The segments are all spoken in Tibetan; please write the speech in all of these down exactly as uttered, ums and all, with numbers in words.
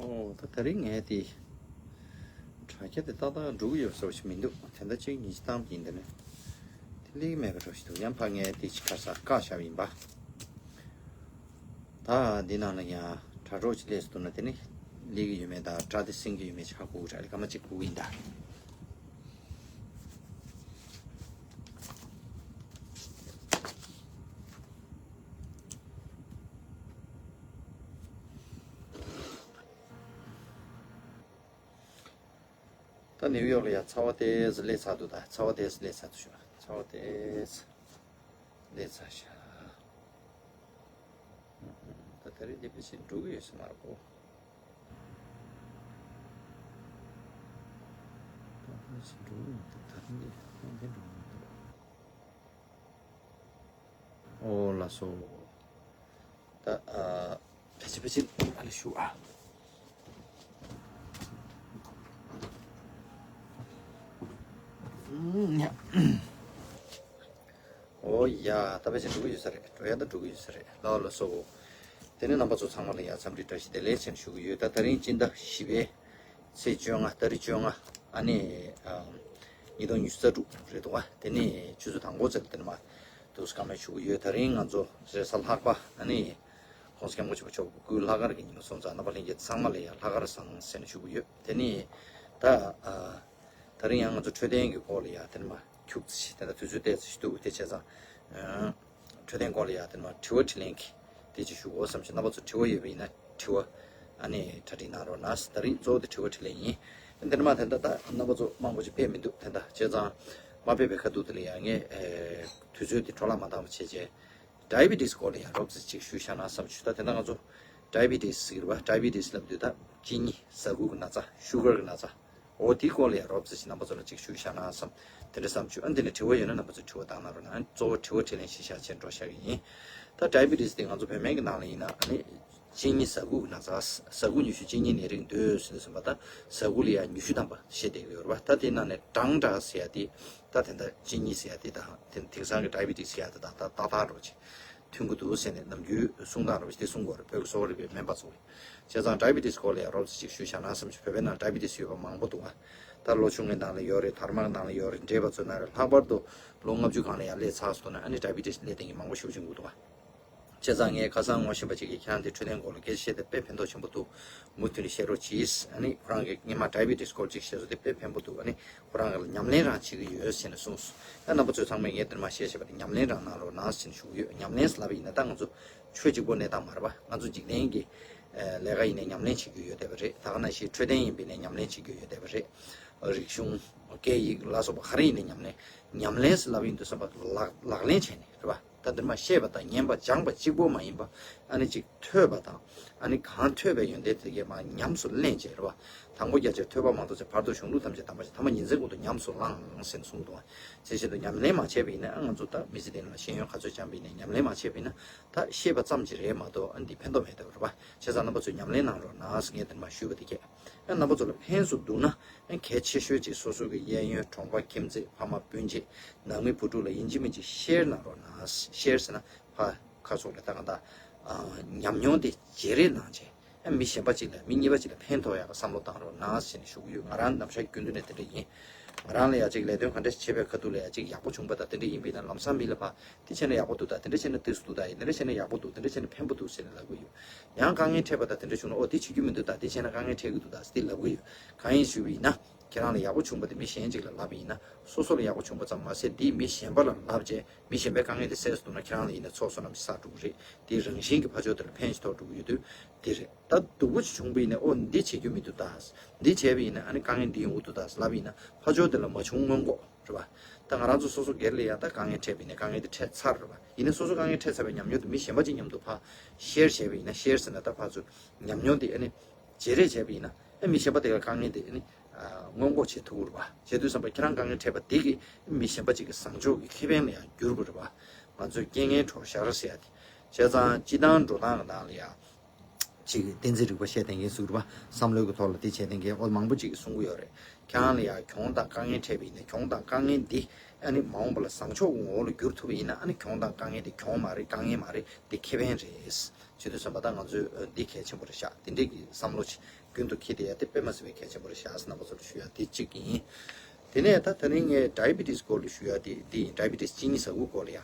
ཨོ་ད་དེ་རིང་ངས་དེ་དྲ་རྒྱ་དེ་ཏག་ཏག་འགྲོ་གི་ཡོད་ཟེར་བ་ཞིག་མི་འདུག་དེ་འདྲ་གཅིག་གཉིས་ཤིག་བཏང་གི་ཡིན། དེ་ནས་དེ་སླེབས་ཀྱི་མེད་པ་འདྲ་ཞིག་འདུག་ཡང་ཕར་ངས་དེ་ཅིག་ཁ་ས་བཀག་བཞག་པ་ཡིན་པ། ད་འདི་ནང་ལ་ཡང་དྲ་གྲོགས་ཅིག་སླེབས་སོང་ན་དེ་ནི་སླེབས་ཀྱི་ཡོད་མེད་དང་དྲ་དེ་ཟིན་གྱི་ཡོད་མེད་ཆ་དགོས་དྲ་ལ་སྐར་མ་གཅིག་དགོས་ཡིན་ད། ད་ནིའུ་ཡོག་ལ་ཡ་ཚ་བ་ཏོག་ཙམ་སླེབས་ཚར་འདུག་ད་ཚ་བ་ཏོག་ཙམ་སླེབས་ཚར་འདུག་ཞུ་ན་ཚ་བ་ཏོག་ཙམ་སླེབས་ཚར་ཤག་ད་ད་རེས་འདི་ཕལ་ཆེར་འགྲོ་གི་ཡོད་ས་མ་རེད་གོ། ད་ཕལ་ཆེར་འགྲོ་གི་ཡོད་འདུག་ད་རེས་འདི་གཏོང་མཁན་འགྲོ་གི་མི་འདུག་ཨོ་ལགས་སོ། ད་ཨ་ཕལ་ཆེར་ཕལ་ཆེར་ཨ་ལ་ཞུ་ཨ། ཨུམ་ཡ། ཨོ་ཡ་ད་ཕལ་ཆེར་འགྲོ་གི་ཡོད་ས་རེད། འགྲོ་ཡ་ད་འགྲོ་གི་ཡོད་ས་རེད་ལགས་ལགས་སོ། དེ་ནས་རྣམ་པ་ཚོ་ཚང་མ་ལ་ཡ་འཚམས་འདྲི་བཀྲ་ཤིས་བདེ་ལེགས་ཟེར་ནས་ཞུ་གི་ཡོད། ད་ད་རིང་སྤྱི་ཟླ་བཞི་པའི་ཚེས་བཅོ་ལྔ་ཏ་རིག་བཅོ་ལྔ་ཨ་ནི་ཨ་ཉིས་སྟོང་ཉི་ཤུ་རྩ་དྲུག་རེད་འདུག་བ། དེ་ནས་ཆུ་ཚོད་དང་པོ་ཙམ་དེ་ནས་མ་འདུག་སེ་བཀའ་མོལ་ཞུ་གི་ཡོད། ད་རིང་ང་ཚོ་རེས་གཟའ་ལྷག་པ་ཨ་ནི་༸གོང་ས་༸སྐྱབས་མགོན་ཆེན་པོ་མཆོག་གི་སྐུའི་ལྷག་དཀར་གྱི་ཉིན་མོ་སོང་ཙང་རྣམ་པ་ལྷན་རྒྱས་ཚང་མ་ལ་ཡང་ལྷག་དཀར་བཟང་ཟེར་ནས་ཞུ་གི་ཡོད། དེ་ནས་ད་ཨ་ད་རིང་ཡང་ང་ཚོ་འཕྲོད་བསྟེན་གྱི་སྐོར་ལ་ཡང་དེ་ནས་མ་ཁྱུག་ཙམ་ཞིག་དེ་འདྲ་དུས་ཚོད་ཏོག་ཙམ་ཞིག་འདུག་དེ་བྱས་ཙང་། འཕྲོད་བསྟེན་སྐོར་ལ་ཡང་དེ་ནས་མ་དྲི་བ་དྲིས་ལན་གྱི་དེ་ཅིག་ཞུ་དགོས་བསམ་ཞིང་རྣམ་པ་ཚོ་དྲི་བ་ཡོད་པ་ཡིན་ན་དྲི་བ་ཨ་ནི་གྲ་སྒྲིག་གནང་རོགས་གནང་། ད་རིང་གཙོ་བོ་དེ་དྲི་བ་དྲིས་ལན་ཡིན། དེ་ནས་མ་དེ་འདྲ་ད་རྣམ་པ་ཚོ་མང་པོ་ཅིག་ཕེབས་མི་འདུག་དེ་འདྲ་བྱས་ཙང་མ་ཕེབས་པའི་ཁ་ཐུག་དེ་ལ་ཡང་ངས་དུས་ཚོད་དེ་འཕྲོ་བརླག་མ་བཏང་བ་བྱས་བྱས། ཌའི་བི་ཊི་སི་སྐོར་ལ་ཡང་རོབ་ཙམ་ཅིག་ཞུས་བཞག་ན་བསམ་ཞུ། ད་དེ་འདྲ་ང་ཚོ་ཌའི་བི་ཊི་སི་ཟེར་བ་ཌའི་བི་ཊི་སི་ལབ་དུས་ད་གཅིན་སྙི་ཟ་ཁུ་གི་ན་ཚ་ཤུ་གར་གི་ན་ཚ། འོ་དེའི་སྐོར་ལ་ཡང་རོབ་ཙམ་ཞིག་རྣམ་པ་ཚོ་ལ་ཅིག་ཞུས་བཞག་ན་བསམ། དེ་འདྲ་བསམ་བྱུང་། ཨ་འདི་ནས་དྲི་བ་ཡོད་ན་རྣམ་པ་ཚོས་དྲི་བ་བཏང་གནང་རོགས་གནང་། གཙོ་བོ་དྲི་བ་དྲིས་ལན་ཞིག་བྱས་བྱས་འགྲོ་བཞག་གི་ཡིན། ད་ཌའི་བི་ཊི་སི་དེ་ང་ཚོ་བོད་སྨན་གྱི་ནང་ལ་ཡིན་ན་ཨ་ནི་གཅིན་སྙི་ཟ་ཁུ་གི་ན་ཚ། ཟ་ཁུ་ཉུང་ཤོས་གཅིན་སྙིའི་ནད་རིགས་འདུས་ཟེར་ནས་གསུངས་པ། ད་ཟ་ཁུ་ལ་ཡང་ཉུང་ཤོས་དམ་པ་བཤད་བསྡད་ཀྱི་ཡོད་རེད་པ། ད་དེའི་ནང་ནས་སྦྲང་ཁྲག་ཟེར་ཡ་དེ་ད་དེ་འདྲ་གཅིན་སྙི་ཟེར་ཡ་དེ་དང་དེ་དེང་སང་གི་ཌའི་བི་ཊི་སི་ཟེར་ཡ་དེ་དང་ད་ཏག་ཏག་འདྲ་བོ་ཅིག་མཐུན་གྱི་འདུག་ཟེར་ནས་ནམ་རྒྱུན་གསུང་སྟངས་རེ་བ་ཞིག་དེ་གསུང་གི་ཡོད་རེད། བོད་ཀྱི་གསོ་བ་རིག་པའི་སྨན་པ་ཚོ་གིས། བྱས་ཙང་ཌའི་བི་ཊི་སི་སྐོར་ལ་ཡང་རོབ་ཙམ་ཅིག་ཞུས་བཞག་ན་བསམ་བྱུང་། བོད་པའི་ནང་ཌའི་བི་ཊི་སི་ཡོད་པ་མང་པོ་འདུག་ག་ད་ལོ་ཆུང་བའི་ནང་ལ་ཡོད་རེད། དར་མ་གི་ནང་ལ་ཡོད་རེད། འདྲེས་པ་ཚོའི་ནང་རེད། ལྷག་པར་དུ་ལོ་ལྔ་བཅུ་སྒང་ལ་ཡར་སླེབས་ཚར་སོང་ན་ཨ་ནི་ཌའི་བི་ཊི་སི་སླེབས་བསྡད་མཁན་མང་པོ་ཞེ་པོ་ཅིག་འདུག་ག་བྱས་ཙང་ངས་ཁ་སང་ངོ་ཤེས་པ་ཅིག་གིས་ཁྱེད་རང་དེ་འཕྲོད་བསྟེན་སྐོར་ལ་སྐད་ཆ་བཤད་དེ་དཔེ་ཕན་ཐོགས་ཆེན་པོ་འདུག་མུ་མཐུད་ནས་བཤད་རོགས་གྱིས། ཨ་ནི་ཁོ་རང་གིས་སྔོན་མ་ཌའི་བི་ཊི་སི་སྐོར་ཅིག་བཤད་སོང་། དེ་དཔེ་ཕན་པོ་འདུག་ཨ་ནི་ཁོ་རང་གིས་ཉམས་ལེན་རང་བྱེད་ཀྱི་ཡོད་ཟེར་ནས་གསུངས་སོང་། ད་རྣམ་པ་ཚོས་ཚང་མས་ངས་དེར་མ་བཤད་བཤད་པ་དེ་ཉམས་ལེན་རང་གནང་རོགས་གནང་ཟེར་ནས་ཞུ་གི་ཡོད། ཉམས་ལེན་ཟེར་ལབ་པ་ཡིན་ན་ད་ང་ཚོ་ཆོས་གཅིག་པོ་གནས་སྟངས་མ་རེད་པ། ང་ཚོ་འཇིག་རྟེན་གྱི་ལས་ཀ་ཡིན་ནའི་ཉམས་ལེན་བྱེད་རྒྱུ་ཡོད་བསྡད་པ་རེད། ད་ག་ནང་བཞིན་འཕྲོད་བསྟེན་ཡིན་པ་ཡིན་ནའི་ཉམས་ལེན་བྱེད་རྒྱུ་ཡོད་བསྡད་པ་རེད། རིག་གཞུང་། སྐད་ཡིག་ལ་སོགས་པ་ག་རེ་ཡིན་ནའི་ཉམས་ལེན། ཉམས་ལེན་ཟེར་ལབ་ཡིན་དུས་ཙམ་པ་ལག་ལག་ལེན་བྱས་ནས་རེད་པ། ད་འདིར་མ་ཤེས་པ་དང་ཉན་པ་སྦྱངས་པ་གཅིག་པོ་མ་ཡིན་པ། ཨ་ནི་གཅིག་ཐོས་པ་དང་། ཨ་ནི་གང་ཐོས་པའི་ཡོན་ཏན་དེ་གས་མ་ཉམས་སུ་ལེན་བྱས་རེད་པ། དང་པོ་རྒྱ་ཆེར་ཐོས་པ་མ་གཏོགས་ཚེ་བར་དུ་གཞུང་ལུགས་ཐམས་ཅད་དམ་པ་ཞིག་ཐ་མ་ཉིན་མཚན་ཀུན་ཏུ་ཉམས་སུ་བླངས་ཟེར་ནས་གསུངས་འདུག་དེ་བཞིན་དུ་ཉམས་ལེན་མ་བྱས་པ་ཡིན་ན་ཨ་ང་ཚོ་ད་མི་ཚེ་འདི་ནང་ཤེས་ཡོན་ག་ཚོད་སྦྱངས་པ་ཡིན་ནའི་ཉམས་ལེན་མ་བྱས་པ་ཡིན་ན་ད་ཤེས་པ་ཙམ་ཅིག་རེད་མ་གཏོགས་ཨ་འདི་ཕན་ཐོགས་མེད་འདུག་རེད་པ། བྱས་ཙང་རྣམ་པ་ཚོས་ཉམས་ལེན་གནང་རོགས་གནང་ཟེར་ངས་དེ་ནས་མ་ཞུས་པ་དེ་གས། ཨ་རྣམ་པ་ཚོ་ལ་ཕན་སུ་འདུག་ན་ཨ་གལ་ཆེ་ཤོས་ཅིག་སོ་སོ་གི་གཡས་གཡོན་གྲོང་པ་ཁྱིམ་མཚེས་ཕ་མ་སྤུན་མཆེད་ནང་མི་བུ་ཕྲུག་ལ་ཡིན་གཅིག་མིན་གཅིག་ཤེར་གནང་རོགས་གནང་། ཤེར་ཟེར་ན་ཕ་ཁ་ཕྱོགས་ལ་ད་ག་ད་ཨ་ཉམས་མྱོང་དེ་བརྗེ་རེས་གནང་བྱས་ཨ་མི་གཞན་པ་ཅིག་ལ་མི་གཉིས་པ་ཅིག་ལ་ཕན་ཐོགས་ཡག་གི་བསམ་བློ་བཏང་རོགས་གནང་ཟེར་ནས་ཞུ་གི་ཡོད། ང་རང་ནམ་ཞག་རྒྱུན་དུ་ནས་དེ་འདྲ་ཡིན། ང་རང་ལ་ཡ་ཅིག་ལས་དོན་ག་འདྲ་ཞིག་བྱེད་པའི་ཁ་ཐུག་ལ་ཡ་ཅིག་ཡག་པོ་བྱུང་པ་དང་དེ་འདྲ་ཡིན་པས་ན་ལམ་སང་མི་ལ་ཕ་དེ་བྱས་ན་ཡག་པོ་འདུག་ད། དེ་འདྲ་བྱས་ན་འདི་སུ་འདུག་ད། དེ་འདྲ་བྱས་ན་ཡག་པོ་འདུག་དེ་འདྲ་བྱས་ན་ཕན་པོ་འདུག་ཟེར་ནས་ལབ་གི་ཡོད། ཡང་དཀའ་ངལ་འཕྲད་པ་དང་དེ་འདྲ་བྱུང་ན་ཨོ་དེ་བྱེད་རྒྱུ་མི་འདུག་ད། དེ་བྱས་ན་དཀའ་ངལ་འཕྲད་ཀྱི་འདུག་ད་ཟེར་དེ་ལབ་གི་ཡོད། གང་ཡིན་ཞུས་པ་ཡིན་ན་ཁྱེད་རང་ལ་ཡག་པོ་བྱུང་པ་དེ་མི་གཞན་ཅིག་ལ་ལབ་པ་ཡིན་ན་སོ་སོ་ལ་ཡག་པོ་བྱུང་པ་ཙམ་མ་ཟད་དེ་མི་གཞན་པ་ལ་ལབ་བྱས་མི་གཞན་པའི་དཀའ་ངལ་དེ་སེལ་སོང་ན་ཁྱེད་རང་ལ་ཡིན་ན་ཚོགས་བསོད་ནམས་ཤིག་བསགས་འགྲོ་གི་རེད། དེ་རང་བཞིན་གྱི་ཕ་ཆོས་དེ་ལ་ཕན་ཞིག་ཐོགས་འགྲོ་གི་ཡོད་དུས་དེ་རེད། ད་སྡུག་པོ་ཅིག་བྱུང་པ་ཡིན་ན་ཨོ་འདི་བྱེད་རྒྱུ་མི་འདུག་ད། འདི་བྱས་པ་ཡིན་ན་ཨ་ནི་དཀའ་ངལ་འདི་ཡོང་གི་འདུག་ད་ལབ་པ་ཡིན་ན་ཕ་ཆོས་དེ་ལ་མ་བྱུང་སྔོན་འགོག་རེད་པ། ད་ང་རང་ཚོ་སོ་སོ་སྒེར་ལ་ཡང་ད་དཀའ་ངལ་འཕྲད་པ་ཡིན་ན་དཀའ་ངལ་དེ་འཕྲད་ཚར་རེད་པ། ཡིན་ན་སོ་སོ་དཀའ་ངལ་འཕྲད་ཚར་བའི་ཉམས་མྱོང་དེ་མི་གཞན་པ་ཅིག་མཉམ་དུ་ཕར་ཤེར་བྱས་པ་ཡིན་ན་ཤེར་ཟེར་ན་ད་ཕར་ཚུར་ཉམས་མྱོང་དེ་ཨ་ནི་བརྗེ་རེས་བྱས་པ་ཡིན་ན་ཨ་མི་གཞན་པ་དེ་ག་དཀའ་ངལ་དེ་ཨ་ནི་སྔོན་འགོག་བྱེད་ཐུབ་ཀྱི་རེད་པ། བྱེད་དུས་ཙམ་པ་ཁྱེད་རང་དཀའ་ངལ་འཕྲད་པ་དེ་གིས་མི་གཞན་པ་ཅིག་གི་བཟང་ཕྱོགས་ཀྱི་ཁེ་ཕན་ལ་ཡང་འགྱུར་དགོས་རེད་པ། ང་ཚོའི་རྐྱེན་ངན་གྲོགས་ཞར་ཟེར་ཡ་དེ། བྱས་ཙང་སྤྱི་བཏང་འགྲོ་སྟངས་ཀྱི་ནང་ལ་ཡང་། ཅིག་གཏན་ཚིགས་རིག་པ་བཤད་བསྡད་མཁན་ཟེར་བ། བསམ་བློའི་གི་ཐོག་ལ་དེ་བྱས་བསྡད་མཁན་ཨོ་མང་པོ་ཅིག་གིས་གསུང་གི་ཡོད་རེད། ཁྱེད་རང་ལ་ཡ་གྱོང་དང་དཀའ་ངལ་འཕྲད་པ་ཡིན་ན་གྱོང་དང་དཀའ་ངལ་འདི་ཨ་ནི་མ་འོངས་པ་ལ་བཟང་ཕྱོགས་ཀྱི་ངོ་བོ་ལ་བསྒྱུར་ཐུབ་པ་ཡིན་ན་ཨ་ནི་གྱོང་དང་དཀའ་ངལ་འདི་གྱོང་མ་རེད། དཀའ་ངལ་མ་རེད། འདི་ཁེ་ཕན་རེད། བྱེད་དུས་ཙམ་པ་ད་ང་ཚོས་འདི་གལ་ཆེན་པོ་རེད་ཤག་དེ་འདྲས་ཀྱི་བསམ་བློ་ཅིག་རྒྱུན་དུ་འཁྱེར་བསྡད་ཡ་དེ་དཔེ་མ་སྲིད་པའི་གལ་ཆེན་པོ་རེད་ཤག་ཟེར་རྣམ་པ་ཚོར་ཞུ་ཡ་དེ་གཅིག་ཡིན། དེ་ནས་ད་དེ་རིང་ངས་ཌའི་བི་ཊི་སི་སྐོར་ལ་ཞུ་ཡ་དེ་འདི་ཡིན། ཌའི་བི་ཊི་སི་གཅིན་སྙི་ཟ་ཁུ་སྐོར་ལ་ཡ།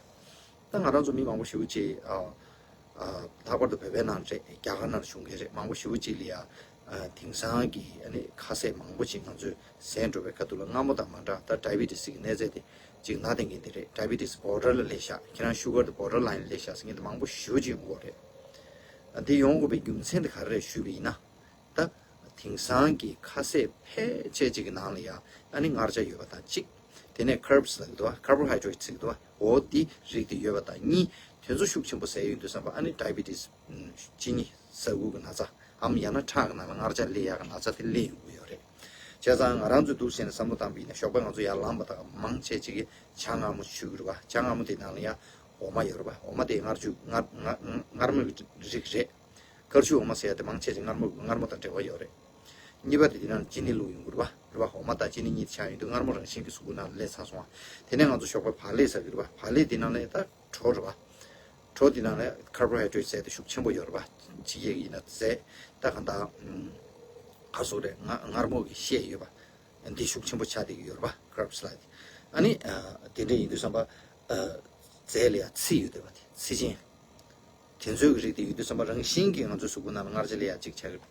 ད་ང་རང་ཚོ་མི་མང་པོ་ཞེ་པོ་ཅིག་ཨ། ཨ། ལྷག་པར་དུ་བོད་པའི་ནང་རེད། རྒྱ་གར་ནང་བྱུང་མཁན་རེད། མང་པོ་ཞེ་པོ་ཅིག་ལ་ཡ། ཨ། དེང་སང་གི་ཨ་ནི་ཁ་ཟས་མང་པོ་ཅིག་ང་ཚོས་ཟས་འགྲོ་བའི་ཁ་ཐུག་ལ་མངར་མོ་དང་མ་འདྲ་ད་ཌའི་བི་ཊི་སི་གི་གནས་ཚད་དེ་ཅིག་ན་བསྡད་མཁན་དེ་རེད། ཌའི་བི་ཊི་སི་བྷོ་ཌར་ལ་སླེབས་ཤག་ཁྱེད་རང་ཤུ་གར་དེ་བྷོ་ཌར་ལ་ཡིན་སླེབས་ཤག་ཟེར་མཁན་དེ་མང་པོ་ཞེ་པོ་ཅིག་ཡོང་གི་ཡོད་རེད། ཨ། དེ་ཡོང་དགོས་པའི་རྒྱུ་མཚན་དེ་ག་རེ་རེད་ཞུས་པ་ཡིན་ན། ད། དེང་སང་གི་ཁ་ཟས་ཕལ་ཆེར་ཅིག་གི་ནང་ལ་ཡང་ཨ་ནི་མངར་ཆ་ཡོད་པ་དང་གཅིག་དེ་ནས་ཁར་བྷ་སི་ལབ་ཀྱི་འདུག་བ། ཀར་བོ་ཧའི་ཌི་རེ་ཊི་ཟེར་གྱི་འདུག་བ། འོ་དེ་རིགས་དེ་ཡོད་པ་དང་གཉིས། དེ་ཚོ་ཤུགས་ཆེན་པོ་ཟས་ཡོང་དུས་ཙམ་པ་ཨ་ནི་ཌའི་བི་ཊི་སི། གཅིན་སྙི་ཟ་ཁུ་གི་ན་ཚ་འམ་ཡང་ན་ཁྲག་གི་ནང་ལ་མངར་ཆ་སླེབས་ཡག་གི་ན་ཚ་དེ་སླེབས་ཡོང་གི་ཡོད་རེད། བྱས་ཙང་ང་རང་ཚོས་འདུག་བྱས་ནས་བསམ་བློ་བཏང་པ་ཡིན་ན་ཞོགས་པ་ང་ཚོ་ཡར་ལངས་པ་དང་མང་ཆེ་ཅིག་གིས་ཇ་མངར་མོ་མཆོད་ཀྱི་རེད་བ། ཇ་མངར་མོ་དེ་ནང་ལ་ཡང་འོ་མ་ཡོད་རེད་བ། འོ་མ་དེ་མངར་ཆུ་མངར་མངར་མངར་མོའི་རིགས་རེད། ཁར་ཆུ་འོ་མ་ཟེར་ཡ་དེ་མང་ཆེ་ཆེ་མངར་མོ་མངར་མོ་དང་འབྲེལ་བ་ཡོད་རེད། གཉིས་པ་དེ་དེ་ནང་ལ་ཅི་ནི་བླུགས་ཡོང་གི་རེད་བ། རེད་བ། འོ་མ་དང་ཅི་ནི་གཉིས་ཆགས་ཡོང་དུས་མངར་མོ་རང་བཞིན་གྱིས་གཟུགས་པོ་ནང་ལ་སླེབས་ཚར་སོང་བ། དེ་ནས་ང་ཚོ་ཞོགས་པ་བག་ལེབ་ཟ་གི་རེད་བ། བག་ལེབ་དེ་ནང་ལ་ད་གྲོ་རེད་བ། གྲོ་དེ་ནང་ལ་ཀར་བོ་ཧའི་ཌི་རེ་ཊི་ཟེར་ཡ་དེ་ཤུགས་ཆེན་པོ་ཡོད་རེད་བ། ཕྱི་རྒྱལ་ཡིན་ན་ཟས་ད་གང་ལྟར་ག་སོགས་རེད། མངར་མངར་མོ་གི་ཤས་ཡོད་པ། འདི་ཤུགས་ཆེན་པོ་ཆགས་བསྡད་ཀྱི་ཡོད་རེད་བ། ཀར་བྷ་སི་ལ་དེ། ཨ་ནི་ཨ། དེ་འདྲ་ཡིན་དུས་ཙམ་པ། ཨ། རྫས་ལ་ཡང་ཚི་ཡོད་བསྡད་པ་དེ་ཚི་ཅན། དེ་ཚོའི་གི་རིགས་དེ་ཡོད་དུས་ཙམ་པ་རང་བཞིན་གྱིས་ང་ཚོའི་གཟུགས་པོ་ནང་ལ་མངར་ཆ་སླེབས་ཡག་ཅིག་ཆགས་ཀྱི་རེད།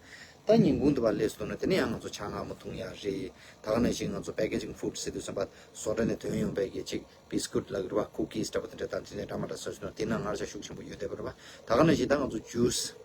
ད་ཉིན་གུང་དུ་བ་སླེབས་སོང་ན་དེ་ནས་ཡང་ང་ཚོ་ཇ་མངར་མོ་འཐུང་ཡག་རེད། ད་ག་ནང་བཞིན་ང་ཚོ་པེ་ཀེ་ཇིང་ཕུཌ་ཟེར་དུས་ཙམ་པ་བཟོ་གྲྭ་ནས་ཐོན་ཡོང་པའི་གི་ཅིག་བི་སི་ཀུཊ་ལབ་ཀྱི་རེད་བ། ཀུ་ཀིས་འདྲ་པོ་དེ་འདྲ་དང་དེ་ནས་འདྲ་མ་འདྲ་ཟ་ཟིན་ན་དེ་ན་མངར་ཆ་ཤུགས་ཆེན་པོ་ཡོད་བསྡད་པ་རེད་བ། ད་ག་ནང་བཞིན་ད་ང་ཚོ་ཇུས།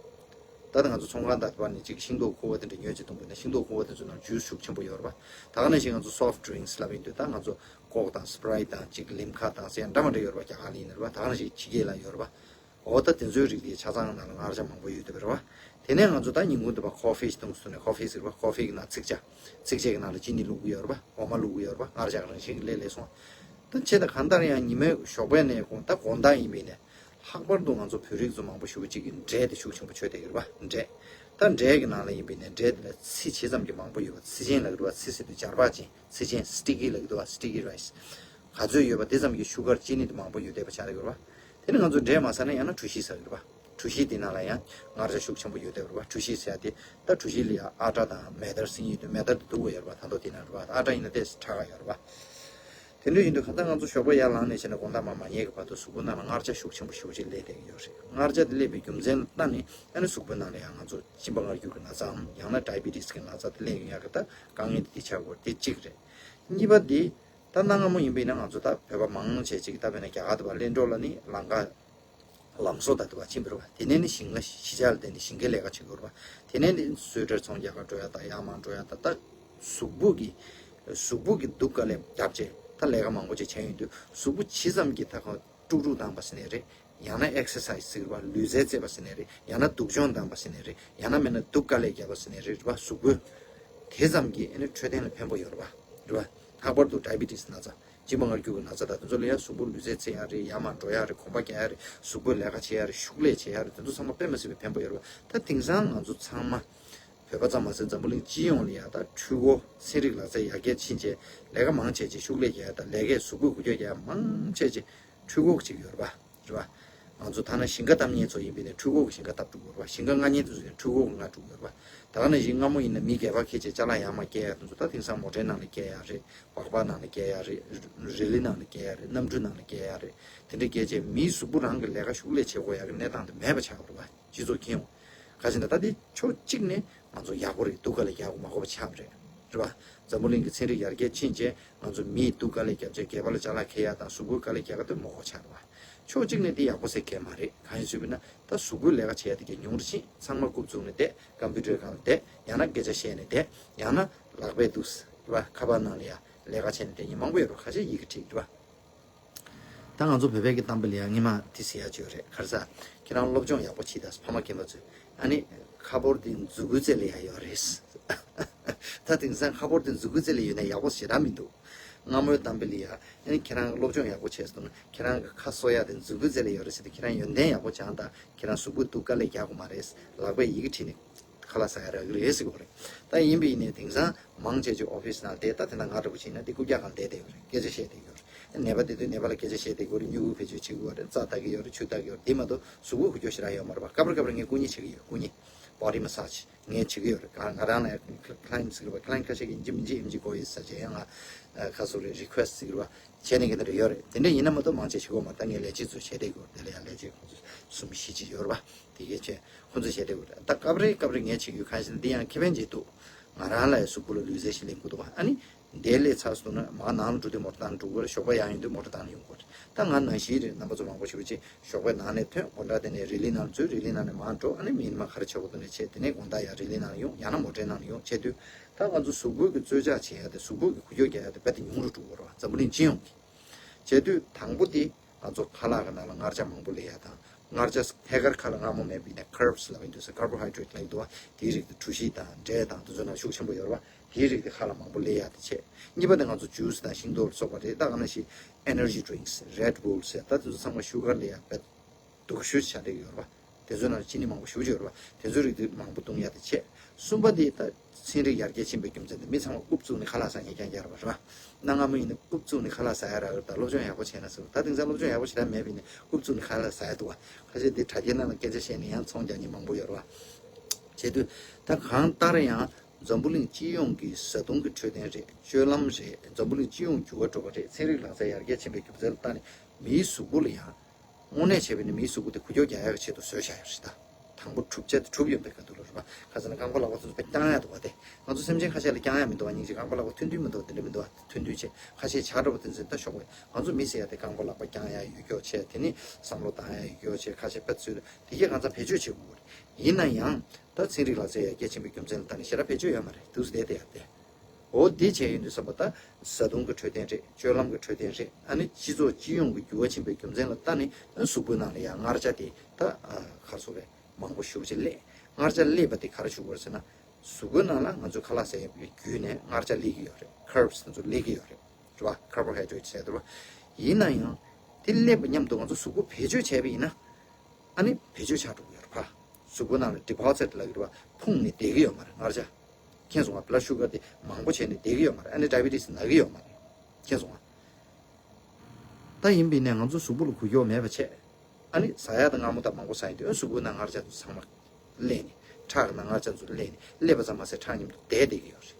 ད་ང་ཚོ་ཚོང་ཁང་དང་དེ་བ་ནས་ཅིག་ཤིང་ཏོག་ཁུ་བ་དེ་འདྲ་ཉོས་ཅིག་འཐུང་དགོས་ན་ཤིང་ཏོག་ཁུ་བ་དེ་ཚོ་ནང་ཇུས་ཤུགས་ཆེན་པོ་ཡོད་རེད་བ། ད་ག་ནང་བཞིན་ང་ཚོ་སོཕ་ཌི་རིང་སི་ལབ་ཡིན་དུས་ད་ང་ཚོ་ཀོག་དང་སི་པ་རའིཊ་དང་ཅིག་ལིམ་ཁ་དང་ཟེར་ཡ་འདྲ་མ་འདྲ་ཡོད་རེད་བ། རྒྱ་གར་ལ་ཡིན་ན་རེད་བ། ད་ག་ནང་བཞིན་ཕྱི་རྒྱལ་ལ་ཡོད་རེད་བ། འོ་ད་དེ་ཚོའི་རིགས་དེ་ཆ་ཚང་ནང་ལ་མངར་ཆ་མང་པོ་ཡོད་བསྡད་པ་རེད་བ། དེ་ནས་ང་ཚོ་ད་ཉིན་གུང་དུ་བ་ཀོ་ཕི་ཞིག་འཐུང་སོང་ན་ཀོ་ཕི་ཟེར་བ། ཀོ་ཕི་གི་ནང་ཚིག་ཇ། ཚིག་ཇ་གི་ནང་ལ་ཅི་ནི་བླུགས་ཀྱི་ཡོད་རེད་བ། འོ་མ་བླུགས་ཀྱི་ཡོད་རེད་བ། མངར་ཆ་རང་བཞིན་གྱིས་སླེབས་སླེབས་སོང་། ད་བྱས་ད་གང་ལྟར་ཡང་ཉི་མའི་ཞོགས་པའི་ནས་དགོང་ད་དགོང་དག་ཡིན་པས་ནས། ལྷག་པར་དུ་ང་ཚོ་བོད་རིགས་ཚོ་མང་པོ་ཞེ་པོ་ཅིག་གིས་འབྲས་དེ་ཤུགས་ཆེན་པོ་མཆོད་བསྡད་ཀྱི་རེད་བ། འབྲས། ད་འབྲས་ཀྱི་ནང་ལ་ཡིན་པས་ནས་འབྲས་དེ་ལ་ཚི་ཇི་ཙམ་གྱིས་མང་པོ་ཡོད་པ། ཚི་ཅན་ལབ་ཀྱི་རེད་བ། ཚི་ཟེར་དུས་འབྱར་བག་ཅན། ཚི་ཅན་སི་ཊི་ཀི་ལབ་ཀྱི་འདུག་བ། སི་ཊི་ཀི་རའི་སི། ག་ཚོད་ཡོད་པ་དེ་ཙམ་གྱིས་ཤུ་གར་ཅི་ནི་དེ་མང་པོ་ཡོད་བསྡད་པ་ཆགས་ཀྱི་རེད་བ། དེ་ནི་ང་ཚོ་འབྲས་མ་ཟ་ན་ཡང་ན་གྲོ་ཞིབ་ཟ་གི་རེད་བ། གྲོ་ཞིབ་དེ་ནང་ལ་ཡང་མངར་ཆ་ཤུགས་ཆེན་པོ་ཡོད་བསྡད་པ་རེད་བ། གྲོ་ཞིབ་ཟེར་ཡ་དེ་ད་གྲོ་ཞིབ་ལ་ཡང་ཨ་ཊ་དང་མེ་དར་ཟེར་གྱི་ཡོད་དུས་མེ་དར་དེ་སྡུག་པོ་ཡོད་རེད་བ། ད་ལྟ་དེ་ནང་རེད་བ། ཨ་ཊ་ཡིན་ན་དེ་ཁྲག་ཁ་ཡོད་རེད་བ། དེ་འདྲ་ཡིན་དུས་གང་ལྟར་ང་ཚོ་ཞོགས་པ་ཡར་ལངས་ནས་བྱས་ན་དགོང་དག་མར་མ་ཉལ་གྱི་བར་དུ་གཟུགས་པོ་ནང་ལ་མངར་ཆ་ཤུགས་ཆེན་པོ་ཤུགས་ཆེ་སླེབས་བསྡད་ཀྱི་ཡོད་རེད། མངར་ཆ་དེ་སླེབས་པའི་རྒྱུ་མཚན་ལ་བརྟེན་ནས་ཨ་ནི་གཟུགས་པོའི་ནང་ལ་ཡང་ང་ཚོ་གཅིན་པ་མངར་སྐྱུར་གྱི་ན་ཚའམ་ཡང་ན་ཌའི་བི་ཊི་སི་གི་ན་ཚ་དེ་སླེབས་ཡོང་ཡག་གི་ད་དཀའ་ངལ་དེ་འདི་ཆགས་ཀྱི་ཡོད་རེད། དེ་གཅིག་རེད། གཉིས་པ་དེ། ད་གནའ་སྔ་མོ་ཡིན་པ་ཡིན་ན་ང་ཚོ་ད་བོད་པ་མང་ཆེ་ཅིག་ད་བས་ན་རྒྱ་གར་དུ་བ་གླེ་འགྲོ་ལ་ནི་ལམ་ཁ་ལམ་བཟོ་ད་དུ་བ་ཕྱིན་པ་རེད་བ། དེ་ནས་ནི་ཞིང་ལ་གཞིས་ཆགས་ལ་བརྟེན་ནས་ཞིང་ཁའི་ལས་ཀ་བྱེད་དགོས་རེད་བ། དེ་ནས་ནི་སོས་ཊར་ཚོང་རྒྱག་ག་འགྲོ་ཡ་དང་ཡར་མར་འགྲོ་ཡ་དང་ད་གཟུགས་པོ་གི་གཟུགས་པོ་གི་སྡུག་དཀའ་ལས་བརྒྱབ་བྱས་ད་ལས་ཀ་མང་པོ་ཅིག་བྱས་ཡོང་དུས་གཟུགས་པོ་ཇི་ཙམ་གྱི་ད་ག་དཀྲུག་དཀྲུག་བཏང་པ་ཟེར་ནའི་རེད། ཡང་ན་ཨེག་སར་སའི་ཛི་ཟེར་བ་ལུས་རྩལ་རྩེད་པ་ཟེར་ནའི་རེད། ཡང་ན་སྡུག་སྦྱོང་བཏང་པ་ཟེར་ནའི་རེད། ཡང་ན་མིན་ན་སྡུག་དཀའ་ལས་བརྒྱབ་པ་ཟེར་ནའི་རེད། རེད་བ། གཟུགས་པོ་དེ་ཙམ་གྱི་ཨ་ནི་འཕྲོད་བསྟེན་ལ་ཕན་པོ་ཡོད་རེད་བ། རེད་བ། ལྷག་པར་དུ་ཌའི་བི་ཊི་སི་ན་ཚ། གཅིན་པ་མངར་སྐྱུར་གྱི་ན་ཚ་དང་དེ་ཚོ་ལ་ཡང་གཟུགས་པོ་ལུས་རྩལ་རྩེ་ཡག་རེད། ཡར་མར་འགྲོ་ཡག་རེད། གོམ་པ་རྒྱག་ཡག་རེད། གཟུགས་པོའི་ལས་ཀ་བྱེད་ཡག་རེད། ཤུགས་ལས་བྱེད་ཡག་རེད། དེ་ཚོ་ཚང་མ་དཔེ་མ་སྲིད་པའི་ཕན་པོ་ཡོད་རེད་བ། ད་དེང་སང་ང་ཚོ་ཚང་མ་བོད་པ་ཙམ་མ་ཟད་འཛམ་བུ་གླིང་སྤྱི་ཡོངས་ལ་ཡང་ད་འཕྲུལ་འཁོར་ཚན་རིག་ལག་རྩལ་ཡར་རྒྱས་ཕྱིན་བྱས་ལས་ཀ་མང་ཆེ་ཆེ་ཤུགས་ལས་རྒྱག་ཡ་དང་ལས་ཀའི་གཟུགས་པོའི་འགུལ་སྐྱོད་རྒྱག་ཡ་མང་ཆེ་ཆེ་འཕྲུལ་འཁོར་ཅིག་ཡོད་རེད་པ། རེད་པ། ང་ཚོ་ཐ་ན་ཞིང་ཁ་བཏབ་མཁན་ཚོ་ཡིན་པས་ནས་འཕྲུལ་འཁོར་གྱི་ཞིང་ཁ་བཏབ་འགྲོ་དགོས་རེད་པ། ཞིང་ཁ་མངགས་མཁན་དེ་ཚོ་ཡིན་འཕྲུལ་འཁོར་གྱིས་མངགས་འགྲོ་དགོས་རེད་པ། ད་ག་ནང་བཞིན་སྔ་མོ་ཡིན་ན་མི་སྒལ་པ་འཁྱེར་བྱས་ཅ་ལག་ཡར་མར་བསྐྱལ་ཡ་དེ་ཚོ་ད་དེང་སང་མོ་ཊའི་ནང་ལ་བསྐྱལ་ཡ་རེད། སྦག་སྦག་ནང་ལ་བསྐྱལ་ཡ་རེད། རི་ལི་ནང་ལ་བསྐྱལ་ཡ་རེད། གནམ་གྲུ་ནང་ལ་བསྐྱལ་ཡ་རེད། དེ་འདྲ་བསྐྱལ་བྱས་མིའི་གཟུགས་པོ་རང་གི་ལས་ཀ་ཤུགས་ལས་བྱེད་དགོས་ཡ་གི་གནས་སྟངས་དེ་མེད་པ་ཆགས་པ་རེད་པ། སྤྱི་ཚོགས་ཀྱི་ཡོང་། ག་ཅི་འདྲ་ད་འདི་ཕྱོགས་གཅིག་ནས་ང་ཚོ་ཡག་པོ་རེད། སྡུག་དཀའ་ལས་རྒྱག་དགོས་མ་དགོས་པ་ཆགས་པ་རེད། རེད་པ། འཛམ་བུ་གླིང་གི་ཚན་རིག་ཡར་རྒྱས་ཕྱིན་བྱས་ང་ཚོ་མིས་སྡུག་དཀའ་ལས་བརྒྱབ་བྱས་སྒལ་པ་ལ་ཅ་ལག་འཁྱེར་ཡ་དང་གཟུགས་པོའི་དཀའ་ལས་རྒྱག་ག་དེ་མ་དགོས་ཆགས་རེད་པ། ཕྱོགས་གཅིག་ནས་འདི་ཡག་པོ་ཟེར་མཁན་མ་རེད། གང་ཡིན་ཟེར་བ་ན་ད་གཟུགས་པོའི་ལས་ཀ་བྱེད་ཡ་དེ་གས་ཉུང་རུ་ཕྱིན། ཚང་མ་རྐུབ་བཙུགས་ནས་བསྡད། ཀམ་པུ་ཊར་སྒང་ལ་བསྡད། ཡང་ན་སྐད་ཆ་བཤད་ནས་བསྡད། ཡང་ན་ལག་པས་འདུག་རེད་པ། ཁ་པར་ནང་ལ་ཡ་ལས་ཀ་བྱས་ནས་བསྡད་མཁན་མང་པོ་ཡོད་རེད། ཁ་ཤས་ཡི་གེ་བྲིས་རེད་པ། ད་ང་ཚོ་བོད་པའི་གི་གཏམ་དཔེ་ལ་ཡང་སྔོན་མ་དེ་ཟེར་ཡ་ཅིག་ཡོད་རེད། ག་རེ་ཟེར། ཁྱེད་རང་སློབ་སྦྱོང་ཡག་པོ་བྱེད་དང་། ཕ་མ་རྒན་པ་ཚོས། ཨ་ནི་ཁ་པར་དེ་མཛུ་གུའི་རྩེ་ལ་ཡ་ཡོད་རེད། ད་དེང་སང་ཁ་པར་དེ་མཛུ་གུའི་རྩེ་ལ་ཡོད་ན་ཡག་པོ་ཞེ་དྲག་མི་འདུག་སྔ་མོའི་གཏམ་དཔེ་ལ་ཡ། ཨ་ནི་ཁྱེད་རང་གི་སློབ་སྦྱོང་ཡག་པོ་བྱས་སོང་ན་ཁྱེད་རང་གི་ཁ་གསོ་ཡ་དེ་མཛུབ་གུ་རྩེ་ལ་ཡོད་རེད་ཟེར་ཏེ། ཁྱེད་རང་ཡོན་ཏན་ཡག་པོ་སྦྱངས་དང་ཁྱེད་རང་གཟུགས་པོ་སྡུག་དཀའ་ལས་རྒྱག་དགོས་མ་རེད། ལག་པས་ཡི་གེ་བྲིས་ནས་ཁ་ལག་ཟ་ཡ་རག་གི་རེད་ཟེར་གི་རེད། ད་ཡིན་པ་ཡིན་ནའི་དེང་སང་མང་ཆེ་ཆེ་ཨོ་ཕི་སི་ནང་བསྡད། ད་དེ་འདྲ་ང་འདྲ་པོ་བྱས་ན་དེ་རྐུབ་བཀྱག་སྒང་བསྡད་བསྡད་ཡོད་རེད། སྐད་ཆ་བཤད་བསྡད་ཡོད་རེད། ནད་པ་དེ་ཚོས་ནད་པ་ལ་སྐད་ཆ་བཤད་བསྡད་ཡོད་རེད། སྨྱུ་གུ་བེད་སྤྱོད་བྱེད་དགོས་རེད། རྩ་ལྟ་གི་ཡོད་རེད། ཆུ་ལྟ་གི་ཡོད་རེད། དེ་མ་གཏོགས་གཟུགས་པོ་འགུལ་སྐྱོད་ཞེ་དྲག་ཡོད་མ་རེད་པ། སྐབས་རེ་སྐབས་རེ་ངས་སྐུ་མཉེ་བྱེད་ཀྱི་ཡོད། སྐུ་མཉེ་body massage ངས་བྱེད་ཀྱི་ཡོད་རེད། ང་ང་རང་ལ་client ཟེར་བ། client ཁ་ཤས་ཀྱིས་ཡིན་གཅིག་མིན་གཅིག་ཡིན་གཅིག་དགོས་ཡོད་ཟེར་བྱས། ཡང་ང་ཁ་སོ་རེ་request ཟེར་བ་བྱས་ནས་གི་འདྲ་ཡོད་རེད། དེ་འདྲ་ཡིན་ན་མ་གཏོགས་མང་ཆེ་བྱེད་དགོས་མ་རེད། ད་ངས་ལས་བྱེད་ཚོ་བྱས་བསྡད་ཡོད་རེད། དེ་ལ་ཡང་ལས་བྱེད་ཁོང་ཚོ་གསུམ་བཞི་ཅིག་ཡོད་རེད་པ། དེ་གས་བྱས་ཁོང་ཚོ་བྱས་བསྡད་ཡོད་རེད། ད་སྐབས་རེ་སྐབས་རེ་ངས་བྱེད་ཀྱི་ཡོད། གང་ཞིག་འདི་ཡང་ཁེ་ཕན་ཅིག་འདུག་ང་རང་ལ་ཡང་གཟུགས་པོ་ལ་ལུས་རྩལ་ཞིག་ལེན་དགོས་འདུག་པ། ཨ་ནི་འདིར་སླེབས་ཚར་སོང་ན་མར་ནང་ལ་འགྲོ་དུས་མོ་ཊ་བཏང་འགྲོ་དགོས་རེད། ཞོགས་པ་ཡར་ཡོང་དུས་མོ་ཊ་བཏང་ཡོང་དགོས་རེད། ད་ང་ནང་བཞིན་རེད། རྣམ་པ་ཚོ་མང་པོ་ཞེ་པོ་ཅིག་ཞོགས་པའི་ནང་ནས་ཐོན། དགོང་དག་དེ་ནས་རི་ལི་ནང་འཛུལ། རི་ལི་ནང་ནས་མར་འགྲོ། ཨ་ནི་མི་ཉི་མ་ག་རེ་བྱེད་དགོས་འདུག་ནས་བྱས། དེ་ནས་དགོང་དག་ཡར་རི་ལི་ནང་ཡོང་། ཡང་ན་མོ་ཊའི་ནང་ཡོང་བྱས་དུས། ད་ང་ཚོ་གཟུགས་པོ་གི་རྩོལ་བཅག་བྱེད་ཡ་དེ། གཟུགས་པོ་གི་འགུལ་སྐྱོད་རྒྱག་ཡ་དེ་རྦད་དེ་ཉུང་རུ་འགྲོ་གི་རེད་པ། འཛམ་བུ་གླིང་སྤྱི་ཡོངས་ཀྱི། བྱས་དུས་དང་པོ་དེ་ང་ཚོ་ཁ་ལག་གི་ནང་ལ་མངར་ཆ་མང་པོ་སླེབས་ཡ་དང་། མངར་ཆ་ཐད་ཀར་ཁ་ལ་མངར་མོ་མེད་པ་ཡིན་ན་carbs ལབ་ཀྱི་འདུག་ཟེར། carbohydrate ལབ་ཀྱི་འདུག་པ། དེའི་རིགས་དེ་གྲོ་ཞིབ་དང་འབྲས་དང་དེ་ཚོ་ནང་ཤུགས་ཆེན་པོ་ཡོད་རེད་པ། དེའི་རིགས་དེ་ཁ་ལ་མང་པོ་སླེབས་ཡ་དེ་བྱས། གཉིས་པ་དེ་ང་ཚོ་ཇུས་དང་ཤིང་ཏོག་ལ་སོགས་པ་རེད། ད་ག་ནང་བཞིན་energy drinks, Red Bull ཟེར། ད་དེ་ཚོ་ཚང་མ་ཤུ་གར་སླེབས་ཡ་དཔེ་སྡུག་ཤོས་ཆགས་བསྡད་ཡོད་རེད་པ། དེ་ཚོའི་ནང་ལ་ཅི་ནི་མང་པོ་ཞེ་པོ་ཅིག་ཡོད་རེད་པ། དེ་ཚོའི་རིགས་དེ་མང་པོ་བཏུང་ཡ་དེ་བྱས། གསུམ་པ་དེ་ད་ཚན་རིག་ཡར་རྒྱས་ཕྱིན་པའི་རྒྱུ་མཚན་དེ། མི་ཚང་མ་རྐུབ་བཙུགས་ནས་ཁ་ལག་ཟ་མཁན་རྐྱང་རྐྱང་རེད་པ། རེད་པ། གནའ་སྔ་མོ་ཡིན་ན་རྐུབ་བཙུགས་ནས་ཁ་ལག་ཟ་ཡ་རག་གི་རེད། ད་སློབ་སྦྱོང་ཡག་པོ་བྱས་ན་ཟེར་བ། ད་དེང་སང་སློབ་སྦྱོང་ཡག་པོ་ཞེ་དྲག་མེད་པ་ཡིན་ན་རྐུབ་བཙུགས་ནས་ཁ་ལག་ཟ་ཡ་འདུག་པ། ཁ་ཤས་དེ་དྲ་རྒྱའི་ནང་ལ་སྐད་ཆ་བཤད་ནས་ཡང་ཚོང་རྒྱག་མཁན་མང་པོ་ཡོད་རེད་པ། བྱས་དུས་ད་གང་ལྟར་ཡང་འཛམ་བུ་གླིང་སྤྱི་ཡོངས་ཀྱི་བཟའ་བཏུང་གི་འཕྲོད་བསྟེན་རེད། སྤྱོད་ལམ་རེད། འཛམ་བུ་གླིང་སྤྱི་ཡོངས་འགྱུར་བ་འགྲོ་བ་རེད། ཚན་རིག་ལག་རྩལ་ཡར་རྒྱས་ཕྱིན་པའི་རྒྱུ་མཚན་ལ་བརྟེན་ནས་མིའི་གཟུགས་པོ་ལ་ཡང་དངོས་གནས་བྱས་པ་ཡིན་ན་མིའི་གཟུགས་པོ་དེ་འགུལ་སྐྱོད་རྒྱག་ཡག་གི་ཆེད་དུ་བཟོས་བཞག་ཡོད་རེད་ད། དང་པོ་གྲུབ་ཆ་དེ་གྲུབ་ཡོད་པའི་ཁ་ཐུག་ལ་རེད་པ། ཁ་སང་ལ་རྐང་པ་ལག་པ་དེ་ཚོ་དཔེ་བརྐྱང་ཡག་འདུག་པ་དེ། ང་ཚོ་སེམས་ཅན་ཁ་ཤས་ལ་བརྐྱང་ཡག་མི་འདུག་པ། སྙིང་རྗེ། རྐང་པ་ལག་པ་ཐུང་ཐུང་མི་འདུག་པ། དེ་འདྲ་མི་འདུག་པ། ཐུང་ཐུང་བྱས། ཁ་ཤས་ཇ་འདྲ་པོ་དེ་ཚོ་ད་ཞོགས་པ། ང་ཚོ་མི་ཟེར་ཡག་དེ་རྐང་པ་ལག་པ་བརྐྱང་ཡག་ཡོད་སྐྱོ་བྱས། དེ་ནི་བསམ་བློ་བཏང་ཡག་ཡོད་སྐྱོ་བྱས། ཁ་ཤས་དཔེ་ཚོས་དེ་གས་གང་ཚང་བེད་སྤྱོད་བྱེད་དགོས་རེད། ཡིན་ན་ཡང་ད་ཚན་རིག་ལག་རྩལ་ཡར་རྒྱས་ཕྱིན་པའི་རྒྱུ་མཚན་ལ་བརྟེན་ནས་ཞེ་དྲག་བེད་སྤྱོད་ཡོད་མ་རེད། འདུག་སེ་བསྡད་བསྡད་ཡག་དེ། འོ་འདི་བྱས་ཡོང་དུས་ཙམ་པ་ད་བཟའ་བཏུང་གི་འཕྲོད་བསྟེན་རེད། སྤྱོད་ལམ་གྱི་འཕྲོད་བསྟེན་རེད། ཨ་ནི་སྤྱི་ཚོགས་སྤྱི་ཡོངས་ཀྱི་འགྱུར་བ་ཕྱིན་པའི་རྒྱུ་མཚན་ལ་བརྟེན་ནས་གཟུགས་པོའི་ནང་ལ་ཡང་མངར་ཆ་དེ་ད་ག་རེ་ཟེར་དགོས་རེད། མང་པོ་ཞེ་པོ་ཅིག་སླེབས། མངར་ཆ་སླེབས་པ་དེ་ག་རེ་བྱེད་ཀྱི་ཡོད་རེད་ཟེར་ན། གཟུགས་པོའི་ནང་ལ་ང་ཚོས་ཁ་ལག་ཟ་ཡག་གི་བརྒྱུད་ནས་མངར་ཆ་སླེབས་ཀྱི་ཡོད་རེད། carbs དེ་ཚོ་སླེབས་ཀྱི་ཡོད་རེད། རེད་པ། carbohydrate ཟེར་དེ་རེད་པ། ཡིན་ན་ཡང་དེ་སླེབས་པ་མཉམ་དུ་ང་ཚོ་གཟུགས་པོ་བེད་སྤྱོད་བྱས་པ་ཡིན་ན། ཨ་ནི་བེད་སྤྱོད་ཆགས་འགྲོ་གི་ཡོད་རེད་པ། གཟུགས་པོ་ནང་ལ་deposit ལབ་ཀྱི་རེད་པ། ཕུང་ནས་བསྡད་ཀྱི་ཡོད་མ་རེད་མངར་ཆ། མཁྱེན་སོང་ང་། blood sugar དེ་མང་པོ་བྱས་ནས་བསྡད་ཀྱི་ཡོད་མ་རེད། ཨ་ནི་diabetes ན་གི་ཡོད་མ་རེད། མཁྱེན་སོང་ང་། ད་ཡིན་པ་ཡིན་ནའི་ང་ཚོ་གཟུགས་པོ་ལ་འགུལ་སྐྱོད་མེད་པ་བྱས། ཨ་ནི་ཟ་ཡག་དང་མངར་མོ་དང་མང་པོ་ཟ་ཡིན་དུས། ཨ། གཟུགས་པོའི་ནང་མངར་ཆ་ཚོ་ཚང་མ་སླེབས་ནས། ཁྲག་གི་ནང་མངར་ཆ་ཚོ་སླེབས་ནས། སླེབས་པ་ཙམ་མ་ཟད་ཁྲག་མཉམ་དུ་བསྡད་བསྡད་ཀྱི་ཡོད་རེད།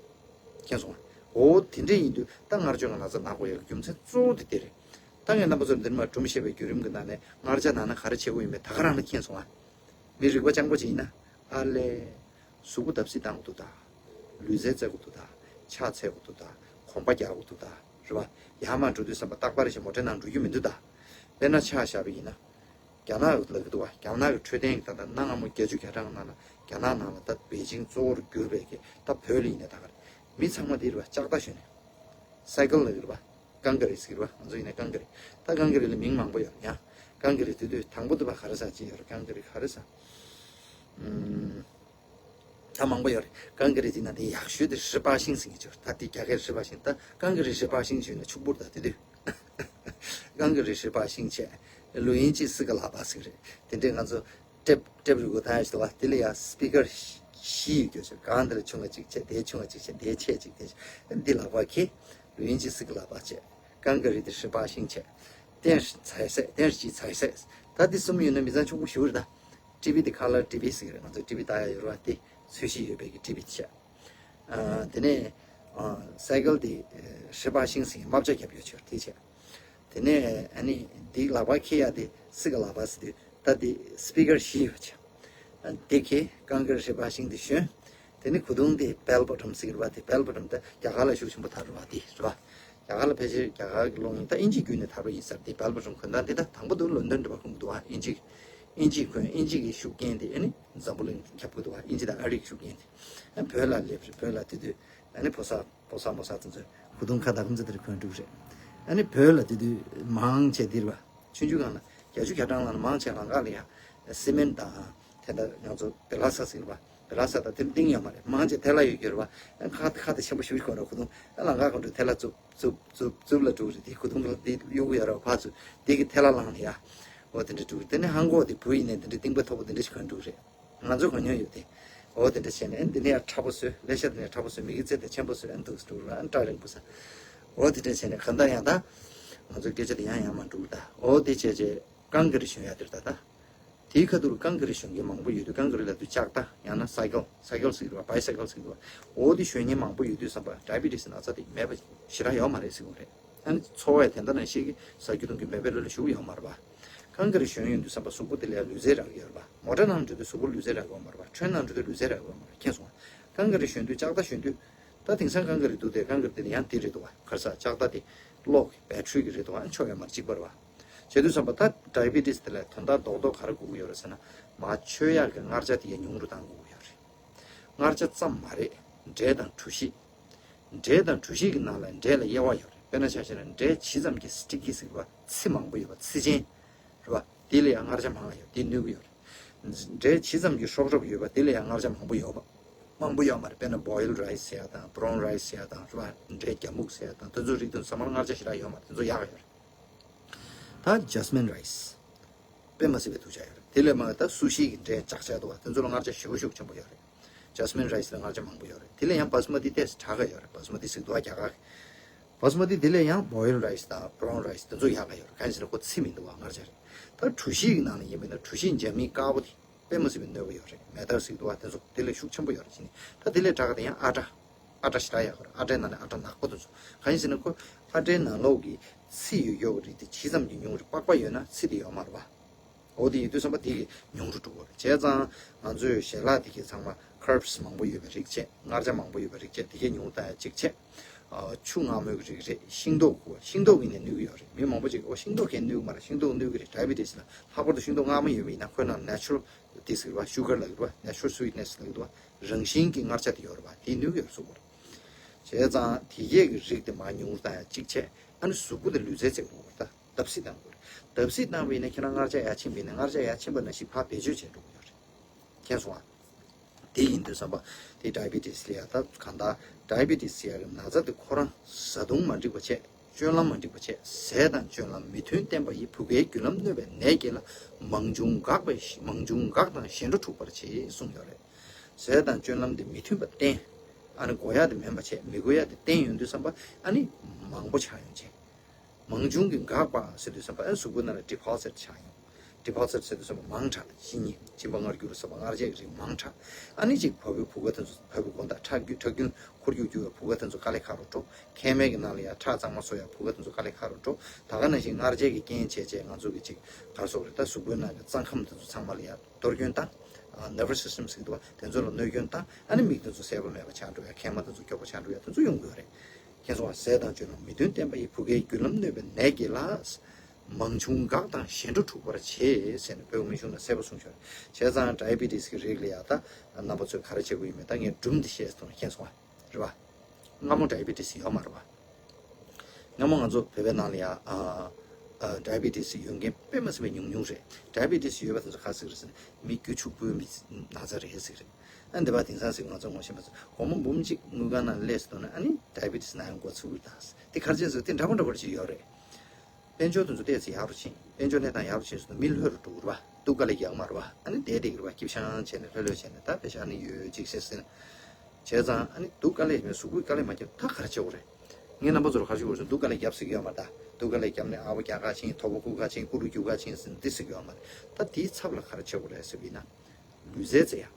མཁྱེན་སོང་ང་། འོ་དེ་འདྲ་ཡིན་དུས་ད་མངར་སྐྱོ་ནང་ན་ཚ་ན་དགོས་ཡག་གི་རྒྱུ་མཚན་གཙོ་བོ་དེ་དེ་རེད། ད་ངས་རྣམ་པ་ཚོར་འདིར་མ་སྒྲུང་བཤད་པའི་བརྒྱུད་རིམ་གྱི་ནང་ནས་མངར་ཆ་ན་ན་ག་རེ་བྱེད་དགོས་ཡིན་མིན་ད་ག་རང་ལ་མཁྱེན་སོང་ང་། མི་རིག་པ་སྤྱང་པོ་ཅིག་ཡིན་ན། ཨ་ལས། གཟུགས་པོ་བརྡབ་གསིག་བཏང་དགོས་འདུག་ད། ལུས་རྩལ་རྩེ་དགོས་འདུག་ད། ཕྱག་འཚལ་དགོས་འདུག་ད། གོམ་པ་རྒྱག་དགོས་འདུག་ད། རེད་པ། ཡར་མར་འགྲོ་དུས་ཙམ་པ་རྟག་པར་ཞིག་མོ་ཊའི་ནང་འགྲོ་རྒྱུ་མི་འདུག་ད། དཔེར་ན་ཆ་བཞག་པ་ཡིན་ན། རྒྱ་ནག་ལབ་ཀྱི་འདུག་པ། རྒྱ་ནག་གི་འཕྲོད་བསྟེན་གྱི་ད་ལྟ་གནའ་སྔ་མོ་བརྒྱད་ཅུ་གྱ་གྲངས་ནང་ལ་རྒྱ་ནག་ནང་ལ་ད་པེ་ཅིང་གཙོ་བོར་གྱུར་པའི་གི་ད་བོད་ལ་ཡིན་ན་ད་ག་རེད། མི་ཚང་མ་དེ་རེད་པ། ལྕགས་རྟ་ཞོན་ནས། སའི་ཀལ་ལབ་ཀྱི་རེད་པ། ཀང་ཀ་རི་ཟེར་གྱི་རེད་པ། ང་ཚོ་ཡིན་ན་ཀང་ཀ་རི། ད་ཀང་ཀ་རི་ལ་མིང་མང་པོ་ཡོད་རེད་ཡ། ཀང་ཀ་རི་དེ་དུས་དང་པོ་དུ་བ་ག་རེ་ཟེར་ཅིག་ཡོད་རེད། ཀང་ཀ་རི་ག་རེ་ཟེར། ཨུམ། ད་མང་པོ་ཡོད་རེད། ཀང་ཀ་རི་དེ་ན་དེ་ཡག་ཤོས་དེ་ཧྲི་པ་ཤིང་ཟེར་མཁན་ཅིག་ཡོད་རེད། ད་དེ་རྒྱ་སྐད་ཧྲི་པ་ཤིང་། ད་ཀང་ཀ་རི་ཧྲི་པ་ཤིང་ཞུས་ན་ཕྱུག་པོ་རེད། ད་དེ་དུས་ཀང་ཀ་རི་ཧྲི་པ་ཤིང་བྱས། ལུ་ཡིན་ཅི་སི་ཀ་ལ་པ་ཟེར་གྱི་རེད། དེ་འདྲས་ང་ཚོ་ཊེབ་ཊེབ་རིལ་གོ་ཐང་ཡ་ཞིག་འདུག་པ། དེ་ལ་ཡ་སི་པི་ཀར་བཞི་ཡོད་རྒྱུ་ཞིག། གང་དེ་ལ་ཆུང་བ་གཅིག་བྱས། དེའི་ཆུང་བ་གཅིག་བྱས། དེའི་ཆེ་གཅིག། དེའི་ཆེ། འདི་ལག་པ་འཁྱེར། ལུ་ཡིན་ཅི་སི་ཀ་ལ་པ་བྱས། ཀང་ཀ་རི་དེ་ཧྲི་པ་ཤིང་བྱས། ཏན་ཧྲི་ཚའི་སེ། ཏན་ཧྲི་ཅི་ཚའི་སེ། ད་འདི་གསུམ་ཡོད་ན་མི་ཚང་ཕྱུག་པོ་ཞེ་པོ་རེད་ད། ཊི་བི་དེ་ཁ་ལར་ཊི་བི་ཟེར་གྱི་རེད། ང་ཚོ་ཊི་བི་ལྟ་ཡ་ཡོད་རེད་པ། དེ་ཚོས་གཞི་ཡོད་པའི་གི་ཊི་བི་བྱས། ཨ། དེ་ནས་ཨ་སའི་ཀལ་དེ་ཧྲི་པ་ཤིང་ཟེར་གྱི་རྨ་བྱ་བརྒྱབ་ཡོད་ཆོག་དེ་བྱས། དེ་ནས་ཨ་ནི་འདི་ལག་པ་འཁྱེར་ཡ་དེ་སི་ཀ་ལག་པ་ཟེར་དུས་ད་དེ་སི་པི་ཀར་བཞི་ཡོད་ཆོག་དེ་འཁྱེར། ཀང་ཀ་རི་ཧྲི་པ་ཤིང་དེ་ཞོན། དེ་ནི་གོས་ཐུང་དེ་བེལ་བོ་ཊམ་ཟེར་གྱི་རེད་པ། དེ་བེལ་བོ་ཊམ་དེ་རྒྱ་གར་ལ་ཤུགས་ཆེན་པོ་དར་བ་དེ་རེད་པ། རྒྱ་གར་ལ་ཕལ་ཆེར་རྒྱ་གར་གྱི་ལུང་ཡིན། ད་དབྱིན་ཇི་བརྒྱུད་ནས་དར་བ་ཡིན་ས་རེད། དེ་བེལ་བོ་ཊམ་གོན་སྟངས་དེ། ད་དང་པོ་དུ་ལོན་ཌོན་འདྲ་པོ་གོན་གྱི་འདུག་པ། དབྱིན་ཇི། དབྱིན་ཇི་གོན། དབྱིན་ཇི་གི་ཤུགས་རྐྱེན་དེ་ཨ་ནི་འཛམ་བུ་གླིང་ཁྱབ་ཀྱི་འདུག་པ། དབྱིན་ཇི་དང་ཨ་རི་གི་ཤུགས་རྐྱེན་དེ། ཨ། བོད་ལ་སླེབས་རེད། བོད་ལ་དེ་དུས་ཨ་ནི་ཕོ་གསར་ཕོ་གསར་མོ་གསར་དེ་ཚོས་གོས་ཐུང་ཁ་བཏགས་ཁ་ཚ་དེ་འདྲ་གོན་འགྲོ་གི་རེད། ཨ་ནི་བོད་ལ་དེ་དུས་མང་ཆེ་དེ་རེད་པ། ཆུང་ཆུང་སྒང་ལ་བརྒྱད་ཅུ་གྱ་གྲངས་ལ་མང་ཆེ་ལམ་ཁ་ལ་ཡ་སི་མེན་དང་དེ་འདྲ་ང་ཚོ་བེ་ལ་ས་ཟེར་བ། བེ་ལ་ས་དང་དེ་ཏིང་ཡོད་མ་རེད། མང་ཆེ་ཐལ་ལ་ཡོད་ཀྱི་རེད་བ། ཁ་ཁ་དེ་ཆེན་པོ་ཞུ་གོ་ར་ཁུ་ཐུང་ལ་ང་ག་འགྲོ་ཐལ་ལ་རྩུབ་རྩུབ་རྩུབ་རྩུབ་ལ་འགྲོ་རེད། དེ་ཁུ་ཐུང་ལ་དེ་གཡུག་གི་ཡོད་ར་བ། ཕ་ཚུ་དེ་གི་ཐལ་ལ་ལངས་ནས་ཡ། འོ་དེ་འདྲ་འགྲོ་རེད། དེ་ནས་ཧང་གོ་དེ་བུ་ཡིན་ནས་དེ་འདྲ་ཏིང་པ་མཐོ་པོ་དེ་འདྲ་ཞིག་ག་འགྲོ་རེད། ང་ཚོ་གོ་མྱོང་ཡོད་དེ། འོ་དེ་འདྲ་བྱས་ནས་འདི་ནས་ཡ་ཁྲ་པོ་བཟོས། ལེ་ཤ་དེ་ནས་ཁྲ་པོ་བཟོས། མི་གི་རྩེ་དེ་ཆེན་པོ་བཟོས། ཨན་འདུག་འགྲོ་ར་ཨན་སྐྲ་རིང་པོ་ས། འོ་དེ་འདྲ་བྱས་ནས་གང་ལྟར་ཡང་ད་ང་ཚོ་སྐད་ཆ་དེ་ཡང་ཡང་མ་འགྲོ་ད། འོ་དེ་བྱས་རྗེས་ཀང་ཀི་རི་ཞོན་ཡ་དེར་ད་ད། དེའི་ཁ་ཐུག་ལ་ཀང་ཀི་རི་ཞོན་མཁན་མང་པོ་ཡོད་དུས། ཀང་ཀི་རི་ལབ་དུས་ལྕགས་རྟ་ཡང་ན་སའི་ཀལ། སའི་ཀལ་ཟེར་གི་འདུག་བ། བའི་སའི་ཀལ་ཟེར་གི་འདུག་བ། འོ་དེ་ཞོན་མཁན་མང་པོ་ཡོད་དུས་ཙམ་པ་ཌའི་བི་ཊི་སི་ན་ཚ་དེ་མེད་པ་ཞེ་དྲག་ཡོད་མ་རེད་ཟེར་གི་རེད། ཨ་ནི་འཚོ་བའི་དེ་འདྲ་ནང་བཞིན་གྱི་ཟ་རྒྱུ་འཐུང་རྒྱུ་མེད་པའི་ལོ་ལ་ཞུགས་ཡོད་མ་རེད་པ། ཀང་ཀི་རི་ཞོན་ཡོང་དུས་ཙམ་པ་གཟུགས་པོ་དེ་ལ་ལུས་རྩལ་རག་གི་ཡོད་རེད་པ། མོ་ཊ་ནང་འགྲོ་དུས་གཟུགས་པོ་ལུས་རྩལ་རག་གི་ཡོད་མ་རེད་པ། ཁྲོན་ནང་འགྲོ་དུས་ལུས་རྩལ་རག་གི་ཡོད་མ་རེད། མཁྱེན་སོང་ང་། ཀང་ཀི་རི་ཞོན་དུས་ལྕགས་རྟ་ཞོན་དུས། ད་དེང་སང་ཀང་ཀི་རི་འདུག་སྟེ། ཀང་ཀི་རི་དེ་ནི་ཡང་དེ་རེད་འདུག་བ། ག་རེ་ཟ། ལྕགས་རྟ་དེ་གློག་གི་བེ་ཊི་རི་གི་རེད་འདུག་བ། ཨ་ནི་མཆོག་ཡོད་མ་རེད། གཅིག་པ་རེད་བ། བྱེད་དུས་ཙམ་པ་ད་ཌའི་བི་ཊི་སི་དེ་ལ་དོན་དག་རྡོག་རྡོག་ག་རེ་དགོས་ཀྱི་ཡོད་རེད་ཟེར་ན། མར་མཆོད་ཡག་གི་མངར་ཆ་དེ་ཡང་ཉུང་རུ་བཏང་དགོས་ཀྱི་ཡོད་རེད། མངར་ཆ་ཙམ་མ་རེད། འབྲས་དང་གྲོ་ཞིབ། འབྲས་དང་གྲོ་ཞིབ་ཀྱི་ནང་ལ་འབྲས་ལ་དབྱེ་བ་ཡོད་རེད། དཔེར་ན་ཆ་བཞག་ན་འབྲས་ཇི་ཙམ་གྱི་སི་ཊི་ཀི་ཟེར་བ། ཚི་མང་པོ་ཡོད་པ། ཚི་ཅན་རེད་བ། དེ་ལ་ཡང་མངར་ཆ་མང་བ་ཡོད། དེ་གནོད་ཀྱི་ཡོད་རེད། འབྲས་ཇི་ཙམ་གྱི་ཧྲོབ་ཧྲོབ་ཡོད་པ། དེ་ལ་ཡང་མངར་ཆ་མང་པོ་ཡོད་པ། མང་པོ་ཡོད་མ་རེད། དཔེར་ན་བོ་ཡིལ་རའི་སི་ཟེར་ཡ་དང་བྷ་རའུན་རའི་སི་ཟེར་ཡ་དང་རེད་བ། འབྲས་རྒྱ་སྨུག་ཟེར་ཡ་དང་དེ་ཚོ་རིགས་དེ་ཚོ་ཚང་མར་མངར་ཆ་ཞེ་དྲག་ཡོད་མ་རེད། དེ་ཚོ་ཡག་ག་ཡོད་རེད། ད་ཇ་སི་མིན་རའི་སི། དཔེ་མ་སྲིད་པའི་འདུ་བྱ་ཡོད་རེད། དེ་ལས་མང་ད་སུ་ཤི་གི་འབྲས་ལྕགས་ཆ་འདུག་བ། དེ་ཚོ་ལ་མངར་ཆ་ཞེ་པོ་ཤུགས་ཆེན་པོ་ཡོད་རེད། ཇ་སི་མིན་རའི་སི་ལ་མངར་ཆ་མང་པོ་ཡོད་རེད། དེ་ལས་ཡང་བྷ་སི་མ་ཏི་ཏོག་ཙམ་དྲག་ག་ཡོད་རེད། བྷ་སི་མ་ཏི་ཟེར་གི་འདུག་བ། རྒྱ་གར་གི་བྷ་སི་མ་ཏི། དེ་ལས་ཡང་བོ་ཡིལ་རའི་སི་དང་བྷ་རའུན་རའི་སི་དེ་ཚོ་ཡག་ག་ཡོད་རེད། གང་ཡིན་ཟེར་ན་ཁོ་ཚི་མི་འདུག་བ། མངར་ཆ་རེད། ད་གྲོ་ཞིབ་གི་ནང་ལ་ཡིན་པ་ཡིན་ན་གྲོ་ཞིབ་འཇམ་མི་དཀར་པོ་དེ་དཔེ་མ་སྲིད་པའི་གནོད་པ་ཡོད་རེད། མེ་ཏལ་ཟེར་གི་འདུག་བ། དེ་ཚོ་དེ་ལས་ཤུགས་ཆེན་པོ་ཡོད་རེད། ཅི་ནི་ད་དེ་ལས་དྲག་ག་དེ་ཡང་ཨ་ཊ། ཨ་ཊ་ཞེ་དྲག་ཡག་ག་རེད། ཨ་ཊའི་ནང་ནས་ཨ་ཊ་ནག་པོ་དེ་ཚོ། གང་ཡིན་ཟེར་ན་ཁོ་ཨ་ཊའི་ནང་ལོགས་ཀྱི་ཚི་ཡོད་ཡོད་རིགས་དེ་ཇི་ཙམ་གྱི་ཉུང་རུང་། པགས་པ་ཡོད་ན་ཚི་དེ་ཡོད་མ་རེད་བ། འོ་དེ་ཡིན་དུས་ཙམ་པ་དེ་གི་ཉུང་རུ་འགྲོ་གི་རེད། བྱས་ཙང་ང་ཚོའི་ཞལ་ལག་དེ་གི་ཚང་མ་ཁརབ་སི་མང་པོ་ཡོད་པའི་རིགས་བྱས། མངར་ཆ་མང་པོ་ཡོད་པའི་རིགས་བྱས། དེ་གས་ཉུང་བཏང་ཡ་གཅིག་བྱས། ཨ། ཆུ་མངར་མོའི་རིགས་རེད། ཤིང་ཏོག་གི། ཤིང་ཏོག་གི་ནས་གནོད་ཀྱི་ཡོད་རེད། མི་མང་པོ་ཅིག་གིས་ཤིང་ཏོག་གས་གནོད་ཀྱི་མ་རེད། ཤིང་ཏོག་གནོད་ཀྱི་རེད། ཌའི་བི་ཊི་སི་ལ། ལྷག་པར་དུ་ཤིང་ཏོག་མངར་མོ་ཡོད་པ་ཡིན་ན་ཁོའི་ནང་ནེ་ཅུ་རལ་དེ་ཟེར་བ། ཤུ་གར་ལབ་ཀྱི་རེད་བ། ནེ་ཅུ་རལ་སུ་ཝིཊ་ནེ་སི་ལབ་ཀྱི་འདུག་བ། རང་བཞིན་གྱི་མངར་ཆ་དེ་ཡོད་རེད་བ། དེས་གནོད་ཀྱི་ཡོད་རེད་གསུངས་པ་རེད། བྱས་ཙང་དེ་གས་ཀྱི་རིགས་དེ་མར་ཉུང་རུ་བཏང་ཡ་གཅིག་བྱས། ཨ་ནི་གཟུགས་པོ་དེ་ལུས་རྩལ་རྩེ་དགོས་རེད། ད་བརྡབ་གསིག་བཏང་དགོས་རེད། བརྡབ་གསིག་བཏང་བ་ཡིན་ན་ཁྱེད་རང་མངར་ཆ་ཡར་ཕྱིན་པ་ཡིན་ན་མངར་ཆ་ཡར་ཕྱིན་པ་ནང་བཞིན་ཕར་བེད་སྤྱོད་བྱས་འགྲོ་གི་ཡོད་རེད། མཁྱེན་སོང་ཨ། དེ་ཡིན་དུས་ཙམ་པ་དེ་ཌའི་བི་ཊི་སི་ལ་ཡ། ད་གང་ལྟར་ཌའི་བི་ཊི་སི་ཟེར་ཡ་གི་ན་ཚ་དེ་ཁོ་རང་བཟའ་བཏུང་མ་འགྲིག་པ་བྱས། སྤྱོད་ལམ་མ་འགྲིག་པ་བྱས། ཟས་དང་སྤྱོད་ལམ་མི་མཐུན་བསྟེན་པ་ཡིས། བུ་གའི་རྒྱུ་ལམ་གནོད་པའི་ནད་ཀྱིས་ལ། མང་ཆུང་འགག་པའི། མང་ཆུང་འགག་དང་ཞན་འགྲོ་འཁྲུགས་པར་བྱེད་གསུངས་ཡོད་རེད། ཟས་དང་སྤྱོད་ལམ་དེ་མི་མཐུན་པ་བསྟེན། ཨ་ནི་དགོས་ཡག་དེ་མིན་པ་བྱས། མི་དགོས་ཡག་དེ་བསྟེན་ཡོང་དུས་ཙམ་པ་ཨ་ནི་མང་པོ་ཆགས་ཡོང་བྱས། མང་ཆུང་གི་འགག་པ་ཟེར་དུས་ཙམ་པ་ཨ་གཟུགས་པོའི་ནང་ལ་ཌི་པོ་ཟིཊ་ཆགས་ཡོང་། ཌི་པོ་ཟིཊ་ཟེར་དུས་ཙམ་པ་མང་དྲགས། གཞི་ནས་གཅིན་པ་མངར་སྐྱུར་ཟེར་བ། མངར་ཆའི་རིགས་མང་དྲགས། ཨ་ནི་ཅིག་བ་སྤུའི་བུ་ག་དེ་ཚོ། བ་སྤུའི་དགོང་དག་ཁྲག་རྒྱུ། ཁྲག་རྒྱུན་འཁོར་རྒྱུག་རྒྱུ་བའི་བུ་ག་དེ་ཚོ་དཀའ་ལས་ཁག་རུ་འགྲོ། མཁལ་མའི་གི་ནང་ལ་ཡང་ཁྲག་གཙང་མ་བཟོ་ཡ་བུ་ག་དེ་ཚོ་དཀའ་ལས་ཁག་རུ་འགྲོ། ད་ག་ནང་བཞིན་མངར་ཆའི་གི་རྐྱེན་བྱས་བྱས་ང་ཚོ་གི་ཅིག་ག་རེ་ཟེར་དགོས་རེད། ད་གཟུགས་པོའི་ནང་གི་རྩ་ཁམས་དེ་ཚོ་ཚང་མ་ལ་ཡང་གཏོར་སྐྱོན་བཏང་། ནར་བ་སི་སི་ཊམ་ཟེར་གི་འདུག་བ། དེ་ཚོ་ལ་གནོད་སྐྱོན་བཏང་། ཨ་ནི་མིག་དེ་ཚོ་གསལ་པོ་མེད་པ་ཆགས་འགྲོ་ཡ། མཁལ་མ་དེ་ཚོ་སྐྱོ་པོ་ཆགས་འགྲོ་ཡ་དེ་ཚོ་ཡོང་གི་ཡོད་རེད། མཁྱེན་སོང་ང་། ཟས་དང་སྤྱོད་ལམ་མི་མཐུན་བསྟེན་པ་ཡིས། བུ་གའི་རྒྱུ་ལམ་གནོད་པའི་ནད་ཀྱིས་ལ། མང་ཆུང་འགག་དང་ཞན་འགྲོ་འཁྲུགས་པར་བྱེད་ཟེར་ནས་བོད་མི་གཞུང་ལ་གསལ་པོ་གསུངས་ཤོར། བྱས་ཙང་ཌའི་བི་ཊི་སི་གི་རིགས་ལ་ཡ་ད་རྣམ་པ་ཚོས་ག་རེ་བྱེད་དགོས་ཡིན་མིན་ད་ངས་སྒྲུང་འདི་བཤད་སོང་། མཁྱེན་སོང་ང་། རེད་བ། སྔ་མོ་ཌའི་བི་ཊི་སི་ཡོད་མ་རེད་བ། སྔ་མོ་ང་ཚོ་བོད་པའི་ནང་ལ་ཡ་ཨ་ཨ་ཌའི་བི་ཊི་སི་ཡོད་མཁན་དཔེ་མ་སྲིད་པའི་ཉུང་ཉུང་རེད། ཌའི་བི་ཊི་སི་ཡོད་པ་དེ་ཚོ་ག་ཟེར་གི་རེད་ཟེར་ན་མི་རྒྱུ་ཕྱུག་པོའི་མི་ན་ཚ་རེད་ཟེར་གི་རེད། ཨ་འདི་པ་དེང་སང་ཟེར་ང་ཚོ་ངོ་ཤེས་པ་ཚོ་སྒོར་མོ་འབུམ་གཅིག་དངུལ་ཁང་ནང་སླེབས་སོང་ན་ཨ་ནི་ཌའི་བི་ཊི་སི་ན་ཡང་འགོ་ཚུགས་གི་རེད། ད་དེ་ག་རེ་བྱས་ཟེར་དེ་འདྲ་པོ་འདྲ་པོ་ཅིག་ཡོད་རེད། དཔལ་འབྱོར་དེ་ཚོ་ཏོག་ཙམ་ཡག་རུ་ཕྱིན། དཔལ་འབྱོར་གནས་སྟངས་ཡག་རུ་ཕྱིན་སོང་ན་མི་ལྷོད་རུ་འགྲོ་གི་རེད་བ། སྡུག་དཀའ་ལས་རྒྱག་གི་མ་རེད་བ། ཨ་ནི་བསྡད་བསྡད་ཀྱི་རེད་བ། སྐྱིད་ཤང་བྱས་ནས་ལྷོད་ལྷོད་བྱས་ནས་ད་ཕལ་ཆེར་ཨ་ནི་ཡོད་ཅིག་ཟེར་ཟེར་ན། བྱས་ཙང་ཨ་ནི་སྡུག་དཀའ་ལས་མེད། གཟུགས་པོའི་དཀའ་ལས་མ་བརྒྱབ་ད་ག་རེ་བྱེད་དགོས་རེད། ངས་རྣམ་པ་ཚོར་ག་རེ་ཞུ་དགོས་རེད་ཟེར་ན་སྡུག་དཀའ་ལས་བརྒྱབ་སྲིད་ཀྱི་ཡོད་མ་རེད་ད། སྡུག་དཀའ་ལས་བརྒྱབ་ནས་ཨ་ཕོ་རྒྱག་ག་ཕྱིན། མཐོ་པོ་རྐུ་ག་ཕྱིན། སྐུ་རུ་རྒྱུག་ག་ཕྱིན་ཟེར་ན་འདི་སྲིད་ཀྱི་ཡོད་མ་རེད། ད་དེའི་ཚབ་ལ་ག་རེ་བྱེད་དགོས་རེད་ཟེར་བ་ཡིན་ན། ལུས་རྩལ་རྩེ་ཡ།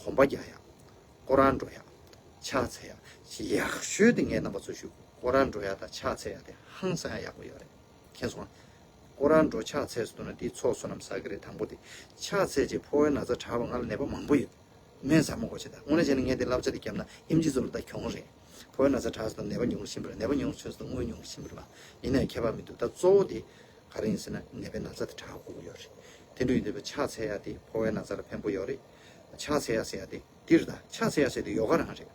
གོམ་པ་རྒྱག་ཡ། སྐོར་ར་འགྲོ་ཡ། ཕྱག་འཚལ་ཡ། ཡག་ཤོས་དེ་ངས་རྣམ་པ་ཚོར་ཞུ། སྐོར་ར་འགྲོ་ཡ་དང་ཕྱག་འཚལ་ཡ་དེ་ཧང་སང་ཡ་ཡག་པོ་ཡོད་རེད། མཁྱེན་སོང་ང་། སྐོར་ར་འགྲོ་ཕྱག་འཚལ་སོང་ན་དེས་ཚོགས་བསོད་ནམས་བསགས་ཀྱི་རེད། དང་པོ་དེ། ཕྱག་འཚལ་རྗེས་ཕོ་བའི་ན་ཚ་དྲག་པ་ང་ལ་ནད་པ་མང་པོ་ཡོད། སྨན་ཟ་མ་དགོས་བྱས་ད། དངོས་གནས་བྱས་ན་ངས་དེ་བསླབ་བྱ་དེ་བརྒྱབ་ན་ཨེམ་ཆི་ཚོ་ལ་ད་གྱོང་རེད། ཕོ་བའི་ན་ཚ་དྲག་སོང་ན་ནད་པ་ཉུང་རུ་ཕྱིན་པ་རེད། ནད་པ་ཉུང་རུ་ཕྱིན་སོང་ན་དངུལ་ཉུང་རུ་ཕྱིན་པ་རེད་བ། ཡིན་ནའི་ཁྱད་པར་མི་འདུག་ད་གཙོ་བོ་དེ་ག་རེ་ཡིན་ཟེར་ན་ནད་པའི་ན་ཚ་དེ་དྲག་དགོས་ཀྱི་ཡོད་རེད། དེ་འདྲ་ཡིན་དུས་ཕྱག་འཚལ་ཡ་དེ་ཕོ་བའི་ན་ཚ་ལ་ཕན་པོ་ཡོད་རེད། ཕྱག་འཚལ་ཡ་ཟེར་ཡ་དེ་འདིར་ད་ཕྱག་འཚལ་ཡ་ཟེར་དེ་ཡོ་ག་རང་རེད། རྒྱ་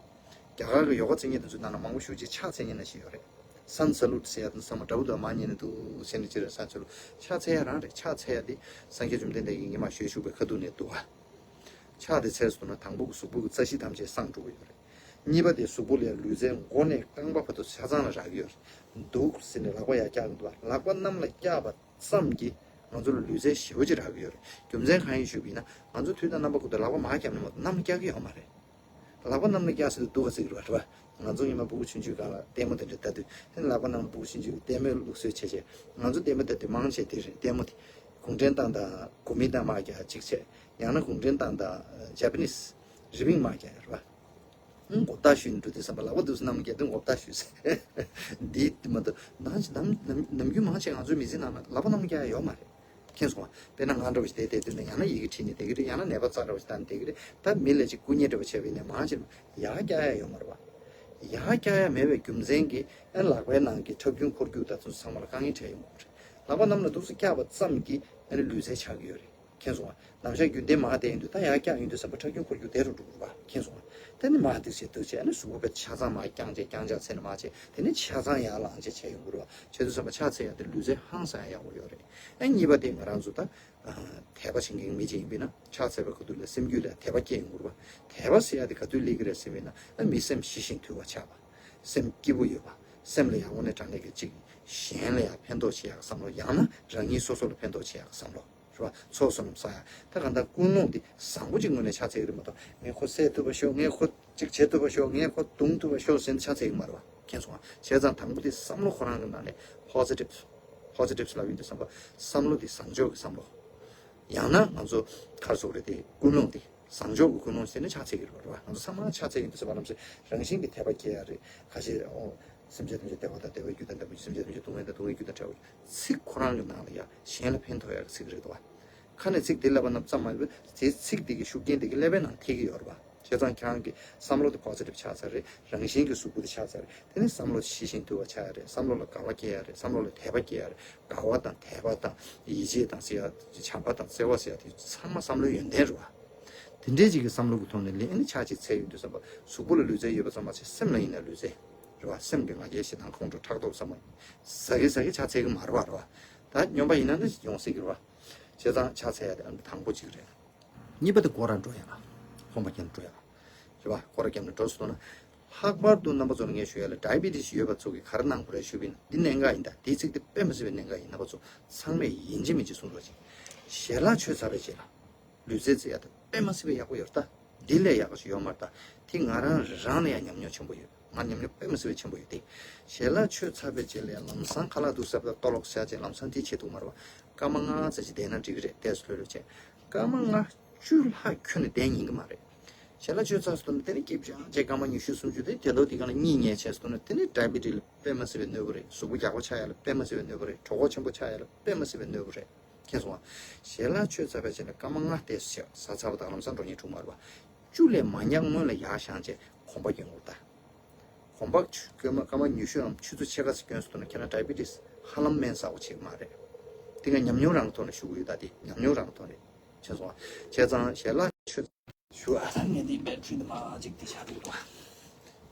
གར་གྱི་ཡོ་ག་རྩེ་མཁན་དེ་ཚོའི་ནང་ན་མང་པོ་ཞེ་པོ་ཅིག་ཕྱག་འཚལ་མཁན་ནང་བཞིན་ཡོད་རེད། Sun salute ཟེར་ཡ་དེ་ཚང་མ་འདྲ་པོ་འདུག་མ་ཉན་ནས་འདུག་ཟེར་ནས་ཅི་རེད། Sun salute ཕྱག་འཚལ་ཡ་རང་རེད། ཕྱག་འཚལ་ཡ་དེ་སངས་རྒྱས་བཅོམ་ལྡན་འདས་ཀྱིས་ཉི་མ་ཞལ་བཞུགས་པའི་ཁ་ཐུག་ནས་འདུག་བ། ཕྱག་དེ་འཚལ་སོང་ན་དང་པོ་གི་གཟུགས་པོ་གི་རྩ་བཞི་ཐམས་ཅད་སངས་འགྲོ་གི་ཡོད་རེད། གཉིས་པ་དེ་གཟུགས་པོ་ལས་ལུས་རྩལ་མགོ་ནས་རྐང་པ་བར་དུ་ཆ་ཚང་ལ་རག་གི་ཡོད་རེད། འདུག་ཟེར་ནས་ལག་པ་ཡར་བཀྱག་གི་འདུག་བ། ལག་པ་གནམ་ལ་བཀྱག་པ་ཙམ་གྱིས་ང་ཚོ་ལ་ལུས་རྩལ་ཞེ་པོ་ཅིག་རག་གི་ཡོད་རེད། རྒྱུ་མཚན་གང་ཡིན་ཞུས་པ་ཡིན་ན། ང་ཚོ་དུས་དང་རྣམ་པ་ཀུན་ཏུ་ལག་པ་མར་བརྒྱབ་ནས་མ་གཏོགས་གནམ་ལ་བཀྱག་གི་ཡོད་མ་རེད། ལག་པ་གནམ་ལ་བཀྱག་ཟེར་དུས་སྡུག་ག་ཟེར་གི་རེད་བ། ང་ཚོ་ཉི་མ་ཕྲུ་གུ་ཆུང་ཆུང་སྒང་ལ་ལྟད་མོ་དེ་འདྲ་ལྟ་དུས། ལག་པ་གནམ་ལ་ཕྲུ་གུ་ཆུང་ཆུང་གིས་ལྟད་མོའི་ལུགས་སྲོལ་བྱས་བྱས། ང་ཚོ་ལྟད་མོ་ལྟ་དུས་མང་ཆེ་དེ་རེད། ལྟད་མོ་དེ་གུང་ཁྲན་ཏང་དང་གོ་མིན་ཏང་དམག་རྒྱག་གཅིག་བྱས། ཡང་ན་གུང་ཁྲན་ཏང་དང་ཇ་པ་ནིས་རི་པིན་དམག་རྒྱག་རེད་བ། ཨང་། མགོ་བཏགས་གཞུས་ནས་འགྲོ་དུས་ཙམ་པ་ལག་པ་འདུག་སེ་གནམ་ལ་བཀྱག་དུས་མགོ་བཏགས་གཞུས་ཟེར། འདི་མ་གཏོགས་ནམ་ནམ་ནམ་རྒྱུན་མང་ཆེ་ང་ཚོའི་མི་ཚེ་ནང་ན་ལག་པ་གནམ་ལ་བཀྱག་ཡ་ཡོད་མ་རེད། མཁྱེན་སོང་ང་། དཔེར་ན་ང་འདྲ་བོ་ཞིག་བསྡད་བསྡད་དུས་ན། ཡང་ན་ཡི་གེ་བྲིས་ནས་བསྡད་ཀྱི་རེད། ཡང་ན་ནད་པ་ཙག་འདྲ་བོ་ཞིག་ལྟ་ནས་བསྡད་ཀྱི་རེད། ད་མི་ལ་ཅིག་སྐུ་ཉེ་འདྲ་བོ་བྱས་པ་ཡིན་ན་མང་ཆེ་ཡར་བཀྱག་ཡ་ཡོད་མ་རེད་བ། ཡར་བཀྱག་ཡ་མེད་པའི་རྒྱུ་མཚན་གྱིས་ཨ་ནི་ལག་པའི་ནང་གི་ཁྲག་རྒྱུན་འཁོར་རྒྱུག་དང་དེ་ཚོ་ཚང་མ་ལ་དཀའ་ངལ་འཕྲད་ཡོང་གི་རེད། ལག་པ་གནམ་ལ་འདུག་སེ་བཀྱག་པ་ཙམ་གྱིས་ཨ་ནི་ལུས་རྩལ་ཆགས་ཀྱི་ཡོད་རེད། མཁྱེན་སོང་ང་། ནམ་ཞག་རྒྱུན་ལྡན་མར་བསྡད་ཡོང་དུས། ད་ཡར་བཀྱག་ཡོང་དུས་ཙམ་པ་ཁྲག་རྒྱུན་འཁོར་རྒྱུག་བདེ་རུ་འགྲོ་གི་རེད་བ། མཁྱེན་སོང་ང་། དེ་ནི་མར་འདུག་སེ་འདུག་བྱས། ཨ་ནི་གཟུགས་པོ་དཔེ་ཆ་ཚང་མར་བརྐྱངས་བྱས། བརྐྱངས་བྱས་ཚེ་ནི་མར་བྱས། དེ་ནི་ཆ་ཚང་ཡར་ལངས་བྱས་བྱས་ཡོང་གི་རེད་བ། བྱས་དུས་ཙམ་པ་ཕྱག་འཚལ་ཡ་དེ་ལུས་རྩལ་ཧང་སང་ཡག་པོ་ཡོད་རེད། ཨ། གཉིས་པ་དེ་ང་རང་ཚོ་ད་ཨ་དད་པ་བྱེད་མཁན་མི་ཅིག་ཡིན་པས་ན། ཕྱག་འཚལ་བའི་ཁ་ཐུག་ལ་སེམས་རྒྱུད་ལ་དད་པ་སྐྱེ་ཡོང་གི་རེད་བ། དད་པ་ཟེར་ཡ་དེ་ག་དུས་སླེབས་ཀྱི་རེད་ཟེར་བས་ན། ཨ། མི་སེམས་ཞི་ཞིང་དུལ་བར་བྱ་བ། སེམས་སྐྱིད་པོ་ཡོད་པ། སེམས་ལ་ཡང་དངོས་གནས་དྲང་གནས་ཀྱི་གཅིག་གཞན་ལ་ཡང་ཕན་ཐོགས་བྱེད་ཡག་གི་བསམ་བློ། ཡང་ན་རང་ཉིད་སོ་སོ་ལ་ཕན་ཐོགས་བྱེད་ཡག་གི་བསམ་བློ། རེད་བ། ཚོགས་བསོད་ནམས་བསགས་ཡ། ད་གང་ལྟར་ཀུན་སློང་འདི་བཟང་པོ་ཅིག་ངོས་ནས་ཕྱག་འཚལ་གྱི་རེད་མ་གཏོགས། ངས་ཁོ་བསད་ཐུབ་པ་ཤོག་ངས་ཁོ་ཅིག་བྱེད་ཐུབ་པ་ཤོག་ངས་ཁོ་རྡུང་ཐུབ་པ་ཤོག་ཟེར་ནས་ཕྱག་འཚལ་གྱི་མ་རེད་བ། མཁྱེན་སོང་ང་། བྱས་ཙང་དང་པོ་དེ་བསམ་བློ་ཁོ་རང་གི་ནང་ནས་པོ་སི་ཊིབ། པོ་སི་ཊིབ་ལབ་ཡོང་དུས་ཙམ་པ་བསམ་བློ་དེ་བཟང་ཕྱོགས་ཀྱི་བསམ་བློ། ཡང་ན་ང་ཚོ་ག་རེ་ཟེར་དགོས་རེད། དེ་ཀུན་སློང་དེ་བཟང་ཕྱོགས་ཀྱི་ཀུན་སློང་བྱས་ནས་ཕྱག་འཚལ་གྱི་རེད་བ། རེད་བ། ང་ཚོ་ཚང་མ་ཕྱག་འཚལ་ཡོང་དུས་ཙམ་པ་ལམ་སང་རང་བཞིན་གྱིས་དད་པ་སྐྱེ་ཡ་རེད། ཁ་ཤས། ཨོ། སེམས་ཅན་ཐམས་ཅད་བདེ་བ་དང་བདེ་བའི་རྒྱུ་དང་ལྡན་པ་ཡི། སེམས་ཅན་ཐམས་ཅད་སྡུག་བསྔལ་དང་སྡུག་བསྔལ་གྱི་རྒྱུ་དང་བྲལ་བ་ཡི། ཚིག་ཁོ་རང་གི་ནང་ལ་ཡ་གཞན་ལ་ཕན་ཐོགས་ཡག་གི་ཚིག་རེད་འདུག་བ། ཁ་ནས་ཚིག་འདི་ལབ་པ་ན་ཙམ་མ་ཡིན་པར་དེའི་ཚིག་འདི་གི་ཤུགས་རྐྱེན་འདི་གིས་ཀླད་པའི་ནང་ཐེག་གི་ཡོད་རེད་པ། བྱས་ཙང་ཁྱེད་རང་གི་བསམ་བློ་དེ་པོ་སི་ཊིབ་ཆགས་ཚར་རེད། རང་བཞིན་གྱི་གཟུགས་པོ་དེ་ཆགས་ཚར་རེད། དེ་ནས་བསམ་བློ་དེ་ཞི་ཞིང་དུལ་བ་ཆགས་ཡ་རེད། བསམ་བློ་ལ་དགའ་བ་སྐྱེ་ཡ་རེད། བསམ་བློ་ལ་དད་པ་སྐྱེ་ཡ་རེད། དགའ་བ་དང་དད་པ་དང་ཡིད་ཆེས་དང་ཟེར་ཡ། བྱམས་པ་དང་བརྩེ་བ་ཟེར་ཡ་དེ་ཚང་མ་བསམ་བློའི་ཡོན་ཏན་རེད་བ། དེ་འདྲའི་ཅིག་གི་བསམ་བློ་གི་ཐོག་ནས་ལན་ནི་ཕྱག་ཅིག་འཚལ་ཡོང་དུས་ཙམ་པ། གཟུགས་པོ་ལ་ལུས་རྩལ་ཡོད་པ་ཙམ་མ་ཟད་སེམས་ལ་ཡིན་ན་ལུས་རྩལ་རེད་བ། སེམས་ཀྱི་ང་རྒྱལ་ཞེ་སྡང་ཁོང་ཁྲོ་ཕྲག་དོག་ཚང་མ་ཟ་གི་ཟ་གི་ཕྱག་འཚལ་གི་མ་རེད་བ། རེད་བ། ད་སྨྱོན་པ་ཡིན་ན་ནི་ཡོང་སྲིད་གི་རེད་བ། བྱས་ཙང་ཕྱག་འཚལ་ཡ་དེ་ཨ་ནི་དང་པོ་གཅིག་རེད། གཉིས་པ་དེ་སྐོར་ར་འགྲོ་ཡ་ལ། གོམ་པ་བརྒྱབ་ནས་འགྲོ་ཡ་ལ། རེད་བ། སྐོར་ར་བརྒྱབ་ནས་འགྲོ་སོང་ན། ལྷག་པར་དུ་རྣམ་པ་ཚོ་ལ་ངས་ཞུ་ཡ་ལ། ཌའི་བི་ཊི་སི་ཡོད་པ་ཚོ་གིས་ག་རེ་གནང་དགོས་རེད་ཞུས་པ་ཡིན་ན། འདི་གནད་འགག་ཡིན། ད་འདིའི་ཚིག་འདི་དཔེ་མི་སྲིད་པའི་གནད་འགག་ཡིན། རྣམ་པ་ཚོ་ཚང་མས་ཡིན་གཅིག་མིན་གཅིག་གསུང་རོགས་གྱིས། ཞལ་ལག་མཆོད་ཚར་བའི་རྗེས་ལ་ལུས་རྩལ་རྩེ་ཡ་དེ་དཔེ་མི་སྲིད་པའི་ཡག་པོ་ཡོད་རེད་ད། འདི་ལས་ཡག་པ་ཞིག་ཡོད་མ་རེད་ད། དེ་ང་རང་རང་ལ་ཡང་ཉམས་མྱོང་ཆེན་པོ་ཡོད། ང་ཉམས་མྱོང་དཔེ་མི་སྲིད་པའི་ཆེན་པོ་ཡོད་དེ། ཞལ་ལག་མཆོད་ཚར་བའི་རྗེས་ལ་ཡང་ལམ་སང་ཁ་ལག་འདུག་ཟེར་བ་ལྟོ་ལོག་བྱས་བྱས་ལམ་སང་དེ་བྱེད་ཐུབ་མ་རེད་བ། སྐར་མ་ལྔ་ཙམ་ཞིག་བསྡད་ན་འགྲིག་གི་རེད། ཏོག་ཙམ་ལྷོད་ལྷོད་བྱས། སྐར་མ་ལྔ་བཅུ་ལྷག་ཁྱོན་ནས་བསྡད་ཉན་གི་མ་རེད། ཞལ་ལག་མཆོད་ཚར་སོང་ན་དེ་ནས་སྐྱིད་པོ་བྱས་སྐར་མ་ཉི་ཤུ་སུམ་ཅུ་དེ་དེ་ལོ་དེ་ག་ལ་གཉིད་ཉལ་བྱས་སོང་ན། དེ་ནས་ཌའི་བི་ཊི་སི་ལ་དཔེ་མི་སྲིད་པའི་གནོད་པ་རེད། གཟུགས་པོ་རྒྱགས་པ་ཆགས་ཡ་ལ་དཔེ་མི་སྲིད་པའི་གནོད་པ་རེད། གྲོད་ཁོག་ཆེན་པོ་ཆགས་ཡ་ལ་དཔེ་མི་སྲིད་པའི་གནོད་པ་རེད། མཁྱེན་སོང་ང་། ཞལ་ལག་མཆོད་ཚར་བའི་རྗེས་ལ་སྐར་མ་ལྔ་ཏོག་ཙམ་བྱས། ཟ་ཚར་བ་དང་ལམ་སང་འགྲོ་ཉན་འགྲིག་མ་རེད་བ། བཅུ་ལས་མ་ཉག་སྔོན་ལ་ཡར་བཞེངས་བྱས་གོམ་པ་སྐྱོན་དགོས་རེད་ད། གོམ་པ་ཆུ་སྐར་མ་སྐར་མ་ཉི་ཤུའམ་ཆུ་ཚོད་ཕྱེད་ཀ་ཙམ་སྐྱོན་སོང་ན་ཁྱེད་རང་ཌའི་བི་ཊི་སི་ཧ་ལམ་སྨན་ཟ་དགོས་བྱེད་ཀྱི་མ་རེད། དེ་ང་ཉམས་མྱོང་རང་གི་ཐོག་ནས་ཞུ་གི་ཡོད། ད་དེ་ཉམས་མྱོང་རང་གི་ཐོག་ནས། མཁྱེན་སོང་ང་། བྱས་ཙང་ཞལ་ལག་མཆོད། ཞུ། ཨ། ད་ངས་འདི་བེ་ཊི་རི་དེ་མར་ཅིག་དེ་བཞག་འདུག་ག།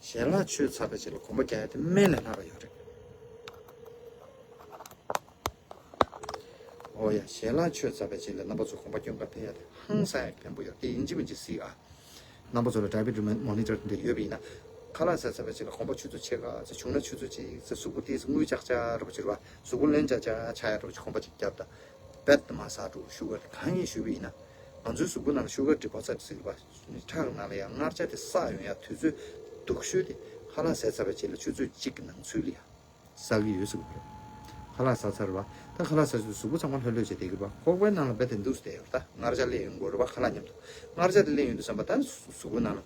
ཞལ་ལག་མཆོད་ཚར་བའི་རྗེས་ལ་གོམ་པ་རྒྱག་ཡ་དེ་སྨན་ལས་སླ་བ་ཡོད་རེད། ཨོ་ཡ། ཞལ་ལག་མཆོད་ཚར་བའི་རྗེས་ལ་རྣམ་པ་ཚོ་གོམ་པ་སྐྱོན་ག་ཕན་ཡ་དེ་ཧང་སང་ཡ་ཕན་པོ་ཡོད། དེ་ཡིན་གཅིག་མིན་གཅིག་གཟིགས་ཨ། རྣམ་པ་ཚོ་ལ་ཌའི་བི་ཊི་སི་མོ་ནི་ཊར་འདི་ཡོད་པ་ཡིན་ན། ཁ་ལག་ཟས་ཚར་བའི་རྗེས་ལ་གོམ་པ་ཆུ་ཚོད་ཕྱེད་ཀ་ཙམ། བྱུང་ན་ཆུ་ཚོད་གཅིག་ཙམ། གཟུགས་པོ་ཏོག་ཙམ་རྔུལ་ཆག་ཆག་འདྲ་པོ་ཅིག་རེད་བ། གཟུགས་པོ་རློན་ཆག་ཆག་ཆགས་ཡ་འདྲ་པོ་ཅིག་གོམ་པ་ཅིག་བརྒྱབ་དང་། རྦད་དེ་མར་ཟ་འགྲོ། ཤུ་གར་དེ་གང་ཡིན་ཞུས་པ་ཡིན་ན། ང་ཚོའི་གཟུགས་པོའི་ནང་ལ་ཤུ་གར་འདི་བ་ཚབ་ཟེར་བ། ཁྲག་ནང་ལ་ཡང་མངར་ཆ་དེ་བསགས་ཡོང་ཡ་དུས་ཚོད་སྡུག་ཤོས་དེ་ཁ་ལག་ཟས་ཚར་བའི་རྗེས་ལ་ཆུ་ཚོད་གཅིག་གི་ནང་ཚུད་ལ་ཡ་ཟ་གི་ཡོད་ཟེར་གི་རེད། ཁ་ལག་ཟ་ཚར་བ། ད་ཁ་ལག་ཟ་ཚར་དུས་གཟུགས་པོ་ཚང་མ་ལྷོད་ལྷོད་བྱས་བསྡད་ཀྱི་རེད་བ། ཁོག་པའི་ནང་ལ་རྦད་དེ་འདུག་སེ་བསྡད་ཡོད་རེད། ད་མངར་ཆ་སླེབས་ཡོང་གི་རེད་བ། ཁ་ལག་མཉམ་དུ་མངར་ཆ་དེ་སླེབས་ཡོང་དུས་ཙམ་པ་ད་གཟུགས་པོའི་ནང་ལ་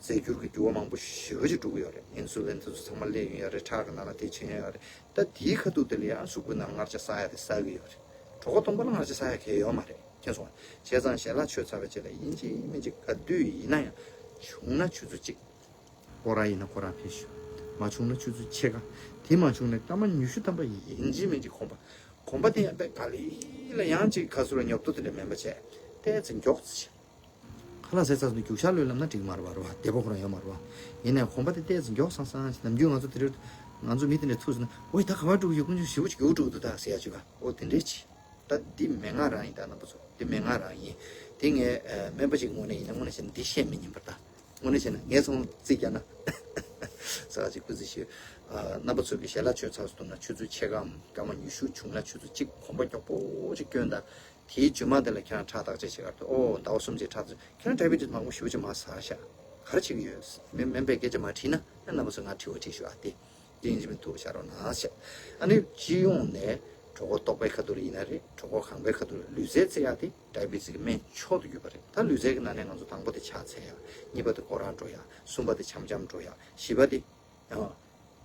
རྫས་འགྱུར་གྱི་འགྱུར་བ་མང་པོ་ཞེ་པོ་ཅིག་འགྲོ་གི་ཡོད་རེད། ཨིན་སུ་ལིན་དེ་ཚོ་ཚང་མ་སླེབས་ཡོང་ཡ་རེད། ཁྲག་གི་ནང་ལ་དེ་བྱེད་ཡོང་ཡ་རེད། ད་དེའི་ཁ་ཐུག་དེ་ལ་ཡང་གཟུགས་པོའི་ནང་ལ་མངར་ཆ་བསགས་ཡ་དེ་བསགས་ཀྱི་ཡོད་རེད། གྲོད་ཁོག་སྟོང་པ་ལ་མངར་ཆ་བསགས་ཡ་གང་ཡང་ཡོད་མ་རེད། མཁྱེན་སོང་ང་། བྱས་ཙང་ཞལ་ལག་མཆོད་ཚར་བའི་རྗེས་ལ་ཡིན་གཅིག་མིན་གཅིག་ག་དུས་ཡིན་ན་ཡང་། བྱུང་ན་ཆུ་ཚོད་གཅིག་སྐོར་ར་ཡིན་ན་སྐོར་ར་ཕེབས་ཤོག་མ་བྱུང་ན་ཆུ་ཚོད་ཕྱེད་ཀ། དེ་མ་བྱུང་ན་སྐར་མ་ཉི་ཤུ་ཐམ་པ་ཡིན་གཅིག་མིན་གཅིག་གོམ་པ། གོམ་པ་དེ་ཡང་དཔེ་ག་ལེ་ལ་ཡང་གཅིག་ག་ཚོད་ལ་ཉོབ་ཏོ་དེ་འདྲ་མིན་པ་བྱས། ཏོག་ཙམ་མགྱོགས་ཙམ་བྱས། ཁ་ལག་ཟས་ཚར་སོང་ན་རྒྱུག་ཤར་གློད་ལབ་ན་འགྲིག་མ་རེད་བ། རེད་བ། བདེ་པོ་ཁོ་རང་ཡོད་མ་རེད་བ། ཡིན་ནའི་གོམ་པ་དེ་ཏོག་ཙམ་མགྱོགས་སང་སང་། ནམ་རྒྱུན་ང་ཚོ་དེ་རིང་ང་ཚོ་མི་དེ་འདྲ་ཐུག་སོང་ན། ཨོའི། ད་ག་པར་འགྲོ་གི་ཡོད། དཀོན་མཆོག། ཞེ་པོ་ཅིག་མགྱོགས་འགྲོ་གི་འདུག་ད་ཟེར་ཡ་ཅིག་ག། ཨོ་དེ་འདྲས་ཅིག་ད་འདི་མན་ངག་རང་ཡིན། ད་རྣམ་པ་ཚོ། འདི་མན་ངག་རང་ཡིན། དེ་ངས་སྨན་པ་ཅིག་ངོས་ནས་ཡིན་ན་དངོས་གནས་བྱས་ན་འདི་བཤད་མི་ཉན་པར་ད། དངོས་གནས་བྱས་ན་ངས་ཚང་རྩིས་རྒྱག་ན། ས་ག་ཅིག་སྐུ་རྩིས་ཞུ། རྣམ་པ་ཚོ་གི་ཞལ་ལག་མཆོད་ཚར་སོང་ན་ཆུ་ཚོད་ཕྱེད་ཀའམ་སྐར་མ་ཉི་ཤུ་བྱུང་ན་ཆུ་ཚོད་གཅིག་གོམ་པ་མགྱོགས་པོ་ཅིག་སྐྱོན་ད། དེའི་རྗེས་མ་དེ་ལ་ཁྱེད་རང་ཁྲག་བརྟག་དཔྱད་བྱེད་གར་དུ་ཨོ་ཟླ་བ་གསུམ་ཅིག་ཁྲག་བརྟག་ཁྱེད་རང་ཌའི་བི་ཊི་སི་མང་པོ་ཞེ་པོ་ཅིག་མར་ཟག་ཤག་ག་རེ་བྱེད་ཀྱི་ཡོད། མི་སྨན་པས་སྐད་ཆ་མ་དྲིས་ན་ཡང་རྣམ་པ་ཚོ་ང་དྲི་བ་དྲིས་ཤོག་ཨ་དེ། དེ་ཡིན་གཅིག་མིན་ཐུག་བཞག་རོགས་གནང་ཞེས། ཨ་ནི་སྤྱི་ཡོངས་ནས་གྲོད་ཁོག་ལྟོགས་པའི་ཁ་ཐུག་ལ་ཡིན་ན་རེད། གྲོད་ཁོག་གང་པའི་ཁ་ཐུག་ལ་ལུས་རྩལ་རྩེ་ཡག་དེ་ཌའི་བི་ཊི་སི་གི་སྨན་མཆོག་ཏུ་གྱུར་པ་རེད། ད་ལུས་རྩལ་གྱི་ནང་ནས་ང་ཚོ་དང་པོ་དེ་ཕྱག་འཚལ་ཡག་གཉིས་པ་དེ་སྐོར་ར་འགྲོ་ཡག་གསུམ་པ་དེ་འཆམ་འཆམ་འགྲོ་ཡག་བཞི་པ་དེ།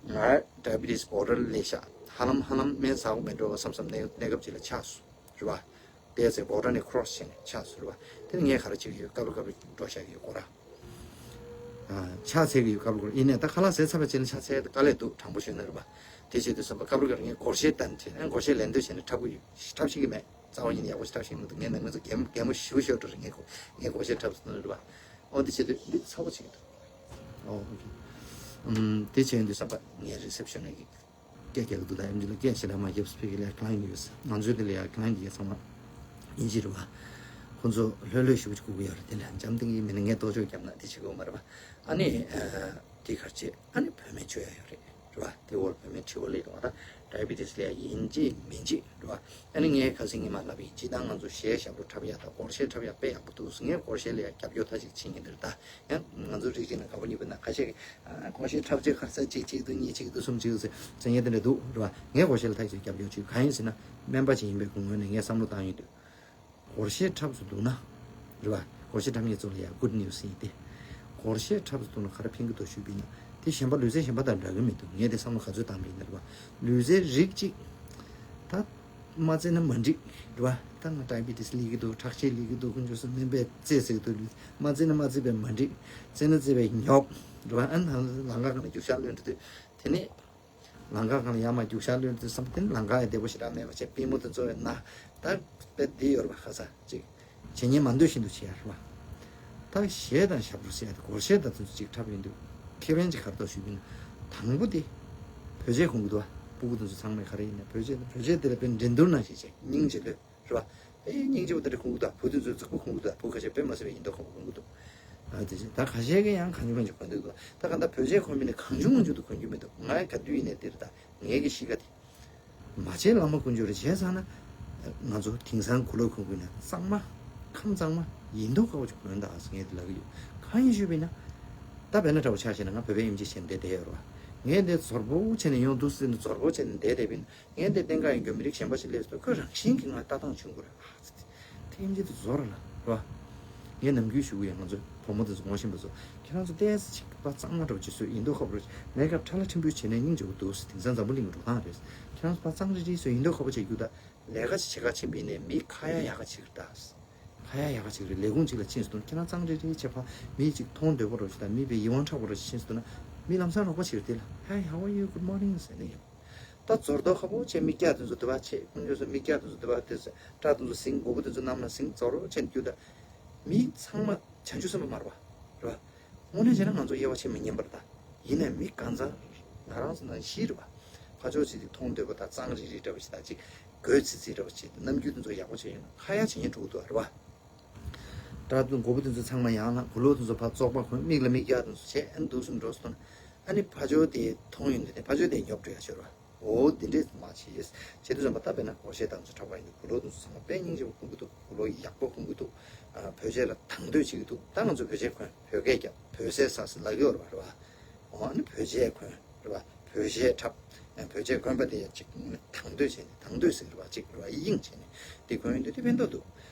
ང་ཌའི་བི་ཊི་སི་བྷོ་ཌར་ལ་སླེབས་ཤག་ཧ་ལམ་ཧ་ལམ་སྨན་ཟ་དགོས་མེད་འགྲོ་བ་བསམ་བསམ་གནས་གནས་སྐབས་ཅིག་ལ་ཆགས་སོང་རེད་བ། དེ་ཚེ་བྷོ་ཌར་ནས་ཁྲོ་སི་བྱས་ནས་ཆགས་སོང་རེད་བ། དེ་ནས་ངས་ག་རེ་བྱེད་ཀྱི་ཡོད། སྐབས་རེ་སྐབས་རེ་འགྲོ་བཞག་གི་ཡོད་སྐོར་ར། ཕྱག་འཚལ་གྱི་ཡོད་སྐབས་རེ་སྐོར་ར། ཡིན་ནའི་ད་ཁ་ལག་ཟས་ཚར་བའི་རྗེས་ལ་ཕྱག་འཚལ་དཀའ་ལས་འདུག་དྲང་པོ་ཞུས་ན་རེད་བ། དེ་བྱེད་དུས་ཙམ་པ་སྐབས་རེ་སྐབས་རེ་ངས་སྒོར་གཞས་བཏང་བྱས་ན་སྒོར་གཞས་ལེན་འདོད་བྱས་ནས་འཁྲབ་གི་ཡོད། འཁྲབ་ཤེས་ཀྱི་མེད། རྩ་བ་ཉིད་ནས་ཡག་པོ་ཞིག་འཁྲབ་ཤེས་མི་འདུག་ངའི་ནང་མི་ཚོ་གད་མོ་གད་མོ་ཞིའུ་ཞིའུ་འགྲོ་རེད། ངས་ཁོ་ངས་སྒོར་གཞས་འཁྲབ་སོང་ན་རེད་བ། ཨོ་འདི་བྱེད་དུས་འདི་ཚ་པོ་བྱེད་ཀྱི་འདུག་ཨོ་ཨོ་ཁེ། ཨམ་དེ་བྱས་ཡོང་དུས་ཙམ་པ་ངའི་རི་སེབ་ཤོན་ནས་སྐད་རྒྱག་གི་འདུག་ད་ཨེམ་ཆི་ལ་སྐད་ཞེ་དྲག་མ་བརྒྱབ་སོང་། ཕ་གི་ལ་ཡ་ཁ་ལན་ཡོད་ས། ང་ཚོའི་དེ་ལ་ཡ་ཁ་ལན་གྱི་ཚང་མ་དབྱིན་ཇི་རེད་བ། ཁོ་ཚོ་ལྷོད་ལྷོད་ཞེ་པོ་ཅིག་སྒུག་གི་ཡོད་རེད། དེ་ལ་འཇམ་ཐིང་ངེ་མིན་ན་ངས་ལྟོ་ཆོག་བརྒྱབ་ན་དེ་བྱེད་དགོས་མ་རེད་བ། ཨ་ནི་དེ་གར་བྱས་ཨ་ནི་བོད་སྨན་མཆོད་ཡ་ཡོད་རེད། རེད་བ། དེ་འོག་ལ་བོད་སྨན་མཆོད་ཡ་ལས་རུང་བ་དང་ཌའི་བི་ཊི་སི་ལ་ཡ་ཡིན་གཅིག་མིན་གཅིག་རེད་བ། ཨ་ནི་ངས་ཁ་སང་ཉི་མ་ལབ་པ་ཡིན། སྤྱིར་བཏང་ང་ཚོ་གཞས་ཞབས་བྲོ་འཁྲབ་ཡ་དང་སྒོར་གཞས་འཁྲབ་ཡ་དཔེ་ཡག་པོ་འདུག་ངས་སྒོར་གཞས་ལ་ཡ་རྒྱབ་སྐྱོར་མཐའ་གཅིག་བྱེད་མཁན་དེ་རེད། ད་ཡང་ང་ཚོ་རིགས་གཅིག་ན་དགའ་པོ་ཉེ་པོ་ན་ཁ་ཤས་ཀྱིས་ཨ་སྒོར་གཞས་འཁྲབ་རྗེས་ཁ་ས་གཅིག་གཅིག་འདུག་གཉིས་གཅིག་འདུག་གསུམ་གཅིག་འདུག་ཟེར་ཡ་དེ་འདྲ་འདུག་རེད་བ། ངས་སྒོར་གཞས་ལ་མཐའ་གཅིག་རྒྱབ་སྐྱོར་བྱེད་གང་ཡིན་ཟེར་ན་སྨན་པ་ཅིག་ཡིན་པའི་ངོས་ནས་ངས་བསམ་བློ་བཏང་ཡོང་དུས། སྒོར་གཞས་འཁྲབ་སུ་འདུག་ན། རེད་བ། སྒོར་གཞས་འཁྲབ་མཁན་ཚོ་ལ་ཡ་གུཌ་ནིའུ་སི་ཡིན་ཏེ། སྒོར་གཞས་འཁྲབ་སུ་འདུག་ན་ག་རེ་ཕན་གི་འདུག་ཞུས་པ་ཡིན་ན། དེ་གཞན་པ་ལུས་རྩལ་གཞན་པ་དང་འདྲ་གི་མི་འདུག་ངས་དེ་བསམ་བློ་ག་ཚོད་བཏང་པ་ཡིན་ན་རེད་བ། ལུས་རྩལ་རིགས་གཅིག་ད། མ་རྩེ་ན་མ་འགྲིག་རེད་བ། ད་ང་ཌའི་བི་ཊི་སི་སླེབས་ཀྱི་འདུག་ཁྲག་ཤེད་སླེབས་ཀྱི་འདུག་དཀོན་མཆོག་གསུམ་སྨན་པས་རྩེས་ཟེར་གྱི་འདུག་མ་རྩེ་ན་མ་རྩེ་བས་མ་འགྲིག་རྩེ་ན་རྩེ་བས་ཉོབ་རེད་བ། ཨ་ནི་ལམ་ཁ་སྒང་ལ་རྒྱུག་ཤར་ལོན་འགྲོ་དུས། དེ་ནས། ལམ་ཁ་སྒང་ལ་ཡར་མར་རྒྱུག་ཤར་ལོན་དུས་བསམ་དེ་ནི་ལམ་ཁ་ཡང་བདེ་པོ་ཞེ་དྲག་མེད་པ་བྱས་པུས་མོ་དེ་ཚོ་ཡང་ན་ད་དཔེ་བདེ་ཡོད་རེད་པ། ཁ་ས་ཅིག་བྱེད་ཉན་མ་འདོད་བཞིན་དུ་བྱེད་ཡ་རེད་པ། ད་གཞས་དང་ཞབས་བྲོ་ཟེར་ཡ་དེ་སྒོར་གཞས་དང་དེ་ཚོ་ཅིག་འཁྲབ་ཡོང་དུས་ཁེ་ཕན་ཅིག་ག་རེ་འདུག་ཞུས་པ་ཡིན་ན། དང་པོ་དེ་བོད་ཆས་གོན་གྱི་འདུག་པ། སྤུ་གུ་དེ་ཚོ་ཚང་མས་ག་རེ་ཡིན་ན་བོད་ཆས་བོད་ཆས་དེ་ལ་དཔེ་འགྲན་བསྡུར་ནང་བཞིན་བྱས་སྙིང་རྗེ་ལོས། རེད་བ། ཨེ་སྙིང་རྗེ་པོ་དེ་འདྲ་གོན་གྱི་འདུག་བུ་དེ་ཚོས་རྫིག་པོ་གོན་གྱི་འདུག་བུ་ཁ་ཤས་དཔེ་མ་སྲིད་པའི་ཡིན་མདོག་ཁ་པོ་གོན་གྱི་འདུག་ཨ་དེ་བཞིན་ད་ཁ་ཤས་ཀྱིས་ཡང་གང་བྱུང་མང་བྱུང་གོན་འདུག་ད་ག་ད་བོད་ཆས་གོན་མི་ནི་གང་བྱུང་མང་བྱུང་དུ་གོན་རྒྱུ་མི་འདུག་ངའི་ག་དུས་ཡིན་ནའི་འདིར་ད་ངའི་གི་གཤིས་ཀ་དེ། མ་བྱས་ལ་མ་གོན་རྒྱུ་རེད། བྱས་ཚར་ན། ང་ཚོ་དེང་སང་གོས་ལོག་གོན་གོན་ནས་གཙང་མ། ཁམས་གཙང་མ་ཡིན་མདོག་ཁ་པོ་ཅིག་གོན་ད་ཟེར་ངས་དེ་ལབ་ཀྱི་ཡོད། གང་ཡིན་ཞུས་པ་ཡིན་ན། ད་བེ་ན་འདྲ་པོ་ཆ་བཞག་ན་ང་བོད་པའི་ཨེམ་ཆི་བྱས་ནས་བསྡད་བསྡད་ཡོད་རེད་བ། ངས་འདི་ཛོར་པོ་བྱས་ནས་ཡོང་འདུག་ཟེར་ནས་ཛོར་པོ་བྱས་ནས་བསྡད་བསྡད་པ་ཡིན་ན། ངས་འདི་བསྟན་ག་ཡིན་རྒྱུ་མི་རིགས་གཞན་པ་ཞིག་སླེབས་སོང་ཁོས་རང་བཞིན་གྱིས་ང་ལྟ་སྟངས་བྱུང་དགོས་རེད། ཨ་ཙི་ཙི། ཐེམ་ཅིག་ཏུ་ཛོར་ལ་རོ། ངས་ནམ་རྒྱུན་ཞུ་གི་ཡོད། ང་ཚོ་བུ་མོ་དེ་ཚོ་ངོ་ཤེས་པ་ཚོ་ཁྱེད་རང་ཚོ་ཏོག་ཙམ་ཅིག་པ་གཙང་མ་འདྲ་པོ་ཅིག་བཟོས་ཡིན་མདོག་ཁ་པོ་རེད། མེག་ཨབ་ཁྲ་ལ་ཕྲན་བུ་བྱས་ན་སྙིང་རྗེ་པོ་འདུག་དེང་སང་འཛམ་བུ་གླིང་གི་འགྲོ་སྟངས་རེད། ཁྱེད་རང་ཚོ་པ་གཙང་རིལ་རིལ་བཟོས་ཡིན་མདོག་ཁ་པོ་བྱེད་རྒྱུ་ད། ལས་ཀ་ཅིག་བྱེད་ག་ཕྱིན་པ་ཡིན་ནའི་མི་ཁ་ཡ་ཡག་ག་ཅིག་རེད་ད། ཁ་ཡ་ཡག་ག་ཅིག་རེད། ལས་ཁུངས་ཅིག་ལ་ཕྱིན་སོང་ན་ཁྱེད་རང་གཙང་རིལ་རིལ་བྱས་ཕ་མི་ཅིག་མཐོང་འདོད་པ་འདྲ་པོ་ཅིག་དང་མི་དཔེ་ཡིད་དབང་འཕྲོག་པ་འདྲ་པོ་ཅིག་ཕྱིན་སོང་ན་མི་ལམ་སང་རོགས་པ་བྱེད་རེད་དེ་ལ། Hi, how are you? Good morning ཟེར་ནས་ཡོང་། ད་ཛོར་མདོག་ཁ་པོ་བྱས་མི་སྐྱ་དེ་ཚོ་དེ་བ་བྱས་ཁོང་ཚོས་མི་སྐྱ་དེ་ཚོ་དེ་བ་དེ་སྐྲ་དེ་ཚོ་ཟིང་མགོ་བོ་དེ་ཚོ་གནམ་ལ་ཟིང་ཛོར་བྱས་རྒྱུ་ད། མི་ཚང་མ་བྱང་ཆུབ་སེམས་དཔའ་མ་རེད་པ། རེད་པ། དངོས་གནས་བྱས་ན་ང་ཚོ་དབྱེ་བ་ཕྱེ་མི་ཉན་པ་རེད་ད། ཡིན་ནའི་མི་གང་ཚང་ང་རང་ཚོ་ནང་བཞིན་རེད་པ། ཕར་ཕྱོགས་ཅིག་དེ་མཐོང་འདོད་པ་དང་གཙང་རིལ་རིལ་འདྲ་པོ་ཞིག་དང་ཅིག་གོས་ཚིག་ཚིག་འདྲ་པོ་ཅིག་རྣམ་འགྱུར་དེ་ཚོ་ཡག་པོ་བྱས་ཡོང་ན་ཁ་ཡ་བྱེད་ཉན་འགྲོ་གི་འདུག་རེད་པ། སྐྲ་དེ་མགོ་བོ་དེ་ཚོ་ཚང་མ་ཡང་ལ་གོས་ལོག་དེ་ཚོ་ཕར་བཙོག་པ་གོན། མིག་ལ་མིག་རྒྱག་དེ་ཚོ་བྱས་ཨ་ནི་འདུག་སེ་འགྲོ་སོང་ན། ཨ་ནི་ཕར་ཕྱོགས་དེ་མཐོང་ཡོང་དུས་ནས་ཕར་ཕྱོགས་དེ་ཉོབ་འགྲོ་ཡ་ཤོར་བ། འོ་དེ་འདྲས་མ་བྱེད། བྱེད་དུས་ཙམ་པ་ད་དཔེར་ན་སྒོར་གཞས་དང་ཚོ་འཁྲབ་པ་ཡིན་དུས་གོས་ལོག་དེ་ཚོ་ཚང་མ་དཔེ་སྙིང་རྗེ་པོ་གོན་གྱི་འདུག་གོས་ལོག་ཡག་པོ་གོན་གྱི་འདུག་བོད་ཆས་ལ་དང་དོད་བྱེད་ཀྱི་འདུག་ད་ང་ཚོ་བོད་ཆས་གོན་བོད་སྐད་རྒྱབ་བོད་ཟས་ཟ་ཟེར་ལབ་ཀྱི་ཡོད་རེད་པ། རེད་པ། འོ་ཨ་ནི་བོད་ཆས་གོན་རེད་པ། བོད་གཞས་འཁྲབ། བོད་ཆས་གོན་པ་དེ་ཡང་ཅིག་དང་དོད་བྱས་ནས་དང་དོད་ཟེར་བ་ཅིག་རེད་པ། དབྱིངས་བྱས་ནས་དེ་གོན་ཡོང་དུས་དེ་ཕན་ཐོགས་འདུག་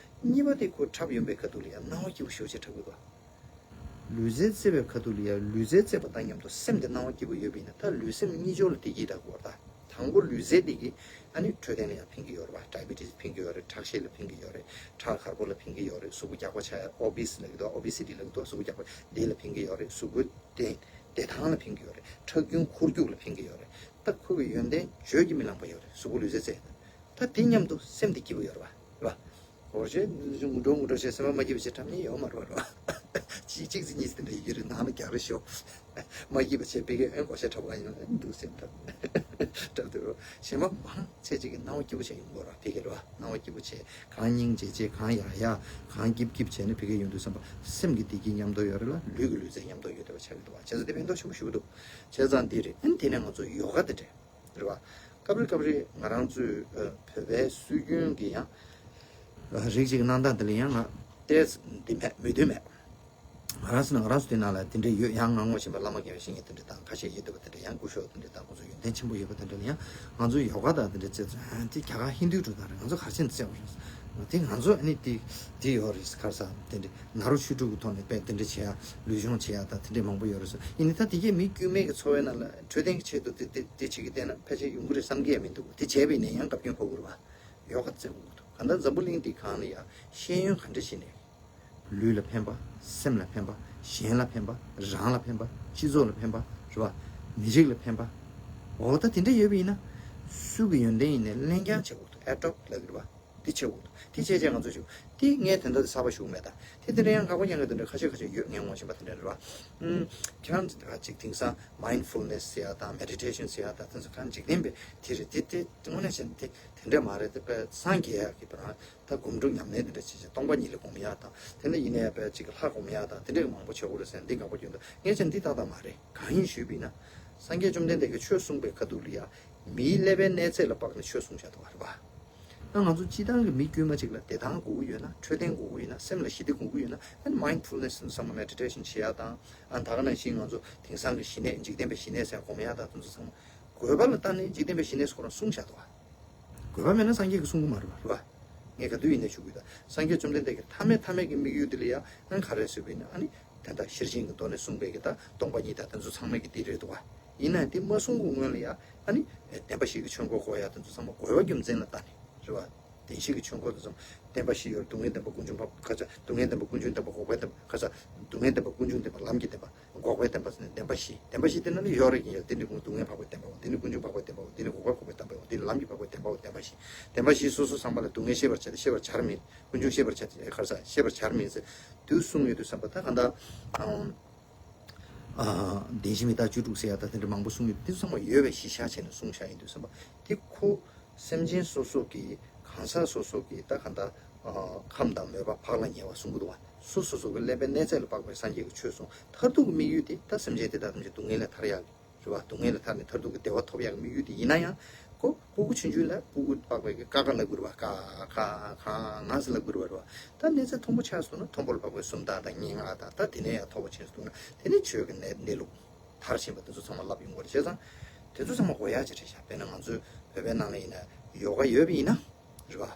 གཉིས་པ་དེ་ཁོ་འཁྲབ་ཡོང་པའི་ཁ་ཐུག་ལ་ཡང་སྣང་བ་སྐྱིད་པོ་ཞེ་པོ་ཅིག་འཁྲབ་དགོས་པ། ལུས་རྩལ་རྩེ་བའི་ཁ་ཐུག་ལ་ཡང་ལུས་རྩལ་རྩེ་བ་དང་མཉམ་དུ་སེམས་དེ་སྣང་བ་སྐྱིད་པོ་ཡོད་པ་ཡིན་ན་ད་ལུས་སེམས་གཉིས་ཆར་ལ་བདེ་སྐྱིད་དང་དགོས་པ། དང་པོ་ལུས་རྩལ་དེ་གིས་ཨ་ནི་འཕྲོད་བསྟེན་ལ་ཡང་ཕན་གྱི་ཡོད་རེད་པ། ཌའི་བི་ཊི་སི་ཕན་གྱི་ཡོད་རེད། ཁྲག་ཤེད་ལ་ཕན་གྱི་ཡོད་རེད། ཁྲག་འཁར་པོ་ལ་ཕན་གྱི་ཡོད་རེད། གཟུགས་པོ་རྒྱགས་པ་ཆགས་ཡ་ཨོ་བི་སི་ལབ་ཀྱི་འདུག་ཨོ་བི་སི་ཊི་ལབ་ཀྱི་འདུག་གཟུགས་པོ་རྒྱགས་པ་དེ་ལ་ཕན་གྱི་ཡོད་རེད། གཟུགས་པོ་བདེ་བདེ་ཐང་ལ་ཕན་གྱི་ཡོད་རེད། ཁྲག་རྒྱུན་འཁོར་རྒྱུག་ལ་ཕན་གྱི་ཡོད་རེད། ད་ཁོ་གི་ཡོན་ཏན་བརྗོད་ཀྱིས་མི་ལངས་པ་ཡོད་རེད། གཟུགས་པོ་ལུས་རྩལ་རྩེ་ཡ་ད། ད་དེ་མཉམ་དུ་སེམས་དེ་སྐྱིད་པོ་ཡོད་རེད་པ། རེད་པ། སྒོར་གཞས་ངུ་འགྲོ་ངུ་འགྲོ་བྱས་སེམས་པ་མ་སྐྱིད་པ་བྱས་འཁྲབ་མཁན་ཡོད་མ་རེད་པ། རེད་པ། གཅིག་གཅིག་ཙི་གཉིས་ཙི་དེ་འདྲ་ཡོད་རེད། ནང་ལ་རྒྱག་རེ་ཤོག་མ་སྐྱིད་པ་བྱས་ཕ་གིར་ཨེ་གོ་ཤ་འཁྲབ་ག་ཡིན་ན་འདུག་སེམས་འཁྲབ་འཁྲབ་དུས་རོ། གཞན་པ་མང་ཆེ་ཅིག་གི་སྣང་བ་སྐྱིད་པོ་བྱས་ཡོང་གི་རོ། ཕ་གི་རོ། སྣང་བ་སྐྱིད་པོ་བྱས། གང་སྙིང་རྗེ་བྱས། གང་ཡག་ཡག་གང་སྐྱིད་སྐྱིད་བྱས་ནས་ཕ་གིར་ཡོང་དུས་ཙམ་པ་སེམས་ཀྱི་བདེ་སྐྱིད་མཉམ་དུ་ཡོད་རེད་ལ། ལུས་ཀྱི་ལུས་རྩལ་མཉམ་དུ་ཡོད་བསྡད་པ་ཆགས་ཀྱི་འདུག་བ། བྱས་ཙང་དེ་ཕན་ཐོགས་ཞེ་པོ་ཞེ་པོ་འདུག་བྱས་ཙང་འདི་རེད། ཨ་ནི་དེ་ནས་ང་ཚོ་ཡོ་ག་དེ་འདྲས་རེད་བ། སྐབས་རེ་སྐབས་རེ་ང་རང་ཚོའི་ཨ་བོད་པའི་སྲོལ་རྒྱུན་གྱི་ཡང་ཨ་རིགས་གཅིག་གནང་སྟངས་དེ་ལ་ཡང་ང་ཏོག་ཙམ་འདི་མེད་མོས་མཐུན་མེད། ང་རང་ཚོ་ནང་ང་རང་ཚོ་དེ་ནང་ལ་དེ་འདྲས་ཡོད། ཡང་ང་ངོ་ཤེས་པ་བླ་མ་དགེ་བའི་བཤེས་གཉེན་དེ་འདྲས་དང་ཁ་ཤས་ཡོད་འདུག་པ། དེ་འདྲས་ཡང་སྐུ་ཞབས་དེ་འདྲས་དང་ཁོང་ཚོ་ཡོན་ཏན་ཆེན་པོ་ཡོད་པ་དེ་འདྲས་ལ་ཡང་ང་ཚོ་ཡོ་ག་དང་དེ་འདྲས་རྩེད་ཚོ་ཨ་དེ་རྒྱ་གར་ཧིན་དུའི་འགྲོ་སྟངས་རེད། ང་ཚོ་ག་རེ་བྱས་ནས་རྩེད་དགོས་རེད། དེ་ང་ཚོ་ཨ་ནི་དེ་དེ་ཡོད་རེད། ག་རེ་ཟ་དེ་འདྲས་ནཱ་རོ་ཆོས་དྲུག་གི་ཐོག་ནས་དཔེ་དེ་འདྲས་བྱེད་ཡ་ལུས་སྦྱོང་བྱེད་ཡ་དང་དེ་འདྲས་མང་པོ་ཡོད་རེད་ཟེར། ཡིན་ནའི་ད་དེ་གས་མི་དཀྱུས་མའི་གི་འཚོ་བའི་ནང་ལ་འཕྲོད་བསྟེན་གྱི་ཆེད་དུ་དེ་དེ་དེ་བྱེད་ཀྱི་བསྡད་ན་ཕལ་ཆེར་ཡོང་གི་རེད་བསམ་གྱི་ཡ་མི་འདུག་དེ་བྱས་པ་ཡིན་ན་ཡང་བཀའ་བཀྱོན་ཕོག་གི་རེད་བ། ཡོ་ག་རྩེད་དགོས་ཀྱི་འདུག་གང་ལྟར་འཛམ་བུ་གླིང་འདིའི་སྒང་ལ་ཡ་ཤེས་ཡོན་ག་འདྲ་ཞིག་ནས། ལུས་ལ་ཕན་པ། སེམས་ལ་ཕན་པ། གཞན་ལ་ཕན་པ། རང་ལ་ཕན་པ། སྤྱི་ཚོགས་ལ་ཕན་པ། རེད་བ། མི་རིགས་ལ་ཕན་པ། འོ་ད་དེ་འདྲ་ཡོད་པ་ཡིན་ན། སུ་གི་ཡོན་ཏན་ཡིན་ནའི་ལེན་རྐྱང་བྱེད་དགོས་འདུག་ཨེ་ཌོབ་ལབ་ཀྱི་རེད་བ། དེ་བྱེད་དགོས་འདུག་དེ་བྱས་རྗེས་ང་ཚོ་ཞུ། དེ་ངས་དེ་འདྲ་དེ་གསར་པ་ཞུ་གི་མེད་ད། དེ་དེ་འདྲ་ཡང་ཁག་པོ་ཉན་གི་དེ་འདྲ་ཁ་ཤས་ཁ་ཤས་ཡོད། ངས་ངོ་ཤེས་པ་དེ་འདྲ་རེད་བ། ཨུམ། ཁྱེད་རང་ཚོ་ད་ཅིག་དེང་སང་མའིན་ཌ་ཕུལ་ནེ་སི་ཟེར་ཡ་དང་མེ་ཌི་ཊེ་ཤན་ཟེར་ཡ་དང་དེ་ཚོ་གང་འཇིག་རྟེན་པའི་དེ་རེད། དེ་དེ་དངོས་གནས་བྱས་ན་དེ་དེ་འདྲ་མ་རེད། དེ་དཔེ་སངས་རྒྱས་ཡག་གི་བར། ད་སྒོམ་སྒྲུབ་ཉམས་ལེན་དེ་འདྲ་བྱེད་བྱེད། སྟོང་པ་ཉིད་ལ་སྒོམ་ཡག་དང་། དེ་ནས་ཡིན་ནའི་དཔེ་ཅིག་ལྷ་སྒོམ་ཡག་དང་དེ་འདྲའི་མང་པོ་བྱེད་དགོས་རེད་ཟེར་ནས་འདི་དགའ་པོ་སྐྱོན་འདུག་ངས་བྱས་ན་འདི་ཏག་ཏག་མ་རེད། གང་ཡིན་ཞུས་པ་ཡིན་ན། སངས་རྒྱས་བཅོམ་ལྡན་འདས་ཀྱིས་ཆོས་གསུངས་པའི་ཁ་ཐུག་ལ་ཡ། མིའི་ཀླད་པའི་གནས་ཚད་ལ་དཔགས་ནས་ཆོས་གསུངས་བཞག་འདུག་བ་རེད་པ། ད་ང་ཚོ་སྤྱིར་བཏང་གི་མི་དཀྱུས་མ་ཅིག་ལ་བདེ་ཐང་དགོས་ཀྱི་ཡོད་ན། འཕྲོད་བསྟེན་དགོས་ཀྱི་ཡོད་ན། སེམས་ལ་ཞི་བདེ་དགོས་ཀྱི་ཡོད་ན། ཨ་ནི་མའིན་ཌ་ཕུལ་ནེ་སི་ཚང་མ་མེ་ཌི་ཊེ་ཤན་བྱེད་ཡག་དང་། ཨ་ནི་ད་ག་ནང་བཞིན་ང་ཚོ་དེང་སང་གི་ཞི་གནས། འཇིག་རྟེན་པའི་ཞི་གནས་ཟེར་སྒོམ་ཡག་དང་དེ་ཚོ་ཚང་མ། དགོས་པ་ལ་བལྟས་ནས་འཇིག་རྟེན་པའི་ཞི་གནས་སུ་ཁོ་རང་གསུངས་བཞག་འདུག་བ། དགོས་པ་མེད་ན་སངས་རྒྱས་ཀྱིས་གསུང་གི་མ་རེད་བ། རེད་བ། ངས་ག་དུས་ཡིན་ནའི་ཞུ་གི་ཡོད། ད་སངས་རྒྱས་བཅོམ་ལྡན་འདས་ཀྱི་མཐའ་མའི་མཐའ་མའི་གི་དམིགས་ཡུལ་དེ་ལ་ཡང་ཨ་ནི་ག་རེ་ཟེར་བ་ཡིན་ན། ཨ་ནི་དེ་ལྟར་ཤེར་ཕྱིན་གྱི་མདོ་ནས་གསུངས་པའི་གི་ད་སྟོང་པ་ཉིད་དང་དེ་ཚོ་ཚང་མའི་གི་དེ་རེད་འདུག་བ། ཡིན་ན་དེ་མ་གསུང་གི་སྔོན་ལ་ཡང་ཨ་ནི་བདེན་པ་བཞི་གི་ཆོས་འཁོར་བསྐོར་ཡག་དེ་ཚོ་ཚང་མ་དགོས་པ་རྒྱུ་མཚན་ལ་བལྟས་ནས་རེད་བ། བདེན་བཞི་གི་ཆོས་འཁོར་དེ་ཚོ་བདེན་པ་བཞི་ཡོད། སྡུག་བསྔལ་བདེན་པ། ཀུན་འབྱུང་བདེན་པ། ཁ་ཚ། སྡུག་བསྔལ་བདེན་པ། ཀུན་འབྱུང་བདེན་པ། འགོག་པའི་བདེན་པ། ཁ་ཚ། སྡུག་བསྔལ་བདེན་པ། ཀུན་འབྱུང་བདེན་པ། ལམ་གྱི་བདེན་པ། འགོག་པའི་བདེན་པ་ཟེར་ནས་བདེན་པ་བཞི། བདེན་པ་བཞི་དེ་ནང་ལ་ཡོད་རེད་ཀྱི་ཡོད། དེ་འདྲའི་ཀུན། སྡུག་བསྔལ་འཕགས་པའི་བདེན་པའོ། དེ་ནི་ཀུན་འབྱུང་འཕགས་པའི་བདེན་པའོ། དེ་ནི་འགོག་པ་འགོག་པའི་བདེན་པའོ། དེ་ནི་ལམ་གྱི་འཕགས་པའི་བདེན་པའོ། བདེན་པ་བཞི། བདེན་པ་བཞི་སོ་སོ་ཚང་མ་ལ་སྡུག་བསྔལ་ཤེས་པར་བྱ་སྟེ་ཤེས་པར་བྱར་མིན། ཀུན་འབྱུང་ཤེས་པར་བྱ་སྟེ་ག་རེ་ཟ། ཤེས་པར་བྱར་མིན་ཟེར་དུས་གསུངས་ཡོད་དུས་ཙམ་པ་ད་གང་ལྟར། ཨ། བདེན་བཞི་མི་རྟག་བཅུ་དྲུག་ཟེར་ཡ་ད་དེ་འདྲ་མང་པོ་གསུངས་ཡོད་དུས་ཚང་མ་ཡོད་པའི་གཞི་བཞག་བྱས་ནས་གསུངས་བཞག་ཡིན་དུས་ཙམ་པ་དེ་ཁོ། སེམས་ཅན་སོ་སོ་གི་གང་ཟག་སོ་སོ་གི་ད་གང་ལྟར། ཨ། ཁམས་དང་མོས་པ་འཕགས་ལ་ཉེ་བ་གསུང་གི་འདུག་བ། སོ་སོ་སོ་གི་ཀླད་པའི་གནས་ཚད་ལ་དཔག་པའི་སངས་རྒྱས་ཀྱི་ཆོས་གསུང་། མཐར་ཐུག་གི་དམིགས་ཡུལ་དེ་ད་སེམས་ཅན་དེ་དག་ཐམས་ཅད་སྡུག་བསྔལ་ལས་ཐར་ཡག་གི་རེད་བ། སྡུག་བསྔལ་ལས་ཐར་ནས་མཐར་ཐུག་གི་བདེ་བ་ཐོབ་ཡག་གི་དམིགས་ཡུལ་དེ་ཡིན་ན་ཡང་། ཁོ་སྤུ་གུ་ཆུང་ཆུང་ལ་སྤུ་གུ་དཔག་པའི་གི་ཀ་ཁ་ལབ་དགོས་རེད་བ། ཀ་ཁ་ཁ་ང་ཟེར་ལབ་དགོས་རེད་བ། ད་གནས་ཚད་མཐོན་པོ་ཆགས་སོང་ན་མཐོན་པོ་ལ་དཔག་པའི་སུམ་རྟགས་དང་སྙན་ངག་དང་། ད་དེ་ནས་ཡང་མཐོ་པོ་ཕྱིན་སོང་ན་དེ་ནི་ཆོས་ཀྱི་གནས་གནས་ལུགས། མཐར་ཕྱིན་པ་དེ་ཚོ་ཚང་མ་ལབ་ཡོང་གི་རེད། བྱས་ཙང་དེ་ཚོ་ཚང་མ་དགོས་ཡག་ཅིག་རེད་ཤག་དཔེར་ན་ང་ཚོའི་བོད་པའི་ནང་ལ་ཡིན་ན་ཡོ་ག་ཡོད་པ་ཡིན་ན། རེད་བ།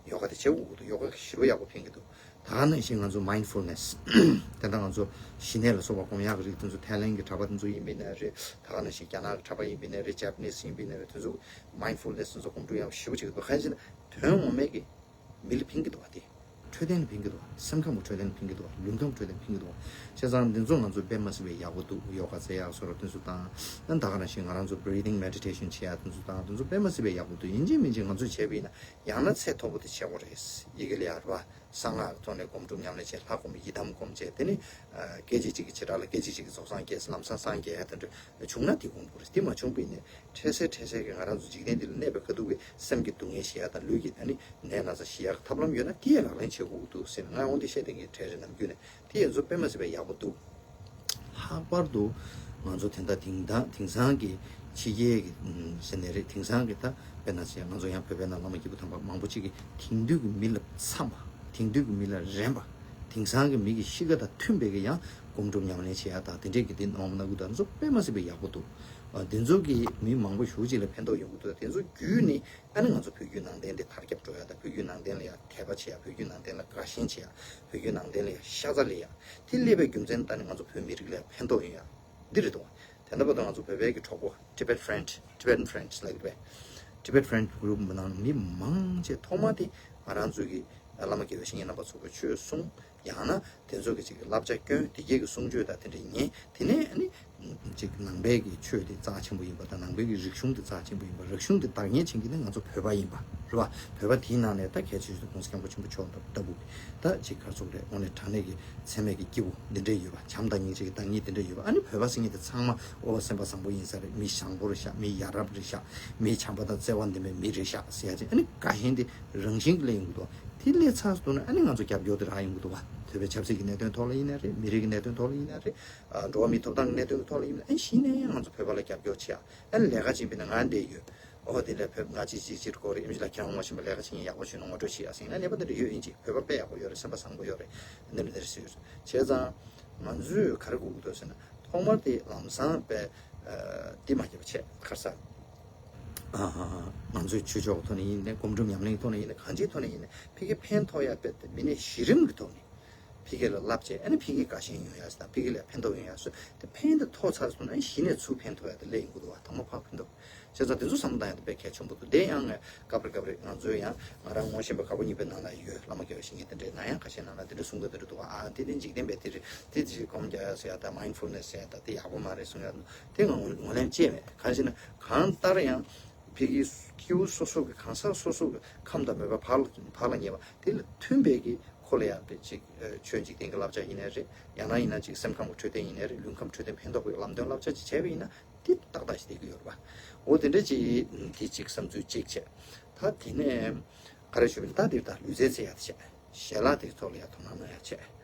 ཡོ་ག་དེ་བྱེད་དགོས་ཀྱི་འདུག་ཡོ་ག་ཞེ་པོ་ཡག་པོ་ཕན་གྱི་འདུག་ད་ག་ནང་བཞིན་ང་ཚོ་མའིན་ཌ་ཕུལ་ནེ་སི། དེ་འདྲ་ང་ཚོ་ཞི་གནས་ལ་སོགས་པ་སྒོམ་ཡག་གི་རིགས་དེ་ཚོ། ཐའི་ལེན་གྱི་གྲྭ་པ་དེ་ཚོ་ཡིན་པ་ཡིན་ན་རེད། ད་ག་ནང་བཞིན་རྒྱ་ནག་གི་གྲྭ་པ་ཡིན་པ་ཡིན་ན་རེད། ཇ་པ་ནི་སི་ཡིན་པ་ཡིན་ན་རེད། དེ་ཚོ་མའིན་ཌ་ཕུལ་ནེ་སི་དེ་ཚོ་སྒོམ་སྒྲུབ་ཡག་ཞེ་པོ་བྱེད་ཀྱི་འདུག་གང་ཡིན་ཟེར་ན་དོན་ངོ་མའི་གི་མི་ལ་ཕན་གྱི་འདུག་བ། དེ་འཕྲོད་བསྟེན་ལ་ཕན་གྱི་འདུག་བ། སེམས་ཁམས་ཀྱི་འཕྲོད་བསྟེན་ལ་ཕན་གྱི་འདུག་བ། ལུས་ཁམས་འཕྲོད་བསྟེན་ལ་ཕན་གྱི་འདུག་བ། བྱས་ཙང་འདི་ཚོ་ང་ཚོ་དཔེ་མ་སྲིད་པའི་ཡག་པོ་འདུག་ཡོ་ག་རྩེ་ཡག་སོགས་ར་དེ་ཚོ་དང་། ཨ། ད་ག་ནང་བཞིན་ང་རང་ཚོ་བྷི་རི་ཐིང་མེ་ཌི་ཊེ་ཤན་བྱེད་ཡག་དེ་ཚོ་དང་། དེ་ཚོ་དཔེ་མ་སྲིད་པའི་ཡག་པོ་འདུག་ཡིན་གཅིག་མིན་གཅིག་ང་ཚོས་བྱས་པ་ཡིན་ན་ཡང་ན་ཚད་མཐོ་པོ་དེ་བྱེད་དགོས་རེད། ཡི་གེ་ལ་ཡར་བ། གསང་སྔགས་ཀྱི་ཐོག་ནས་སྒོམ་སྒྲུབ་ཉམས་ལེན་བྱས། ལྷ་སྒོམ། ཡི་དམ་སྒོམ་བྱས། དེ་ནི། ཨ། སྐད་ཅིག་གཅིག་གི་བྱེ་བྲག་ལ་སྐད་ཅིག་གཅིག་གིས་རྫོགས་སངས་རྒྱས། ལམ་སང་སངས་རྒྱས་ཡག་དེ་འདྲ་བྱུང་ན་དེ་སྒོམ་དགོས་རེད། དེ་མ་བྱུང་བ་ཡིན་ན་འཕྲལ་སེལ་འཕྲལ་སེལ་གྱི་ང་རང་ཚོ་འཇིག་རྟེན་འདི་ལ་གནས་པའི་ཁ་ཐུག་གི་སེམས་ཀྱི་སྡུག་བསྔལ་ཞི་ཡག་དང་། ལུས་ཀྱི་ཨ་ནི་ནད་ན་ཚ་ཞི་ཡག་གི་ཐབས་ལམ་ཡོད་ན་དེ་ཡང་ལག་ལེན་བྱེད་དགོས་ཀྱི་འདུག་ཟེར་ནས་ང་འོང་དེ་བཤད་བསྡད་མཁན་གྲས་རེད། ནམ་རྒྱུན་ནས་དེ་ཡང་ཚོ་དཔེ་མ་སྲིད་པའི་ཡག་པོ་འདུག་ལྷག་པར་དུ་ང་ཚོ་དེ་འདྲ་དེང་དང་དེང་སང་གི་ཕྱི་རྒྱལ་གྱི་ཟེར་ནའི་རེད། དེང་སང་གི་ད་དཔེར་ན་ཆེ་ང་ཚོ་ཡང་བོད་པའི་ནང་བླ་མ་སྐྱེས་བུ་དམ་པ་མང་པོ་ཅིག་གིས་དེང་དུས་ཀྱི་མི་ལ་འཚམ་པ། དེང་དུས་ཀྱི་མི་ལ་རན་པ། དེང་སང་གི་མི་གི་གཤིས་ཀ་དང་མཐུན་པའི་གི་ཡང་སྒོམ་སྒྲུབ་ཉམས་ལེན་བྱེད་ཡག་དང་དེ་འདྲས་ཀྱི་དེ་གནང་བ་ན་གུ་ད་ཚོ་དཔེ་མ་སྲིད་པའི་ཡག་པོ་འདུག་དེ་ཚོ་གིས་མི་མང་པོ་ཞེ་པོ་ཅིག་ལ་ཕན་ཐོགས་ཡོང་གི་འདུག་དེ་ཚོ་བརྒྱུད་ནས་ཨ་ནི་ང་ཚོ་བོད་བརྒྱུད་ནང་བསྟན་དེ་དར་ཁྱབ་འགྲོ་ཡག་དང་། བོད་བརྒྱུད་ནང་བསྟན་ལ་ཡང་དད་པ་བྱེད་ཡག་བོད་བརྒྱུད་ནང་བསྟན་ལ་དགའ་ཞེན་བྱེད་ཡག་བོད་བརྒྱུད་ནང་བསྟན་ལ་ཡང་ཤ་ཚ་ལེན་ཡག་དེ་སླེབས་པའི་རྒྱུ་མཚན་ད་ནི་ང་ཚོ་བོད་མི་རིགས་ལ་ཡང་ཕན་ཐོགས་ཡོང་ཡག་འདི་རེད་འདུག་དེ་འདྲ་བར་དུ་ང་ཚོ་བོད་པའི་གི་གྲོགས་པོ། Tibet Friend, Tibetan Friends ལབ་ཀྱི་རེད། Tibet Friend Group ནང་མི་མང་ཆེ་ཐོག་མ་དེ་ང་རང་ཚོའི་གི་བླ་མ་དགེ་བའི་བཤེས་གཉེན་རྣམ་པ་ཚོ་གི་ཆོས་གསུང་། ཡང་ན་དེ་ཚོ་གི་ཅིག་བསླབ་བྱ་སྐྱོན། དེ་གས་ཀྱི་གསུང་ཆོས་དང་དེ་འདྲ་ཉན། དེ་ནས་ཨ་ནི་ཅིག་ནང་པའི་གི་ཆོས་དེ་རྩ་ཆེན་པོ་ཡིན་པ་དང་། ནང་པའི་གི་རིག་གཞུང་དེ་རྩ་ཆེན་པོ་ཡིན་པ། རིག་གཞུང་དེ་བདག་གཉེར་བྱེད་མཁན་དེ་ང་ཚོ་བོད་པ་ཡིན་པ། རེད་བ། བོད་པ་དེའི་ནང་ནས་ད་གལ་ཆེ་ཤོས་དེ་༸གོང་ས་༸སྐྱབས་མགོན་ཆེན་པོ་མཆོག་ལྟ་བུ་གི་ད་ཅིག་ག་རེ་ཟེར་དགོས་རེད། དངོས་གནས་དྲང་གནས་ཀྱི་འཚེ་མེད་ཀྱི་སྐྱེས་བུ་འདི་འདྲས་ཡོད་པ། བྱམས་དང་སྙིང་རྗེ་གི་བདག་ཉིད་འདི་འདྲས་ཡོད་པ། ཨ་ནི་བོད་པ་ཟེར་མཁན་དེ་ཚང་མ་ཨོ་སེམས་པ་བཟང་པོ་ཡིན་ས་རེད། མི་བཟང་པོ་རེད་ཤག་མི་ཡ་རབས་རེད་ཤག་མི་བྱམས་པ་དང་བརྩེ་བ་ལྡན་པའི་མི་རེད་ཤག་ཟེར་ཡ་ཅིག་ཨ་ནི་དགའ་ཞེན་དེ་རང་བཞིན་གྱིས་སླེབས་ཡོང་གི་འདུག་དེ་སླེབས་ཚར་སོང་ན་ཨ་ནི་ང་ཚོ་རྒྱབ་སྐྱོར་དེ་རག་ཡོང་གི་འདུག་བ། བོད་པའི་ཆབ་སྲིད་ཀྱི་གནད་དོན་ཐོག་ལ་ཡིན་ན་རེད། མི་རིགས་ཀྱི་གནད་དོན་ཐོག་ལ་ཡིན་ན་རེད། ཨ་འགྲོ་བ་མིའི་ཐོབ་ཐང་གི་གནད་དོན་གྱི་ཐོག་ལ་ཡིན་ན། ཨ་ནི་གཞི་ནས་ང་ཚོ་བོད་པ་ལ་རྒྱབ་སྐྱོར་བྱེད་ཡ། ཨ་ནི་ལས་ཀ་བྱེད་པ་ཡིན་ན་ང་འདིར་ཡོད། ཨོ་དེ་ལས་བོད་ང་ཅི་ཅི་ཅིར་གོ་རེ། ཨེམ་ཆི་ལགས་ཁྱེད་རང་ངོ་ཤེས་པ་ལས་ཀ་བྱེད་མཁན་ཡག་པོ་བྱུང་ན་ངོ་སྤྲོད་བྱེད་ཡ་ཟེར་ན་ནད་པ་འདི་འདྲ་ཡོད་ཡིན་ཅིག་བོད་པ་དཔེ་ཡག་པོ་ཡོད་རེད། སེམས་པ་བཟང་པོ་ཡོད་རེད། འདི་འདྲ་འདི་འདྲ་ཟེར་ཡོད་རེད། བྱས་ཙང་ང་ཚོས་ག་རེ་དགོས་ཀྱི་འདུག་ཟེར་ན། ཐོག་མར་དེ་ལམ་སང་དཔེ་དེ་མ་བརྒྱབ་པ་བྱས་ཁར་ས། ང་ཚོས་ཆོས་ཕྱོགས་ཐོག་ནས་ཡིན་ནའི་སྒོམ་སྒྲུབ་ཉམས་ལེན་ཐོག་ནས་ཡིན་ནའི་གང་ཅིའི་ཐོག་ནས་ཡིན་ནའི་ཕ་གིར་ཕན་ཐོགས་ཡ་དཔེ་དེ་མི་སྣའི་གཞི་རིམ་གྱི་ཐོག་ནས། ཕ་གི་ལ་བསླབ་བྱས་ཨ་ནི་ཕ་གི་དགའ་ཞེན་ཡོང་ཡ་ཟེར་དང་ཕ་གི་ལ་ཕན་ཐོགས་ཡོང་ཡ་ཟེར་དེ་ཕན་དེ་ཐོགས་ཚར་སོང་ན་གཞི་ནས་ཚུར་ཕན་ཐོགས་ཡ་དེ་སླེབས་ཡོང་གི་འདུག་བ། དང་པོ་ཕར་ཕན་ཐོགས། བྱས་ཙང་དེ་ཚོ་བསམ་བློ་བཏང་ཡ་དེ་དཔེ་གལ་ཆེན་པོ་འདུག་དེ་ཡང་ངས་སྐབས་རེ་སྐབས་རེ་ང་ཚོའི་ཡང་ང་རང་ངོ་ཤེས་པ་དཀར་པོ་གཉིས་པའི་ནང་ལ་ཡོད། བླ་མ་དགེ་བའི་བཤེས་གཉེན་དེ་འདྲའི་ནང་ཡང་ཁ་ཤས་ནང་ལ་དེ་འདྲ་གསུང་གི་དེ་འདྲ་འདུག་བ། ཨ་དེ་དེ་འཇིག་རྟེན་པའི་དེ་རེད། དེ་དེ་སྒོམ་རྒྱག་ཡ་ཟེར་ཡ་དང་མའིན་ཌ་ཕུལ་ནེ་སི་ཟེར་ཡ་དང་དེ་ཡག་པོ་མ་རེད་གསུང་ཡ་འདུག་དེ་ང་ངོས་ལེན་བྱས་མེད། གང་ཞེ་ན་གང་ལྟར་ཡང་། ཕ་གི་སྐྱེ་བོ་སོ་སོ་གི་གང་ཟག་སོ་སོ་གི་ཁམས་དང་མོས་པ་ཕར་ལ་ཕར་ལ་ཉེ་བ་དེ་ལ་མཐུན་པའི་གི་ཁོ་ལ་ཡང་དཔེ་ཅིག་ཆོས་འཇིག་རྟེན་གྱི་བསླབ་བྱ་ཡིན་ནའི་རེད། ཡང་ན་ཡིན་ན་ཅིག་སེམས་ཁམས་ཀྱི་འཕྲོད་བསྟེན་ཡིན་ནའི་རེད། ལུས་ཁམས་འཕྲོད་བསྟེན་ཕན་ཐོགས་པའི་ལམ་སྟོན་བསླབ་བྱ་ཅིག་བྱས་པ་ཡིན་ན་དེ་ཏག་ཏག་ཞིག་བསྡད་ཀྱི་ཡོད་རེད་པ། འོ་དེ་འདྲ་ཅིག་དེ་ཅིག་བསམ་ཚུལ་གཅིག་བྱས། ད་དེ་ནས་ག་རེ་ཞུ་བ་ཡིན། ད་དེ་ད་ལུས་རྩལ་རྩེ་ཡག་དེ་བྱས། ཞལ་ལག་དེའི་ཐོག་ལ་ཡང་དོ་སྣང་གནང་ཡ་བྱས།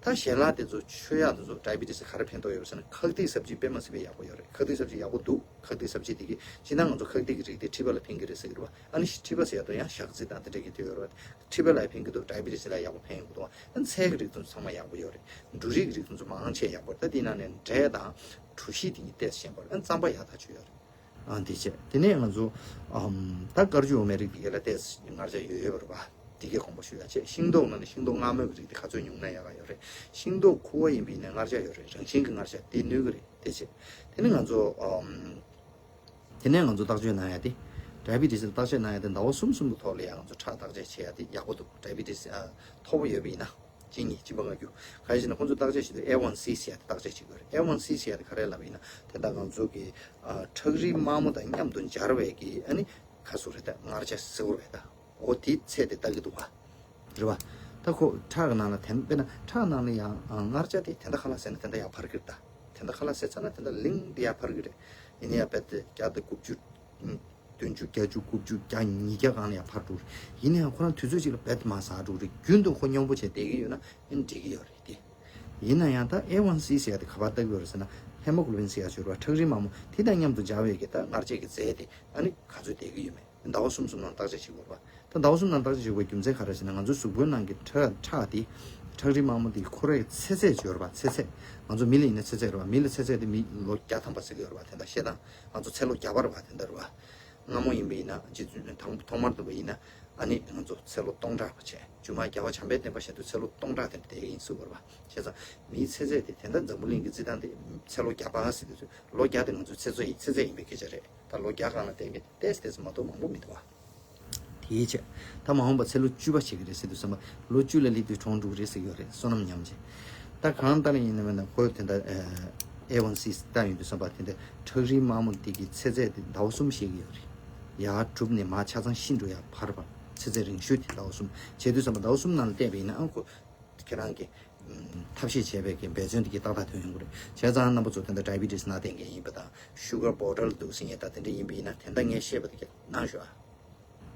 ད་ཞལ་ལག་དེ་ཚོ་མཆོད་ཡག་དེ་ཚོ་ཌའི་བི་ཊི་སི་ག་རེ་ཕན་ཐོགས་ཡོད་ཟེར་ན་ཁག་ཐིག་ཟབ་ཅིང་དཔེ་མ་སྲིད་པའི་ཡག་པོ་ཡོད་རེད། ཁག་ཐིག་ཟབ་ཅིང་ཡག་པོ་འདུག་ཁག་ཐིག་ཟབ་ཅིང་དེ་གི་སྤྱིར་ན་ང་ཚོ་ཁག་ཐིག་གི་རིགས་དེ་མཁྲིས་པ་ལ་ཕན་གི་རེད་ཟེར་གི་རེད་བ། ཨ་ནི་མཁྲིས་པ་ཟེར་ཡ་དོ་ཡང་ཞག་རྩི་དང་དེ་འདྲ་གི་དེ་ཡོད་རེད་བ། མཁྲིས་པ་ལ་ཕན་གི་འདུག་ཌའི་བི་ཊི་སི་ལ་ཡག་པོ་ཕན་ཡོང་གི་འདུག་ཨ་ནི་ཚལ་གི་རིགས་དེ་ཚོ་ཚང་མ་ཡག་པོ་ཡོད་རེད། འབྲུ་རིགས་ཀྱི་རིགས་དེ་ཚོ་མང་ཆེ་ཡག་པོ་རེད། ད་དེའི་ནང་ནས་འབྲས་དང་གྲོ་ཞིབ་དེ་གཉིས་ཏོག་ཙམ་ཞན་པ་རེད། ཨ་ནི་རྩམ་པ་ཡག་ཐག་ཆོད་ཡོད་རེད། ཨང་དེ་བྱས། དེ་ནས་ང་ཚོ་ཨམ་ད་དཀར་ཆུ་འོ་མའི་རིགས་དེ་ག་ལ་ཏོག་ཙམ་མངར་ཆ་ཡོད་ཡོད་པ་རེད་པ། དེ་གའི་དགོངས་པ་ཞུ་ཡ་བྱས། ཤིང་ཏོག་ནང་ནས་ཤིང་ཏོག་མངར་མོའི་རིགས་དེ་ག་ཚོད་ཉུང་ན་ཡག་ག་ཡོད་རེད། ཤིང་ཏོག་ཁུ་བ་ཡིན་པ་ཡིན་ན་མངར་ཆ་ཡོད་རེད། རང་བཞིན་གྱི་མངར་ཆ་དེ་གནོད་གི་རེད། དེ་བྱས། དེ་ནས་ང་ཚོ་ཨམ་དེ་ནས་ང་ཚོ་བརྟག་དཔྱད་གནང་ཡ་དེ། ཌའི་བི་ཊི་སི་བརྟག་དཔྱད་གནང་ཡ་དེ་ཟླ་བ་གསུམ་གསུམ་གྱི་ཐོག་ལ་ཡང་ང་ཚོ་ཁྲག་བརྟག་དཔྱད་བྱེད་ཡ་དེ་ཡག་པོ་འདུག་ཌའི་བི་ཊི་སི་ཨ་མཐོ་པོ་ཡོད་པ་ཡིན་ན། གཅིག་གཉིས་གཅིག་པ་ལྔ་བཅུ། གང་ཡིན་ཟེར་ན་ཁོང་ཚོས་བརྟག་དཔྱད་བྱེད་དུས་ཨེ་ཝན་སི་ཟེར་ཡ་དེ་བརྟག་དཔྱད་བྱེད་དགོས་རེད། ཨེ་ཝན་སི་ཟེར་ཡ་དེ་ག་རེ་ལབ་ཡིན་ན་དེ་ལྟར་ང་ཚོ་གི་ཨ་ཁྲག་རིལ་དམར་མོ་དང་མཉམ་དུ་སྦྱར་བའི་གི་ཨ་ནི་ག་ཟེར་རེད། ད་མངར་ཆ་ཟེར་བ་རེད་ད། འོ་དེའི་ཚད་དེ་ལྟ་གི་འདུག་བ། རེད་བ། ད་ཁོ་ཁྲག་གི་ནང་ལ་དེ་དཔེར་ན་ཁྲག་ནང་ལ་ཡང་ཨ་མངར་ཆ་དེ་དེ་འདྲ་ཁ་ལག་ཟས་ན་དེ་འདྲ་ཡར་འཕར་གི་རེད་ད། དེ་འདྲ་ཁ་ལག་ཟས་ཚར་ན་དེ་འདྲ་ལིང་དེ་ཡར་འཕར་གི་རེད། ཡིན་ན་ཡང་རྦད་དེ་བརྒྱ་དང་དགུ་བཅུ། བདུན་ཅུ། བརྒྱད་ཅུ། དགུ་བཅུ། བརྒྱ། ཉིས་བརྒྱ་སྒང་ལ་ཡང་འཕར་འགྲོ་གི་རེད། ཡིན་ན་ཡང་ཁོ་རང་དུས་ཚོད་ཅིག་ལ་རྦད་དེ་མར་ཟག་འགྲོ་གི་རེད། རྒྱུན་དུ་ཁོ་སྙོམས་པོ་བྱས་བསྡད་ཀྱི་ཡོད་ན་ཨེ་འགྲིག་གི་ཡོད་རེད་དེ། ཡིན་ན་ཡང་ད་ཨེ་ཝན་སི་ཟེར་ཡ་དེ་ག་པར་ལྟ་གི་ཡོད་རེད་ཟེར་ན་ཧེ་མོ་གྷི་ལོ་བིན་ཟེར་ཡ་ཅིག་ཡོད་རེད་བ། ཁྲག་རིལ་དམར་མོ་དེ་དང་མཉམ་དུ་སྦྱར་བའི་གི་ད་མངར་ཆའི་གི་རྫས་དེ་ཨ་ནི་ག་ཚོད་བསྡད་ཀྱི་ཡོད་མེད། ཟླ་བ་གསུམ་གསུམ་ནང་བརྟག་དཔྱད་བྱེད་དགོས་རེད་བ། ད་ཟླ་བ་གསུམ་ནང་བརྟག་དཔྱད་བྱེད་དགོས་རྒྱུ་མཚན་ག་རེ་ཟེར་ན་ང་ཚོའི་གཟུགས་པོའི་ནང་གི་ཁྲག་ཁྲག་དེ་ཁྲག་རིལ་དམར་མོ་དེ་ཁོ་རའི་ཚེ་ཚད་ཅིག་ཡོད་རེད་བ། ཚེ་ཚད། ང་ཚོ་མི་ལ་ཡིན་ན་ཚེ་ཚད་རེད་བ། མི་ལ་ཚེ་ཚད་དེ་མི་ལོ་བརྒྱ་ཐམ་པ་ཟེར་གི་ཡོད་རེད་བ། དེ་འདྲ་བཤད་སྟངས་ང་ཚོ་ཚེ་ལོ་བརྒྱ་པ་རེད་བ། དེ་འདྲ་རེད་བ། སྔ་མོ་ཡིན་པ་ཡིན་ན་རྗེ་བཙུན་ཐང་ཐོག་མར་འདུག་པ་ཡིན་ན་ཨ་ནི་ང་ཚོ་ཚེ་ལོ་སྟོང་ཕྲག་པ་བྱས། སྒྱུ་མ་རྒྱལ་བ་བྱམས་པའི་བསྟན་པ་བཤད་དུས་ཚེ་ལོ་སྟོང་ཕྲག་དེ་འདྲ་བསྡད་ཡིན་གསུངས་པ་རེད་བ། བྱས་ཙང་མིའི་ཚེ་ཚད་དེ་དེ་འདྲ་འཛམ་བུ་གླིང་གི་རྩི་སྟངས་དེ་ཚེ་ལོ་བརྒྱ་པ་ཟེར་དུས་ཚོད་ལོ་བརྒྱ་དེ་ང་ཚོའི་ཚེ་ཚད་ཡིན། ཚེ་ཚད་ཡིན་པའི་སྐད་ཆ་རེད། ད་ལོ་བརྒྱ་སྒང་ལ་བསྡད་མཁན་ཏོག་ཙམ་ཏོག་ཙམ་མ་གཏོགས་མང་པོ་མི་འདུག་བ། དེའི་ཆེད་ད་མ་འོངས་པ་ཚེ་ལོ་བཅུ་པ་བྱེད་ཀྱི་རེད་ཟེར་དུས་ཙམ་པ་ལོ་བཅུ་ལ་སླེབས་དུས་གྲོངས་འགྲོ་གི་རེད་ཟེར་གྱི་ཡོད་རེད། བསོད་ནམས་ཉམས་བྱས། ད་གང་ལྟར་ཡིན་ན་མིན་ན་ཁོས་དེ་འདྲ་ཨེ་ཝན་སི་བལྟ་ཡོང་དུས་ཙམ་པ་དེ་འདྲ་ཁྲག་རིལ་དམར་མོ་དེ་གི་ཚེ་ཚད་དེ་ཟླ་བ་གསུམ་བཤད་ཀྱི་ཡོད་རེད། ཡར་གྲུབ་ནས་མར་ཆ་ཚང་ཤི་འགྲོ་ཡ་འཕར་བ། ཚེ་ཚད་རིང་ཤོས་དེ་ཟླ་བ་གསུམ་བྱེད་དུས་ཙམ་པ་ཟླ་བ་གསུམ་ནང་ལ་བལྟས་པ་ཡིན་ན་ཨང་ཁོ་ཁྱེད་རང་གི་ཐབས་ཤེས་བྱས་པའི་གི་འབད་བརྩོན་དེ་གི་ཏག་ཏག་ཐོན་ཡོང་གི་རེད། བྱས་ཙང་རྣམ་པ་ཚོ་དེ་འདྲ་ཌའི་བི་ཊི་སི་ན་བསྡད་མཁན་ཡིན་པ་དང་ཤུ་གར་བོ་ཊལ་འདུག་ཟེར་མཁན་དང་དེ་འདྲ་ཡིན་པ་ཡིན་ན་དེ་འདྲ་ངས་བཤད་པ་དེ་གི་གནང་ཤོག་ཨ།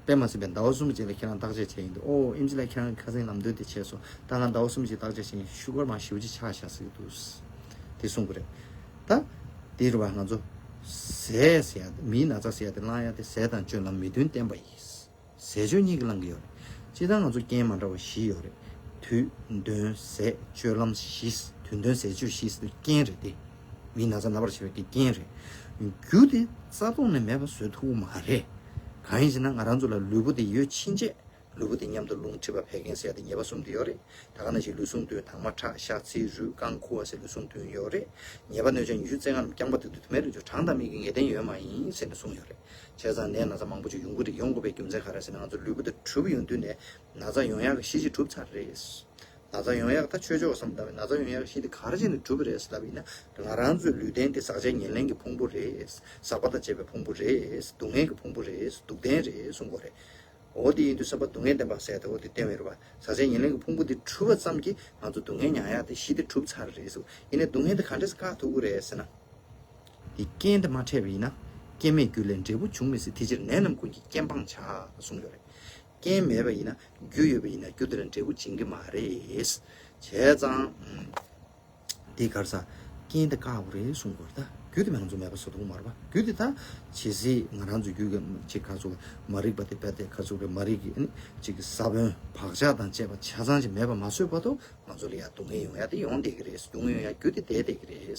དཔེ་མ་སྲིད་པའི་ཟླ་བ་གསུམ་རྗེས་ལ་ཁྱེད་རང་བརྟག་དཔྱད་བྱས་ཡིན་དུས་ཨོ་ཨེམ་ཆི་ལགས་ཁྱེད་རང་གི་ཁ་སེང་ལམ་སྟོན་དེ་བྱས་སོང་། ད་ང་ཟླ་བ་གསུམ་རྗེས་བརྟག་དཔྱད་བྱས་ཡིན། ཤུ་གར་མར་ཞེ་པོ་ཅིག་ཆག་ཤག་ཟེར་གི་འདུག་དེ་གསུང་གི་རེད། ད་དེ་རུ་བ་ང་ཚོ་ཟས་ཟེར་ཡ་དེ་མིའི་ན་ཚ་ཟེར་ཡ་དེ་བླང་ཡ་དེ་ཟས་དང་སྤྱོད་ལམ་མི་མཐུན་བསྟེན་པ་ཡིན། ཟས་སྤྱོད་གཉིས་ཀྱིས་བསླང་གི་ཡོད་རེད། སྤྱིར་བཏང་ང་ཚོ་རྐྱེན་མ་འདྲ་བ་བཞི་ཡོད་རེད། དུས། གདོན། ཟས། སྤྱོད་ལམ་བཞི། དུས། གདོན། ཟས། སྤྱོད་བཞི་ཟེར་དུས་རྐྱེན་རེད་དེ། མིའི་ན་ཚ་ན་བར་བྱེད་པའི་གི་རྐྱེན་རེད། རྒྱུ་དེ་རྩ་ཐོག་ནས་མེད་པ་བཟོ་ཐུབ་ཀྱི་མ་རེད། གང་ཡིན་ཟེར་ན་ང་རང་ཚོ་ལ་ལུས་པོ་དེ་ཡོད་ཕྱིན་ཆད། ལུས་པོ་དེ་མཉམ་དུ་རླུང་མཁྲིས་པ་བད་ཀན་ཟེར་ཡ་དེ་ཉེས་པ་གསུམ་དེ་ཡོད་རེད། ད་ག་ནང་བཞིན་ལུས་ཟུངས་བདུན་དྭངས་མ་ཁྲག་ཤ་ཚིལ་རུས་རྐང་ཁུ་བ་ཟེར་ལུས་ཟུངས་བདུན་ཡོད་རེད། ཉེས་པ་གནོད་བྱ་ཉི་ཤུ་རྩ་ལྔ་རྣམས་རྐྱང་པ་དེ་དུ་དུ་མའི་རིགས་ཚོ་གྲངས་དང་མིག་གི་ངེས་གཏན་ཡོད་མ་ཡིན་ཟེར་ནས་གསུངས་ཡོད་རེད། བྱས་ཙང་ནད་ན་ཚ་མང་པོ་ཅིག་ཡོང་གི་རེད། ཡོང་དགོས་པའི་རྒྱུ་མཚན་ག་རེ་ཟེར་ན་ང་ཚོ་ལུས་པོ་དེ་གྲུབ་ཡོང་དུས་ནས་ན་ཚ་ཡོང་ཡག་གི་གཞི་ཅིག་གྲུབ་ཚར་རེད། ན་ཚ་ཡོང་ཡག་ད་ཆོས་ཕྱོགས་བསམ་ད་བས་ན་ཚ་ཡོང་ཡག་གི་གཞི་དེ་ག་རེ་བྱས་ནས་གྲུབ་པ་རེད་ཟེར་ལབ་ཡིན་ན་ང་རང་ཚོའི་ལུས་རྟེན་དེ་ཟག་བཅས་ཉེར་ལེན་གྱི་ཕུང་པོ་རེད། ཟག་པ་དང་བཅས་པའི་ཕུང་པོ་རེད། སྡུག་བསྔལ་གྱི་ཕུང་པོ་རེད། སྡུག་ལྡན་རེད་གསུང་དགོས་རེད། འོ་དེ་ཡིན་དུས་ཙམ་པ་སྡུག་བསྔལ་བདེན་པ་ཟེར་ཏེ་འོ་དེ་བསྟན་པ་རེད་པ། ཟག་བཅས་ཉེར་ལེན་གྱི་ཕུང་པོ་དེ་འཁྲུལ་པ་ཙམ་གྱིས་ང་ཚོ་སྡུག་བསྔལ་མྱང་ཡག་དེ་གཞི་དེ་གྲུབ་ཚར་རེད་ཟེར། ཡིན་ནའི་སྡུག་བསྔལ་དེ་ག་འདྲས་སེ་བཀག་ཐུབ་ཀྱི་རེད་ཟེར་ན། དེ་རྐྱེན་དེ་མ་འཕྲད་པ་ཡིན་ན། རྐྱེན་མེད་རྒྱུ་ལས་འབྲས་བུ་འབྱུང་མི་སྲིད། དེ་ཕྱིར་ནད་རྣམས་ཀུན་གྱི་རྐྱེན་སྤངས་བྱ། གསུངས་ཡོད་རེད། རྐྱེན་མེད་པ་ཡིན་ན་རྒྱུ་ཡོད་པ་ཡིན་ན་རྒྱུ་དེ་ལ་འབྲས་བུ་འབྱིན་གྱི་མ་རེད། བྱས་ཙང་། དེ་གར་ས། རྐྱེན་དེ་བཀག་དགོས་རེད་གསུང་དགོས་རེད་ད། རྒྱུ་དེ་མ་ང་ཚོ་མེད་པ་བཟོ་ཐུབ་མ་རེད་པ། རྒྱུ་དེ་ད། ཇི་སྲིད་ང་རང་ཚོ་རྒྱུད་ཀྱི་ཅིག་ག་ཚོད་མ་རིག་པ་དེ་རྦད་དེ་ག་ཚོད་རེད་མ་རིག་གི་ཨ་ནི་ཅིག་གི་ས་བོན་བག་ཆགས་དང་བཅས་པ་ཆ་ཚང་ཅིག་མེད་པ་མ་བཟོས་བར་དུ་ང་ཚོ་ལ་ཡ་སྡུག་བསྔལ་ཡོང་ཡ་དེ་ཡོང་བསྡད་ཀྱི་རེད། སྡུག་བསྔལ་ཡོང་ཡ་རྒྱུ་དེ་བསྡད་བསྡད་ཀྱི་རེད།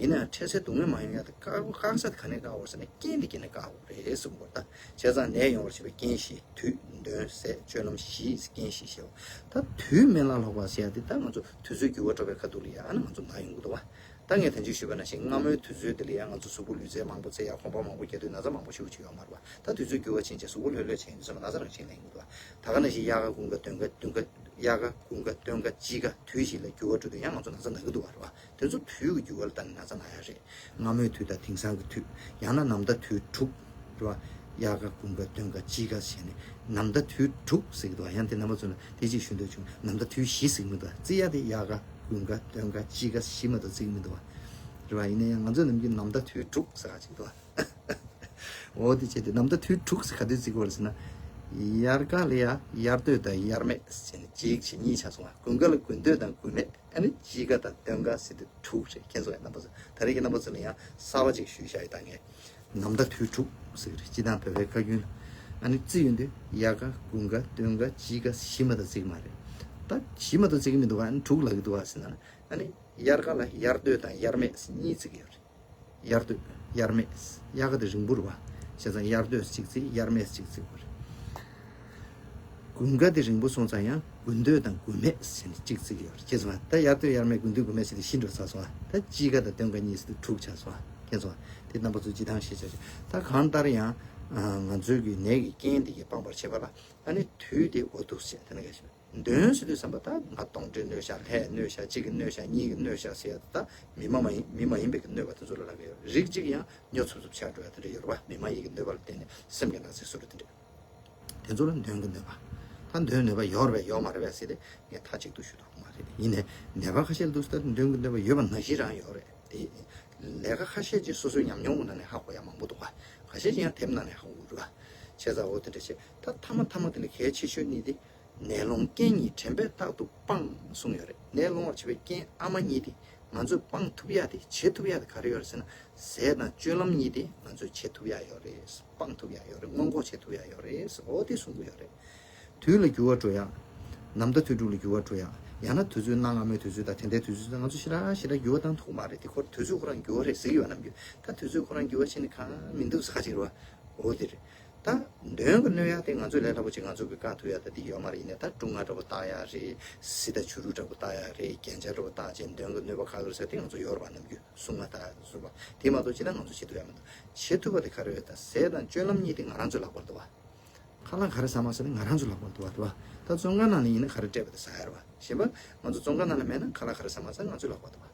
ཡིན་ན་འཕྲལ་སེལ་སྡུག་བསྔལ་མ་ཡོང་ཡ་དེ་བཀག་བཀག་ས་དེ་ག་ནས་བཀག་དགོས་ཟེར་ན་རྐྱེན་དེ་གིས་ནས་བཀག་དགོས་རེད་གསུང་དགོས་རེད་ད། བྱས་ཙང་ནད་ཡོང་བར་བྱེད་པའི་རྐྱེན་བཞི། དུས། གདོན། ཟས། སྤྱོད་ལམ་བཞི། རྐྱེན་བཞི་ཞེས་པ། ད་དུས་མེད་ལ་ལྷག་པ་ཟེར་ཡ་དེ་ད་ང་ཚོ་དུས་ཚོད་འགྱུར་བ་འགྲོ་བའི་ཁ་ཐུག་ལ་ཡ་ཨ་ནི་ང་ཚོ་ན་ཡོང་གི་འདུག་བ། ད་ངས་ད་ཅི་ཞུས་པ་ནང་བཞིན་སྔ་མོའི་དུས་ཚོད་དེ་ལ་ཡ་ང་ཚོ་གཟུགས་པོ་ལུས་རྩལ་མང་པོ་རྩེ་ཡ་གོམ་པ་མང་པོ་རྒྱག་དུས་ན་ཚ་མང་པོ་ཞེ་པོ་ཅིག་ཡོད་མ་རེད་བ། ད་དུས་ཚོད་འགྱུར་བ་ཕྱིན་རྗེས་གཟུགས་པོ་ལྷོད་ལྷོད་བྱས་ཡོང་དུས་ཙམ་པ་ན་ཚ་རང་བཞིན་ལ་ཡོང་གི་འདུག་བ། ད་ག་ནང་བཞིན་དབྱར་ཁ་དགུན་ཁ་སྟོན་ཁ་སྟོན་ཁ། དབྱར་ཁ་དགུན་ཁ་སྟོན་ཁ་དཔྱིད་ཁ་དུས་བཞི་ལ་འགྱུར་བ་འགྲོ་དུས་ཡང་ང་ཚོ་ན་ཚ་ན་གི་འདུག་བ་རེད་བ། དེ་ཚོ་དུས་ཀྱི་འགྱུར་བ་ལ་བལྟས་ནས་ན་ཚ་ན་ཡ་རེད། སྔ་མོའི་དུས་དང་དེང་སང་གི་དུས། ཡང་ན་ནམ་ཟླ་དུས་དྲུག་རེད་བ། དབྱར་ཁ་དགུན་ཁ་སྟོན་ཁ་དཔྱིད་ཁ་བྱས་ནས་ནམ་ཟླ་དུས་དྲུག་ཟེར་གི་འདུག་བ། ཡང་དེ་རྣམ་པ་ཚོ་ལ་དེ་ཅིག་ཞུ་འདོད་བྱུང་། ནམ་ཟླ་དུས་བཞི་ཟེར་གི་མི་འདུག་བ། བརྩི་ཡ་དེ་དབྱར་ཁ་དགུན་ཁ་སྟོན་ཁ་དཔྱིད་ཁ་བཞི་མ་གཏོགས་བརྩི་གི་མི་འདུག་བ། རེད་བ། ཡིན་ན་ཡང་ང་ཚོ་ནམ་རྒྱུན་ནམ་ཟླ་དུས་དྲུག་ཟེར་ག་ཅིག་འདུག་བ། འོ་དེ་བྱས་ཏེ་ནམ་ཟླ་དུས་དྲུག་ཟེར་ག་དུས་བརྩི་གི་ཡོད་རེད་ཟེར་ན། དབྱར་ཁ་ལ་ཡ་དབྱར་སྟོད་དང་དབྱར་སྨད་ཟེར་ནས་གཅིག་བྱས་གཉིས་ཆགས་སོང་བ། དགུན་ཁ་ལ་དགུན་སྟོད་དང་དགུན་སྨད། ཨ་ནི་དཔྱིད་ཁ་དང་སྟོན་ཁ་ཟེར་དུས་དྲུག་རེད། མཁྱེན་སོང་ངས་རྣམ་པ་ཚོ། ད་རེས་ཀྱི་རྣམ་པ་ཚོ་ལ་ཡང་གསར་པ་ཅིག་ཞུས་བཞག་ཡོད་ད་ངས། ནམ་ཟླ་དུས་དྲུག་ཟེར་གི་རེད། སྤྱིར་བཏང་བོད་པའི་ཁ་རྒྱུན་ལ་ཨ་ནི་བརྩི་ཡོང་དུས་དབྱར་ཁ་དགུན་ཁ་སྟོན་ཁ་དཔྱིད་ཁ་བཞི་མ་གཏོགས་བརྩི་གི་མ་རེད། ད་བཞི་མ་གཏོགས་བརྩི་གི་མི་འདུག་ཨ་ནི་དྲུག་ལབ་གི་འདུག་བ་ཟེར་ན། ཨ་ནི་དབྱར་ཁ་ལ་དབྱར་སྟོད་དང་དབྱར་སྨད་གཉིས་བརྩི་གི་ཡོད་རེད། དབྱར་སྟོད། དབྱར་སྨད། དབྱར་ཁ་དེ་རིང་པོ་རེད་བ། བྱས་ཙང་དབྱར་སྟོད་གཅིག་བརྩི། དབྱར་སྨད་གཅིག་བརྩི་དགོས་རེད། དགུན་ཁ་དེ་རིང་པོ་སོང་ཙང་ཡང་དགུན་སྟོད་དང་དགུན་སྨད་ཟེར་ནས་གཅིག་བརྩི་གི་ཡོད་རེད། བྱས་ཙང་ད་དབྱར་སྟོད་དབྱར་སྨད་དགུན་སྟོད་དགུན་སྨད་ཟེར་དེ་བཞི་འགྲོ་ཚར་སོང་ཨ། ད་དཔྱིད་ཁ་དང་སྟོན་ཁ་གཉིས་ཟེར་དུས་དྲུག་ཆགས་སོང་ཨ། མཁྱེན་སོང་ཨ། དེ་རྣམ་པ་ཚོ་སྤྱིར་བཏང་ཤེས་བྱ་ཞིག་ད་གང་ལྟར་ཡང་ང་ཚོའི་གི་ནད་ཀྱི་རྐྱེན་དེ་གི་སྤངས་པར་བྱེད་པ་ལ་ཨ་ནི་དུས་དེ་འོ་འདུག་སེ་བྱས་དེ་ནས་ག་ཞིག་གདོན་ཟེར་དུས་ཙམ་པ་ད་ང་གདོན་འདྲེ་གནོད་བྱ། ལྷས་གནོད་བྱ། གཅིག་གིས་གནོད་བྱ། གཉིས་ཀྱིས་གནོད་བྱ་ཟེར་ཡ་ད་མི་མ་མ་ཡིན་མི་མ་ཡིན་པའི་གི་གནོད་པ་དེ་ཚོ་ལ་ལབ་ཀྱི་ཡོད། རིགས་གཅིག་ཡང་སྨྱོ་འཚུབ་འཚུབ་ཆགས་འགྲོ་ཡ་དེ་འདྲ་ཡོད་རེད་བ། མི་མ་ཡིན་གྱི་གནོད་པ་ལ་བརྟེན་ནས་སེམས་ཀྱི་ན་ཚ་སོ་རུ་དེ་འདྲ། དེ་ཚོ་ལ་གདོན་གྱི་གནོད་པ། ད་གདོན་གནོད་པ་ཡོད་རེད་པས་ཡོད་མ་རེད་པས་ཟེར་ཏེ་ངས་མཐའ་གཅིག་ཏུ་ཞུ་ཐུབ་ཀྱི་མ་རེད། ཡིན་ནའི་ནད་པ་ཁ་ཤས་ལ་འདུག་ཟེར་ད་གདོན་གྱི་གནོད་པ་ཡོད་པ་ནང་བཞིན་རང་ཡོད་རེད་དེ། ལས་ཀ་ཁ་ཤས་ཀྱིས་སོ་སོའི་ཉམས་མྱོང་གི་ནང་ནས་ཧ་གོ་ཡ་མང་པོ་འདུག་བ། ཁ་ཤས་ཀྱིས་ཡང་དེབ་ནང་ནས་ཧ་གོ་གི་རེད་བ། བྱས་ཙང་འོ་དེ་འདྲ་བྱས་ད་མཐའ་མ་མཐའ་མ་དེ་ལ་གལ་ཆེ་ཤོས་གཉིས་དེ། ནད་སློང་རྐྱེན་གཉིས་དྲན་པས་རྟག་ཏུ་སྤང་གསུངས་ཡོད་རེད། ནད་སློང་བར་བྱེད་པའི་རྐྱེན་ཨ་མ་གཉིས་དེ་ང་ཚོས་སྤང་ཐུབ་ཡ་དེ་བྱེད་ཐུབ་ཡ་དེ་ག་རེ་ཡོད་རེད་ཟེར་ན། ཟས་དང་སྤྱོད་ལམ་གཉིས་དེ་ང་ཚོས་བྱེད་ཐུབ་ཡ་ཡོད་རེད། སྤང་ཐུབ་ཡ་ཡོད་རེད། སྔོན་འགོག་བྱེད་ཐུབ་ཡ་ཡོད་རེད། འོ་དེ་གསུང་གི་ཡོད་རེད། དུས་ལ་འགྱུར་བ་འགྲོ་ཡ། ནམ་ཟླ་དུས་དྲུག་ལ་འགྱུར་བ་འགྲོ་ཡ། ཡང་ན་དུས་ཚོད་གནའ་སྔ་མོའི་དུས་ཚོད་དང་དེ་འདྲའི་དུས་ཚོད་དང་ང་ཚོ་ཞེ་དྲག་ཞེ་དྲག་འགྱུར་བ་བཏང་ཐུབ་མ་རེད། དེ་ཁོར་དུས་ཚོད་ཁོ་རང་འགྱུར་བ་རེད་ཟེར་གྱི་ཡོད་ནམ་རྒྱུན། ད་དུས་ཚོད་ཁོ་རང་འགྱུར་བ་ཕྱིན་ནས་གང་མི་འདུག་ཟེར་ག་ཅིག་རེད་བ། འོ་དེ་རེད། ད་གདོན་གྱི་གནོད་ཡ་དེ་ང་ཚོས་ལས་སླ་པོ་ཅིག་ང་ཚོ་གིས་བཀག་ཐུབ་ཡ་ད་དེ་ཡོད་མ་རེད། ཡིན་ནའི་ད་སྲུང་མ་འདྲ་པོ་བཏགས་ཡ་རེད། གཟི་དང་བྱུ་རུ་འདྲ་པོ་བཏགས་ཡ་རེད། རྒྱན་ཆ་འདྲ་པོ་བཏགས་བྱས་གདོན་གྱི་གནོད་པ་བཀག་གི་རེད་ཟེར་དེ་ང་ཚོ་ཡོད་རེད་བ། ནམ་རྒྱུན་སྲུང་མ་བཏགས་ཡ་ཟེར་བ་དེ་མ་གཏོགས་ཅི་ད་ང་ཚོ་བྱེད་ཐུབ་ཡ་མི་འདུག་བྱེད་ཐུབ་པ་དེ་ག་རེ་ཡོད། ད་ཟས་དང་སྤྱོད་ལམ་གཉིས་དེ་ང་རང་ཚོའི་ལག་པར་འདུག་བ། ཁ་ལག་ག་རེ་ཟ་མ་ཟ་ནི་ང་རང་ཚོའི་ལག་པར་འདུག་བ། འདུག་བ། ད་བཙོན་ཁང་ནང་ནས་ཡིན་ན་ག་རེ་སྤྲད་པ་དེ་ཟ་ཡ་རེད་བ། གཞན་པ་ང་ཚོ་བཙོན་ཁང་ནང་ལ་མེད་ན་ཁ་ལག་ག་རེ་ཟ་མ་ཟ་ང་ཚོའི་ལག་པར་འདུག་བ།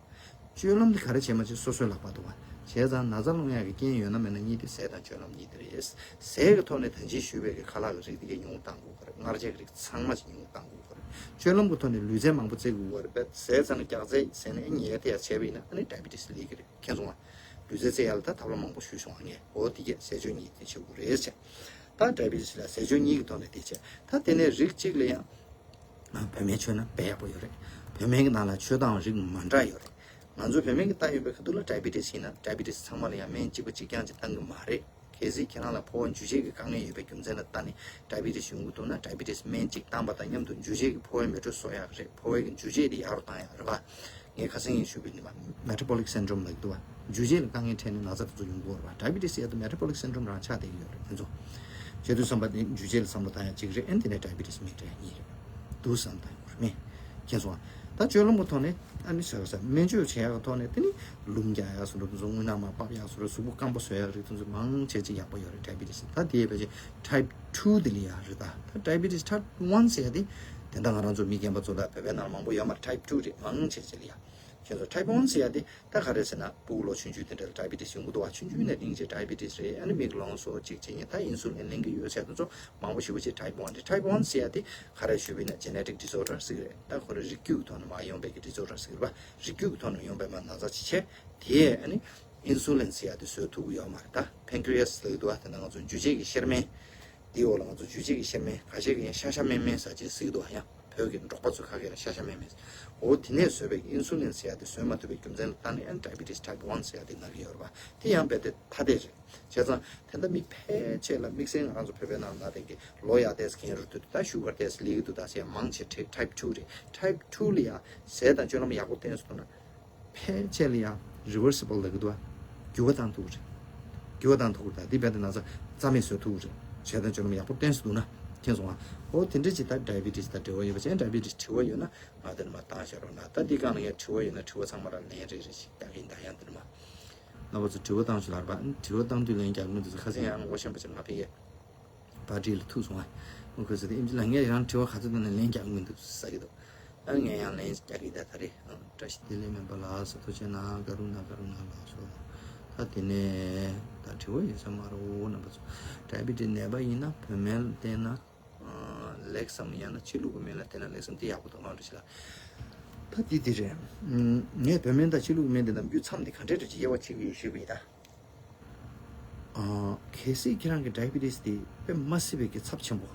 སྤྱོད་ལམ་དེ་ག་རེ་བྱེད་མ་བྱེད་སོ་སོའི་ལག་པར་འདུག་བ། བྱས་ཙང་ན་ཚ་སློང་ཡག་གི་རྐྱེན་ཡོད་ན་མེད་ན་གཉིས་དེ་ཟས་དང་སྤྱོད་ལམ་གཉིས་དེ་རེད། ཟས་ཀྱི་ཐོག་ནས་ད་གིན་ཞུས་པའི་གི་ཁ་ལག་གི་རིགས་དེ་གས་ཉུང་བཏང་དགོས་ཀྱི་རེད། མངར་ཆའི་གི་རིགས་ཚང་མ་ཞིག་ཉུང་བཏང་དགོས་ཀྱི་རེད། སྤྱོད་ལམ་གྱི་ཐོག་ནས་ལུས་རྩལ་མང་པོ་རྩེ་དགོས་ཀྱི་རེད། བས་ཟས་ཚང་ནས་རྒྱགས་ཚད་ཟས་ནས་ཉལ་ཐེ་ཡག་བྱས་པ་ཡིན་ན་ཨ་ནི་ཌའི་བི་ཊི་སི་སླེབས་ཀྱི་རེད། མཁྱེན་སོང་ང་། ལུས་རྩལ་རྩེ་ཡག་ལ་ད་ཐབས་ལམ་མང་པོ་ཞུས་སོང་ང་ངས། འོ་དེ་གས་ཟས་སྤྱོད་གཉིས་དེ་བྱེད་དགོས་རེད་ཟེར། ད་ཌའི་བི་ཊི་སི་ལ་ཟས་སྤྱོད་གཉིས་ཀྱི་ཐོག་ནས་དེ་བྱས། ད་དེ་ནས་རིགས་གཅིག་ལ་ཡང་བོད་སྨན་མཆོད་ན་དཔེ་ཡག་པོ་ཡོད་རེད། བོད་སྨན་གྱི་ནང་ལ་མཆོད་སྟངས་རིགས་མ་འདྲ་ཡོད་རེད། ང་ཚོ་བོད་སྨན་གྱི་ལྟ་ཡོད་པའི་ཁ་ཐུག་ལ་ཌའི་བི་ཊི་སི་ཡིན་ན་ཌའི་བི་ཊི་སི་ཚང་མ་ལ་ཡང་སྨན་གཅིག་པ་གཅིག་རྐྱང་གཅིག་བཏང་གི་མ་རེད། གལ་སྲིད་ཁྱེད་རང་ལ་ཕོ་བ་འཇུ་བྱེད་ཀྱི་དཀའ་ངལ་ཡོད་པའི་རྒྱུ་མཚན་ལ་བལྟས་ནས་ཌའི་བི་ཊི་སི་ཡོང་གི་འདུག་ན་ཌའི་བི་ཊི་སི་སྨན་གཅིག་བཏང་པ་དང་མཉམ་དུ་འཇུ་བྱེད་ཀྱི་ཕོ་བའི་མེ་དྲོད་གསོ་ཡག་རེད། ཕོ་བའི་གི་འཇུ་བྱེད་དེ་ཡག་རུ་བཏང་ཡག་རེད་པ། ངས་ཁ་སང་ཡིན་ཞུས་པའི་ནི་མེ་ཊ་བོ་ལིག་སིན་ཌོམ་ལབ་ཀྱི་འདུག་བ། འཇུ་བྱེད་ལ་དཀའ་ངལ་འཕྲད་ནས་ན་ཚ་དེ་ཚོ་ཡོང་གི་ཡོད་རེད་པ། ཌའི་བི་ཊི་སི་ཡ་དང་མེ་ཊ་བོ་ལིག་སིན་ཌོམ་རང་ཆགས་བསྡད་ཀྱི་ཡོད་རེད་དེ་ཚོ། བྱས་དུས་ཙམ་པ་དེ་འཇུ་བྱེད་ལ་བསམ་བློ་བཏང་ཡག་གཅིག་རེད། ཨ་ནི་དེ་ནས་ཌའི་བི་ཊི་སི་མེད་འདྲ་ཡག་གཉིས་རེད། འདུག་བསམ་བཏང་ཡག་རེད་མེད། མཁྱེན་སོང་ཨ། ད་སྤྱོད་ལམ་གྱི་ཐོག་ནས་ཨ་ནི་ཟེར་བ་ཟེར་སྨན་བཅོས་བྱེད་ཡག་གི་ཐོག་ནས་དེ་ནི་ལུམ་རྒྱག་ཡག་བཟོ་འདྲ་དེ་ཚོ་རྔུལ་ནང་མར་ཕབ་ཡག་བཟོ་འདྲ་གཟུགས་པོ་སྐམ་པོ་བཟོ་ཡག་རིགས་དེ་ཚོ་མང་ཆེ་ཆེ་ཡག་པོ་ཡོད་རེད་ཌའི་བི་ཊི་སི། ད་དེ་ཡས་པའི་ཆེ་ཊའིབ་ཊུ་དེ་ལ་ཡག་རེད། ད་ད་ཌའི་བི་ཊི་སི་ཊའིབ་ཝན་ཟེར་ཡག་དེ་དེ་འདྲ་ང་རང་ཚོ་མི་རྒན་པ་ཚོ་ལ་བོད་པའི་ནང་ལ་མང་པོ་ཡོད་མ་རེད། ཊའིབ་ཊུ་རེད་མང་ཆེ་ཆེ་ལ་ཡག་ཁྱེད་ཚོ་ཊའིབ་ཝན་ཟེར་ཡ་དེ་ད་ག་རེ་ཟེར་ན། སྤུ་གུ་ལོ་ཆུང་ཆུང་དེ་འདྲ་ལ་ཌའི་བི་ཊི་སི་ཡོང་གི་འདུག་བ། ཆུང་ཆུང་ནས་གླེང་བྱས་ཌའི་བི་ཊི་སི་རེད། ཨ་ནི་མིག་ལོང་སོགས་གཅིག་བྱེད་མཁན། ད་ཨིན་སུ་ལིན་ལེན་གྱི་ཡོད་ཟེར་དེ་ཚོ་མང་པོ་ཞེ་པོ་ཅིག་ཊའིབ་ཝན་རེད། ཊའིབ་ཝན་ཟེར་ཡ་དེ་ག་རེ་ཞུས་པ་ཡིན་ན་ཇེ་ནེ་ཊིག་ཌི་སོར་ཌར་ཟེར་གྱི་རེད། ད་ཁོ་རང་རིགས་རྒྱུད་ཀྱི་ཐོག་ནས་མར་ཡོང་བའི་གི་ཌི་སོར་ཌར་ཟེར་གྱི་རེད་པ། རིགས་རྒྱུད་ཀྱི་ཐོག་ནས་ཡོང་བའི་མར་ན་ཚ་ཅིག་བྱས། དེས་ཨ་ནི་ཨིན་སུ་ལིན་ཟེར་ཡ་དེ་བཟོ་ཐུབ་ཀྱི་ཡོད་མ་རེད། ད་ཕན་ཁི་རི་ཡ་སི་ལབ་ཀྱི་འདུག་བ། དེ་ནི་ང་ཚོ་འཇུ་བྱེད་ཀྱི་གཤེར་རྨེན། དེའི་འོག་ལ་ང་ཚོ་འཇུ་བྱེད་ཀྱི་གཤེར་རྨེན། ཁ་ཤས་ཀྱིས་ཡང་ཤ་ཤ་རྨེན་རྨེན་ཟེར་བྱས་ཟེར་གྱི་འདུག་བ། ཡང་བོད་ཀྱི་འབྲོག་པ་ཚོ་ཁ་སྐད་ལ་ཤ་ཤ་རྨེན་རྨེན་ཟེར། འོ་དེ་ནས་བཟོས་པའི་ཨིན་སུ་ལིན་ཟེར་ཡ་དེ་བཟོས་མ་ཐུབ་པའི་རྒྱུ་མཚན་ལ་བརྟེན་ནས་ཡང་ཌའི་བི་ཊི་སི་ཊའིབ་ཝན་ཟེར་ཡ་དེ་ན་གི་ཡོད་རེད་པ། དེ་ཡང་རྦད་དེ་ཐ་དད་རེད། བྱས་ཙང་དེ་འདྲ་མི་ཕལ་ཆེར་ལ་དམིགས་བསལ་ང་རང་ཚོ་བོད་པའི་ནང་ལ་དེ་གི་ལོ་ཡར་ཏོག་ཙམ་རྒན་རུ་དུས་ད་ཤུ་གར་ཏོག་ཙམ་སླེབས་ཀྱི་འདུག་ད་ཟེར་ཡ་མང་ཆེ་ཊའིབ་ཊའིབ་ཊུ་རེད། ཊའིབ་ཊུ་ལ་ཡང་ཟས་དང་སྤྱོད་ལམ་ཡག་པོ་བསྟེན་སོང་ན། ཕལ་ཆེར་ལ་ཡང་རི་ཝར་སི་བལ་ལབ་ཀྱི་འདུག་བ། འགྱུར་བ་བཏང་ཐུབ་ཀྱི་རེད། འགྱུར་བ་བཏང་ཐུབ་ཀྱི་རེད། ད་འདི་རྦད་དེ་ན་ཚ་རྩ་མེད་བཟོ་ཐུབ་ཀྱི་རེད། བྱས་ཙང་སྤྱོད་ལམ་ཡག་པོ་བསྟེན་སོང་འདུག་ན། མཁྱེན་སོང་ང་། འོ་དེ་འདྲ་ཅིག་ད་ཌའི་བི་ཊི་སི་དང་འབྲེལ་བ་ཡོད་པ་བྱས། ཌའི་བི་ཊི་སི་དྲི་བ་ཡོད་ན་ང་དེ་ནས་མར་བཏང་བཞག་རོགས་གནང་། ད་འདི་སྒང་ལ་ཡང་དྲི་བ་ཡོད་ན་དྲི་བ་ཚང་མ་རང་ལན་རེ་རེ་ཞིག་རྒྱག་གི་ཡིན། ད་ཡང་དེ་ནས་མར་རྣམ་པ་ཚོ་དྲི་བ་བཏང་ཤོག་ལབ་པ། དྲི་བ་བཏང་དུས་ལན་རྒྱག་མི་འདུག་ཟེར། ཁ་སང་ཡང་ངོ་ཤེས་པ་ཅིག་ང་ཕ་གིར་པར་ཊི་ལ་ཐུག་སོང་ང་། ཁོས་ཟེར་དེ་ཨེམ་ཆི་ལགས་ངས་རང་དྲི་བ་ག་ཚོད་བཏང་ནས་ལན་རྒྱག་མི་འདུག་ཟེར་གྱི་འདུག་ཨ་ངས་ཡང་ལན་རྒྱག་གི་ད་ད་རེད། ཨ་བཀྲ་ཤིས་བདེ་ལེགས་སྨན་པ་ལགས་སོ། ཐུགས་རྗེ་གནང་། ག་རུ་ན་ག་རུ་ན་ལགས་སོ། ད་དེ་ནས་ད་དྲི་བ་ཡོད་ས་མ་རེད། འོ་རྣམ་པ་ཚོ་ཌའི་བི་ཊི་ནད་པ་ཡིན་ན་བོད་སྨན་ལ་བསྟེན་ན་ཨ་ལེགས་སམ། ཡང་ན་ཕྱི་ལུགས་ཀྱི་སྨན་ལ་བསྟེན་ན་ལེགས་སམ། དེ་ཡག་པོ་འདུག་ཨང་། བཀྲ་ཤིས་ལགས། ད་དེ་དེ་རེད། ངས་བོད་སྨན་དང་ཕྱི་ལུགས་སྨན་དེ་རྣམས་རྒྱུ་མཚམས་དེ་ག་འདྲས་འདྲ་ཅིག་དབྱེ་བ་ཕྱེ་གི་ཡོད་ཞུས་པ་ཡིན་ད། ཨ་གལ་སྲིད་ཁྱེད་རང་གི་ཌའི་བི་ཊི་སི་དེ་དཔེ་མ་སྲིད་པའི་གི་ཚབས་ཆེན་པོ་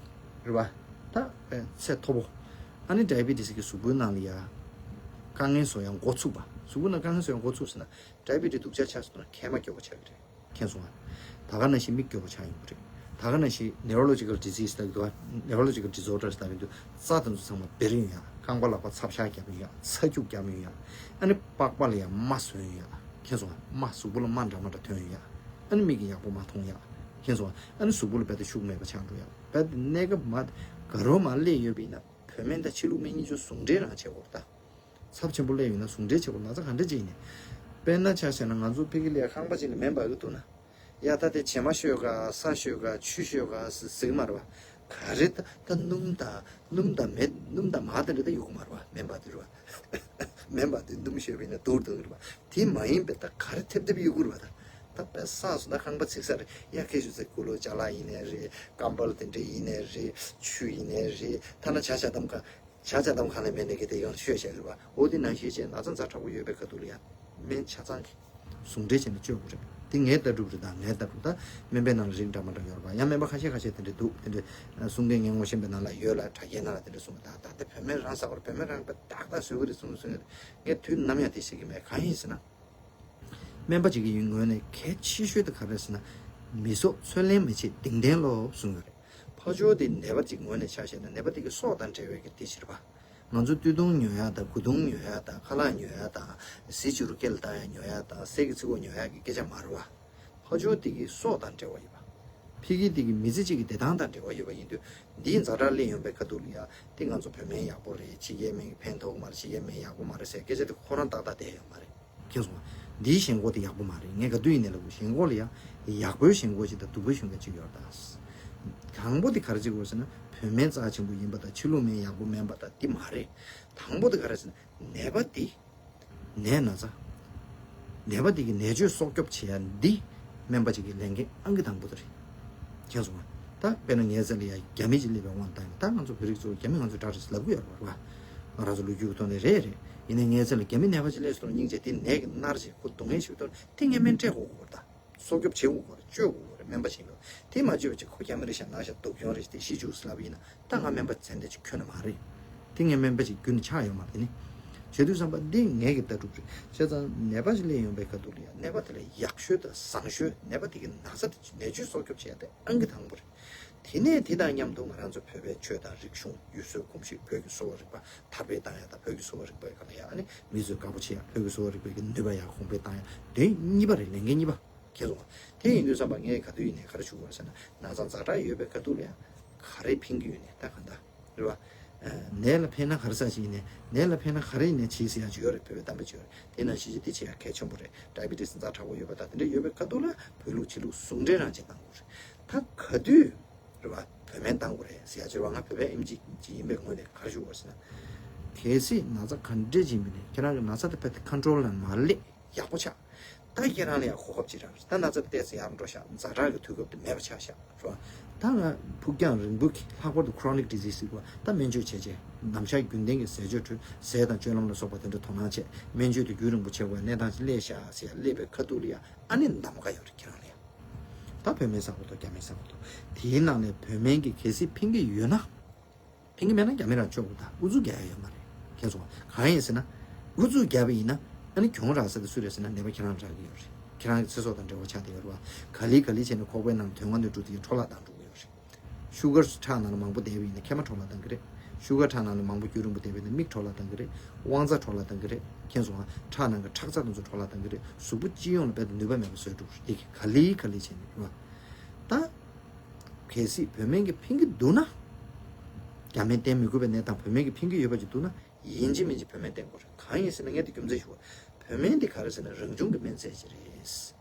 རེད་པ། ད་དཔེ་ཚད་མཐོ་པོ། ཨ་ནི་ཌའི་བི་ཊི་སི་གི་གཟུགས་པོའི་ནང་ལ་ཡ་དཀའ་ངལ་བཟོ་ཡ་འགོ་ཚུགས་པ། གཟུགས་པོའི་ནང་དཀའ་ངལ་བཟོ་ཡ་འགོ་ཚུགས་ཟེར་ན། ཌའི་བི་ཊི་སྡུག་ཅག་ཆགས་སོང་ན་མཁལ་མ་སྐྱོ་པོ་ཆགས་ཀྱི་རེད། མཁྱེན་སོང་ང་། ད་ག་ནང་བཞིན་མིག་སྐྱོ་པོ་ཆགས་ཡོང་གི་རེད། ད་ག་ནང་བཞིན་neurological disease ལབ་ཀྱི་འདུག་བ། neurological disorders ལབ་ཀྱི་འདུག་རྩ་དེ་ཚོ་ཚང་མ་འབེར་ཡོང་ཡ། རྐང་པ་ལག་པ་ཚབ་ཤ་རྒྱབ་ཡོང་ཡ། ཚ་སྐྱུག་རྒྱབ་ཡོང་ཡ། ཨ་ནི་པགས་པ་ལ་ཡང་རྨ་བཟོས་ཡོང་ཡ། མཁྱེན་སོང་ང་། རྨ་གཟུགས་པོ་ལ་རྨ་འདྲ་མ་འདྲ་ཐོན་ཡོང་ཡ། ཨ་ནི་མིག་གིས་ཡག་པོ་མ་མཐོང་ཡ། མཁྱེན་སོང་ང་། ཨ་ནི་གཟུགས་པོ་ལ་རྦད་དེ་ཤུགས་མེད་པ་ཆགས་འགྲོ་ཡ། རྦད་དེ་གནས་སྐབས་མ་དགའ་རོགས་མ་སླེབས་ཡོད་པ་ཡིན་ན་བོད་སྨན་དང་ཕྱི་ལུགས་སྨན་གཉིས་ཆ་ཟུང་འབྲེལ་རང་བྱེད་དགོས་རེད་ད། ཚབས་ཆེན་པོ་སླེབས་ཡོད་ན་ཟུང་འབྲེལ་བྱེད་དགོས། ན་ཚ་ག་འདྲ་ཅིག་ཡིན་ནའི། དཔེར་ན་ཆ་བཞག་ན་ང་ཚོ་ཕ་གི་ལ་ཡ་ཁང་པ་ཅིག་ལ་སྨན་སྦར་གི་འདུག་ན། ཡ་ད་དེ་བྱེ་མ་བཤོས་ག་ས་བཤོས་ག་ཆུ་བཤོས་ག་ཟེར་གི་མ་རེད་པ། ག་རེ་ད་ད་སྣུམ་དང་སྣུམ་དང་མེ་སྣུམ་དང་མར་དེ་འདྲ་ད་ཡོད་གི་མ་རེད་པ། སྨན་སྦར་དུས་རེད་པ། སྨན་སྦར་དུས་སྣུམ་བཤོས་པ་ཡིན་ན་སྡུག་རུ་འགྲོ་གི་རེད་པ། དེ་མ་ཡིན་པའི་ད་ག་རེ་ཐེབས་ཐེབས་ཡོད་གི་རེད་པ། ད་ད་དཔེ་བསགས་སོང་ན་ཁང་པ་ཚིག་ས་རེད། ཡ་ཁྱེད་ཆོ་ཚོ་ཀུ་ལོ་ཅ་ལག་ཡིན་ནའི་རེད། ཀམ་བལ་དེ་འདྲ་ཡིན་ནའི་རེད། ཆུ་ཡིན་ནའི་རེད། ཐ་ན་ཇ་ཇ་དམ་ག་ཇ་ཇ་དམ་གང་ལས་མེད་ནས་གི་དེ་ཡང་བཤོས་བྱས་རེད་པ། འོ་དེ་ནང་བཞིན་བྱས་ན་ཚ་ཛ་དྲག་པོ་ཡོད་པའི་ཁ་ཐུག་ལ་ཡང་སྨན་ཆ་ཚང་གི་ཟུང་འབྲེལ་བྱས་ནས་བཅོས་དགོས་རེད། དེ་ངའི་ལྟ་གྲུབ་རེད། ད་ངའི་ལྟ་གྲུབ་ད་སྨན་པའི་ནང་ལ་རིགས་འདྲ་མ་འདྲ་ཡོད་རེད་པ། ཡང་སྨན་པ་ཁ་ཤས་ཁ་ཤས་དེ་འདྲ་འདུག་དེ་འདྲ་གསུང་མཁན་ངའི་ངོ་ཤེས་པའི་ནང་ལ་ཡོད་ལ། དྲ་རྒྱའི་ནང་ལ་དེ་འདྲ་གསུངས་པ། ད་ད་ལྟ་བོད་སྨན་རང་ཟ་དགོས་རེད། བོད་སྨན་རང་པ་ཏག་ཏག་བཟོ་གི་རེད་གསུངས་གསུངས་ཡོད། ངས་དུས་ནམ་ཡང་དེ་བཤད་ཀྱི་མེད། གང་ཡིན་ཟེར་ན། སྨན་པ་ཅིག་གི་ངོས་ནས་གལ་ཆེ་ཤོས་དེ་ག་རེ་རེད་ཟེར་ན། མི་སྲོག་ཚོད་ལེན་མི་བྱེད་གདེང་ལྡན་ལོ་གསུངས་ཡོད་རེད། ཕར་ཕྱོགས་དེ་ནད་པ་ཅིག་ངོས་ནས་ཆ་བཞག་ན་ནད་པ་དེ་གི་སྲོག་དང་འབྲེལ་བའི་གི་དེ་བྱེད་པ། ང་ཚོ་སྟོད་ཐུང་ཉོ་ཡ་དང་། གོས་ཐུང་ཉོ་ཡ་དང་། ཁ་ལག་ཉོ་ཡ་དང་། གཟི་བྱུ་རུ་སྐེ་ལ་བཏགས་ཡ་ཉོ་ཡ་དང་། གསེར་གྱི་ཚིགས་ཁོག་ཉོ་ཡ་གི་སྐད་ཆ་མ་རེད་པ། ཕར་ཕྱོགས་དེ་གི་སྲོག་དང་འབྲེལ་བ་ཡོད་པ། ཕ་གི་དེ་གི་མི་ཚེ་གཅིག་གི་བདེ་ཐང་དང་འབྲེལ་བ་ཡོད་པ་ཡིན་དུས། འདིའི་ཛ་དྲག་སླེབས་ཡོང་པའི་ཁ་ཐུག་ལ་ཡ་དེ་ང་ཚོ་བོད་སྨན་ཡག་པོ་རེད། ཕྱི་རྒྱལ་སྨན་གྱིས་ཕན་ཐོགས་ཀྱི་མ་རེད། ཕྱི་རྒྱལ་སྨན་ཡག་པོ་མ་རེད་ཟེར་སྐད་ཆ་དེ་ཁོ་རང་ཏག་ཏག་བསྡད་ཡོད་མ་རེད། མཁྱེན་སོང་ང་། འདིའི་ཞེན་ཁོག་དེ་ཡག་པོ་མ་རེད། ངས་ག་དུས་ཡིན་ནའི་ལབ་དགོས། ཞེན་ཁོག་ལ་ཡ་ཡག་པོའི་ཞེན་ཁོག་ཅིག་དང་སྡུག་པོའི་ཞེན་ཁོག་ཅིག་ཡོད་རེད་ད། དང་པོ་དེ་ག་རེ་བྱེད་དགོས་ཟེར་ན། བོད་སྨན་རྩ་ཆེན་པོ་ཡིན་པ་དང་ཕྱི་ལུགས་སྨན་ཡག་པོ་མིན་པ་དང་དེ་མ་རེད། དང་པོ་དེ་ག་རེ་ཟེར་ན། ནད་པ་དེ། ནད་ན་ཚ། ནད་པ་དེ་གི་ནད་བཅོས་སྲོག་སྐྱོབ་བྱེད་ཡ་འདི་སྨན་པ་ཅིག་གི་ལས་འགན་ཨང་ཀི་དང་པོ་དེ་རེད། མཁྱེན་སོང་ང་། ད་དཔེར་ན་ངའི་རྩ་ལ་ཡ་རྒྱ་མི་ཅིག་སླེབས་པའི་དབང་བཏང་ཡ། ད་ང་ཚོ་བོད་རིགས་ཚོ་རྒྱ་མི་ང་ཚོ་དགྲ་རེད་ལབ་གི་ཡོད་རེད་པ། ང་རང་ཚོ་ལོ་རྒྱུས་ཀྱི་ཐོག་ནས་རེད་རེད། ཡིན་ནའི་ངའི་རྩ་ལ་རྒྱ་མི་ནད་པ་ཅིག་སླེབས་སོང་ན་སྙིང་རྗེ། དེ་ནད་ཀྱིས་མནར་བྱས་ཁོ་སྡུག་བསྔལ་ཞིག་ཐོག་དེ་ངས་སྨན་སྤྲད་དགོས་ཀྱི་རེད་ད། སྲོག་སྐྱོབ་བྱེད་དགོས་ཀྱི་རེད། བཅོས་དགོས་ཀྱི་རེད། སྨན་པ་ཞིག་ལ། དེ་མ་བཅོས་པ་ཅིག་ཁོ་རྒྱ་མི་རེད་ཤག་ན་ཤག་སྡུག་གྱོང་རེད་ཤག་དེ་ཤི་བཅུག་ཟེར་ལབ་པ་ཡིན་ན། ད་ང་སྨན་པ་ཚད་ལྡན་ཅིག་ཁྱོན་ནས་མ་རེད། དེ་ངས་སྨན་པ་ཅིག་རྒྱུན་ནས་ཆགས་ཡོད་མ་རེད། དེ་ནི་བྱེད་དུས་ཙམ་པ་འདི་ངེད་ཀྱི་ལྟ་གྲུབ་རེད། བྱས་ཙང་ནད་པ་ཞིག་སླེབས་ཡོང་པའི་ཁ་ཐུག་ལ་ཡ་ནད་པ་དེ་ལ་ཡག་ཤོས་དང་བཟང་ཤོས། ནད་པ་དེ་གི་ན་ཚ་དེ་ནད་བཅོས་སྲོག་སྐྱོབ་བྱེད་ཡ་དེ་ཨང་ཀི་དང་པོ་རེད། དེ་ནས་དེ་དང་མཉམ་དུ་ང་རང་ཚོ་བོད་པའི་ཆོས་དང་རིག་གཞུང་། ཡུལ་སྲོལ་གོམས་གཤིས། བོད་ཀྱི་གསོ་བ་རིག་པ་དར་སྤེལ་བཏང་ཡ་དང་། བོད་ཀྱི་གསོ་བ་རིག་པའི་སྒང་ལ་ཡ་ཨ་ནི་མི་ཚོས་དགའ་པོ་བྱེད་ཡ། བོད་ཀྱི་གསོ་བ་རིག་པའི་གི་ནུས་པ་ཡར་གོང་འཕེལ་བཏང་ཡ། དེ་གཉིས་པ་རེད། ལས་འགན་གཉིས་པ། མཁྱེན་སོང་ང་། དེ་ཡིན་དུས་ཙམ་པ་ངས་ག་དུས་ཡིན་ནའི་ག་རེ་ཞུ་དགོས་ཟེར་ན། ན་ཚ་ཛ་དྲག་ཡོད་པའི་ཁ་ཐུག་ལ་ཡང་ག་རེ་ཕན་གྱི་ཡོད་ནའི་ད་གང་ལྟར་རེད་པ། ཨ་ནད་ལ་ཕན་ན་ག་རེ་ཟ་ཞིག་ཡིན་ནའི། ནད་ལ་ཕན་ན་ག་རེ་ཡིན་ནའི་བྱེད་ཟེར་ཡ་ཅིག་ཡོད་རེད། བོད་པའི་གཏམ་དཔེ་ཅིག་ཡོད་རེད། དེ་ནང་བཞིན་གྱི་དེ་བྱེད་ཡ་གལ་ཆེན་པོ་རེད། ཌའི་བི་ཊི་སི་ཛ་དྲག་པོ་ཡོད་པ་དང་དེ་འདྲ་ཡོད་པའི་ཁ་ཐུག་ལ་བོད་ལུགས་ཕྱི་ལུགས་ཟུང་འབྲེལ་རང་བྱེད་གཏང་དགོས་རེད། ད་ག་དུས་རེད་པ། བོད་སྨན་བཏང་དགོས་རེད་ཟེར་ཡ་ཅིག་རེད་པ། ང་བོད་པའི་ཨེམ་ཆི་ཅིག་ཡིན་པའི་ངོས་ནས་ག་རེ་ཞུ་དགོས་ཟེར་ན། གལ་སྲིད་ན་ཚ་ག་འདྲས་ཅིག་མིན་ནས་ཁྱེད་རང་གི་ན་ཚ་དེ་ཕེབས་ཏེ་ཁོན་ཊོལ་ནང་མ་སླེབས་ཡག་པོ་ཆགས། ད་ཁྱེད་རང་ལ་ཡང་གོ་སྐབས་ཅིག་རག་རེད། ད་ན་ཚ་དེ་ཏོག་ཙམ་ཡར་འགྲོ་ཤག་ཛ་དྲག་གི་དུས་སྐབས་དེ་མེད་པ་ཆགས་ཤག་རེད་བ། ད་ང་ཕུགས་རྒྱང་རིང་པོ་གི་ལྷག་པར་དུ་chronic disease ཟེར་བ་ད་སྨན་བཅོས་བྱས་རྗེས་ནམ་ཞག་རྒྱུན་ལྡན་གྱི་ཟས་སྤྱོད་ཁྲོད་ཟས་དང་སྤྱོད་ལམ་ལ་སོགས་པ་དེ་འདྲ་དོ་སྣང་བྱས་སྨན་བཅོས་དེ་རྒྱུན་རིང་པོ་བྱེད་དགོས་གནས་སྟངས་ཅིག་སླེབས་ཤག་ཟེར་ཡ་སླེབས་པའི་ཁ་ཐུག་ལ་ཡ་ཨ་ནི་གདམ་ག་ཡོད་རེད་ཁྱེད་རང་ལ་ཡ། ད་བོད་སྨན་ཟ་དགོས་འདུག་རྒྱ་སྨན་ཟ་དགོས་འདུག་དེའི་ནང་ནས་བོད་སྨན་གྱི་གལ་སྲིད་ཕན་གྱི་ཡོད་ན། ཕན་གྱི་མེད་ན་རྒྱ་མི་རང་ཆོག་གི། ད་ཨུ་ཚུགས་རྒྱག་ཡ་ཡོད་མ་རེད། མཁྱེན་སོང་ང་། གང་ཡིན་ཟེར་ན། ཨུ་ཚུགས་རྒྱབ་པ་ཡིན་ན་ཨ་ནི་གྱོང་རག་ས་དེ་སུ་རེད་ཟེར་ན་ནད་པ་ཁྱེད་རང་རག་གི་ཡོད་རེད། ཁྱེད་རང་གི་ཚེ་སྲོག་དང་འབྲེལ་བ་ཆགས་བསྡད་ཡོད་རེད་བ། ག་ལེ་ག་ལེ་བྱས་ནས་ཁོག་པའི་ནང་དོན་ལྔ་དོན་དྲུག་དེ་འཕྲོ་བརླག་བཏང་འགྲོ་གི་ཡོད་རེད། ཤུ་གར་ཁྲག་ནང་ལ་མང་པོ་བསྡད་པ་ཡིན་ན་མཁལ་མ་འཕྲོ་བརླག་བཏང་གི་རེད། ཤུ་གར་ཁྲག་ནང་ལ་མང་པོ་རྒྱུན་རིང་པོ་བསྡད་པ་ཡིན་ན་མིག་འཕྲོ་བརླག་བཏང་གི་རེད། དབང་རྩ་འཕྲོ་བརླག་བཏང་གི་རེད། མཁྱེན་སོང་ང་། ཁྲག་ནང་གི་ཁྲག་རྩ་དེ་ཚོ་འཕྲོ་བརླག་བཏང་གི་རེད། གཟུགས་པོ་སྤྱི་ཡོངས་ལ་རྦད་དེ་ནུས་པ་མེད་པ་བཟོས་འགྲོ་གི་རེད། དེ་ག་ལེ་ག་ལེ་བྱས་ནས་རེད་བ། ད། གལ་སྲིད་བོད་སྨན་གྱིས་ཕན་གྱི་འདུག་ན། རྒྱ་སྨན་བསྟེན་མི་དགོས་པའི་གནས་སྟངས་བོད་སྨན་གྱིས་ཕན་གྱི་ཡོད་པ་ཅིག་འདུག་ན་ཡིན་གཅིག་མིན་གཅིག་བོད་སྨན་བསྟེན་དགོས་རེད། གང་ཡིན་ཟེར་ན་ངས་དེ་རྒྱུ་མཚན་ཞུ་བ། བོད་སྨན་དེ་ག་རེ་ཟེར་ན་རང་བྱུང་གི་སྨན་རྫས་ཅིག་རེད།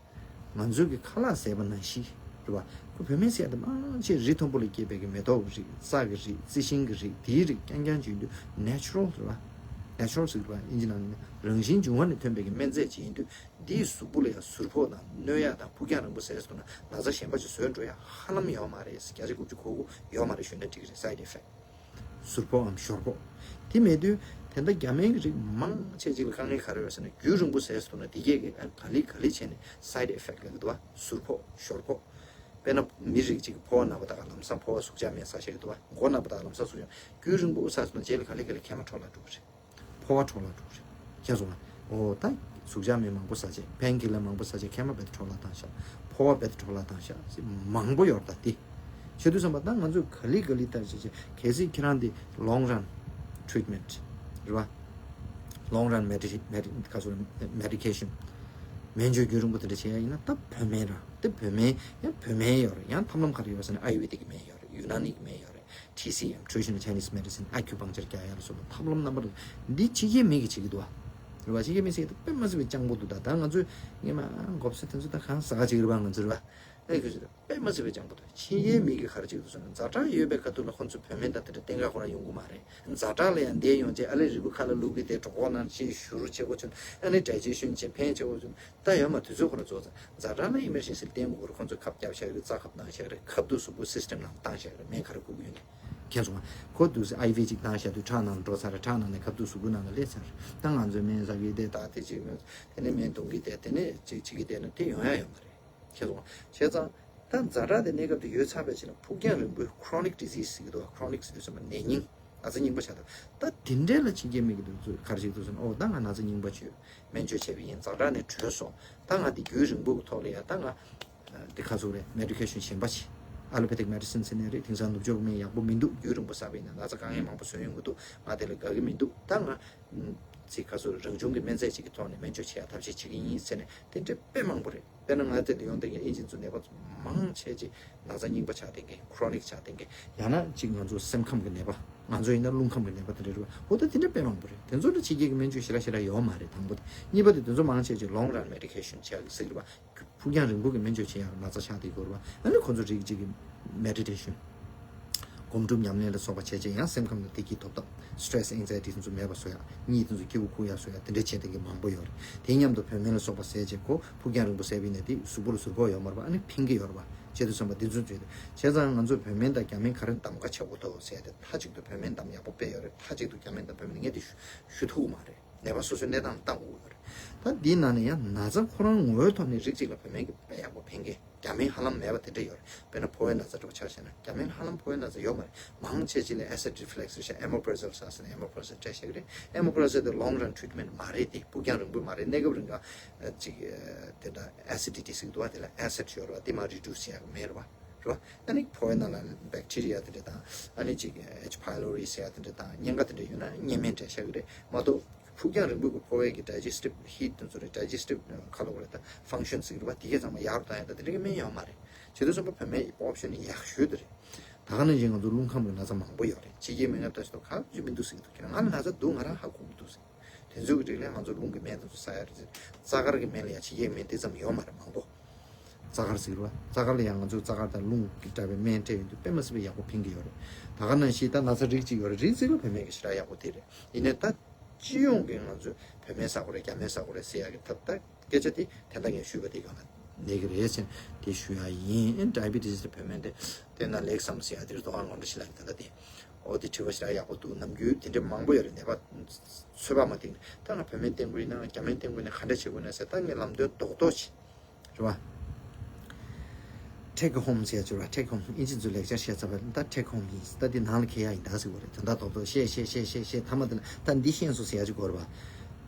ང་ཚོས་ཀྱི་ཁ་ལག་ཟས་པ་ནང་བཞིན་རེད་བ། ཁོ་བོད་སྨན་ཟས་ཡ་དེ་མང་ཆེ་རི་མཐོན་པོ་ལ་སྐྱེས་པའི་གི་མེ་ཏོག་གི་རིགས་རྩྭ་གི་རིགས་རྩི་ཤིང་གི་རིགས་དེའི་རིགས་རྐྱང་རྐྱང་ཅིག་ཡིན་དུས་natural རེད་བ། Natural ཟེར་བ་ཨིན་ཇི་ནང་ནས་རང་བཞིན་འབྱུང་བ་ནས་ཐོན་པའི་གི་སྨན་རྫས་ཅིག་ཡིན་དུས། འདིས་གཟུགས་པོ་ལ་ཡང་ཟུར་ཕོག་དང་གནོད་ཡག་དང་ཕུགས་རྒྱང་རིང་པོ་ཟེར་སོང་ན་ན་ཚ་གཞན་པ་ཅིག་བཟོས་འགྲོ་ཡ་ཧ་ལམ་ཡོད་མ་རེད། བརྒྱ་ཆ་དགུ་བཅུ་གོ་དགུ་ཡོད་མ་རེད་ཞུས་ན་འགྲིག་གི་རེད། Side effect ཟུར་ཕོག་གམ་ཞོར་ཕོག་དེ་མེད་དུས་དེ་འདྲ་རྒྱ་སྨན་གྱི་རིགས་མང་ཆེ་ཅིག་ལ་དཀའ་ངལ་ག་རེ་ཡོད་ཟེར་ན་རྒྱུན་རིང་པོ་ཟས་སོང་ན་དེ་གས་ཀྱི་ག་ལེ་ག་ལེ་བྱས་ནས་side effect ལབ་ཀྱི་འདུག་བ། ཟུར་ཕོག་ཞོར་ཕོག་དཔེར་ན་མི་རིགས་གཅིག་གི་ཕོ་བ་ན་པ་དག་ལམ་སང་ཕོ་བ་ཟུག་གཅོག་སྨན་ཟ་ཤེས་ཀྱི་འདུག་བ། མགོ་ན་པ་དག་ལམ་སང་ཟུག་གཅོག་རྒྱུན་རིང་པོ་ཟས་སོང་ན་རྗེས་ལ་ག་ལེ་ག་ལེ་མཁལ་མ་འཕྲོ་བརླག་འགྲོ་གི་རེད། ཕོ་བ་འཕྲོ་བརླག་འགྲོ་གི་རེད། མཁྱེན་སོང་ང་། འོ་ད་ཟུག་གཅོག་སྨན་མང་པོ་ཟ་བྱས་ཕེན་ཁི་ལར་མང་པོ་ཟ་བྱས་མཁལ་མ་རྦད་དེ་འཕྲོ་བརླག་བཏང་ཤག་ཕོ་བ་རྦད་དེ་འཕྲོ་བརླག་བཏང་ཤག་ཟེར་མང་པོ་ཡོད་རེད། ད་དེ་བྱེད་དུས་ཙམ་པ་ད་ང་ཚོས་ག་ལེ་ག་ལེ་ལྟར་བྱས་བྱས་གལ་སྲིད་ཁྱེད་རང་དེ་long run treatment རེད་བ། long run medi- medi- ཁ་སོ་medication སྨན་བཅོས་རྒྱུན་རིང་པོ་དེ་འདྲ་བྱེད་ཡ་ཡིན་ན་ད་བོད་སྨན་ར་དེ་བོད་སྨན་ཡང་བོད་སྨན་ཡོད་རེད། ཡང་ཐབས་ལམ་ག་རེ་ཡོད་ཟེར་ན་ཨ་ཡུར་ཝེ་དིག་གི་སྨན་ཡོད་རེད། ཡུ་ན་ནི་གི་སྨན་ཡོད་རེད། ཊི་སི་ཨེམ། Traditional Chinese Medicine། Acupuncture རྒྱག་ཡ་ལ་སོགས་པ་ཐབས་ལམ་རྣམ་པ་འདི་ཕྱི་རྒྱལ་མི་གིས་བྱེད་ཀྱི་འདུག་བ། རེད་བ། ཕྱི་རྒྱལ་མི་ཟེར་དེ་དཔེ་མ་སྲིད་པའི་སྤྱང་པོ་འདུག་ད་ད་ང་ཚོས་ངས་མ་མགོ་སེ་དེ་ཚོ་ད་གང་ཟ་ག་བྱེད་ཀྱི་རེད་བ། ང་ཚོ་རེད་བ། ཨེ་ཁུ་ཚོ་དཔེ་མ་སྲིད་པའི་སྤྱང་པོ་འདུག་ཕྱི་རྒྱལ་མི་གིས་ག་རེ་བྱེད་ཀྱི་འདུག་ཟེར་ན་ཛ་དྲག་ཡོད་པའི་ཁ་ཐུག་ལ་ཁོ་ཚོ་བོད་སྨན་དང་དེ་འདྲ་བསྟེན་ག་ཁོ་རང་ཡོང་གི་མ་རེད། ཛ་དྲག་ལ་ཡང་བསྡད་ཡོང་བྱས་ཨ་ལས་རིལ་བུ་ཁ་ལ་བླུགས་ཀྱི་དེ་གྲོད་ཁོག་ནང་ཅིག་བཞུར་བྱེད་དགོས་བྱུང་། ཨ་ནི་digestion བྱེད་ཕན་བྱེད་དགོས་བྱུང་། ད་ཡོད་མ་དུས་ཚོད་ཁོ་རང་ཚོ་ཛ་དྲག་ལ་emergency བསྟེན་དགོས་རེད། ཁོ་ཚོ་ཁབ་བརྒྱབ་བཞག་གི་རེད། རྩ་ཁབ་བཏང་བཞག་གི་རེད། ཁབ་ཏུ་གཟུགས་པོ་སི་སི་ཊེམ་ནང་བཏང་བཞག་གི་རེད། སྨན་ག་རེ་དགོས་ཀྱི་ཡོད་ནས། མཁྱེན་སོང་ང་། ཁོ་དུས་སུ་ཨའི་ཝི་ཅིག་བཏང་བཞག་དུས་ཁྲག་ནང་ལ་འགྲོ་ཚར་རེད། ཁྲག་ནང་ནས་ཁབ་ཏུ་གཟུགས་པོ་ནང་ལ་སླེབས་ཚར་རེད། ད་ང་ཚོས་སྨན་ཟ་གི་དེ་ད་དེ་ཅིག་དེ་ནས་སྨན་འཐུང་གི་དེ་དེ་ནས་ཅིག་བྱེད་ཀྱི་དེ་ནས་དེ་ཡོང་ཡ་ཡོད་མ་རེད། མཁྱེན་སོང་ང་། བྱས་ཙང་ད་ཛ་དྲག་དེ་གནས་སྐབས་དེ་ཡོད་ཚར་བའི་ཕྱིར་ན་ཕུགས་རྒྱང་རིང་པོའི་chronic disease ཟེར་གྱི་འདུག chronic ཟེར་དུས་ཙམ་པ་ནད་རྙིང་ན་ཚ་རྙིང་པ་ཆགས་འདུག་ད་དེ་འདྲས་ལ་ཕྱི་རྒྱལ་མི་གི་དུས་ཚོད་ག་རེ་བྱེད་ཀྱི་འདུག་ཟེར་ན། ཨོ་ད་ང་ན་ཚ་རྙིང་པ་བྱོས། སྨན་བཅོས་བྱས་པ་ཡིན། ཛ་དྲག་ནས་གྲོལ་སོང་། ད་ང་འདི་རྒྱུན་རིང་པོ་གི་ཐོག་ལ་ཡ་ད་ང་འདི་ཁ་ཚུགས་རེད། medication གཞན་པ་ཞིག allopathic medicine ཟེར་ནས་རེད། དེང་སང་ནུབ་ཕྱོགས་ཀྱི་སྨན་ཡག་པོ་མི་འདུག་རྒྱུན་རིང་པོ་ཟ་བ་ཡིན་ན་ན་ཚ་དཀའ་ངལ་མང་པོ་བཟོ་ཡོང་གི་འདུག་ང་དེ་ལ་དགའ་གི་མི་འདུག་ད་ང་ཚིག་ཁ་ཚུགས་རང་བྱུང་གི་སྨན་རྫས་ཅིག་གི་ཐོག་ནས་སྨན་བཅོས་བྱེད་ཡ་ཐབས་ཤེས་བྱེད་ཀྱི་ཡིན་ཟེར་ནས་དེ་འདྲ་དཔེ་མང་པོ་རེད། དཔེར་ན་ང་དེ་ལ་ཡོང་བསྡད་མཁན་ཨིན་ཇི་ཚོ་ནད་པ་ཚོ་མང་ཆེ་ཅིག་ན་ཚ་རྙིང་པ་ཆགས་བསྡད་མཁན། chronic ཆགས་བསྡད་མཁན། ཡང་ན་ཅིག་ང་ཚོ་སེམས་ཁམས་ཀྱི་ནད་པ། ང་ཚོ་ཡིན་ན་རླུང་ཁམས་ཀྱི་ནད་པ་དེ་འདྲ་རེད་བ། འོ་ད་དེ་འདྲ་དཔེ་མང་པོ་རེད། དེ་ཚོ་ལ་ཕྱི་རྒྱལ་གྱི་སྨན་བཅོས་ཞེ་དྲག་ཞེ་དྲག་ཡོད་མ་རེད། དང་པོ་དེ། གཉིས་པ་དེ་དེ་ཚོ་མང་ཆེ་ཅིག་long run medication བྱས་ཟེར་གྱི་རེད་བ། ཕུགས་རྒྱང་རིང་པོ་གི་སྨན་བཅོས་བྱེད་ཡག་ན་ཚ་ཆགས་བསྡད་ཡོད་རེད་བ། ཨ་ནི་ཁོ་ཚོ་རིགས་གཅིག་གི་meditation སྒོམ་སྒྲུབ་ཉམས་ལེན་ལ་སོགས་པ་བྱས་རྗེས་ཡང་སེམས་ཁམས་ལ་བདེ་སྐྱིད་ཐོབ་ཐབས། stress anxiety དེ་ཚོ་མེད་པ་བཟོ་ཡག་གཉིད་དེ་ཚོ་སྐྱིད་པོ་ཁུག་ཡག་བཟོ་ཡག་དེ་འདྲ་བྱེད་བསྡད་མཁན་མང་པོ་ཡོད་རེད། དེ་མཉམ་དུ་བོད་སྨན་ལ་སོགས་པ་ཟས་བྱས་ཁོ་ཕུགས་རྒྱང་རིང་པོ་ཟས་པ་ཡིན་ན་དེ་གཟུགས་པོ་ལ་ཟུར་ཕོག་ཡོད་མ་རེད་པ། ཨ་ནི་ཕན་གྱི་ཡོད་རེད་པ། བྱས་དུས་ཙམ་པ་འདི་ཚོ་བརྗོད་དུས་བྱས་ཙང་ང་ཚོ་བོད་སྨན་དང་རྒྱ་སྨན་ག་རེ་གདམ་ག་བྱེད་དགོས་འདུག་ཟེར་ཏེ་མཐའ་གཅིག་ཏུ་བོད་སྨན་གདམ་ཡག་པོ་དཔེ་ཡོད་རེད། མཐའ་གཅིག་ཏུ་རྒྱ་སྨན་གདམ། བོད་སྨན་ངས་དེ་ཞུ་ཞུ་ཐུབ་ཀྱི་མ་རེད། ནད་པ་སོ་སོའི་གནས་སྟངས་ལ་བལྟ་དགོས་ཀྱི་ཡོད་རེད། ད་འདིའི་ནང་ནས་ཡང་ན་ཚ་ཁོ་རང་ངོ་བོའི་ཐོག་ནས་རིགས་གཅིག་ལ་བོད་སྨན་གྱིས་དཔེ་ཡག་པོ་ཕན་གྱི། རྒྱ་སྨན་ཧ་ལམ་མེད་པ་དེ་འདྲ་ཡོད་རེད། དཔེར་ན་ཕོ་བའི་ན་ཚ་འདྲ་བོ་ཆ་བཞག་ན་རྒྱ་སྨན་ཧ་ལམ་ཕོ་བའི་ན་ཚ་ཡོད་མ་རེད། མང་ཆེ་ཅིག་ལ་acid reflux རེད་ཤག omeprazole ཟེར་ནས་omeprazole སྤྲད་བཞག་གི་རེད། omeprazole དེ་long run treatment མ་རེད། དེ་ཕུགས་རྒྱང་རིང་པོ་མ་རེད། གནས་སྐབས་རིང་ག་ཅིག་དེ་འདྲ་acidity ཟེར་གྱི་འདུག་བ། དེ་ལ་acid ཡོད་རེད་བ། དེ་མར་reduce བྱེད་ཡག་མེད་རེད་བ། རེད་བ། ཨ་ནི་ཕོ་བའི་ནང་ལ་bacteria དེ་འདྲ་དང་ཨ་ནི་ཅིག་H pylori ཟེར་ཡ་དེ་འདྲ་དང་ཉེན་ཁ་དེ་འདྲ་ཡོད་ན་གཉན་སྨན་སྤྲད་བཞག་གི་རེད་མ་གཏོགས། ཕུགས་རྒྱང་རིང་པོ་གི་ཕོ་བའི་གི་digestive heat དེ་ཚོ་རེད། digestive ཁ་ལོ་རེད། ད་function ཟེར་གྱི་རེད་བ། དེ་གས་ཚང་མ་ཡག་རུ་བཏང་ཡ་ད་དེ་འདྲ་གི་སྨན་ཡོད་མ་རེད། བྱེད་དུས་ཙམ་པ་བོད་སྨན་option ཡག་ཤོས་དེ་རེད། ད་ག་ནང་བཞིན་ང་ཚོ་རླུང་ཁམས་ཀྱི་ན་ཚ་མང་པོ་ཡོད་རེད། ཕྱི་རྒྱལ་སྨན་ཁབ་ལྟ་ཞིག་ཏུ་ག་ཅིག་མི་འདུག་ཟེར་གྱི་འདུག་ཁྱེད་རང་ང་ལ་ན་ཚ་འདུག་ང་རང་ཧ་གོ་གི་འདུག་ཟེར། དེ་ཚོ་གི་རིགས་ལས་ང་ཚོ་རླུང་གི་སྨན་དེ་ཚོ་ཟ་ཡ་རེད་ཟེར། རྩ་དཀར་གི་སྨན་ལ་ཡ་ཕྱི་རྒྱལ་སྨན་དེ་ཙམ་ཡོད་མ་རེད་མང་པོ། རྩ་དཀར་ཟེར་གི་རེད་བ། རྩ་དཀར་ལ་ཡང་ང་ཚོས་རྩ་དཀར་དང་རླུང་གི་འདྲ་བའི་སྨན་སྤྲད་ཡོང་དུས་དཔེ་མ་སྲིད་པའི་ཡག་པོ་ཕན་གྱི་ཡོད་རེད། ད་ག་ནང་བཞིན་ད་ན་ཚ་རིགས་གཅིག་ཡོད་རེད། རིགས་གཅིག་ལ་བོད་སྨན་གྱི་ཞེ་དྲག་ཡག་པོ་དེ་རེད། ཡིན་ནའི་ད་སྤྱི་ཡོངས་ཀྱི་ང་ཚོས་བོད་སྨན་ཟ་དགོས་རེད། རྒྱ་སྨན་ཟ་དགོས་རེད་ཟེར་ཡག་གི་ད་ད་སྐད་ཆ་དེ་ད་ལྟ་ངས་ཞུས་པ་དེ་སྒང་ལ་གནས་ཀྱི་རེད་ཟེར་དེ་ཞུ་ཡག་ཡིན། ཌའི་བི་ཊི་སི་དེ་བོད་སྨན་དེ་བསྟེན་ན་ལེགས་བསམ་ཟེར་ཡག་དེ་རེད། རྡོ་ཁ་ངོ་འདྲ་ཞིག་ལ་ད་ལྟ་དེ། འོ་དེ་དྲི་བ་ཞེ་དྲག་ཡག་པོ་འདུག་ནམ་རྒྱུན་དེ་འདྲ་མང་པོ་ཡོད་རེད། ནད་པ་ཚོད་དཔག་མ་ཐིག་ནས་ད་ང་བོད་སྨན་བསྟེན་དགོས་ཡིན་ན་རྒྱ་སྨན་བསྟེན་དགོས་ཡིན་ན་ག་འདྲ་བྱེད་དགོས་ན་ཟེར། ད་ངས་ལམ་སྟོན་རྡོག་རྡོག་བྱེད། རེད་བ། ཊེག་ཧོམ་ཟེར་ཡ་ཅིག་རེད་བ། ཊེག་ཧོམ་ཨིན་ཇི་ཚོས་ལེག་ཆར་བཤད་ཚར་བ་ད་ཊེག་ཧོམ་ཡིན། ད་འདི་ནང་ལ་འཁྱེར་ཡ་ཡིན་ད་ཟེར་གོ་རེད། དོན་དག་རྡོག་རྡོག་བཤད་བཤད་བཤད་བཤད་བཤད་མཐའ་མ་དེ་ལ་ད་འདི་ཤེས་སོང་ཟེར་ཡ་ཅིག་དགོས་རེད་བ།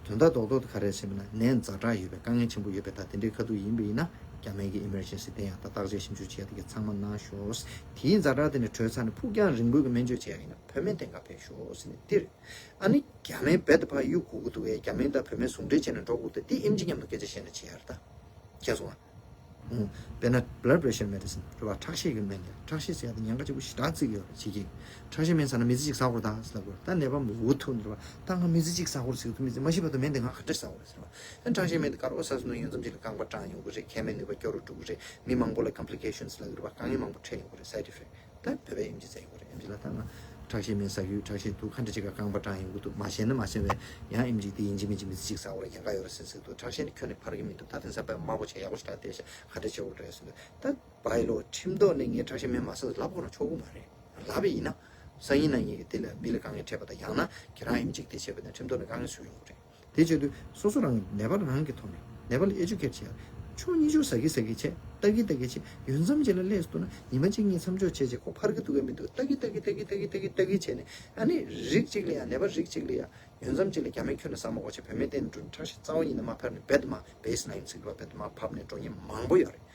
དོན་དག་རྡོག་རྡོག་དེ་ག་རེ་རེད་ཟེར་བ་ན་ནད་ཛ་དྲག་ཡོད་པའི་དཀའ་ངལ་ཆེན་པོ་ཡོད་པའི་ད་དེ་འདྲའི་ཁ་ཐུག་ཡིན་པ་ཡིན་ན་རྒྱ་སྨན་གྱི་ཨི་མར་ཇེན་སི་བསྟེན་ཡ་ད་བརྟག་དཔྱད་ཞིབ་འཇུག་བྱེད་ཡ་དེ་གའི་ཚང་མ་གནང་ཤོག་དེའི་ཛ་དྲག་དེ་ནས་གྲོལ་ཚར་ནས་ཕུགས་རྒྱང་རིང་པོའི་གི་སྨན་བཅོས་བྱེད་ཡ་ཡིན་ན་བོད་སྨན་བསྟེན་ག་ཕེབས་ཤོག་ཟེར་ནས་འདིར། ཨ་ནི་རྒྱ་སྨན་རྦད་དེ་ཕར་གཡུག་དགོས་ཀྱི་འདུག་གས། རྒྱ་སྨན་དང་བོད་སྨན་ཟུང་འབྲེལ་བྱས་ནས་འགྲོ་དགོས་འདུག་དེ་ཨེམ་ཆི་མཉམ་དུ་སྐད་ཆ་བཤད་ན་བྱེད་ཡ་རེད་ད། མཁྱེན་སོང་ང་། ཨུ། དཔེར་ན་blood pressure medicine རེད་བ། ཁྲག་ཤེད་ཀྱི་སྨན་ཡ། ཁྲག་ཤེད་ཟེར་ཡ་དེ་ཉེན་ཁ་ཆེན་པོ་ཞེ་དྲག་བརྩི་གི་ཡོད་རེད་ཕྱི་རྒྱལ། ཁྲག་ཤེད་སྨན་ཟ་ན་མི་ཚེ་གཅིག་ཟ་དགོས་རེད་ད་ཟེར་ལབ་དགོས་རེད། ད་ནད་པ་མང་པོ་ཐུག་ནས་རེད་བ། ད་ང་མི་ཚེ་གཅིག་ཟ་དགོས་རེད་ཟེར་གི་འདུག་མི་ཚེ་མ་ཤི་བར་དུ་སྨན་དེ་ང་ག་འདྲ་ཟ་དགོས་རེད་ཟེར་བ། ཨ་ཁྲག་ཤེད་སྨན་དེ་དཀར་པོ་ཟ་སོང་ན་ཡུན་ཙམ་ཅིག་ལ་རྐང་པ་སྐྲངས་ཡོང་གི་རེད། མཁལ་མའི་ནུས་པ་སྐྱོ་རུ་འགྲོ་གི་རེད། མི་མང་པོ་ལ་complications ལབ་ཀྱི་རེད་བ། དཀའ་ངལ་མང་པོ་འཕྲད་ཡོང་གི་རེད། side effect ད་བོད་པའི་ཨེམ་ཆི་ཟེར་ཡོད་རེད། ཨེམ་ཆི་ལ་ད་ང་ཁྲག་ཤེད་སྨན་ཟ་གི་ཡོད། ཁྲག་ཤེད་འདུག་ག་འདྲ་ཅིག་ག་རྐང་པ་སྐྲངས་ཡོང་གི་འདུག་མ་ཤེས་ན་མ་ཤེས་པས་ཡང་ཨེམ་ཆི་དེ་ཡིན་གཅིག་མིན་གཅིག་མི་ཚེ་གཅིག་ཟ་དགོས་རེད། ཉེན་ཁ་ཡོད་རེད་ཟེར་ཟེར་འདུག་ཁྲག་ཤེད་ནི་ཁྱོན་ནས་འཕར་གི་མི་འདུག་ད་དེང་སང་དཔེ་དམའ་པོ་བྱས་ཡག་པོ་ཞེ་དྲག་བལྟས་ཤག་ག་འདྲ་བྱེད་དགོས་རེད་ཟེར་འདུག་ད་བའི་ལོ་ཁྲིམས་ཐོག་ནས་ངས་ཁྲག་ཤེད་སྨན་མ་ཟ་ལབ་དགོས་ན་ཆོག་གི་མ་རེད། ལབ་པ་ཡིན་ན་སང་ཉིན་གནངས་ཉིན་གྱི་དེ་ལ་མི་ལ་དཀའ་ངལ་འཕྲད་པ་དང་ཡང་ན་ཁྱེད་རང་ཨེམ་ཆི་དེ་བྱས་པ་དང་ཁྲིམས་ཐོག་ནས་དཀའ་ངལ་བཟོ་ཡོང་གི་རེད། དེ་བྱེད་དུས་སོ་སོ་རང་གི་ནད་པ་རང་གི་ཐོག་ནས་ནད་པ་ལ་ཨེ་ཌུ་ཀེ་ཊི་བྱེད་ཡ། ཆུ་ཚོད་ཉི་ཤུ་ཟ་གི་ཟ་གི་བྱས། ལྟ་གི་ལྟ་གི་བྱས། ཡུན་ཙམ་ཅིག་ལ་སླེབས་སོང་ན་ཉི་མ་གཅིག་གཉིས་མཚམས་འཇོག་བྱས་བྱས་ཁོ་འཕར་གི་འདུག་གས་མི་འདུག་ལྟ་གི་ལྟ་གི་ལྟ་གི་ལྟ་གི་ལྟ་གི་ལྟ་གི་བྱས་ནས་ཨ་ནི་རིགས་གཅིག་ལ་ཡ་ནད་པ་རིགས་གཅིག་ལ་ཡ་ཡུན་ཙམ་ཅིག་ལ་རྒྱ་སྨན་ཁྱོན་ནས་ཟ་མ་དགོས་བྱས་བོད་སྨན་བསྟེན་འགྲོ་ནས་ཁྲག་ཤེད་རྩ་བ་ཉིད་ནས་མར་ཕབ་ནས་རྦད་དེ་མར་baseline ཟེར་གི་རེད་བ། རྦད་དེ་མར་ཕབ་ནས་འགྲོ་མཁན་མང་པོ་ཡོད་རེད།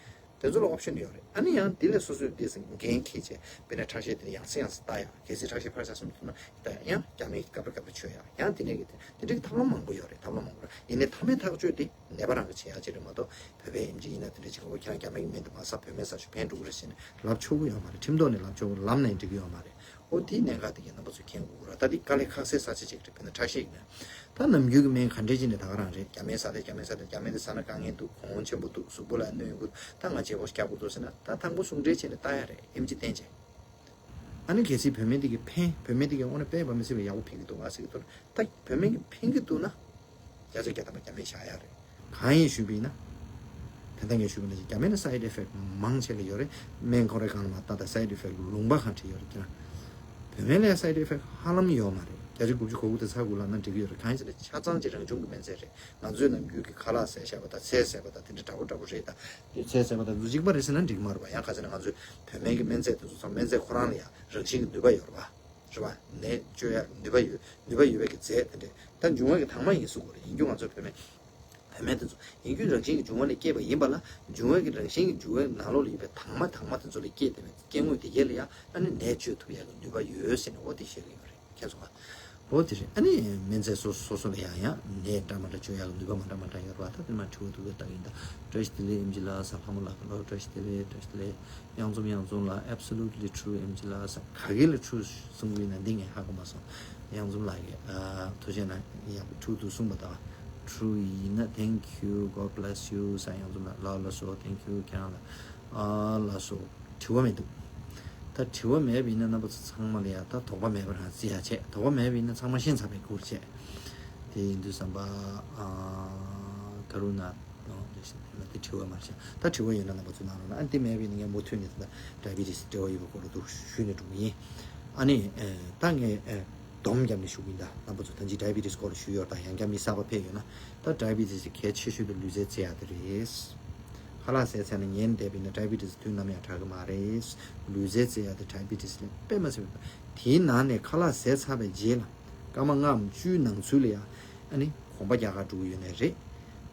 དེ་ཚོ་ལ་ཨོབ་ཤན་ཡོད་རེད། ཨ་ནི་ཡང་དེ་ལས་སོ་སོས་དེ་ཚོ་འགན་འཁྱེར་བྱས་དཔེར་ན་ཁྲག་ཤེད་དེ་ཡང་སེ་ཡང་སེ་ལྟ་ཡ། གལ་སྲིད་ཁྲག་ཤེད་འཕར་ཚར་སོང་ན་ད་ཡང་རྒྱ་སྨན་གྱིས་སྐབས་རེ་སྐབས་རེ་མཆོད་ཡ། ཡང་དེ་ནས་གི་དེ་དེ་འདྲའི་ཐབས་ལམ་མང་པོ་ཡོད་རེད། ཐབས་ལམ་མང་པོ་རེད། ཡིན་ནའི་མཐའ་མའི་ཐག་གཅོད་དེ་ནད་པ་རང་གིས་བྱེད་ཡ་ཅིག་རེད་མ་གཏོགས་བོད་པའི་ཨེམ་ཆི་ཡིན་ན་དེ་འདྲ་ཅིག་འོ་ཁྱེད་རང་རྒྱ་སྨན་གྱི་སྨན་དེ་མ་ཟ། བོད་སྨན་ཟ་ཤོག་ཕན་འགྲོ་གི་རེད་ཟེར་ནས་ལབ་ཆོག་གི་ཡོད་མ་རེད། ཁྲིམས་ཐོག་ནས་ལབ་ཆོག་གི། ལབ་ན་འགྲིག་གི་ཡོད་མ་རེད། ཨོ་དེའི་གནད་འགག་དེ་གའི་རྣམ་པ་ཚོས་མཁྱེན་དགོས་ར། ད་དེ་དཀའ་ལས་ཁག་སའི་ས་ཆ་ཅིག་རེད། དཔེར་ན་ཁྲག་ཤེད་ཡིན་ན། ད་ནམ་རྒྱུན་གྱི་སྨན་ག་འདྲས་ཅིག་ནས་ད་ག་རང་རེད། རྒྱ་སྨན་ཟ་དེ་རྒྱ་སྨན་ཟ་དེ་རྒྱ་སྨན་དེ་ཟ་ན་དཀའ་ངལ་འདུག་གོང་ཆེན་པོ་འདུག་གཟུགས་པོ་ལ་གནོད་ཡོང་གི་འདུག་ད་ང་བརྗེ་པོ་རྒྱག་དགོས་འདུག་ཟེར་ན་ད་དང་པོ་ཟུང་འབྲེལ་བྱས་ནས་ལྟ་ཡ་རེད། ཨེམ་ཆི་བསྟེན་བྱས། ཨ་ནི་གལ་སྲིད་བོད་སྨན་དེ་གི་ཕན། བོད་སྨན་དེ་གི་དངོས་གནས་དཔེ་མ་མི་སྲིད་པའི་ཡག་པོ་ཕན་གི་འདུག་ང་ཟེར་གི་འདུག་ད་བོད་སྨན་གི་ཕན་གི་འདུག་ན། བརྒྱ་ཆ་བརྒྱ་ཐམ་པ་རྒྱ་སྨན་བཞག་ཡ་རེད། གང་ཡིན་ཞུས་པ་ཡིན་ན། ད་ལྟ་ངས་ཞུས་པ་ནང་བཞིན་རྒྱ་སྨན་ནི་side effect མང་ཆེ་ལ་ཡོད་རེད། སྨན་ཁོ་རའི་སྒང་ལ་མ་ལྟ་ད་side effect ལུང་པ་གང་འཕྲད་ཡོད་རེད་ཀྱང་། བོད་སྨན་ལ་side effect ཧ་ལམ་ཡོད་མ་རེད། བརྒྱ་ཆ་དགུ་བཅུ་གོ་དགུ་དེ་ཚ་དགུ་ལབ་ན་འགྲིག་གི་ཡོད་རེད། གང་ཡིན་ཟེར་ན་ཆ་ཚང་ཅིག་རང་བྱུང་གི་སྨན་རྫས་རེད། ང་ཚོའི་ནམ་རྒྱུན་གྱི་ཁ་ལག་བཟས་བཞག་པ་དང་ཚལ་བཟས་པ་དང་དེ་འདྲ་འདྲ་པོ་འདྲ་པོ་རེད། ད་དེ་ཚལ་བཟས་པ་དང་ཚོ་གཅིག་པ་རེད་ཟེར་ན་འགྲིག་མ་རེད་པ། ཡང་ག་ཚོད་ན་ང་ཚོའི་བོད་སྨན་གྱི་སྨན་རྫས་དེ་ཚོ་ཚང་སྨན་རྫས་ཁོ་རང་ལ་ཡང་རང་བཞིན་གྱི་ནུས་པ་ཡོད་རེད་པ། རེད་པ། ནད་བཅོས་ཡག་ནུས་པ་ཡོད། ནུས་པ་ཡོད་པའི་གི་རྫས་དེ་འདྲས་ད་འབྱུང་བ་གི་དྭངས་མ་ཡིན་གསུང་གི་རེད། ཡིན་རྒྱུ་ང་ཚོ་བོད་སྨན། བོད་སྨན་དེ་ཚོ་ཡིན་རྒྱུ་རང་བཞིན་གྱི་འབྱུང་བ་ནས་སྐྱེས་པ་ཡིན་པ་ལ། འབྱུང་བ་གི་རང་བཞིན་གྱི་འབྱུང་བའི་ནང་ལོགས་ལ་ཡོད་པའི་དྭངས་མ་དྭངས་མ་དེ་ཚོ་ལ་སྐྱེས་ཏེ་སྐྱེ་དངོས་དེ་གས་ལ་ཡང་ཨ་ནི་ནད་བཅོས་ཐུབ་ཡག་གི་ནུས་པ་ཡོད་ཟེར་ནས་འོ་དེ་བཤད་གི་ཡོད་རེད། མཁྱེན་སོང་ང་། འོ་དེ་རེད། ཨ་ནི་སྨན་རྫས་སོ་སོ་སོ་ལ་ཡང་ཡང་ནད་འདྲ་མ་འདྲ་བཅོས་ཡག་གི་ནུས་པ་མ་འདྲ་མ་འདྲ་ཡོད་རེད་པ། ད་དེ་མ་དྲི་བ་འདུག་གས་ད་ཡིན་ད། བཀྲ་ཤིས་བདེ་ལེགས་ཨེམ་ཆི་ལགས། ལྷ་མོ་ལགས་ལ་བཀྲ་ཤིས་བདེ་ལེགས། བཀྲ་ཤིས་བདེ་ལེགས། གཡང་འཛོམས་གཡང་འཛོམས་ལགས། Absolutely true ཨེམ་ཆི་ལགས། ག་གི་ལ་true གསུང་གི་ཡིན་ན་འདི་ངས་ཧ་གོ་མ་སོང་། གཡང་འཛོམས་ལགས་ཀྱིས་ཨ་ཐུགས་རྗེ་གནང་། ཡག་པོ་true འདུག་གསུངས་པ་དང་། True ཡིན་ན། Thank you, God bless you ཟེར། གཡང་འཛོམས་ལགས་ལགས་ལགས་སོ། Thank you ཁྱེད་རང་ལ་ཨ་ལགས་སོ། དྲི་བ་མི་འདུག་ད་དྲི་བ་མེད་པ་ཡིན་ན་རྣམ་པ་ཚོ་ཚང་མ་ལ་ཡ་ད་དོགས་པ་མེད་པ་རང་བརྩི་ཡ་བྱས། དོགས་པ་མེད་པ་ཡིན་ན་ཚང་མ་ཤེས་ཚར་བའི་ཁུལ་བྱས། དེ་ཡིན་དུས་ཙམ་པ་ཨ་ཀ་རུ་ན་དང་ལེགས་བཤད་ལ་དེ་དྲི་བ་མ་བྱས། ད་དྲི་བ་ཡོད་ན་རྣམ་པ་ཚོས་གནང་རོགས་གནང་། ཨ་ནི་དེ་མེད་པ་ཡིན་ན་ངས་མུ་མཐུད་ནས་ད་ལྟ་diabetes འབྲེལ་བ་ཡོད་པའི་སྐོར་ལ་འདུག་ཞུས་ནས་འགྲོ་གི་ཡིན། ཨ་ནི་ཨ་ད་ངས་ཨ་སྡོམ་བརྒྱབ་ནས་ཞུ་གི་ཡིན། ད་རྣམ་པ་ཚོ་ད་ཅི་diabetes སྐོར་ལ་ཞུས་ཡོད་དང་ཡང་བསྐྱར་མི་གསར་པ་ཕེབས་ཡོད་ན། ད་diabetes གལ་ཆེ་ཤོས་དེ་ལུས་རྩལ་རྩེ་ཡག་དེ་རེད། ཁ་ལག་ཟས་ཚར་ནས་ཉལ་བསྡད་པ་ཡིན་ན་diabetes དུས་ནམ་ཡང་དྲག་གི་མ་རེད། ལུས་རྩལ་རྩེ་ཡག་དེ་diabetes ལས་དཔེ་མ་སྲིད་པ། དེའི་ནང་ནས་ཁ་ལག་ཟས་ཚར་བའི་རྗེས་ལ་སྐར་མ་ལྔའམ་བཅུའི་ནང་ཚུད་ལ་ཡང་ཨ་ནི་གོམ་པ་རྒྱག་གར་འགྲོ་གི་ཡོད་ནའི་རེད།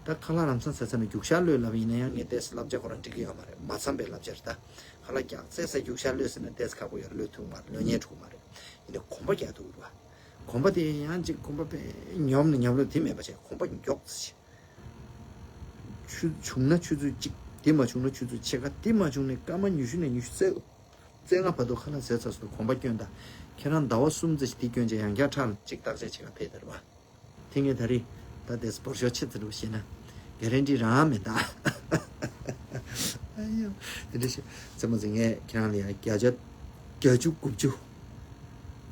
ད་ཁ་ལག་ལམ་སང་ཟས་ཚར་ནས་རྒྱུག་ཤར་གློད་ལབ་པ་ཡིན་ན་ཡང་ངས་ཏོག་ཙམ་བསླབ་བྱ་ཁོ་རང་འགྲིག་གི་ཡོད་མ་རེད། མ་འཚམས་པའི་བསླབ་བྱ་རེད་ད། ཁ་ལག་རྒྱག་ཚར་ས་རྒྱུག་ཤར་གློད་ཟེར་ན་ཏོག་ཙམ་ཁག་པོ་ཡོད་རེད། གློད་ཐུབ་མ་རེད། གློད་ཉན་ཐུབ་མ་རེད། ཡིན་ནའི་གོམ་པ་རྒྱག་ཐུབ་རེད་བ། གོམ་པ་དེ་ཡང་ཅིག་གོམ་པ་དཔེ་ཉོབ་ནས་ཉོབ་ལོ་དེ་མེད་པ་བྱས་གོམ་པ་མགྱོགས་ཙམ་བྱས། ཆུ་བྱུང་ན་ཆུ་ཚོད་གཅིག་དེ་མ་བྱུང་ན་ཆུ་ཚོད་ཕྱེད་ཀ་དེ་མ་བྱུང་ན་སྐར་མ་ཉི་ཤུ་ནས་ཉི་ཤུ་རྩ་རྩ་ལྔ་བར་དུ་ཁ་ལག་ཟས་ཚར་སོང་ན་གོམ་པ་སྐྱོན་དང་། ཁྱེད་རང་ཟླ་བ་གསུམ་ཙམ་ཞིག་དེ་སྐྱོན་བྱས་ཡང་བསྐྱར་ཁྲག་ལ་གཅིག་བརྟག་དཔྱད་བྱེད་ག་ཕེབས་དེ་རེད་བ། དེ་ངས་ད་རེས་ད་དེ་འབོར་ཤོག་ཆེ་ཙམ་རེ་བཤད་ན་གྷ་རན་ཊི་རང་མེད་ད། དེ་འདྲ་ཞིག་ཙེ་མོ་ཙེ། ངས་ཁྱེད་རང་ལ་ཡང་བརྒྱ་ཆ་བརྒྱད་ཅུ་དགུ་བཅུ།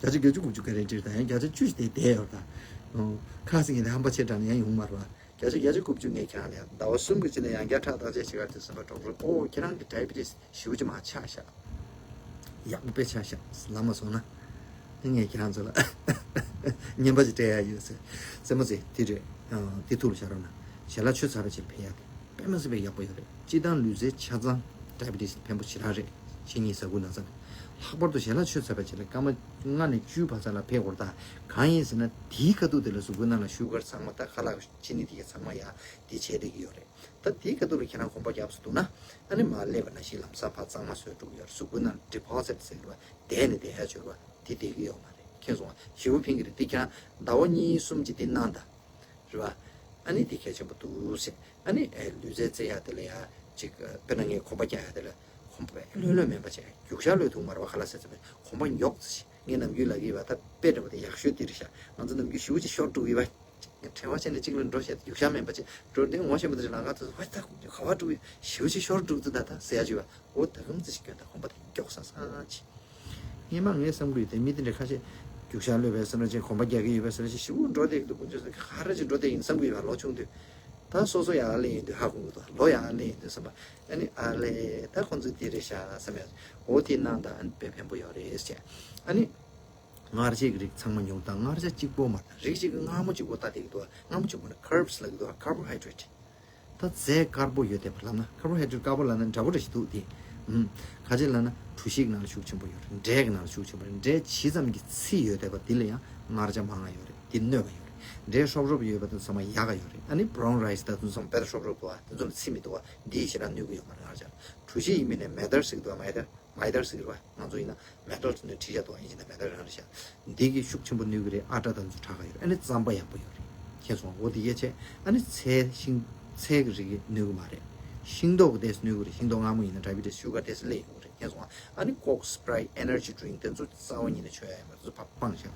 བརྒྱ་ཆ་བརྒྱད་ཅུ་དགུ་བཅུ་ག་རེ་འདྲི་དང་། ཡང་བརྒྱ་ཆ་བཅུ་ཞིག་དེ་བསྡད་ཡོད་ད། ཁ་སང་ངས་དེ་ཧམ་པ་ཆེ་དྲགས་ནས་ཡང་ཡོང་མ་རེད་པ། བརྒྱ་ཆ་བརྒྱད་ཅུ་དགུ་བཅུ་ངས་ཁྱེད་རང་ལ་ཡང་ཟླ་བ་གསུམ་གྱི་རྗེས་ལ་ཡང་བསྐྱར་ཁྲག་བརྟག་དཔྱད་བྱེད་གར་དུས་ཙམ་པ་གྲོགས་པོ། ཨོ་ཁྱེད་རང་གི་ཌའི་བི་ཊི་སི་ཞེ་པོ་ཅིག་མར་ཆག་ཤག་ཡག་པོ་དཔེ་ཆག་ཤག་ལབ་མ་སོང་ན། ངས་ཁྱེད་རང་ཚོ་ལ་རྔན་པ་ཅིག་སྤྲད་ཡག་ཡོད་ཟེར། ཙེ་མོ་ཙེ། དེ་རེད། ཨ། དེ་ཐུགས་ལ་བཞག་རོགས་གནང་། ཞལ་ལག་མཆོད་ཚར་བའི་རྗེས་ལ་ཕེབས་ཡག་དེ་དཔེ་མི་སྲིད་པའི་ཡག་པོ་ཡོད་རེད། སྤྱིར་བཏང་ལུས་རྩལ་ཆ་ཚང་ཌའི་བི་ཊི་སི་ཕན་པོ་ཞེ་དྲག་རེད། ཕྱི་ཉིན་ཟ་ཁུ་ན་ཚ་ནས། ལྷག་པར་དུ་ཞལ་ལག་མཆོད་ཚར་བའི་རྗེས་ལ་སྐར་མ་ལྔ་ནས་བཅུའི་བར་མཚམས་ལ་ཕེབས་དགོས་རེད་ད། གང་ཡིན་ཟེར་ན་དེའི་ཁ་ཐུག་དེ་ལ་གཟུགས་པོའི་ནང་ལ་ཤུ་གར་ཚང་མ། ད་ཁ་ལག་ཅི་ནི་དེ་གའི་ཚང་མ་ཡ་དེ་བྱས་བསྡད་ཀྱི་ཡོད་རེད། ད་དེའི་ཁ་ཐུག་ལ་ཁྱེད་རང་གོམ་པ་རྒྱབ་སུ་འདུག་ན། ཨ་ནི་མར་སླེབས་པ་ནང་བཞིན་ལམ་སང་ཕར་གཙང་མ་བཟོས་འགྲོ་གི་ཡོད་རེད། གཟུགས་པོའི་ནང་ཌི་པོ་ཟིཊ་ཟེར་གྱི་རེད་པ། བསྡད་ནས་བསྡད་ཡག་བྱོས་རེད་པ། དེ་བསྡད་ཀྱི་ཡོད་མ་རེད། མཁྱེན་སོང་ང་། ཞེ་པོ་ཕན་གྱི་རེད། དེ་ཁྱེད་རང་ཟླ་བ་གཉིས་གསུམ་ཅིག་དེ་གནང་དང་། རེད་པ། ཨ་ནི་དེ་གལ་ཆེན་པོ་འདུག་ཟེར། ཨ་ནི་ཨེ་ལུས་རྩལ་རྩེ་ཡག་དེ་ལ་ཡ་ཅིག་དཔེར་ན་ངས་གོམ་པ་རྒྱག་ཡག་དེ་ལ་གོམ་པ་ལྷོད་ལྷོད་མེད་པ་བྱས། རྒྱུག་ཤར་ལྷོད་ཐུབ་མ་རེད་པ། ཁ་ལག་ཟས་ཚར་བའི་གོམ་པ་མགྱོགས་ཙམ་ཞིག་ངས་ནམ་རྒྱུན་ལབ་ཀྱི་ཡོད་པ། ད་དཔེ་འདྲ་པོ་དེ་ཡག་ཤོས་དེ་རེད་ཤག་ང་ཚོ་ནམ་རྒྱུན་ཞེ་པོ་ཅིག་ཤོར་འགྲོ་གི་ཡོད་པ། བྲེལ་བ་བྱས་ནས་གཅིག་ལ་འགྲོ་བྱས། རྒྱུག་ཤར་མེད་པ་བྱས་འགྲོ་དུས་ངོ་ཤེས་པ་དེ་ལ་ང་ཚོ་ཝེ་ད་ག་པར་འགྲོ་གི་ཡོད། ཞེ་པོ་ཅིག་ཤོར་འགྲོ་གི་འདུག་ད་ད་ཟེར་ཡག་བྱས་པ། འོ་ད་གང་ཙམ་ཞིག་སྐྱོན། ད་གོམ་པ་དེ་མགྱོགས་སང་སང་བྱས། སྔོན་མ་ངས་བསམ་གྱི་ཡོད་དེ། མི་དེ་འདྲ་ཁ་ཤས་རྒྱུག་ཤར་ལྷོད་པའི་བསམ་བློ་ཅན། གོམ་པ་རྒྱག་གི་ཡོད་པའི་བསམ་བློ་ཅན། ཞེ་པོ་འགྲོ་བསྡད་ཀྱི་འདུག་ཁོང་ཚོས་ག་རེ་ཅིག་འགྲོ་བསྡད་ཡིན་བསམ་གྱི་ཡོད་པ། ལོ་ཆུང་དུས། ད་སོ་སོ་ཡར་སླེབས་ཡོང་དུས་ཧ་གོ་གི་འདུག་ལོ་ཡར་སླེབས་ཡོང་དུས་བསམ་པ། ཨ་ནི་ཨ་ལས། ད་ཁོང་ཚོས་དེ་རེད་ཤག་བསམ་ཡོད། འོ་དེ་གནང་དང་། ཨ་ནི་དཔེ་ཕན་པོ་ཡོད་རེད་ཟེར། ཨ་ནི་མངར་ཆའི་རིགས་ཚང་མ་ཉོ་དང་། མངར་ཆ་གཅིག་པོ་མ་རེད། རིགས་གཅིག་གི་མངར་མོ་གཅིག་པོ་ལྟ་བསྡད་ཀྱི་འདུག་མངར་མོ་གཅིག་པོ་ནི་ཁར་བྷ་སི་ལབ་ཀྱི་འདུག་ཁར་བོ་ཧའི་ཌི་རེ་ཊི། ད་རྫས་དཀར་པོ་ཡོད་བསྡད་པ་ལབ་ན། ཁར་བོ་ཧའི་ཌི་རེ་ཊི་དཀར་པོ་ལབ་ན་འདྲ་པོ་འདྲ་ཞིག་འདུག་དེ། ཨུམ། ག་ཅི་ལབ་ན་གྲུ་བཞི་གི་ནང་ལ་ཤུགས་ཆེན་པོ་ཡོད་རེད། འབྲས་ཀྱི་ནང་ལ་ཤུགས་ཆེན་པོ་རེད། འབྲས་ཇི་ཙམ་གྱི་ཚིལ་ཡོད་བསྡད་པ་དེ་ལ་ཡང་མངར་ཆ་མང་ང་ཡོད་རེད། དེ་གནོད་པ་ཡོད་རེད། འབྲས་ཧྲོབ་ཧྲོབ་ཡོད་པ་དེ་ཚང་མ་ཡག་ག་ཡོད་རེད། ཨ་ནི་བྷ་རའུན་རའི་སི་ད་དེ་ཚོ་ཚང་མ་དཔེ་ཧྲོབ་ཧྲོབ་འདུག་ཨ། དེ་ཚོ་ལ་ཚིལ་མི་འདུག་ཨ། འདི་ཞེ་དྲག་གནོད་ཀྱི་ཡོད་མ་རེད། མངར་ཆ་ལ། གྲུ་བཞི་ཡིན་པ་ནས་མེ་ཏར་ཟེར་གྱི་འདུག་ཨ། མེ་ཏར། མེ་ཏར་ཟེར་གྱི་རེད་པ། ང་ཚོ་ཡིན་ན་མེ་ཏར་ཟེར་ནས་བྲིས་བཞག་འདུག་ཨ། ཡིན་གཅིག་མིན་གཅིག་མེ་ཏར་རང་རེད་ཤག་འདི་གིས་ཤུགས་ཆེན་པོ་གནོད་ཀྱི་རེད། ཨ། སྐྲ་དང་ཚོ་དྲག་ག་ཡོད་རེད། ཨ་ནི་རྩམ་པ་ཡག་པོ་ཡོད་རེད། མཁྱེན་སོང་ང་། འོ་དེ་གས་བྱས། ཨ་ནི་ཚལ་ཤིང་། ཚལ་གྱི་རིགས་གནོད་ཀྱི་མ་རེད། ཤིང་ཏོག་གི་ཏོག་ཙམ་གནོད་ཀྱི་རེད། ཤིང་ཏོག་མངར་མོ་ཡིན་ན་ཌའི་བི་ཊི་སི་ཤུ་གར་ཏོག་ཙམ་སླེབས་ཡོང་གི་རེད། མཁྱེན་སོང་ང་། ཨ་ནི་ཀོག་སི་པི་རའི་ཊི། ཨེ་ནར་ཇི་ཌི་རིང་ཀི་དེ་ཚོ་རྩ་བ་ཉིད་ནས་མཆོད་ཡག་ཡོད་མ་རེད། དེ་ཚོ་ཕར་སྤངས་བཞག་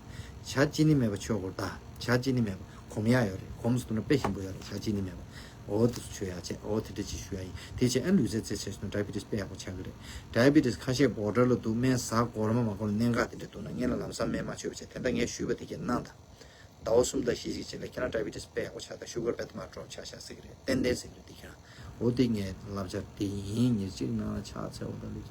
ཇ་ཅི་ནི་མེད་པ་མཆོད་དགོས་རེད་ད། ཇ་ཅི་ནི་མེད་པ། གོམས་ཡག་ཡོད་རེད། གོམས་སུ་བཏུང་ན་དཔེ་ཞིམ་པོ་ཡོད་རེད། ཇ་ཅི་ནི་མེད་པ། འོ་དེ་ཚོ་མཆོད་ཡག་བྱས། འོ་དེ་འདྲ་ཅིག་ཞུ་ཡག་ཡིན། དེ་བྱས། ཨ། ལུས་རྩལ་རྩེ་བྱས་སོང་ན་ཌའི་བི་ཊི་སི་དཔེ་ཡག་པོ་ཆགས་ཀྱི་རེད། ཌའི་བི་ཊི་སི་ཁ་ཤས་བྷོ་ཌར་ལ་འདུག་སྨན་ཟ་དགོས་རེད་མ་མ་དགོས་རེད། གནད་འགག་དེ་འདྲ་འདུག་ན་སྔོན་ལ་ལམ་སང་སྨན་མ་མཆོད་པ་བྱས། དེ་འདྲ་ངས་ཞུས་པ་དེ་གས་གནང་དང་། ཟླ་བ་གསུམ་དང་ཞེ་གཅིག་རྗེས་ལ་ཁྱེད་རང་ཌའི་བི་ཊི་སི་དཔེ་ཡག་པོ་ཆགས་དང་། ཤུ་གར་རྦད་དེ་མར་ཌོབ་ཆགས་ཤག་ཟེར་གྱི་རེད། ཏན་ཏན་ཟེར་གྱི་རེད། དེ་ཁྱེད་རང་། འོ་དེ་ངའི་བསླབ་བྱ་དེ་ཡིན། ཉེར་གཅིག་ནང་ལ་ཕྱག་འཚལ་བ་དང་ལུས་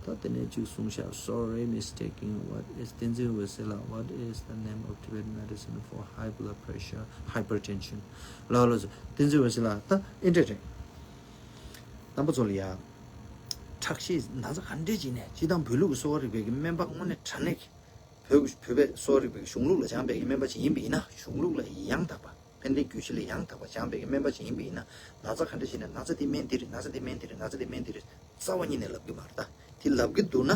རྩལ། ད་དེ་ནས་གཅིག་གསུངས་ཤག Sorry, mistaken. What is Tenzin Wesela? What is the name of Tibetan medicine for high blood pressure, hypertension? ལགས་ལགས་སོ། བསྟན་འཛིན་འོད་ཟེར་ལགས། ད་ཨེ་འདྲ་རེད། རྣམ་པ་ཚོ་ལ་ཡ། ཁྲག་ཤེད་ན་ཚ་ག་འདྲས་ཅིག་ནས་སྤྱིར་བཏང་བོད་ལུགས་ཀྱི་གསོ་བ་རིག་པའི་གི་སྨན་པ་དངོས་གནས་དྲང་གནས་ཀྱི། བོད་བོད་པའི་གསོ་བ་རིག་པའི་གཞུང་ལུགས་ལ་སྦྱངས་པའི་གི་སྨན་པ་ཅིག་ཡིན་པ་ཡིན་ན། གཞུང་ལུགས་ལ་ཡང་དག་པ། ཕན་བདེའི་རྒྱུད་བཞི་ལ་ཡང་དག་པ་སྦྱངས་པའི་གི་སྨན་པ་ཅིག་ཡིན་པ་ཡིན་ན། ན་ཚ་ག་འདྲས་ཅིག་ནས་ན་ཚ་འདི་སྨན་འདི་རེད། ན་ཚ་འདི་སྨན་འདི་རེད། ན་ཚ་འདི་སྨན་འདི་རེད། རྩ་བ་ཉིད་ནས་ལབ་གི་མ་རེད་ད། དེ་ལབ་གི་འདུག་ན།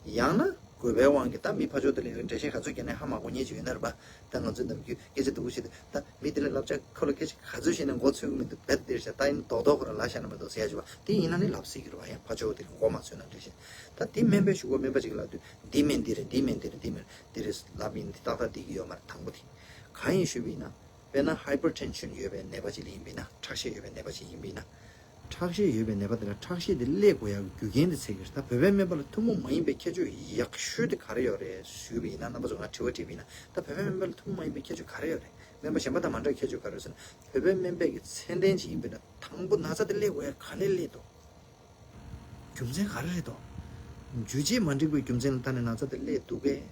ཡང་ན་དགོས་པའི་དབང་གིས། ད་མི་ཕར་ཕྱོགས་དེ་ལ་འགྲེལ་བཤད་ག་ཚོད་བརྒྱབ་ནའི་ཧ་མ་གོ་མཁན་ཅིག་ཡོད་ན་རེད་པ། ད་ང་ཚོས་ནམ་རྒྱུན་སྐད་ཆ་སྡུག་པོ་བཤད་དུས། ད་མི་དེ་ལ་བསླབ་བྱ་ཁོ་ལ་སྐད་ཆ་ག་ཚོད་བཤད་ནའི་མགོ་ཚོས་ཀྱི་མི་འདུག་རྦད་དེ་བཤད། ད་ཡིན་མདོག་མདོག་ཁོ་རང་ལབ་ཤག་ན་མ་གཏོགས་ཟེར་ཡག་ཅིག་པ། དེ་ཡིན་ན་ནི་ལབ་སྲིད་ཀྱི་རེད་པ། ཡང་ཕར་ཕྱོགས་དེ་ལ་མགོ་མ་ཚོས་ན་འགྲེལ་བཤད། ད་དེ་སྨན་པའི་གཞུག་གུ་སྨན་པ་ཅིག་ལབ་དུས། འདི་སྨན་འདི་རེད། འདི་སྨན་འདི་རེད། འདི་སྨན་འདི་རེད་ལབ་ཡིན། འདི་ཏག་ཏག་འགྲིག་གི་ཡོད་མ་རེད། དང་པོ་དེ། གང་ཡིན་ཞུས་པ་ཡིན་ན། དཔེར་ན་ཧའི་པར་ཊེན་ཤན་ཡོད་པའི་ནད་པ་ཅིག་ལ་ཡིན་པ་ཡིན་ན། ཁྲག་ཤེད་ཡོད་པའི་ནད་པ་ཅིག་ཡིན་པ་ཡིན་ན། ཁྲག་ཤེད་ཡོད་པའི་ནད་པ་དེ་ལ་ཁྲག་ཤེད་དེ་སླེབས་དགོས་ཡག་གི་རྒྱུ་རྐྱེན་དེ་འཚོལ་གྱི་རེད། ད་བོད་པའི་སྨན་པ་ལ་ཐུན་མོང་མ་ཡིན་པའི་ཁྱད་ཆོས་ཡག་ཤོས་དེ་ག་རེ་ཡོད་རེད་ཞུས་པ་ཡིན་ན། རྣམ་པ་ཚོ་ང་དྲི་བ་དྲིས་པ་ཡིན་ན། ད་བོད་པའི་སྨན་པ་ལ་ཐུན་མོང་མ་ཡིན་པའི་ཁྱད་ཆོས་ག་རེ་ཡོད་རེད། སྨན་པ་གཞན་པ་དང་མ་འདྲ་བའི་ཁྱད་ཆོས་ག་རེ་ཡོད་ཟེར་ན། བོད་པའི་སྨན་པའི་གི་ཚད་ལྡན་ཅིག་ཡིན་པ་ཡིན་ན། དང་པོ་ན་ཚ་དེ་སླེབས་དགོས་ཡག་ག་ནས་སླེབས་འདུག་རྒྱུ་མཚན་ག་རེ་རེད་དོ། འཇུ་བྱེད་མ་འགྲིག་པའི་རྒྱུ་མཚན་ལ་བརྟེན་ནས་ན་ཚ་དེ་སླེབས་འདུག་གས།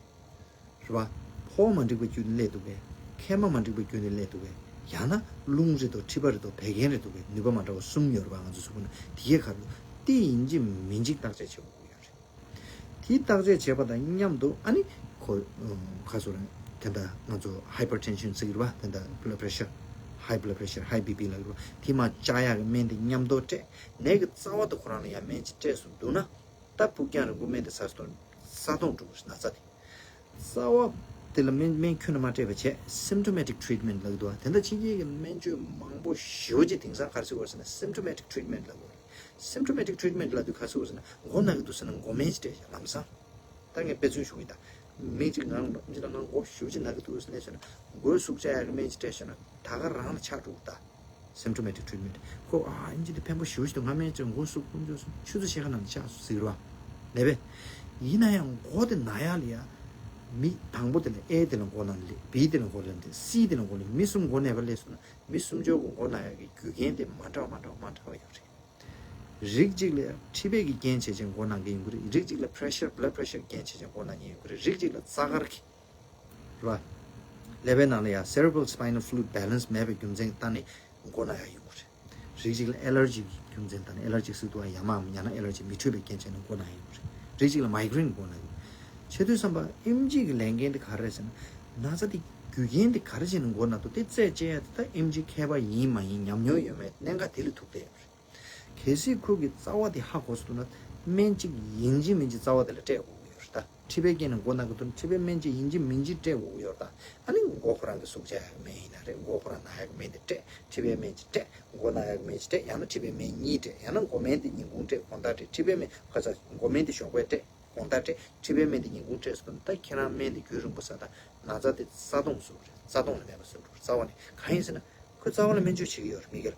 རེད་པ། ཕོ་བ་མ་འགྲིག་པའི་རྒྱུ་ནས་སླེབས་འདུག་གས། མཁལ་མ་མ་འགྲིག་པའི་རྒྱུ་ནས་སླེབས་འདུག་གས། ཡང་ན་རླུང་རེད་དོ། མཁྲིས་པ་རེད་དོ། བད་ཀན་རེད་འདུག་གས། ནུས་པ་མ་འདྲ་བ་གསུམ་ཡོད་རེད་པ། ང་ཚོ་གཟུགས་པོ་ནང་། དེ་གས་ག་རེ་འདུག་དེ་ཡིན་གཅིག་མིན་གཅིག་བརྟག་དཔྱད་བྱེད་དགོས་ཀྱི་ཡོད་རེད། དེ་བརྟག་དཔྱད་བྱས་པ་དང་མཉམ་དུ། ཨ་ནི་ཁོ་ཁ་སོ་རང་དེ་འདྲ་ང་ཚོ་ཧའི་པར་ཊེན་ཤན་ཟེར་གྱི་རེད་པ། དེ་འདྲ་བྷི་ལཌ་པེ་ཤར། ཧའི་བྷི་ལཌ་པེ་ཤར། ཧའི་བི་པི་ལབ་ཀྱི་རེད་པ། དེ་མར་བཅག་ཡག་གི་སྨན་དེ་མཉམ་དུ་སྤྲད། ནད་ཀྱི་རྩ་བ་དེ་ཁོ་རང་ལ་ཡང་སྨན་ཅིག་སྤྲད་སོང་འདུག་ན། ད་ཕུགས་རྒྱང་རིང་པོ་སྨན་དེ་ཟ་སྟོང་ཟ་སྟོང་འགྲོ་གི་རེད། ན་ཚ་དེ། རྩ་བ་དེ་ལ་སྨན་སྨན་ཁྱོན་ནས་མ་སྤྲད་པ་བྱས། སིམ་ཊོ་མེ་ཊིག་ཊི་རི་ཊི་མེན་ཊི་ལབ་ཀྱི་འདུག་པ། དེ་འདྲ་ཕྱི་རྒྱལ་གྱི་སྨན་བཅོས་མང་པོ་ཞེ་པོ་ཅིག་དེང་སང་ག་རེ་ཟེར་གྱི་ཡོད་ཟེར་ན། སིམ་ཊོ་མེ་ཊིག་ཊི་རི་ཊི་མེན་ཊི་ལབ་ཀྱི་ཡོད་རེད། སིམ་ཊོ་མེ་ཊིག་ཊི་རི་ཊི་མེན་ཊི་ལབ་དུས་ག་རེ་ཟེར་གྱི་ཡོད་ཟེར་ན། མགོ་ན་གི་འདུག་ཟེར་ན་མགོ་སྨན་ཅིག་སྤྲད་བཞག་ལམ་སང་། ད་ངས་དཔེ་མཚོན་ཞུ་གི་ཡིན་ད། མི་གཅིག་ང་རང་འདྲ་པོ་ཅིག་ལ་ང་མགོ་ཞེ་པོ་ཅིག་ན་གི་འདུག་ཟེར་ནས་ཟེར་ན། མགོའི་ཟུག་བཅག་ཡག་གི་སྨན་ཅིག་སྤྲད་བཞག་ན་ད་ག་རང་ལ་ཆགས་འགྲོ་གི་ད། Symptomatic treatment. ཁོ་ཨ་ཨེམ་ཆི་དེ་ཕན་པོ་ཞེ་པོ་ཞིག་འདུག་ང་སྨན་བཅོས་མགོ་ཟུག་ཀུན་སྤྱོད་སོང་ཆུ་ཚོད་ཕྱེད་ཀ་ནང་ཆགས་སོང་ཟེར་གི་རེད་པ། ལེགས་པས། ཡིན་ན་ཡང་མགོ་དེ་ན་ཡག་ལ་ཡ། མི་དང་པོ་དེ་ལ་ཨེ་དེ་ལ་མགོ་ན་ལེ་བི་དེ་ལ་མགོ་ན་ལེ་སི་དེ་ལ་མགོ་ལེ་མི་གསུམ་མགོ་ན་པ་ལས་སོང་ན་མི་གསུམ་ཆོག་གི་མགོ་ན་ཡག་གི་རྒྱུ་རྐྱེན་དེ་མ་འདྲ་བ་མ་འདྲ་བ་མ་འདྲ་བ་ཡོད་རེད། རིགས་གཅིག་ལ་ཡ་མཁྲིས་པའི་གི་རྐྱེན་བྱས་ཅིང་མགོ་ན་གི་ཡོང་གི་རེད། རིགས་གཅིག་ལ་pressure blood pressure་རྐྱེན་བྱས་ཅིང་མགོ་ན་གི་ཡོང་གི་རེད། རིགས་གཅིག་ལ་རྩ་དཀར་གི་རེད་པ། ཀླད་པའི་ནང་ལ་ཡང་cerebral spinal fluid balance མེད་པའི་རྒྱུ་མཚན་ལྟ་ནས་མགོ་ན་ཡག་ཡོང་གི་རེད། རིགས་གཅིག་ལ་allergy གི་རྒྱུ་མཚན་ལྟ་ནས་allergy ཟེར་དུས་ཡ་མའམ་ཡང་ན་allergy མི་འཕྲོད་པའི་རྐྱེན་བྱས་ནས་མགོ་ན་ཡག་ཡོང་གི་རེད། རིགས་གཅིག་ལ་migraine མགོ་ན་ཡོང་། བྱེད་དུས་ཙམ་པ་ཨེམ་ཆི་གི་ལས་འགན་དེ་ག་རེ་རེད་ཟེར་ན། ན་ཚ་དེ་རྒྱུ་རྐྱེན་དེ་ག་རེ་བྱས་ནས་མགོ་ན་འདུག་དེ་རྩད་བཅད་ཡ་དེ་ད་ཨེམ་ཆི་མཁས་པ་ཡིན་མ་ཡིན་ཉམས་མྱོང་ཡོད་མེད་གནད་འགག་དེ་ལ་ཐུག་བསྡད་ཡོད་རེད། གལ་སྲིད་ཁོ་གི་རྩ་བ་དེ་ཧ་གོ་སོང་ན་སྨན་གཅིག་ཡིན་གཅིག་མིན་གཅིག་རྩ་བ་དེ་ལ་སྤྲད་དགོས་ཀྱི་ཡོད་རེད་ད། མཁྲིས་པའི་རྐྱེན་ནས་མགོ་ན་གི་དོན་མཁྲིས་པའི་སྨན་གཅིག་ཡིན་གཅིག་མིན་གཅིག་སྤྲད་དགོས་ཀྱི་ཡོད་རེད་ད། ཨ་ནི་མགོ་ཁོ་རང་གི་ཟུག་བྱ་ཡག་སྨན་ཡིན་ན་རེད། མགོ་ཁོ་རང་ན་ཡག་སྨན་དེ་སྤྲད། མཁྲིས་པའི་སྨན་གཅིག་སྤྲད། མགོ་ན་ཡག་སྨན་གཅིག་སྤྲད། ཡང་ན་མཁྲིས་པའི་སྨན་གཉིས་སྤྲད། ཡང་ན་མགོ་སྨན་དེ་ཉིན་གུང་སྤྲད། དགོང་དག་སྤྲད། མཁྲིས་པའི་སྨན་ཁ་ཚ་མགོ་སྨན་དེ་ཞོགས་པ་སྤྲད། དགོང་དག་སྤྲད། མཁྲིས་པའི་སྨན་དེ་ཉིན་གུང་སྤྲད་སོང་ད་ཁྱེད་རང་སྨན་དེ་རྒྱུན་རིང་པོ་ཟ་ད་ན་ཚ་དེ་རྩ་སྟོངས་སུ་རེད། རྩ་སྟོངས་ལ་མེད་པ་བཟོ་འགྲོ་རེད། རྩ་བ་ནས་གང་ཡིན་ཟེར་ན། ཁོས་རྩ་བ་ལ་སྨན་བཅོས་བྱེད་ཀྱི་ཡོད་རེད་མི་སྒེར།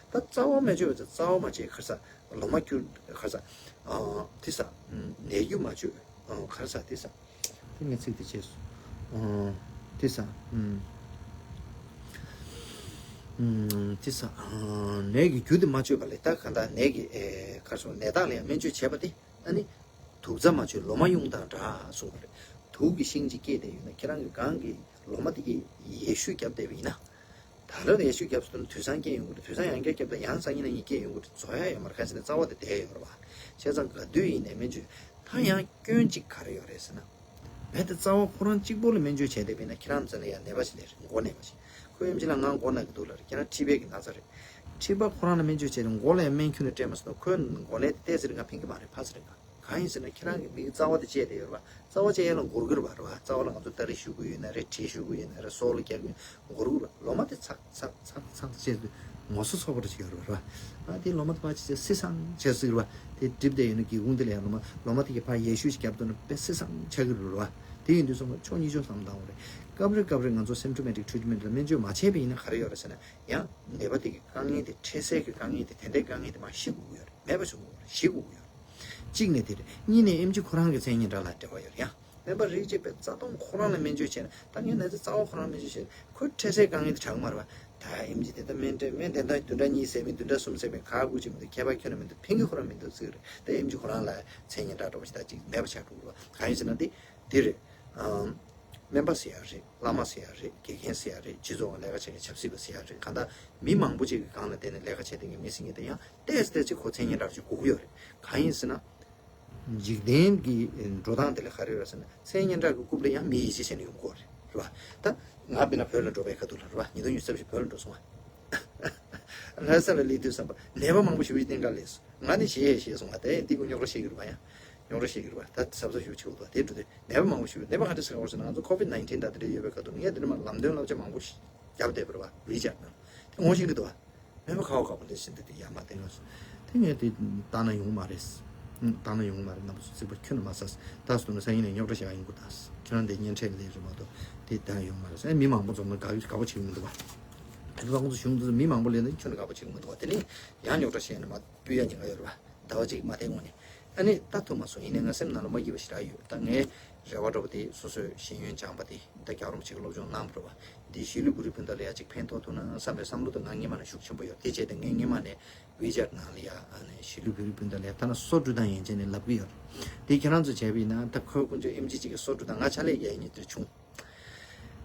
ད་རྩ་བ་སྨན་བཅོས་བྱས་རྩ་བ་མ་བྱས་ཁར་ས་ལོ་མ་ཁྱུ་ཁར་ས་ཨ་དེ་ས་ནད་རྒྱུ་མ་བཅོས་ཁར་ས་དེ་ས་དེ་ངས་ཚིག་དེ་བྱས་སོ། ཨ་དེ་ས་དེ་ས་ནད་ཀྱི་རྒྱུ་དེ་མ་བཅོས་པ་ལས་ད་གང་ལྟར་ནད་ཀྱི་ཁར་སོ་ནད་རྟགས་ལ་ཡང་སྨན་བཅོས་བྱས་པ་དེ་ཨ་ནི། དུག་རྩ་མ་བཅོས་ལོ་མ་གཡུང་དང་འདྲ་གསུངས་པ་རེད། དུག་གི་ཤིང་གཅིག་སྐྱེས་བསྡད་ཡོད་ན་ཁྱེད་རང་གི་སྒང་གི་ལོ་མ་དེ་གི་ཡར་ཤུགས་བརྒྱབ་བསྡད་པ་ཡིན་ན། ད་ལོ་ཡར་ཤུགས་བརྒྱབ་སོང་ན་དུས་སང་སྐྱེ་ཡོང་གི་རེད། དུས་སང་ཡང་བསྐྱར་བརྒྱབ་ད་ཡང་སང་ཉིན་གནངས་ཉིན་སྐྱེ་ཡོང་གི་རེད། རྫོགས་ཡ་ཡོད་མ་རེད། གང་ཟེར་ན་རྩ་བ་དེ་བསྡད་ཡོད་རེད་བ། བྱས་ཙང་ག་དུས་ཡིན་ནའི་སྨན་བཅོས་ད་ཡང་སྐྱོན་གཅིག་ག་རེ་ཡོད་རེད་ཟེར་ན། རྦད་དེ་རྩ་བ་ཁོ་རང་གཅིག་པོ་ལ་སྨན་བཅོས་བྱས་བསྡད་པ་ཡིན་ན་ཁྱེད་རང་ཚོ་ལ་ཡང་ནད་པ་ཞིག་སླེབས་རེད། མགོ་ནད་པ་ཞིག་ཁོས་ཨེམ་ཆི་ལགས་ང་མགོ་ན་གི་འདུག་ལབ་རེད། ཁྱེད་རང་མཁྲིས་པའི་གི་ན་ཚ་རེད། མཁྲིས་པ་ཁོ་རང་ལ་སྨན་བཅོས་བྱས་ཏེ་མགོ་ལ་ཡང་སྨན་ཁྱོན་ནས་སྤྲད་མ་སོང་ན་ཁོའི་མགོ་ནད་དེ་ཏོག་ཙམ་རིང་ང་ཕན་གི་མ་རེད། ཕར་ཚུར་རིང་ང་གང་ཡིན་ཟེར་ན་ཁྱེད་རང་གི་མིག་རྩ་བ་དེ་བཅད་དེ་ཡོད་རེད་བ། རྩ་བ་བཅད་ཡ་ལ་འགོར་གི་རེད་བ། རེད་བ། རྩ་བ་ལ་ང་ཚོ་སྟ་རེ་གཞུ་གི་ཡོད་ན་རེད། གྲི་གཞུ་གི་ཡོད་ན་རེད། སོ་ལ་རྒྱག་གི་ཡོད་ན་འགོར་གི་རེད་བ། ལོ་མ་དེ་ཚག་ཚག་ཚག་ཚག་བཅད་དེ་ངོ་སོ་ཚོགས་པ་རེ་ཞིག་ཡོད་རེད་བ། རེད་བ། ཨ་དེ་ལོ་མ་དེ་ཕར་ཕྱིན་ཚེ་སི་སང་བྱས་སྲིད་རེད་བ། དེ་འགྲིབ་བསྡད་ཡོད་ན་སྒེའུ་ཁུང་དེ་ལ་ཡང་ལོ་མ་ལོ་མ་དེ་གི་ཕར་ཡར་ཤུགས་ཤིག་བརྒྱབ་འདུག་ན་དཔེ་སི་སང་ཆགས་ཀྱི་རེད་བ། དེ་ཡིན་དུས་ཙམ་པ་ཕྱོགས་གཉིས་ཕྱོགས་བསམ་བཏང་དགོས་རེད། སྐབས་རེ་སྐབས་རེ་ང་ཚོ་symptomatic treatment ལ་སྨན་བཅོས་མ་བྱས་པ་ཡིན་ན་ག་རེ་ཡོད་རེད་ཟེར་ན། ཡང་ནད་པ་དེ་གི་དཀའ་ངལ་དེ་འཕྲལ་སེལ་གྱི་དཀའ་ངལ་དེ་དེ་འདྲའི་དཀའ་ངལ་དེ་མར་ཞི་དགོས་ཀྱི་ཡོད་རེད། མེད་པ་བཟོ་དགོས་ཀྱི་ཡོད་རེད། ཞི་དགོས་ཀྱི་ཡོད་རེད། གཅིག་ནས་དེ་རེད། གཉིས་ནས་ཨེམ་ཆི་ཁོ་རང་གི་མཚན་སྙན་གྲགས་ལ་འབྲེལ་བ་ཡོད་རེད་ཡ། སྨན་པ་རིགས་གཅིག་པས་རྩ་སྟོངས་ཁོ་རང་ལ་སྨན་བཅོས་བྱས་ན་ད་ངས་ན་ཚ་རྩ་བ་ཁོ་རང་སྨན་བཅོས་བྱས་ན་ཁོ་འཕྲལ་སེལ་དཀའ་ངལ་དེ་དྲག་མ་རེད་བ། ད་ཨེམ་ཆི་དེ་ད་སྨན་སྤྲད་སྨན་དེ་འདྲ་བདུན་ཕྲག་གཉིས་ཟས་མིན་བདུན་ཕྲག་གསུམ་ཟས་མིན་ཁག་དགོས་ཀྱི་མི་འདུག་ཁྱད་པར་ཁྱོན་ནས་མི་འདུག་ཕན་གི་ཁོ་རང་མི་འདུག་ཟེར་གི་རེད། ད་ཨེམ་ཆི་ཁོ་རང་ལ་མཚན་སྙན་གྲགས་འདྲ་པོ་ཞིག་ད་ཅིག་མེད་པ་ཆགས་འགྲོ་གི་རེད་བ། གང་ཡིན་ཟེར་ན་དེ་དེ་རེད། སྨན་པ་ཟེར་ཡ་རེད། བླ་མ་ཟེར་ཡ་རེད། དགེ་རྒན་ཟེར་ཡ་རེད། སྤྱི་ཚོགས་ལས་ཀ་བྱེད་མཁན་ཆབ་སྲིད་པ་ཟེར་ཡ་རེད། གང་ལྟར་མི་མང་པོ་ཅིག་གི་སྒང་ལ་བསྡད་ནས་ལས་ཀ་བྱེད་མཁན་གྱི་མི་ཟེར་མཁན་དེ་ཡང་ཏོག་ཙམ་ཏོག་ཙམ་ཁོ་མཚན་སྙན་གྲགས་ཅིག་དགོས་ཀྱི་ཡོད་རེད། གང་ཡིན་ཟེར་ན། འཇིག་རྟེན་གྱི་འགྲོ་སྟངས་དེ་ལ་ག་རེ་ཡོད་རེད་ཟེར་ན་མཚན་སྙན་གྲགས་ཀྱི་རྐུབ་ལ་ཡང་མི་ཡིད་ཆེས་བྱས་ནས་ཡོང་གི་ཡོད་རེད། རེད་བ། ད་ང་དཔེར་ན་བོད་ལ་འགྲོ་བའི་ཁ་ཐུག་ལ་རེད་བ། ཉིས་སྟོང་ཉི་ཤུ་རྩ་བཞི་བོད་ལ་འགྲོ་སོང་བ། ལྷ་ས་ལ་སླེབས་དུས་ཙམ་པ་ནད་པ་མང་པོ་ཞེ་པོ་ཅིག་གཏན་འཁེལ་སླེབས་སོང་། ང་ནི་ཞེད་ཡས་ཞེད་སོང་བ། དེ་འདི་ཀུན་རྙོག་དྲ་ཞེད་ཀྱི་རེད་བ། ཡང་རྙོག་དྲ་ཞེད་ཀྱི་རེད་བ། ད་གཟབ་གཟབ་ཞེ་པོ་བྱེད་དགོས་འདུག་དེ་འགྲོ་དུས་ནད་པ་མང་པོ་ཞེ་པོ། ནད་པ་ག་འདྲ་ཟེར་ག་རེ་ཟེར་ན་ང་ཚོ་ཀོ་བིད་ནའིན་ཊིན་ད་དེ་འདྲ་ཡོད་པའི་ཁ་ཐུག་ངས་དེ་འདྲ་མ་ལམ་སྟོན་བསླབ་བྱ་མང་པོ་ཞིག་བརྒྱབ་བསྡད་པ་རེད་བ། ཝི་ཅེཊ་ནང་དེ་ངོ་ཤེས་ཀྱི་འདུག་བ། སྨན་པ་ཁ་བ་དཀར་པོ་ལས་ཟིན་ཏེ་དེ་ཡར་མར་བསྟན་ག་སོང་། དེ་ངས་དེ་བཏང་ན་ཡོང་མ་རེད། ཨུ། བཏང་ན་ཡོང་མ་རེད། རྣམ་པ་ཚོ་རྩིག་པ་ཁྱོན་ནས་མ་ཟ། ད་སོང་ན་སང་ཉིན་ནས་རྙོག་དྲ་བཤད་ཡོང་གི་ད། ཁྱོད་རང་དེ་གཉེན་འཕྲད་ལས་རེད་མ་གཏོགས་དེ་ད་ཡོང་མ་རེད། ཨེ་མི་མང་པོ་འཛོམས་ན་དགའ་དགའ་པོ་བྱེད་ཀྱི་མི་འདུག་བ། དེ་ཚོ་ཁོང་ཚོ་གཞུང་དེ་ཚོ་མི་མང་པོ་སླེབས་ན་ཁྱོན་ནས་དགའ་པོ་བྱེད་ཀྱི་མི་འདུག་བ། དེ་ནས་ཡང་རྙོག་དྲ་བཤད་ན་མ་སྤུས་ཡ་ཉེན་ཁ་ཡོད་རེད་བ། ཟླ་བ་གཅིག་མ་བསྟན་གོང་ནས། ཨ་ནི་ད་ཐུབ་མ་སོང་། ཡིན་ནའི་ང་སེམས་ནང་ལ་མ་སྐྱིད་པ་ཞེ་དྲག་ཡོད། ད་ངའི་རེ་བ་འདྲ་པོ་དེ་སོ་སོའི་ཤེས་ཡོན་སྦྱངས་པ་དེ་ད་རྒྱལ་བ་རིན་པོ་ཆེ་གི་སློབ་སྦྱོང་གནང་བ་རེད་བ། འདི་གཞིས་ལུས་བོད་རིགས་སྤུན་ཟླ་ལ་ཡ་གཅིག་ཕན་ཐོགས་ཐུབ་ན་བསམ་པའི་བསམ་བློ་དེ་ང་སྔོན་མ་ནས་ཤུགས་ཆེན་པོ་ཡོད། དེ་བྱས་ཏེ་ངས་སྔོན་མ་ནས་ཝི་ཅེཊ་ནང་ལ་ཡ་ཨ་ནི་གཞིས་ལུས་བོད་རིགས་སྤུན་ཟླ་ལ་ཡ་ཐ་ན་སོ་བཀྲུ་སྟངས་ཡན་ཆད་ནས་ལབ་ཀྱི་ཡོད་རེད། དེ་ཁྱེད་རང་ཚོ་བྱས་པ་ཡིན་ན་ད་ཁོའི་དཀོན་མཆོག་ཨེམ་ཆི་གཅིག་གིས་སོ་བཀྲུ་སྟངས་ང་ཕྱག་ལས་རྒྱག་མཁན་དེ་འདྲ་བྱུང་།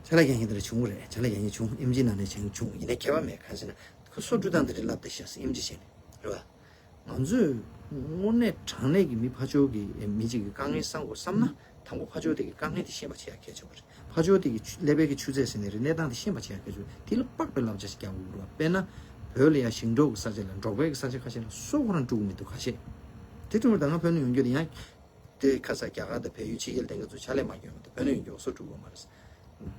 ཕྱག་ལས་རྒྱག་མཁན་དེ་འདྲ་བྱུང་རེད། ཕྱག་ལས་རྒྱག་མཁན་བྱུང་། ཨེམ་ཆི་ནང་ནས་བྱུང་བྱུང་། ཡིན་ནའི་ཁྱད་པར་མེད། གང་ཟེར་ན་ཁོ་སོ་བཀྲུ་སྟངས་དེ་འདྲ་ལབ་བསྡད་ཤག་ཟེར་ཨེམ་ཆི་བྱས་ནས་རེད་བ། ང་ཚོས་དངོས་གནས་དྲང་གནས་ཀྱི་མི་ཕར་ཕྱོགས་ཀྱི་མི་གཅིག་གི་དཀའ་ངལ་གསང་དགོས་བསམ་ན་དང་པོ་ཕར་ཕྱོགས་དེ་གི་དཀའ་ངལ་དེ་ཤེས་པ་བྱེད་ཡ་གལ་ཆེན་པོ་རེད། ཕར་ཕྱོགས་དེ་གི་ཆུ་ཀླད་པའི་གི་ཆུ་ཚད་ཟེར་ནའི་རེད། གནས་སྟངས་དེ་ཤེས་པ་བྱེད་ཡ་གལ་ཆེན་པོ་རེད། དེ་ལ་དཔག་པའི་བསླབ་བྱ་ཞིག་རྒྱག་དགོས་རེད་བ། དཔེར་ན་བོད་ལ་ཡ་ཞིང་འབྲོག་གི་ས་ཆ་ལ་འབྲོག་པའི་གི་ས་ཆ་ཁ་ཤས་ལ་སོ་ཁོ་རང་བཀྲུ་གི་མི་འདུག་ཁ་ཤས། དེ་བཀྲུ་མ་ད་ང་བོད་ནས་ཡོང་རྒྱུ་དེ་ཡང་དེ་ཁ་ས་རྒྱ་གར་དང་བལ་ཡུལ་ཕྱི་རྒྱལ་དེ་ག་ཚོ་ཕྱག་ལས་མ་སྐྱོན་མི་འདུག་བོད་ནས་ཡོང་རྒྱུ་སོ་བཀྲུ་དགོས་མ་རེད།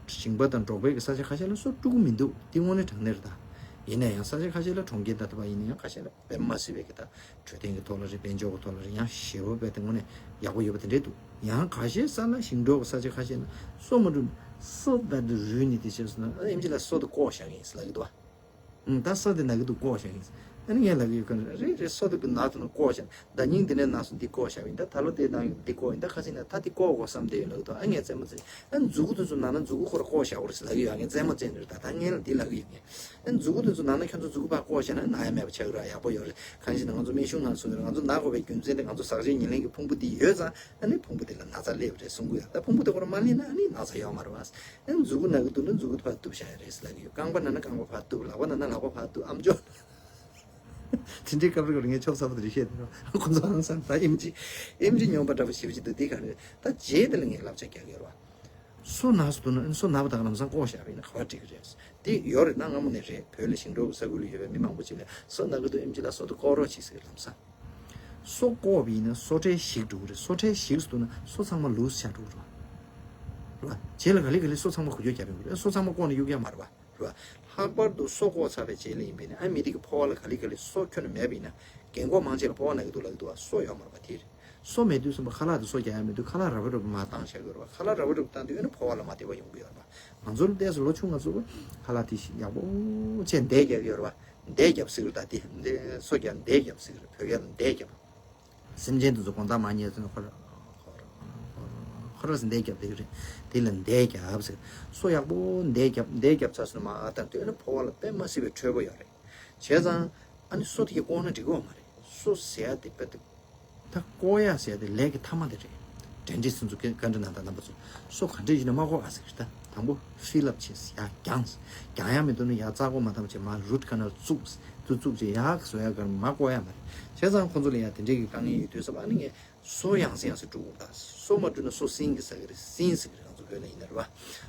ཞིང་པ་དང་འབྲོག་པའི་གི་ས་ཆ་ཁ་ཤས་ལ་སོ་བཀྲུ་གི་མི་འདུག་དེ་དངོས་གནས་དྲང་གནས་རེད་ད། ཡིན་ན་ཡང་ས་ཆ་ཁ་ཤས་ལ་གྲོང་ཁྱེར་ད་ལྟ་བ་ཡིན་ན་ཡང་ཁ་ཤས་ལ་དཔེ་མ་སྲིད་པའི་གི་ད་འཕྲོད་བསྟེན་གི་ཐོག་ལ་རེད། དཔལ་འབྱོར་གི་ཐོག་ལ་རེད། ཡང་ཞེ་པོ་དཔེ་དེ་དངོས་གནས་ཡག་པོ་ཡོད་པ་དེ་འདྲས་འདུག་ཡང་ཁ་ཤས་ས་ལ་ཞིང་འབྲོག་གི་ས་ཆ་ཁ་ཤས་ལ་སོ་མ་བཀྲུ་ནས་སོ་ད་དུ་རུལ་ནས་དེ་བྱས་སོང་ན་ཨེམ་ཆི་ལ་སོ་དེ་བཀོག་བཞག་གི་ཡིན་ཟེར་ལབ་ཀྱི་འདུག་བ། ཨུམ། ད་སོ་དེ་ན་གི་འདུག་བཀོག་བཞག་ཡིན། ཨ་ནི་ངས་ལབ་ཀྱི་ཡོད། ག་རེ་རེད། སོ་དེ་གི་ནང་དུ་ན་བཀོག་བཞག་ད་སྙིང་དེ་ནས་ནང་སོ་འདི་བཀོག་བཞག་ཡིན། ད་ད་ལོ་དེ་ནང་འདི་བཀོག་ཡིན། ད་ཁ་སང་ན་ད་དེ་བཀོག་དགོས་བསམ་བསྡད་ཡོད་ལབ་འདུག་ཨ་ངས་རྩེད་མོ་རྩེ། ཨ་མཛུ་གུ་དེ་ཚོ་ནང་ན་མཛུ་གུ་ཁོ་ར་བཀོག་བཞག་དགོས་རེད་ཟེར་ལབ་ཀྱི་ཡོད། ངས་རྩེད་མོ་རྩེ་ནི་རེད། ད་ད་ངས་ལ་འདི་ལབ་ཀྱི་ཡོད། ངས་ཨ་མཛུ་གུ་དེ་ཚོ་ནང་ན་ཁྱོད་ཚོ་མཛུ་གུ་ཕར་བཀོག་བཞག་ན་ན་ཡ་མེད་པ་ཆགས་ཀྱི་རེད། ཡག་པོ་ཡོད་རེད། གང་ཞིག་ན་ང་ཚོ་སྨན་གཞུང་ནང་སོང་ནས་ང་ཚོ་ན་དགོས་པའི་རྒྱུ་མཚན་དེ་ང་ཚོ་ཟག་བཅས་ཉེར་ལེན་གྱི་ཕུང་པོ་འདི་ཡོད་ཙང་། ཨ་ནི་ཕུང་པོ་དེ་ལ་ན་ཚ་སླེབས་རེད་གསུང་གི་ཡོད། ད་ཕུང་པོ་དེ་ཁོ་རང་མ་སླེབས་ན་ཨ་ནི་ན་ཚ་ཡོད་མ་རེད་བ། ཨ་ནི་མཛུ་གུ་ན་གི་འདུག་ན་མཛུ་གུ་ཕར་གཏུབ་བཞག་ཡ་རེད་ཟེར་ལབ་ཀྱི་ཡོད། རྐང་པ་ན་ན་རྐང་པ་ཕར་གཏུབ། ལག་པ་ན་ན་ལག་པ་ཕར་གཏུབ། ཨམ་ཅོག་དེ་འདྲའི་སྐབས་རེ་ཁོ་རང་ངས་ཆོབ་ཚ་པོ་དེ་རེད་བཤད་དེ། ཁོ་ཚོ་ཧང་སང་ད་ཨེམ་ཆི་ཨེམ་ཆི་སྨྱོན་པ་འདྲ་པོ་ཞེ་པོ་ཅིག་འདུག་དེ་ག་རེད། ད་རྗེས་དེ་ལ་ངས་བསླབ་བྱ་རྒྱག་གི་ཡོད་རེད་བ། སོ་ན་སོ་འདུག་ན། སོ་ན་བ་དག་ལམ་སང་བཀོག་བཞག་པ་ཡིན་ན་ག་པར་འགྲིག་གི་རེད། དེ་ཡོད་རེད་ན་སྔ་མོ་ནས་རེད། བོད་ལ་ཞིང་འབྲོག་གི་ས་ཁུལ་ལ་ཡོད་པའི་མི་མང་པོ་ཅིག་ལ་སོ་ན་གི་འདུག་ཨེམ་ཆི་ལ་སོ་དེ་བཀོག་རོགས་བྱེད་ཟེར། ལམ་སང་སོ་བཀོག་པ་ཡིན་ན་སོ་ཁྲལ་ཞིག་འགྲོ་གི་རེད། སོ་ཁྲལ་ཞིག་འདུག་ན་སོ་ཚང་མ་ལུས་ཆགས་འགྲོ་གི་རེད་བ། རེད་བ། རྗེས་ལ་ག་ལེ་ག་ལེ་སོ་ཚང་མ་འགུལ་སྐྱོད་རྒྱབ་ཡོང་གི་རེད། སོ་ཚང་མ་བཀོག་ན་གཡུག་ཡ་མ་རེད་བ། རེད་བ། ལྷག་པར་དུ་སོ་བཀོག་ཚར་བའི་རྗེས་ལ་ཡིན་པས་ན། ཨ་མི་དེ་གི་ཕོ་བ་ལ་ག་ལེ་ག་ལེ་སོ་ཁྱོན་ནས་མེད་པ་ཡིན་ན། རྒན་གོག་མང་ཆེ་ལ་ཕོ་བ་ན་གི་འདུག་ལབ་ཀྱི་འདུག་བ། སོ་ཡོད་མ་རེད་བ། དེ་རེད། སོ་མེད་དུས་ཙམ་པ་ཁ་ལག་དེ་སོ་རྒྱག་ཡ་མེད་དུས་ཁ་ལག་རབ་རིབ་མར་བཏང་བཞག་གི་ཡོད་རེད་བ། ཁ་ལག་རབ་རིབ་བཏང་དུས་ཨ་ནི་ཕོ་བ་ལ་མར་དེ་བ་ཡོང་གི་ཡོད་རེད་བ། ང་ཚོ་ལ་བལྟས་སོ་ལོ་ཆུང་ང་ཚོ་ཁ་ལག་དེ་ཞིག་ཡག་པོ་བྱས་འདས་རྒྱག་གི་ཡོད་རེད་བ། འདས་རྒྱབ་ཟེར་གི་རེད། ད་དེ་འདས་སོ་རྒྱག་འདས་རྒྱབ་ཟེར་གི་རེད། བོད་སྐད་ལ་འདས་རྒྱབ། སེམས་ཅན་དེ་ཚོ་དགོང་དག་མར་ཉལ་ཚོ་ན་ཁོ་ར་ཁོ་ར་ཁོ་ར་ཟེར་འདས་རྒྱབ་དེ་གི་རེད། དེ་ལ་འདས་རྒྱབ་ཟེར། སོ་ཡག་པོ་འདས་རྒྱབ། འདས་རྒྱབ་ཚར་སོང་ན་མར་ཨ་བཏང་དུས་ཨ་ནི་ཕོ་བ་ལ་དཔེ་མ་སྲིད་པའི་འཕྲོད་པ་ཡོད་རེད། བྱས་ཙང་ཨ་ནི་སོ་དེ་གི་བཀོག་ན་འགྲིག་གི་ཡོད་མ་རེད། སོ་ཟེར་ཡ་དེ་དཔེ་དེ། ད་བཀོག་ཡ་ཟེར་ཡ་དེ་ལས་ཀྱི་མཐའ་མ་དེ་རེད། དེ་འདྲ་སོང་ཙང་བཀའ་འདྲི་གནང་དང་རྣམ་པ་ཚོ། སོ་ག་འདྲ་ཡིན་ན་མ་བཀོག་ཨ་ཟེར་གི་རེད། ད་དང་པོ་ཕིལ་ཨབ་བྱས། ཡར་བརྒྱངས། བརྒྱང་ཡ་མེད་འདུག་ན་ཡར་རྩ་འགོ་མ་བཏང་བྱས་མར་རུ་ཊི་ཀ་ནལ་བཙུགས། དུ་བཙུགས་བྱས་ཡར་བཟོ་ཡ་གར་མར་བཀོག་ཡ་མ་རེད། བྱས་ཙང་ཁོང་ཚོ་ལ་ཡ་དེ་འདྲའི་གི་དཀའ་ངལ་ཡོད་དུས་ཙམ་པ་ཨ་ནི་ངས་སོ་ཡང་སེ་ཡང་སེ་བཀྲུ་དགོས། ད་སོ་མ་བཀྲུས་ན་སོ་སྲིན་གྱིས་ཟ་གི་རེད། སྲིན་ཟེར་གི་རེད། ང་ཚོ་བོད་ལ་ཡིན་ན་རེད་བ།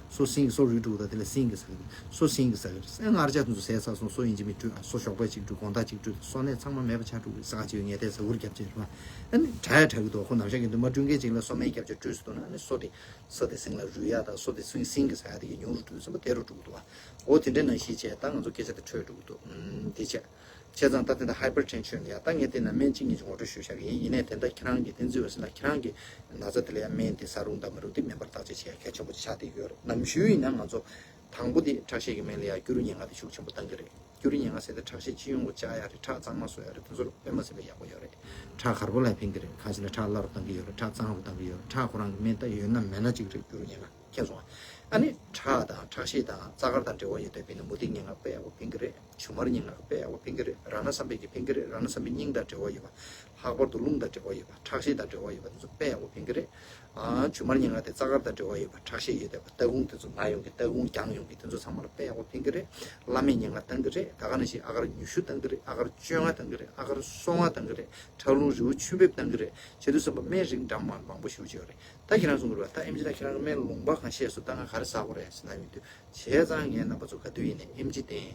སོ་སྲིན་གྱིས། སོ་རུལ་འགྲོ་གི་རེད། དེ་ལ་སྲིན་གྱིས་ཟ་གི་རེད། སོ་སྲིན་གྱིས་ཟ་གི་རེད། ཨེ་མངར་ཆ་དེ་ཚོ་ཟས་ཚར་སོང་། སོ་ཡིན་གཅིག་མིན་གཅིག་བཀྲུས། ཨ་སོ་ཞོགས་པ་གཅིག་བཀྲུས། དགོང་དག་གཅིག་བཀྲུས། སོ་ནད་ཚང་མ་མེད་པ་ཆགས་འགྲོ་གི་རེད། ས་ཁ་ཆེ་བའི་ངལ་དེ་ཟ་འུར་རྒྱབ་བྱས་རེད་བ། ཨ་ནི་དྲག་ཡ་དྲག་གི་འདུག་ཁོ་ནམ་ཞག་གི་འདུག་མ་བཀྲུས་མཁན་ཅིག་ལ་སོ་སྨན་རྒྱབ་བྱས་བཀྲུས་སོང་ན་ཨ་ནི་སོ་དེ་ས་དེ་སེང་ལ་རུལ་ཡ་དང་སོ་དེ་སྲིན་སྲིན་གྱིས་ཟ་ཡ་དེ་གི་ཉུང་རུ་འགྲོ་གི་ཙམ་པ་དེ་རུ་འགྲོ་གི་འདུག་བ། འོ་དེ་འདྲའི་ནང་བཞིན་བྱས་ད་ང་ཚོ་སྐད་ཆ་དེ་འཕྲོད་འགྲོ་གི་འདུག་ཨུམ། དེ་བྱས། བྱས་ཙང་ད་དེ་འདྲ་ཧའི་པར་ཊེན་ཤན་ལ་ཡ་ད་ངས་བལྟས་ན་སྨན་གཅིག་གཉིས་ཅིག་ངོ་སྤྲོད་ཞུས་བཞག་གི་ཡིན། ཡིན་ནའི་དེ་འདྲ་ཁྱེད་རང་གིས་བསྟན་འཛིན་འོད་ཟེར་ལགས་ཁྱེད་རང་གིས་ན་ཚ་དེ་ལ་ཡ་སྨན་དེ་ཟ་རུང་དང་མ་རུང་དེ་སྨན་པར་བརྟག་དཔྱད་བྱེད་ཡ་གལ་ཆེན་པོ་ཆགས་བསྡད་ཡོད་རེད། ནམ་ཞུ་ཡིན་ན་ང་ཚོ་དང་པོ་དེ་ཁྲག་ཤེད་ཀྱི་སྨན་ལ་ཡ་སྐྱུ་རུ་ཉེར་ལྔ་དེ་ཤུགས་ཆེན་པོ་བཏང་གི་རེད། སྐྱུ་རུ་ཉེར་ལྔ་ཟེར་དེ་ཁྲག་ཤེད་སྤྱི་ཡོངས་ཀྱི་བཅག་ཡ་རེད། ཁྲག་གཙང་མ་བཟོ་ཡ་རེད། དེ་ཚོ་ལ་དཔེ་མ་སྲིད་པའི་ཡག་པོ་ཡོད་རེད། ཁྲག་གར་པོ་ལ་ཕན་གི་རེད། གང་ཞེ་ན་ཁྲག་སླ་རུ་བཏང་གི་ཡོད་རེད། ཁྲག་གཙང་རུ་བཏང་གི་ཡོད་རེད། ཁྲག་ཁོ་རང་གི་སྨན་ད་ཡོད་ན་མེད་ན་གཅིག་རེད། སྐྱུ་རུ་ཉེར་ལྔ། མཁྱེན་སོང་ང་། ཨ་ནི་ཁྲག་དང་ཁྲག་ཤེད་དང་རྩ་དཀར་དང་འབྲེལ་བ་ཡོད་དེ་བས་ན་མུ་ཏིག་ཉེར་ལྔ་དཔེ་ཡག་པོ་ཕན་གི་རེད། ཞུན་མར་ཉེར་ལྔ་དཔེ་ཡག་པོ་ཕན་གི་རེད། རཏྣ་བསམ་འཕེལ་གྱིས་ཕན་གི་རེད། རཏྣ་བསམ་འཕེལ་སྙིང་དང་འབྲེལ་བ་ཡོད་པ། ལྷག་པར་དུ་རླུང་དང་འབྲེལ་བ་ཡོད་པ། ཁྲག་ཤེད་དང་འབྲེལ་བ་ཡོད་པ་དེ་ཚོ་དཔེ་ཡག་པོ་ཕན་གི་རེད། ཨ་ཞུན་མར་ཉེར་ལྔ་དེ་རྩ་དཀར་དང་འབྲེལ་བ་ཡོད་པ། ཁྲག་ཤེད་ཡོད་དེ་བ། སྟ་གོན་དེ་ཚོ་ན་ཡོང་གི། སྟ་གོན་རྒྱང་ཡོང་གི། དེ་ཚོ་ཚང་མ་ལ་དཔེ་ཡག་པོ་ཕན་གི་རེད། བླ་མེད་ཉེར་ལྔ་བཏང་གི་རེད། ད་ག་ནང་བཞིན་ཨ་གར་ཉི་ཤུ་བཏང་གི་རེད། ཨ་གར་བཅོ་ལྔ་བཏང་གི་རེད། ཨ་གར་སོ་ལྔ་བཏང་གི་རེད། ཁྲག་རླུང་རིལ་བུ་ཆུ་འབེབས་བཏང་གི་རེད། བྱེད་དུས་ཙམ་པ་སྨན་རིགས་འདྲ་མིན་མང་པོ་ཞེ་པོ་ཅིག་ཡོད་རེད། ད་ཁྱེད་རང་གསུང་གི་རེད་བ། ད་ཨེམ་ཆི་ལགས་ཁྱེད་རང་གི་སྨན་ལུང་པ་གང་ཤེས་སོང་། ད་ང་ག་རེ་ཟ་དགོས་རེད་ཟེར་ན་ཡོང་དུས། བྱས་ཙང་ངས་རྣམ་པ་ཚོ་ག་དུས་ཡིན་ནའི་ཨེམ་ཆི་བསྟེན།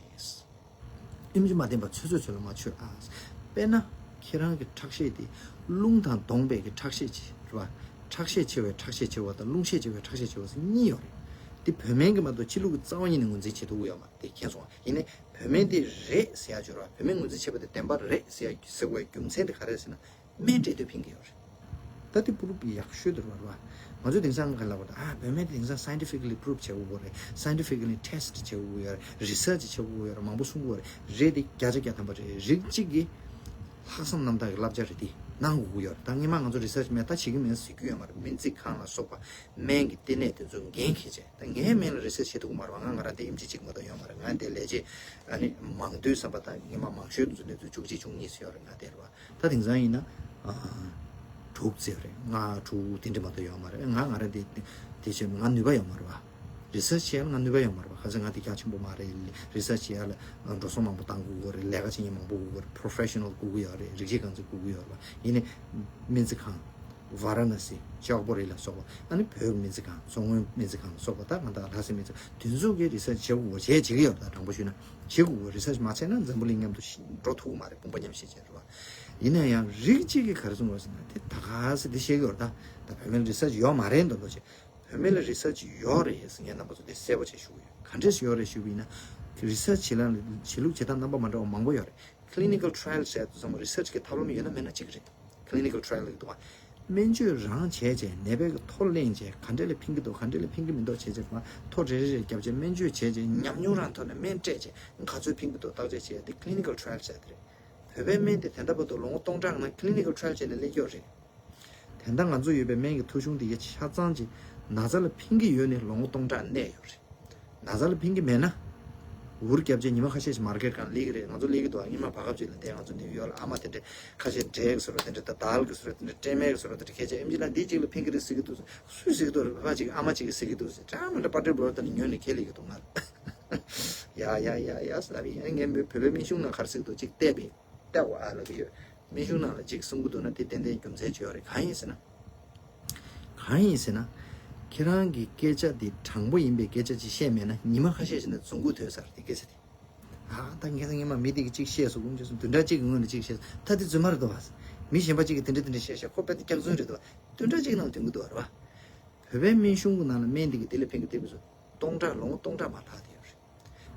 ཨེམ་ཆི་མ་བསྟེན་པ་ཚོད་ཚོད་ཚོད་ལ་མ་མཆོད་ཨ། དཔེར་ན་ཁྱེད་རང་གི་ཁྲག་ཤེད་དེ་རླུང་དང་བསྡོངས་པའི་གི་ཁྲག་ཤེད་ཅིག་རེད་བ། ཁྲག་ཤེད་ཆེ་བའི་ཁྲག་ཤེད་ཆེ་བ་དང་རླུང་ཤེད་ཆེ་བའི་ཁྲག་ཤེད་ཆེ་བ་ཟེར་གཉིས་ཡོད་རེད། དེ་བོད་སྨན་གྱི་མ་གཏོགས་ཕྱི་ལུགས་ཀྱི་རྩ་བ་ཉིད་ནས་ངོས་འཛིན་བྱེད་ཐུབ་ཀྱི་ཡོད་མ་རེད། དེ་མཁྱེན་སོང་ང་། ཡིན་ནའི་བོད་སྨན་དེ་རེད་ཟེར་ཡ་ཅིག་ཡོད་རེད་བ། བོད་སྨན་ངོས་འཛིན་བྱས་པ་དེ་བདེན་པ་རེད་ཟེར་ཡ་ཟེར་བའི་རྒྱུ་མཚན་དེ་ག་རེ་རེད་ཟེར་ན། སྨན་སྤྲད་དུས་ཕན་གྱི་ཡོད་རེད། ད་དེ་པུ་རུབ་ཡག་ཤོས་དེ་རེད་བ། ང་ཚོས་དེང་སང་ག་ལབ་པ་ད་ཨ་བོད་སྨན་དེ་དེང་སང་scientifically prove་བྱེད་དགོས་རེད། scientifically test་བྱེད་དགོས་ཡོད་རེད། research་བྱེད་དགོས་ཡོད་རེད། མང་པོ་གསུང་དགོས་རེད། རེད་དེ་བརྒྱ་ཆ་བརྒྱ་ཐམ་པ་རེད། རིགས་གཅིག་གི་ལྷག་བསམ་རྣམ་དག་གི་བསླབ་བྱ་རེད། དེ་གནང་དགོས་ཀྱི་ཡོད་རེད། ད་སྔོན་མ་ང་ཚོ་research་མེད་ད་བྱེད་ཀྱི་མེད་ཟེར་རྒྱུ་ཡོད་མ་རེད། སྨན་རྩིས་ཁང་ལ་སོགས་པ་སྨན་གྱི་ལྟེ་གནས་དེ་ཚོ་འགན་འཁྱེར་བྱས། ད་ངས་སྨན་ལ་research་བྱེད་ཐུབ་ཀྱི་མ་རེད་བ། ང་ང་རང་དེ་ཨེམ་ཆི་གཅིག་མ་གཏོགས་ཡོད་མ་རེད། ང་དེ་ལས་བྱེད་ཨ་ནི་མང་དུས་བསམ་པ་ད་སྔོན་མ་མང་ཤོས་དེ་ཚོ་གནས་ཚུལ་བཅུ་གཅིག་བཅུ་གཉིས་ཟེར་ཡོད་རེད། ང་དེ་རེད་བ། ད་དེང་སང་ཡིན་ན། ཨ། དྲུག་ཙམ་རེད། ལྔ་དྲུག་དེ་འདྲ་མ་གཏོགས་ཡོད་མ་རེད། ང་ང་རང་དེ་དེ་བྱས་ང་ནུས་པ་ཡོད་མ་རེད་བ། research་བྱས་ལ་ང་ནུས་པ་ཡོད་མ་རེད་བ། ག་ཚོད་ང་དེ་རྒྱ་ཆེན་པོ་མ་རེད། research་བྱས་ལ་འགྲོ་སོང་མང་པོ་བཏང་དགོས་ཀྱི་རེད། ལས་ཀ་བྱེད་མཁན་མང་པོ་དགོས་ཀྱི་རེད། professional་དགོས་ཀྱི་ཡོད་རེད། རིགས་གཅིག་རྐང་འཛིན་དགོས་ཀྱི་ཡོད་རེད་བ། ཡིན་ནའི་སྨན་རྩིས་ཁང་། ཝཱ་ར་ཎ་སི། ལྕགས་པོ་རི་ལ་སོགས་པ། ཨ་ནི་བོད་སྨན་རྩིས་ཁང་། མཚོ་སྔོན་སྨན་རྩིས་ཁང་ལ་སོགས་པ། ད་གང་ལྟར་ལྷ་སའི་སྨན་རྩིས་ཁང་དེ་ཚོ་གིས་research་བྱེད་དགོས་པ་བྱས་བྱེད་ཀྱི་ཡོད་རེད། ད་དྲང་པོ་ཞུས་ན་བྱེད་དགོས་པ། research་མ་བྱས་ན་འཛམ་བུ་གླིང་མཉམ་དུ་ཤི་འགྲོ་ཐུབ་ཀྱི་མ་རེད། དཔུང་པ་མཉམ་གཤིབ་བྱས་རེད་བ། ཡིན་ན་ཡང་རིགས་གཅིག་གིས་ག་རེ་གསུངས་པ་ཟེར་ན་དེ་ད་ག་ཟེ་དེ་བཤད་ཀྱི་ཡོད་རེད། ད་ད་བོད་སྨན་ལ་research་ཡོད་མ་རེད་མདོག་མདོག་བྱས། བོད་སྨན་ལ་research་ཡོད་རེད་ཟེར་ངས་རྣམ་པ་ཚོ་དེ་གསལ་པོ་བྱས་ཞུ་གི་ཡོད། ག་འདྲས་ཡོད་རེད་ཞུས་པ་ཡིན་ན། research་བྱེད་ལ་བྱེད་ལུགས་བྱེད་སྟངས་རྣམ་པ་མ་འདྲ་བ་མང་པོ་ཡོད་རེད། clinical trial་བྱས་དུས་ཙམ་པ་research་གི་ཐབས་ལམ་ཡོད་ན་མེད་ན་གཅིག་རེད། clinical trial་ལ་འདུག་བ། སྨན་བཅོས་རང་བྱས་བྱས་ནད་པའི་གི་ཐོ་གླེང་བྱས། ག་འདྲས་ལ་ཕན་གྱི་འདུག་ག་འདྲས་ལ་ཕན་གྱི་མི་འདུག་བྱས་བྱས་མ་ཐོ་རེ་རེ་རེ་བརྒྱབ་བྱས་སྨན་བཅོས་བྱས་བྱས་ཉམས་མྱོང་རང་ཐོག་ནས་སྨན་སྤྲད་བྱས་ག་ཚོད་ཕན་གྱི་འདུག་བརྟག་དཔྱད་བྱས་ཏེ་clinical trial བྱས་ཏེ་རེད། བོད་པའི་སྨན་དེ་ད་ལྟ་བར་དུ་ལོ་ངོ་སྟོང་ཕྲག་ནང་clinical trial བྱས་ནས་སླེབས་ཀྱི་ཡོད་རེད། དེ་འདྲ་ང་ཚོ་ཡོད་པའི་སྨན་གྱི་ཐོ་གཞུང་དེ་གའི་ཆ་ཚང་ཅིག་ན་ཚ་ལ་ཕན་གྱི་ཡོད་ནི་ལོ་ངོ་སྟོང་ཕྲག་གནས་ཡོད་རེད། ན་ཚ་ལ་ཕན་གྱི་མེད་ན། འུར་བརྒྱབ་བྱས་ཉི་མ་ཁ་ཤས་ཤིག་མར་ཀེཊ་སྒང་སླེབས་ཀྱི་རེད། ང་ཚོ་སླེབས་ཀྱི་འདུག་ཉི་མ་བར་སྐབས་ཅིག་ལ་དེ་ང་ཚོ་ནིའུ་ཡོག་ལ་ཨ་མ་དེ་འདྲས་ཁ་ཤས་འབྲས་ཀྱི་བཟོ་འདྲ་དེ་འདྲས་ད་དལ་གྱི་བཟོ་འདྲ་དེ་འདྲས་སྤྲན་མེད་ཀྱི་བཟོ་འདྲ་དེ་འདྲས་ཁྱེད་ཅག་ཨེམ་ཆི་ལགས་འདི་གཅིག་ལ་ཕན་གྱི་རེད་ཟེར་གྱི་འདུག་སུས་ཟེར་གྱི་འདུག་ཕ་གཅིག་ཨ་མ་གཅིག་གིས་ཟེར་གྱི་འདུག་ཟེར་འདྲ་མི་འདྲ་པར་ཊི་བློ་དང་ཉོས་ནས་ཁས་ལེན་གྱི་འདུག་ང་ལ། ཡ་ཡ་ཡ་ཡ་ཟེར་ལབ་ཡིན། ངས་བོད་པའི་སྨན་གཞུང་ནང་ག་རེ་ཟེར་གྱི་འདུག་གཅིག་བལྟས་པས། ལྟ་བ་ཨ་ལབ་ཀྱི་ཡོད། སྨན་གཞུང་ནང་ལ་ཅིག་གསུང་གི་འདུག་ན་དེ་ཏན་ཏན་རྒྱུ་མཚན་ཅིག་ཡོད་རེད། གང་ཡིན་ཟེར་ན། གང་ཡིན་ཟེར་ན། ཁྱེད་རང་གི་སྐད་ཆ་འདི་དྲང་པོ་ཡིན་པའི་སྐད་ཆ་ཅིག་བཤད་མེད་ན་ཉི་མ་ཁ་ཤས་ཤིག་ནས་རྫུན་རྐུ་ཐོས་ས་རེད་དེ་སྐད་ཆ་དེ། ཨ་ད་ངས་ད་ངས་མ་མི་དེ་གིས་ཅིག་བཤད་སོང་ལུང་བྱས་སོང་བདུན་ཕྲག་གཅིག་གི་སྔོན་ལ་ཅིག་བཤད་སོང་ད་དེ་རྫུན་མ་རེད་དོ་བ། མི་གཞན་པ་ཅིག་གིས་དེ་འདྲ་དེ་འདྲ་བཤད་ཤག་ཁོ་དཔེ་དེ་སྐྱག་རྫུན་རེད་དོ་བ། བདུན་ཕྲག་གཅིག་ནང་ཐོན་གི་འདུག་བ་རེད་བ། བོད་པའི་སྨན་གཞུང་གི་ནང་ལ་སྨན་དེ་གིས་དེ་ལ་ཕན་གི་དེ་བས་སོ། སྟོང་ཕྲག་ལོ་ངོ་སྟོང་ཕྲག་མ་ལྷག་དེ་ཡོད་རེད།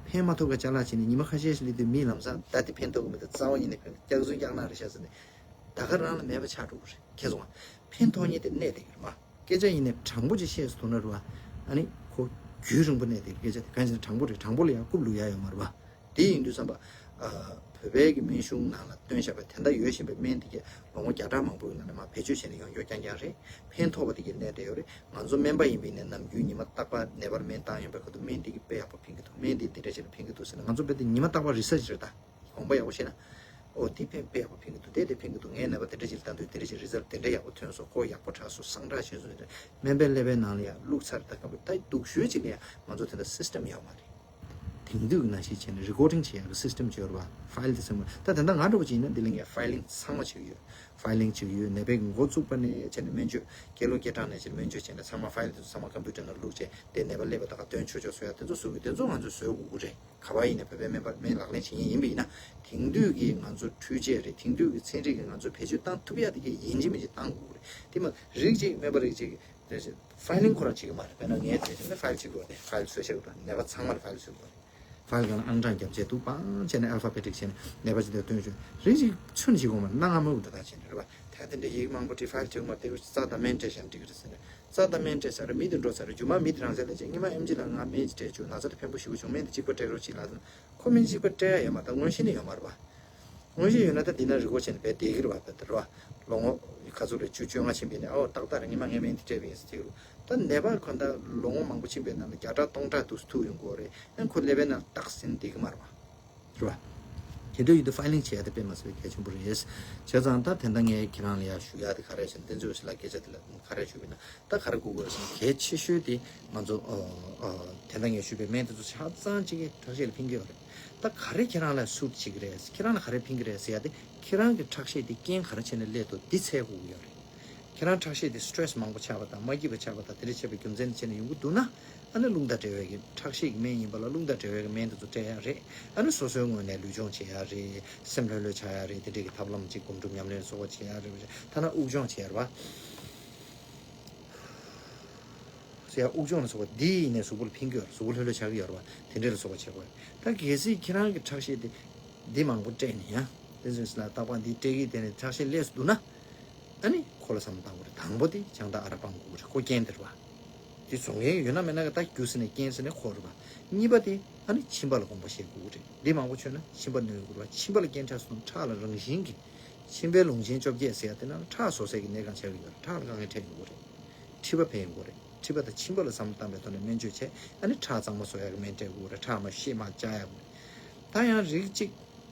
ཕན་མ་ཐོགས་པའི་ཅ་ལག་བྱས་ནས་ཉི་མ་ཁ་ཤས་ཤིག་སླེབས་དུས་མིས་ལམ་སང་ད་དེ་ཕན་ཐོགས་ཀྱི་མི་འདུག་རྩ་བ་ཉིད་ནས་ཕན་སྐྱག་རྫུན་སྐྱག་ནག་རེད་ཤག་ཟེར་ནས་ད་ག་རང་ལ་མེད་པ་ཆགས་འགྲོ་གི་རེད། ཁྱེད་ཚོ་ཕན་ཐོགས་མཁན་དེ་གནས་བསྡད་ཀྱི་རེད་མ། སྐད་ཆ་ཡིན་ནའི་དྲང་པོ་ཅིག་བཤད་སོང་ན་རེད་བ། ཨ་ནི་ཁོ་རྒྱུན་རིང་པོ་གནས་བསྡད་ཀྱི་སྐད་ཆ་དེ་གང་ཡིན་ཟེར་ན་དྲང་པོ་རེད། དྲང་པོ་ལ་ཡང་རྐུབ་ལུག་ཡ་ཡོད་མ་རེད་བ། དེ་ཡིན་དུས་ཙམ་པ། ཨ། བོད་པའི་གི་སྨན་གཞུང་ནང་ལ་བཏོན་བཞག་པའི་དེ་འདྲ་ཡོད་བཞིན་པའི་སྨན་དེ་གས་ལོ་ངོ་བརྒྱ་ཕྲག་མང་པོའི་ནང་ནས་མར་བེད་སྤྱོད་བྱས་ནས་ཡོང་རྒྱུ་རྐྱང་རྐྱང་རེད། ཕན་ཐོགས་པ་དེ་གས་གནས་བསྡད་ཡོད་རེད། ང་ཚོ་སྨན་པ་ཡིན་པའི་ནས་ནམ་རྒྱུན་ཉི་མ་རྟག་པར་ནད་པར་སྨན་བཏང་ཡོང་པའི་ཁ་ཐུག་སྨན་དེ་གས་དཔེ་ཡག་པོ་ཕན་གི་འདུག་སྨན་དེ་དེ་འདྲ་བྱས་ནས་ཕན་གི་འདུག་ཟེར་ནས་ང་ཚོ་རྦད་དེ་ཉི་མ་རྟག་པར་རི་སར་ཆི་རེད་ད། དགོངས་པ་ཡག་པོ་བཞེས་ན། ཨོ་དེ་ཕན་དཔེ་ཡག་པོ་ཕན་གི་འདུག་དེ་དེ་ཕན་གི་འདུག་ངའི་ནད་པ་དེ་འདྲ་ཅིག་ལ་བཏང་དུས་དེ་འདྲ་ཅིག་རི་སར་དེ་འདྲ་ཡག་པོ་ཐོན་སོང་། ཁོ་ཡག་པོ་དྲག་སོང་། གསང་དྲག་བྱས་སོང་། དེ་འདྲ་སྨན་པའི་ཀླད་པའི་ནང་ལ་ཡང་བླུགས་ཚར། ད་སྐབས་ད་སྡུག་ཤོས་ཅིག་ལ་ཡང་ང་ཚོ་དེ་འདྲ་སིས་ཊམ་ཡོད་མ་རེད། དེང་དུས་ཀྱི་ནང་བཞིན་བྱས་ནས་རི་ཀོར་ཌིང་བྱེད་ཡག་གི་སིས་ཊམ་ཅིག་ཡོད་རེད་བ། ཕའིལ་དེ་ཚང་མ་ད་དེ་འདྲ་ང་འདྲ་པོ་ཅིག་ཡིན་ན་འདི་ལ་ངས་ཕའིལ་ལིང་ཚང་མ་བྱེད་ཀྱི་ཡོད། ཕའིལ་ལིང་བྱེད་ཀྱི་ཡོད། ནད་པའི་འགོ་བཙུགས་པ་ནས་བྱས་ནས་སྨན་བཅོས་སྐྱེ་ལོ་སྐྱེ་གྲངས་ནས་བྱས་ནས་སྨན་བཅོས་བྱས་ནས་ཚང་མ་ཕའིལ་དེ་ཚོ་ཚང་མ་ཀམ་པུ་ཊར་ནང་བླུགས་བྱས་དེ་ནད་པ་ཀླད་པ་ད་ག་སྟོན་ཆོག་ཆོག་བཟོ་ཡག་དེ་ཚོ་བཟོ་གི་དེ་ཚོ་ང་ཚོས་བཟོ་དགོས་ཀྱི་རེད། ག་པར་ཡིན་ནའི་བོད་པའི་སྨན་པ་སྨན་ལག་ལེན་བྱེད་མཁན་ཡིན་པ་ཡིན་ན། དེང་དུས་ཀྱི་ང་ཚོ་འཕྲུལ་ཆས་རེད། དེང་དུས་ཀྱི་ཚན་རིག་གིས་ང་ཚོ་བེད་སྤྱོད་བཏང་ཐུབ་ཡག་དེ་གས་ཡིན་གཅིག་མིན་གཅིག་བཏང་དགོས་རེད། དེ་མ་རིགས་གཅིག་སྨན་པ་རིགས་གཅིག་གིས་ཕའིལ་ལིང་ཁོ་རང་བྱེད་ཀྱི་མ་རེད། དཔེར་ན་ངས་བལྟས་བྱས་ན་ཕའིལ་བྱེད་དགོས་རེད། ཕའིལ་བཟོས་བྱེད་དགོས་རེད། ནད་པ་ཚང་མར་ཕའིལ་བཟོ་དགོས་རེད། ཕའིལ་སྒང་ལ་ཨང་གྲངས་རྒྱབ་བྱས་འདུག་པང་བྱས་ནས་ཨལ་ཕ་བེ་ཊིག་བྱས་ནས་ནད་པ་ཅིག་དེར་སྟོན་བྱུང་། རིགས་གཅིག་ཚུན་བྱེད་དགོས་མ་རེད། གནའ་སྔ་མོ་གི་འདྲ་ཐག་བྱས་ནས་རེད་བ། ད་དེ་འདྲ་ཡིག་མང་པོ་བྲིས་ཕའིལ་བྱེད་དགོས་མ་རེད། དེ་རྩ་དང་སྨན་སྤྲད་བཞག་ན་འགྲིག་གི་རེད་ཟེར་ནས། རྩ་དང་སྨན་སྤྲད་ཚར། མི་དེ་འགྲོ་ཚར། རྗེས་མ་མི་དེ་རང་ཚད་ལ་བྱས། སྔོན་མ་ཨེམ་ཆི་ལགས་ང་སྨན་ཅིག་སྤྲད་བྱུང་། ན་ཚ་དེ་ཕན་པོ་ཞེ་པོ་བྱུང་། སྨན་དེ་གཅིག་པ་སྤྲད་རོགས་གྱིས་ལབ་ཟེར་ན། ཁོ་སྨན་གཅིག་པ་སྤྲད་ཡ་ཡོད་མ་རེད། ད་མངོན་ཤེས་ནི་ཡོད་མ་རེད་པ། མངོན་ཤེས་ཡོད་ན་ད་དེ་ན་རི་མགོ་བྱས་ནས་བསྡད་བསྡད་ཀྱི་རེད་པ། ད་དེ་རེད་པ། ལོ་ངོ་ག་ཚོད་རེད། བཅུ་བཅོ་ལྔ་ཕྱིན་པའི་ནས། ཨོ་ཏག་ཏག་རེད། སྔོན་མ་ངས་སྨན་དེ་སྤྲད་པ་ཡིན་ཟེར་དེ་རེད། ད་ནད་པ་ཁོ་ད་ལོ་ངོ་མང་པོ་ཕྱིན་པའི་ནང་ལ་བརྒྱ་ཕྲག་སྟོང་ཕྲག་འདུག་སེ་ཐུག་ཡོང་གི་ཡོད་རེད། ཨ་ཁོ་ཀླད་པའི་ནང་ཏག་ཏག་ཟིན་བསྡད་ཀྱི་མ་རེད་པ། རེད་པ། དེ་འདྲ་ཡོད་དུས་ཕའིལ་ལིང་བྱེད་ཡ་དེ་དཔེ་མ་སྲིད་པའི་གལ་ཆེན་པོ་རེད། བྱས་ཙང་ད་དེ་འདྲ་ངས་ཁྱེད་རང་ལ་ཡ་ཞུ་ཡ་དེ་ག་རེ་ཟེར་ན། བསྟན་འཛིན་འོད་ཟེར་ལགས་སྐད་ཆ་དེ་ལ་ག་རེ་ཞུ་དགོས་ན། ད་ག་རེ་དགོས་དགོས་ཟེར་ན་གལ་ཆེ་ཤོས་དེ་ང་ཚོ་ཨ་ཨ་དེ་འདྲ་ངས་ཞུས་པའི་སྨན་དེ་ཚོ་ཆ་ཚང་གཅིག་གིས་ཁྲག་ཤེད་ལ་ཕན་གྱི་ཡོད་རེད། ད་ག་རེ་ཁྱེད་རང་ལ་སུཊ་བྱེད་ཀྱི་རེད། ཁྱེད་རང་ལ་ག་རེ་ཕན་གྱི་རེད་ཟེར་ཡ་དེ་ཁྱེད་རང་གི་ཁྲག་ཤེད་དེ་རྐྱེན་ག་རེ་བྱས་ནས་སླེབས་འདུག་འདི་འཚོལ་དགོས་ཀྱི་ཡོད་རེད། ཁྱེད་རང་ཁྲག་ཤེད་དེ་སི་ཊེ་རེ་སི་མང་པོ་ཆགས་པ་དང་མ་སྐྱིད་པ་ཆགས་པ་དང་དེ་འདྲ་བྱས་པའི་རྒྱུ་མཚན་དེ་བྱས་ནས་ཡོང་གི་འདུག་ན། ཨ་ནི་རླུང་དང་འབྲེལ་བའི་གི་ཁྲག་ཤེད་ཀྱི་སྨན་ཡིན་པ་ལ་རླུང་དང་འབྲེལ་བའི་གི་སྨན་དེ་ཚོ་སྤྲད་ཡ་རེད། ཨ་ནི་སོ་སོའི་ངོས་ནས་ལུས་སྦྱོང་བྱེད་ཡ་རེད། སེམས་ལྷོད་ལྷོད་ཆགས་ཡ་རེད། དེ་འདྲའི་གི་ཐབས་ལམ་ཅིག་སྒོམ་སྒྲུབ་ཉམས་ལེན་སོགས་པ་བྱེད་ཡ་རེད། ཐ་ན་དབུགས་སྦྱོང་བྱེད་ཡ་རེད་པ། ཟེར་ཡ་དབུགས་སྦྱོང་ལ་སོགས་པ་འདི་ཡིན་ནས་གཟུགས་པོ་ལ་ཕན་གྱི་ཡོད་རེད། གཟུགས་པོ་ལྷོད་ལྷོད་ཆགས་ཀྱི་ཡོད་རེད་པ། དེ་འདྲ་ལ་སོགས་པ་བྱེད་དགོས་རེད། ད་གལ་སྲིད་ཁྱེད་རང་གི་ཁྲག་ཤེད་དེ་འདི་མང་པོ་སྤྲད་ནས་ཡང་དེ་ཚོ་ལ་རྟག་པར་འདི་སྤྲད་ཀྱི་དེ་ནས་ཁྲག་ཤེད་སླེབས་སུ་འདུག་ན། ཨ་ནི་ཁོ་ལ་བསམ་བློ་བཏང་དགོས་རེད། དང་པོ་དེ་ཆང་དང་ཨ་རག་སྤང་དགོས་རེད། ཁོ་རྐྱེན་དེ་རེད་པ། དེ་བཟོ་མཁན་ཡོད་ན་མེད་ན་གི་ད་རྒྱུ་ཟེར་ནས་རྐྱེན་ཟེར་ནས་ཁོ་རེད་པ། གཉིས་པ་དེ་ཨ་ནི་མཆིན་པ་ལ་དགོངས་པ་བཞེས་དགོས་རེད། འདི་མང་པོ་མཆོད་ན་མཆིན་པ་གནོད་དགོས་རེད་པ། མཆིན་པ་ལ་རྐྱེན་ཆགས་སོང་ན་ཁྲག་ལ་རང་བཞིན་གྱིས་མཆིན་པའི་ལུང་ཆེན་བཅོ་བརྒྱད་ཟེར་ཡ་དེ་ན་ཁྲག་བཟོ་སའི་གི་གནས་གང་ཆགས་ཀྱི་ཡོད་རེད། ཁྲག་ལ་དཀའ་ངལ་འཕྲད་ཡོང་གི་རེད། མཁྲིས་པ་ཕན་ཡོང་གི་རེད། མཁྲིས་པ་དང་མཆིན་པ་ལ་བསམ་བློ་བཏང་པའི་ཐོག་ནས་སྨན་བཅོས་བྱས། ཨ་ནི་ཁྲག་གཙང་མ་བཟོ་ཡག་གི་སྨན་སྤྲད་དགོས་རེད། ཁྲག་མ་ཤེད་མ་བཅག་ཡག་གི། ད་ཡང་རིགས་གཅིག་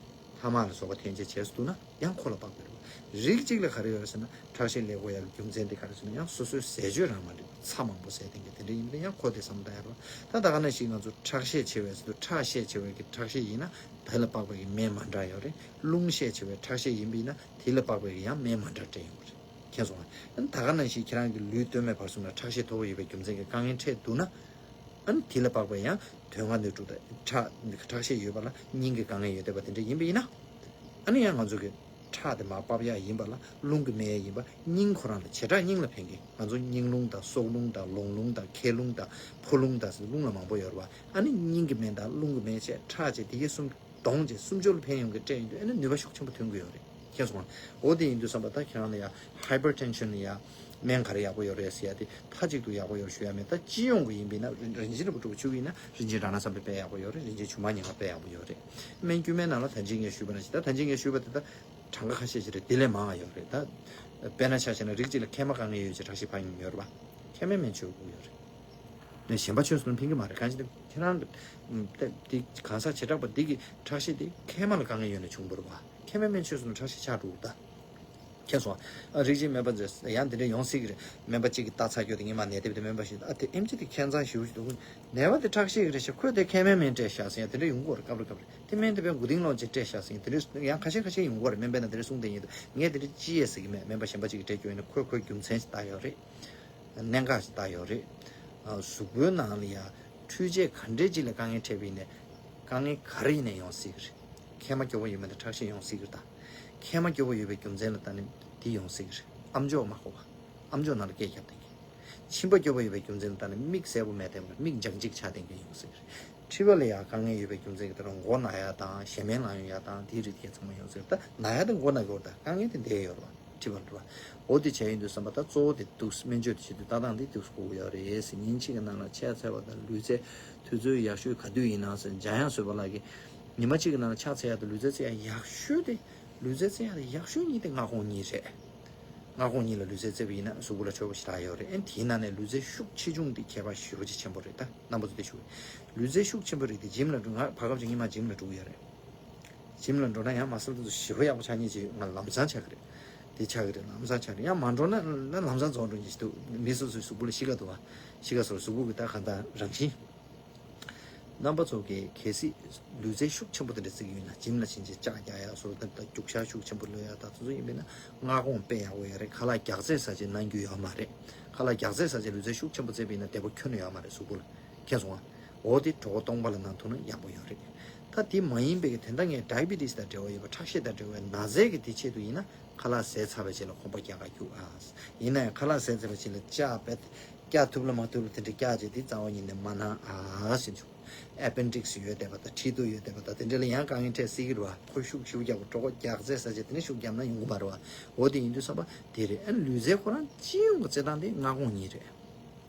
ཕ་མ་ལ་སོགས་པ་འཐེན་འཁྱེར་བྱས་སུ་འདུག་ན་ཡང་ཁོ་ལ་དཔག་པའི་རེད། རིགས་གཅིག་ལ་ག་རེ་ཡོད་ཟེར་ན་ཁྲག་ཤེད་སླེབས་དགོས་ཡག་གི་རྒྱུ་མཚན་དེ་ག་རེ་ཟེར་ན་ཡང་སོ་སོའི་ཟས་སྤྱོད་རང་མ་འགྲིག་པ། ཚྭ་མང་པོ་ཟས་དེ་འདྲ་དེ་འདྲ་ཡིན་པ་ཡང་ཁོ་དེ་བསམ་བློ་བཏང་ཡག་རེད། ད་ད་ག་ནང་བཞིན་ང་ཚོ་ཁྲག་ཤེད་ཆེ་བའི་ཟེར་དུས་ཁྲག་ཤེད་ཆེ་བའི་གི་ཁྲག་ཤེད་ཡིན་ན་དེ་ལ་དཔག་པའི་གི་སྨན་མ་འདྲ་ཡོད་རེད། རླུང་ཤེད་ཆེ་བའི་ཁྲག་ཤེད་ཡིན་པ་ཡིན་ན་དེ་ལ་དཔག་པའི་གི་ཡང་སྨན་མ་འདྲ་སྤྲད་ཡོང་གི་རེད། མཁྱེན་སོང་ང་། ད་ག་ནང་བཞིན་ཁྱེད་རང་གི་ལུས་སྟོད་སྨད་བར་གསུམ་ལ་ཁྲག་ཤེད་མཐོ་པོ་ཡོད་པའི་རྒྱུ་མཚན་གྱིས་དཀའ་ངལ་འཕྲད་འདུག་ན། ཨ་ནི་དེ་ལ་དཔག་པའི་ཡང་དོན་ལྔ་སྣོད་དྲུག་དང་ཁྲག་ཁྲག་ཤེད་ཡོད་པ་ལ་སྙིང་གི་དཀའ་ངལ་ཡོད་བསྡད་པ་དེ་འདྲ་ཡིན་པ་ཡིན་ན། ཨ་ནི་ཡང་ང་ཚོ་གི་ཁྲག་དེ་མར་ཕབ་ཡག་ཡིན་པ་ལ་རླུང་གི་སྨན་ཡིན་པ་སྙིང་ཁོ་རང་ལ་བྱེ་བྲག་སྙིང་ལ་ཕན་གི། ང་ཚོ་སྙིང་རླུང་དང་སྲོག་རླུང་དང་ལོང་རླུང་དང་མཁལ་རླུང་དང་ཕོ་རླུང་དང་ཟེར་རླུང་ལ་མང་པོ་ཡོད་རེད་བ། ཨ་ནི་སྙིང་གི་སྨན་དང་རླུང་གི་སྨན་བྱས་ཁྲག་བྱས་དེ་གའི་གསུམ་བསྡོངས་བྱས་སུམ་ཅུ་ལ་ཕན་ཡོང་གི་སྤྲད་ཡོང་དུས་ཨ་ནི་ནུས་པ་ཤུགས་ཆེན་པོ་ཐོན་གི་ཡོད་རེད། ཁྱེད་སོང་། འོ་དེ་ཡིན་དུས་ཙམ་པ་ད་ཁྱེད་རང་ལ་ཡ་Hypertension་ལ་ཡ་སྨན་ག་རེ་ཡག་པོ་ཡོད་རེད་ཟེར་ཡ་དེ་མཐའ་གཅིག་ཏུ་ཡག་པོ་ཡོད་རེད་ཞུ་ཡ་མེད། ད་སྤྱི་ཡོངས་ཀྱི་ཡིན་པས་ན་རིན་ཆེན་རིན་པོ་ཆེ་བ་ཡིན་ན་རིན་ཆེན་སྦྲང་ནག་སྲན་པོ་དཔེ་ཡག་པོ་ཡོད་རེད། རིན་ཆེན་ཆུ་དམར་ཉི་མ་དཔེ་ཡག་པོ་ཡོད་རེད། སྨན་དཀྱུས་མའི་ནང་ལ་ད་གིན་ངས་ཞུས་པ་ནང་བཞིན་ད་ད་གིན་ངས་ཞུས་པ་དེ་ད་གྲངས་ཀ་ཁ་ཤས་ཤིག་རེད། དེ་ལས་མང་བ་ཡོད་རེད་ད། དཔེར་ན་ཆ་བཞག་ན་རིགས་གཅིག་ལ་མཁལ་མ་དཀའ་ངལ་ཡོད་ཅེས་ཁྲག་ཤེད་འཕར་མཁན་ཡོད་རེད་པ། མཁལ་མའི་སྨན་མཆོད་དགོས་ཡོད་རེད། ནས་གཞན་པ་མཆོད་སོང་ན་ཕན་གྱི་མ་རེད། གང་ཞིག་དེ་ཁྱེད་རང་གི་དེ་གང་ཟག་བྱེ་བྲག་པ་འདི་གི་ཁྲག་ཤེད་དེ་མཁལ་མ་ལ་དཀའ་ངལ་ཡོད་ནས་བྱུང་བ་རེད་པ། མཁལ་མའི་སྨན་མཆོད་སོང་ན་ཁྲག་ཤེད་ཆག་འགྲོ་གི་ད། མཁྱེན་སོང་། ཨ་རིགས་གཅིག་སྨན་པ་ཚོས་ཡང་འདི་འདྲ་ཡོང་སྲིད་ཀྱི་རེད། སྨན་པ་གཅིག་གིས་ལྟ་ཚར་རྒྱུ་དེ་ངས་མ་ནད་དེབ་དེ་སྨན་པ་ཞིག་ཨ་དེ་ཨེམ་ཆི་དེ་ཁྱད་མཚར་ཞེ་པོ་ཞིག་འདུག་ནད་པ་དེ་ཁྲག་ཤེད་ཀྱི་རེད་ཤག་ཁོས་དེ་མཁལ་མའི་སྨན་སྤྲད་ཤག་ཟེར་ཡང་དེ་འདྲ་ཡོང་གི་ཡོད་རེད། སྐབས་རེ་སྐབས་རེ་དེ་སྨན་དེ་བས་མགོ་རྟིང་སློག་ཅིག་སྤྲད་ཤག་ཟེར་ཡང་དེ་འདྲ་ཡང་ཁ་ཤས་ཁ་ཤས་ཡོང་གི་ཡོད་རེད། སྨན་པས་ན་དེ་འདྲ་གསུངས་བསྡད་ཡིན་འདུག་ངས་དེ་འདྲ་ཅི་ཡས་ཟེར་གྱི་མེད། སྨན་པ་གཞན་པ་གཅིག་གིས་སྤྲད་རྒྱུ་ཡིན་ན་ཁོས་ཁོའི་རྒྱུ་མཚན་ཞིག་བཏགས་ཡོད་རེད། གནད་འགག་ཅིག་བཏགས་ཡོད་རེད། ཨ་གཟུགས་པོའི་ནང་ལ་ཡ་འཕྲུལ་ཆས་ག་འདྲས་ཅིག་ལ་དཀའ་ངལ་འཕྲད་པ་ཡིན་ནའི་དཀའ་ངལ་ག་རེ་ཡིན་ནའི་ཡོང་སྲིད་ཀྱི་རེད། མཁལ་མ་སྐྱོ་པོ་ཡོད་མེད་དང་ཁྲག་ཤེད་ཡོང་སྲིད་ཀྱི་རེད་ད། མཁལ་མ་སྐྱོ་པོ་ཡོད་པའི་རྒྱུ་མཚན་ལ་བརྟེན་ནས་འདི་ཡོང་སྲིད་ཀྱི་རེད། ཨམ་ཅོག་མ་གོ་བ། ཨམ་ཅོག་ནང་ལ་སྐད་རྒྱབ་བསྡད་མཁན། མཆིན་པ་སྐྱོ་པོ་ཡོད་པའི་རྒྱུ་མཚན་ལ་བརྟེན་ནས་མིག་གསལ་པོ་མེད་བསྡད་པ་རེད། མིག་འཇང་ཅིག་ཆགས་བསྡད་མཁན་ཡོང་སྲིད་ཀྱི་རེད། མཁྲིས་པ་ལ་ཡང་དཀའ་ངལ་ཡོད་པའི་རྒྱུ་མཚན་གྱིས་ད་རུང་མགོ་ན་ཡ་དང་ཞེ་མེར་ལངས་ཡོང་ཡ་དང་དེའི་རིགས་དེ་ཚང་མ་ཡོང་སྲིད་ཀྱི་རེད། ད་ན་ཡ་དང་མགོ་ན་གི་བར་ད་དཀའ་ངལ་དེ་འདས་ཡོད་རེད་པ། མཁྲིས་པ་ལ་རེད་པ། འོ་དེ་བྱས་ཡིན་དུས་བསམ་པ་ད་གཙོ་བོ་དེ་འདུག་སྨན་བཅོས་དེ་བྱེད་དུས་ལྟ་སྟངས་དེ་འདུག་དགོས་ཀྱི་ཡོད་རེད་ཟེར། ཉིན་གཅིག་གི་ནང་ལ་ཕྱག་འཚལ་བ་དང་ལུས་རྩལ་དུས་ཚོད་ཡག་ཤོས་ག་དུས་ཡིན་ན་ཟེར། འཇམ་དབྱངས་བཟོད་པ་ལགས་ཀྱིས་ཉི་མ་གཅིག་གི་ནང་ལ་ཕྱག་འཚལ་ཡག་དང་ལུས་རྩལ་རྩེ་ཡག་ཡག་ཤོས་དེ། ལུས་རྩལ་རྩེ་ཡག་དང་ཡག་ཤོས་གཉིས་དེ་སྔ་དགོང་གཉིས་རེད། སྔ་དགོང་གཉིས་ལ་ལུས་རྩལ་རྩེ་བ་ཡིན་ན་གཟུགས་པོ་ལ་ཆོག་པ་ཞེ་དྲག་ཡོད་རེད། ཨ་ནི་དེའི་ནང་ནས་ལུས་རྩལ་ཤུགས་ཆེ་ཆུང་དེ་ཁྱད་པར་ཞེ་པོ་ཅིག་ཆེན་པོ་རེད། ད་རྣམ་པ་ཚོ་དེ་ཞུ། ལུས་རྩལ་ཤུགས་ཆེན་པོ་རེད་དེ་ཇིམ་ལ་འགྲོ། ང་བར་སྐབས་ཅིག་སྔོན་མ་ཇིམ་ལ་འགྲོ་གི་ཡོད་རེད། ཇིམ་ལ་འགྲོ་ན་ཡང་མ་སལ་དེ་ཚོ་ཞེ་པོ་ཡག་པོ་ཆགས་མཁན་ཅིག་ང་ལམ་སང་ཆགས་ཀྱི་རེད། དེ་ཆགས་ཀྱི་རེད། ལམ་སང་ཆགས་རེད། ཡང་མ་འགྲོ་ན་ན་ལམ་སང་རྫོགས་འགྲོ་མཁན་ཞིག་འདུག་མི་སོ་སོའི་གཟུགས་པོ་ལ་གཤིས་ཀ་འདུག་བ། གཤིས་ཀ་སོ་སོའི་གཟུགས་པོ་གི་ད་གང་ལྟར་རང་བཞིན། རྣམ་པ་ཚོ་གིས་གལ་སྲིད་ལུས་རྩལ་ཤུགས་ཆེན་པོ་དེ་འདྲ་རྩེ་གི་ཡོད་ན་ཇིམ་ལ་ཕྱིན་ཆད་ལྕགས་རྒྱག་ཡག་སོགས་དེ་འདྲ་རྒྱུག་ཤར་ཤུགས་ཆེན་པོ་གློད་ཡག་ད་དེ་ཚོ་ཡིན་པས་ན་སྔ་དགོང་དཔེ་ཡག་པོ་ཡོད་རེད། ཁ་ལག་རྒྱག་རྩེད་ཟ་བྱས་གནང་རྒྱུ་ཡོད་མ་རེད། ཁ་ལག་རྒྱག་རྩེད་ཟ་བྱས་ལུས་རྩལ་ཤུགས་ཆེན་པོ་རྩེས་པ་ཡིན་ན་བདེ་པོ་ཁྱོན་ནས་ཡོད་མ་རེད་གཟུགས་པོ་ལ། མཁྱེན་སོང་ང་། འོ་དེ་གྲོད་ཁོག་སྟོང་པ་ལ་གནང་ཐུབ་ན་ཡག་པོ་ཡོད་རེད། ད་དེ་མ་ཡིན་པའི་གི་དེ་འདྲ་ངས་ཌའི་བི་ཊི་སི་དང་འབྲེལ་བ་ཡོད་པ་ཁྲག་ཤེད་དང་འབྲེལ་བའི་ན་ཚའི་གི་དེ་ཆེད་དུ་ཡིན་ན་ཁ་ལག་ཟས་ཚར་བའི་རྗེས་ལ་ཁོག་པ་རྒྱག་ག་རྒྱུག་ཨ། ཡིན་ན་ཡང་ཁ་ལག་ཟས་ཚར་བའི་རྗེས་ལ་ལྕགས་པས་རྒྱག་ཐུབ་ལ་མ་ཐུབ་ལ་དེ་འདྲ་རྒྱག་བྱས་དེ་རྩ་བ་ཉིད་ནས་མ་གནང་ཨ་ཟེར་བྱུང་། ཨེ་པེན་ཌིག་སི་ཡོད་བསྡད་པ་དང་མཁྲིས་རྡོ་ཡོད་བསྡད་པ་དང་དེ་འདྲ་ལ་ཡང་དཀའ་ངལ་འཕྲད་སྲིད་ཀྱི་རེད་བ། ཁོ་ཤུགས་ཞེ་པོ་རྒྱག་པ་གྲོད་ཁོག་རྒྱག་རྩེད་ཟ་བྱས་དེ་ནས་ཤུགས་བརྒྱབ་ན་ཡོང་གི་མ་རེད་བ། འོ་དེ་ཡིན་དུས་བསམ་པ་དེ་རེད། ཨ་ནི་ལུས་རྩལ་ཁོ་རང་སྤྱི་ཡོངས་ཀྱི་རྩེད་སྟངས་དེ་སྔ་དགོང་གཉིས་རེད།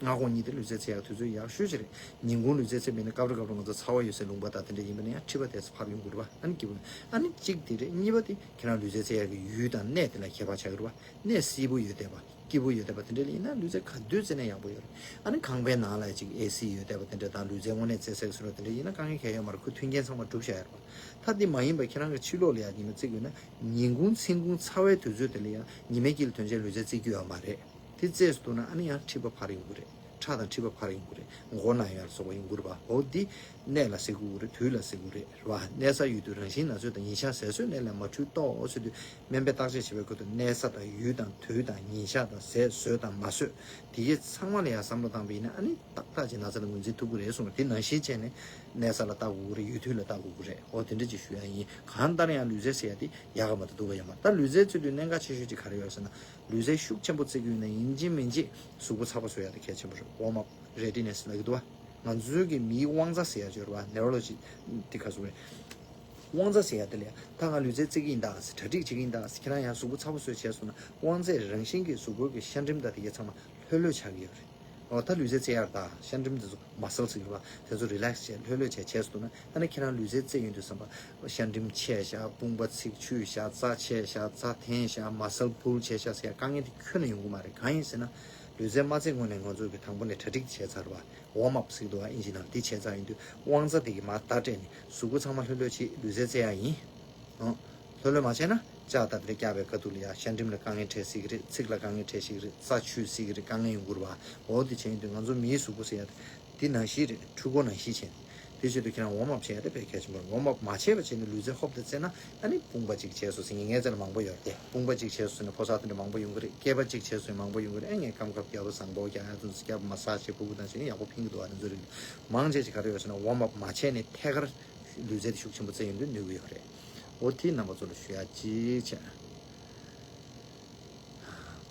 སྔ་དགོང་གཉིས་དེ་ལུས་རྩལ་རྩེ་ཡག་དུས་ཚོད་ཡག་ཤོས་ཅིག་རེད། ཉིན་གུང་ལུས་རྩལ་རྩེ་མིན་ན་སྐབས་རེ་སྐབས་རེ་ང་ཚོ་ཚ་བ་ཡོད་སའི་ལུང་པ་དང་དེ་འདྲ་ཡིན་པ་ན་ཡང་མཁྲིས་པ་དེ་ཚོ་འཕར་ཡོང་གི་རེད་བ། ཨ་ནི་སྐྱིད་པོ། ཨ་ནི་གཅིག་དེ་རེད། གཉིས་པ་དེ་ཁྱེད་རང་ལུས་རྩལ་རྩེ་ཡག་གི་ཡུལ་དང་གནས་དེ་ལ་ཁྱད་པར་ཆགས་ཀྱི་རེད་བ། གནས་བསིལ་པོ་ཡོད་བསྡད་པ། སྐྱིད་པོ་ཡོད་བསྡད་པ་དེ་འདྲ་ལ་ཡིན་ན་ལུས་རྩལ་ག་དུས་རྩེ་ན་ཡག་པོ་ཡོད་རེད། ཨ་ནི་ཁང་པའི་ནང་ལ་ཅིག་ཨེ་སི་ཡོད་བསྡད་པ་དེ་འདྲ་དང་ལུས་རྩལ་དངོས་གནས་རྩེ་སའི་བཟོ་འདྲ་དེ་འདྲ་ཡིན་ན་དཀའ་ངལ་གང་ཡང་ཡོད་མ་རེད། ཁོ་མཐུན་རྐྱེན་ཚང་མ་གྲུབ་བཞག་ཡོད་རེད་བ། ད་དེ་མ་ཡིན་པ་ཁྱེད་རང་གི་ཕྱི་ལོགས་ལ་ཡ་ཉི་མ་རྩེ་དགོས་ན་ཉིན་གུང་མཚན་གུང་ཚ་བའི་དུས་ཚོད་དེ་ལ་ཡ་ཉི་མའི་དཀྱིལ་ཐོན་ཆེད་ལུས་རྩལ་རྩེ་རྒྱུ་ཡོད་མ་རེད། དེ་རྩེས་སུ་གཏོང་ན་ཨ་ནི་ཡང་མཁྲིས་པ་འཕར་ཡོང་གི་རེད། ཁྲག་དང་མཁྲིས་པ་འཕར་ཡོང་གི་རེད། མགོ་ན་ཡག་ལ་སོགས་པ་ཡོང་གི་རེད་པ། འོ་འདི་གནས་ལ་ཟེར་དགོས་ཀྱི་རེད། དུས་ལ་ཟེར་དགོས་རེད། རེད་པ། གནས་ས་ཡུལ་དུས་རང་བཞིན་ན་ཚོད་དང་ཉིན་ཞག་ཟས་ཟོས་གནས་ལ་མ་འཁྲུལ་ཏོག་ཟེར་དུས་སྨན་པས་བརྟག་དཔྱད་བྱེད་པའི་ཁུལ་དུ་གནས་ས་དང་ཡུལ་དང་དུས་དང་ཉིན་ཞག་དང་ཟས་ཟོས་དང་མ་ཟོས་དེ་གའི་ཚང་མ་ལ་ཡང་བསམ་བློ་བཏང་བ་ཡིན་ན་ཨ་ནི་ཏག་ཏག་ཅིག་ན་ཚ་ལ་ངོས་འཛིན་ཐུབ་ཀྱི་རེད་གསུངས་པ་དེ་ནང་བཞིན་བྱས་ནས་གནས་ས་ལ་བལྟ་དགོས་ཀྱི་རེད། ཡུལ་དུས་ལ་བལྟ་དགོས་ཀྱི་རེད། འོ་དེ་འདྲ་ཅིག་ཞུ་ཡ་ཡིན། གང་ལྟར་ཡང་ལུས་རྩལ་ཟེར་ཡ་དེ་ཡག་ག་མ་གཏོགས་སྡུག་ག་ཡོད་མ་རེད། ད་ལུས་རྩལ་རྩེ་དུས་གནད་འགག་ཆེ་ཤོས་ཅིག་ག་རེ་ཡོད་ཟེར་ན། ལུས་རྩལ་ཤུགས་ཆེན་པོ་རྩེ་གི་ཡོད་ན་ཡིན་གཅིག་མིན་གཅིག་གཟུགས་པོ་ཚ་པོ་བཟོ་ཡ་དེ་གལ་ཆེན་པོ་རེད། Warm up readiness ལབ་ཀྱི་འདུག་བ། ང་ཚོའི་གི་མིའི་དབང་རྩ་ཟེར་ཡ་ཅིག་ཡོད་རེད་བ། Neurology དེ་ག་ཟེར་རེད། དབང་རྩ་ཟེར་ཡ་དེ་ལ་ཡ་ད་ང་ལུས་རྩལ་རྩེ་གི་ཡིན་ད་ཟེར། གྲ་སྒྲིག་བྱེད་ཀྱི་ཡིན་ད་ཟེར། ཁྱེད་རང་ཡང་གཟུགས་པོ་ཚ་པོ་བཟོས་བྱས་སོང་ན་དབང་རྩའི་རང་བཞིན་གྱི་གཟུགས་པོའི་གི་ཤ་འགྲིམ་དང་དེ་གའི་ཚང་མ་ལྷོད་ལྷོད་ཆགས་ཀྱི་ཡོད་རེད། འོ་ད་ལུས་རྩལ་རྩེ་ཡ་ད་ཤ་འགྲིམ་དེ་ཚོ་མ་སལ་ཟེར་གྱི་རེད་བ། དེ་ཚོ་རི་ལེག་སི་བྱས་ལྷོད་ལྷོད་བྱས་བྱས་སོང་ན་ཨ་ནི་ཁྱེད་རང་ལུས་རྩལ་རྩེ་ཡོང་དུས་ཙམ་པ་ཤ་འགྲིམ་ཆེ་ཤག་དཔུང་པ་ཚིགས་ཆུད་ཤག་རྩ་ཆེ་ཤག་རྩ་འཐེན་ཤག་མ་སལ་ཕུལ་བྱས་ཤག་ཟེར་ཡ་དཀའ་ངལ་དེ་ཁྱོན་ནས་ཡོང་གི་མ་རེད། གང་ཡིན་ཟེར་ན་ལུས་རྩལ་མ་རྩེ་སྔོན་ནས་ང་ཚོ་གི་དང་པོ་ནས་གྲ་སྒྲིག་བྱས་ཚར་བ། Warm up ཟེར་གྱི་འདུག་བ། ཨིན་ཇི་ནང་ལ་དེ་བྱས་ཚར་ཡོང་དུས་དབང་རྩ་དེ་གི་མར་བརྡ་སྤྲད་ནས་གཟུགས་པོ་ཚང་མ་ལྷོད་ལྷོད་བྱེད། ལུས་རྩལ་རྩེ་ཡ་ཡིན། ཨང་། ལྷོད་ལྷོད་མ་བྱས་ན་ལྕགས་དང་དེ་འདྲ་བཀྱག་པའི་ཁ་ཐུག་ལ་ཡ་ཤ་འགྲིམ་ལ་དཀའ་ངལ་འཕྲད་སྲིད་ཀྱི་རེད། ཚིགས་ལ་དཀའ་ངལ་འཕྲད་སྲིད་ཀྱི་རེད། རྩ་ཆུད་སྲིད་ཀྱི་རེད། དཀའ་ངལ་ཡོང་གི་རེད་བ། འོ་དེ་བྱས་ཡོང་དུས་ང་ཚོ་མིའི་གཟུགས་པོ་ཟེར་ཡ་དེ་དེ་ནང་བཞིན་རེད། འཕྲུལ་འཁོར་ནང་བཞིན་བྱས་ནས་དེ་བྱེད་དུས་ཁྱེད་རང་warm up བྱེད་ཡ་དེ་དཔེ་གལ་ཆེན་པོ་རེད། Warm up མ་བྱས་པ་བྱས་ནས་ལུས་རྩལ་ཧོབ་སྟེ་རྩེ་ན་ཨ་ནི་དཔུང་པ་གཅིག་བྱས་སོང་ཟེར་མཁན་ངའི་རྩེ་ལ་མང་པོ་ཡོད་རེད་དེ། དཔུང་པ་གཅིག་བྱས་སོང་ཟེར་ན་ཕོ་གསར་དེ་འདྲ་མང་པོ་ཡོང་གི་རེད། སྐེད་པ་གཅིག་བྱས་སོང་ཟེར་མང་པོ་ཡོང་གི་རེད། ཨ་ངས་སྐམ་ཁབ་རྒྱབ་པ་བཟང་པོ་རྒྱག་ཡ་དེ་ཚོ་རྒྱབ་མ་སཱ་ཇི་བྱས་ཕུ་བུ་དང་བྱས་ན་ཡག་པོ་ཕན་གྱི་འདུག་བ། དེ་ཚོ་རེད། མང་ཆེ་ཅིག་ག་རེ་ཡོད་ཟེར་ན་warm up མ་བྱས་ནས་ཐད་ཀར་ལུས་རྩལ་དེ་ཤུགས་ཆེན་པོ་རྩེ་ཡོང་དུས་ནུས་ཀྱི་ཡོད་རེད། འོ་དེ་རྣམ་པ་ཚོ་ལ་ཞུ་ཡ་གཅིག་བྱས།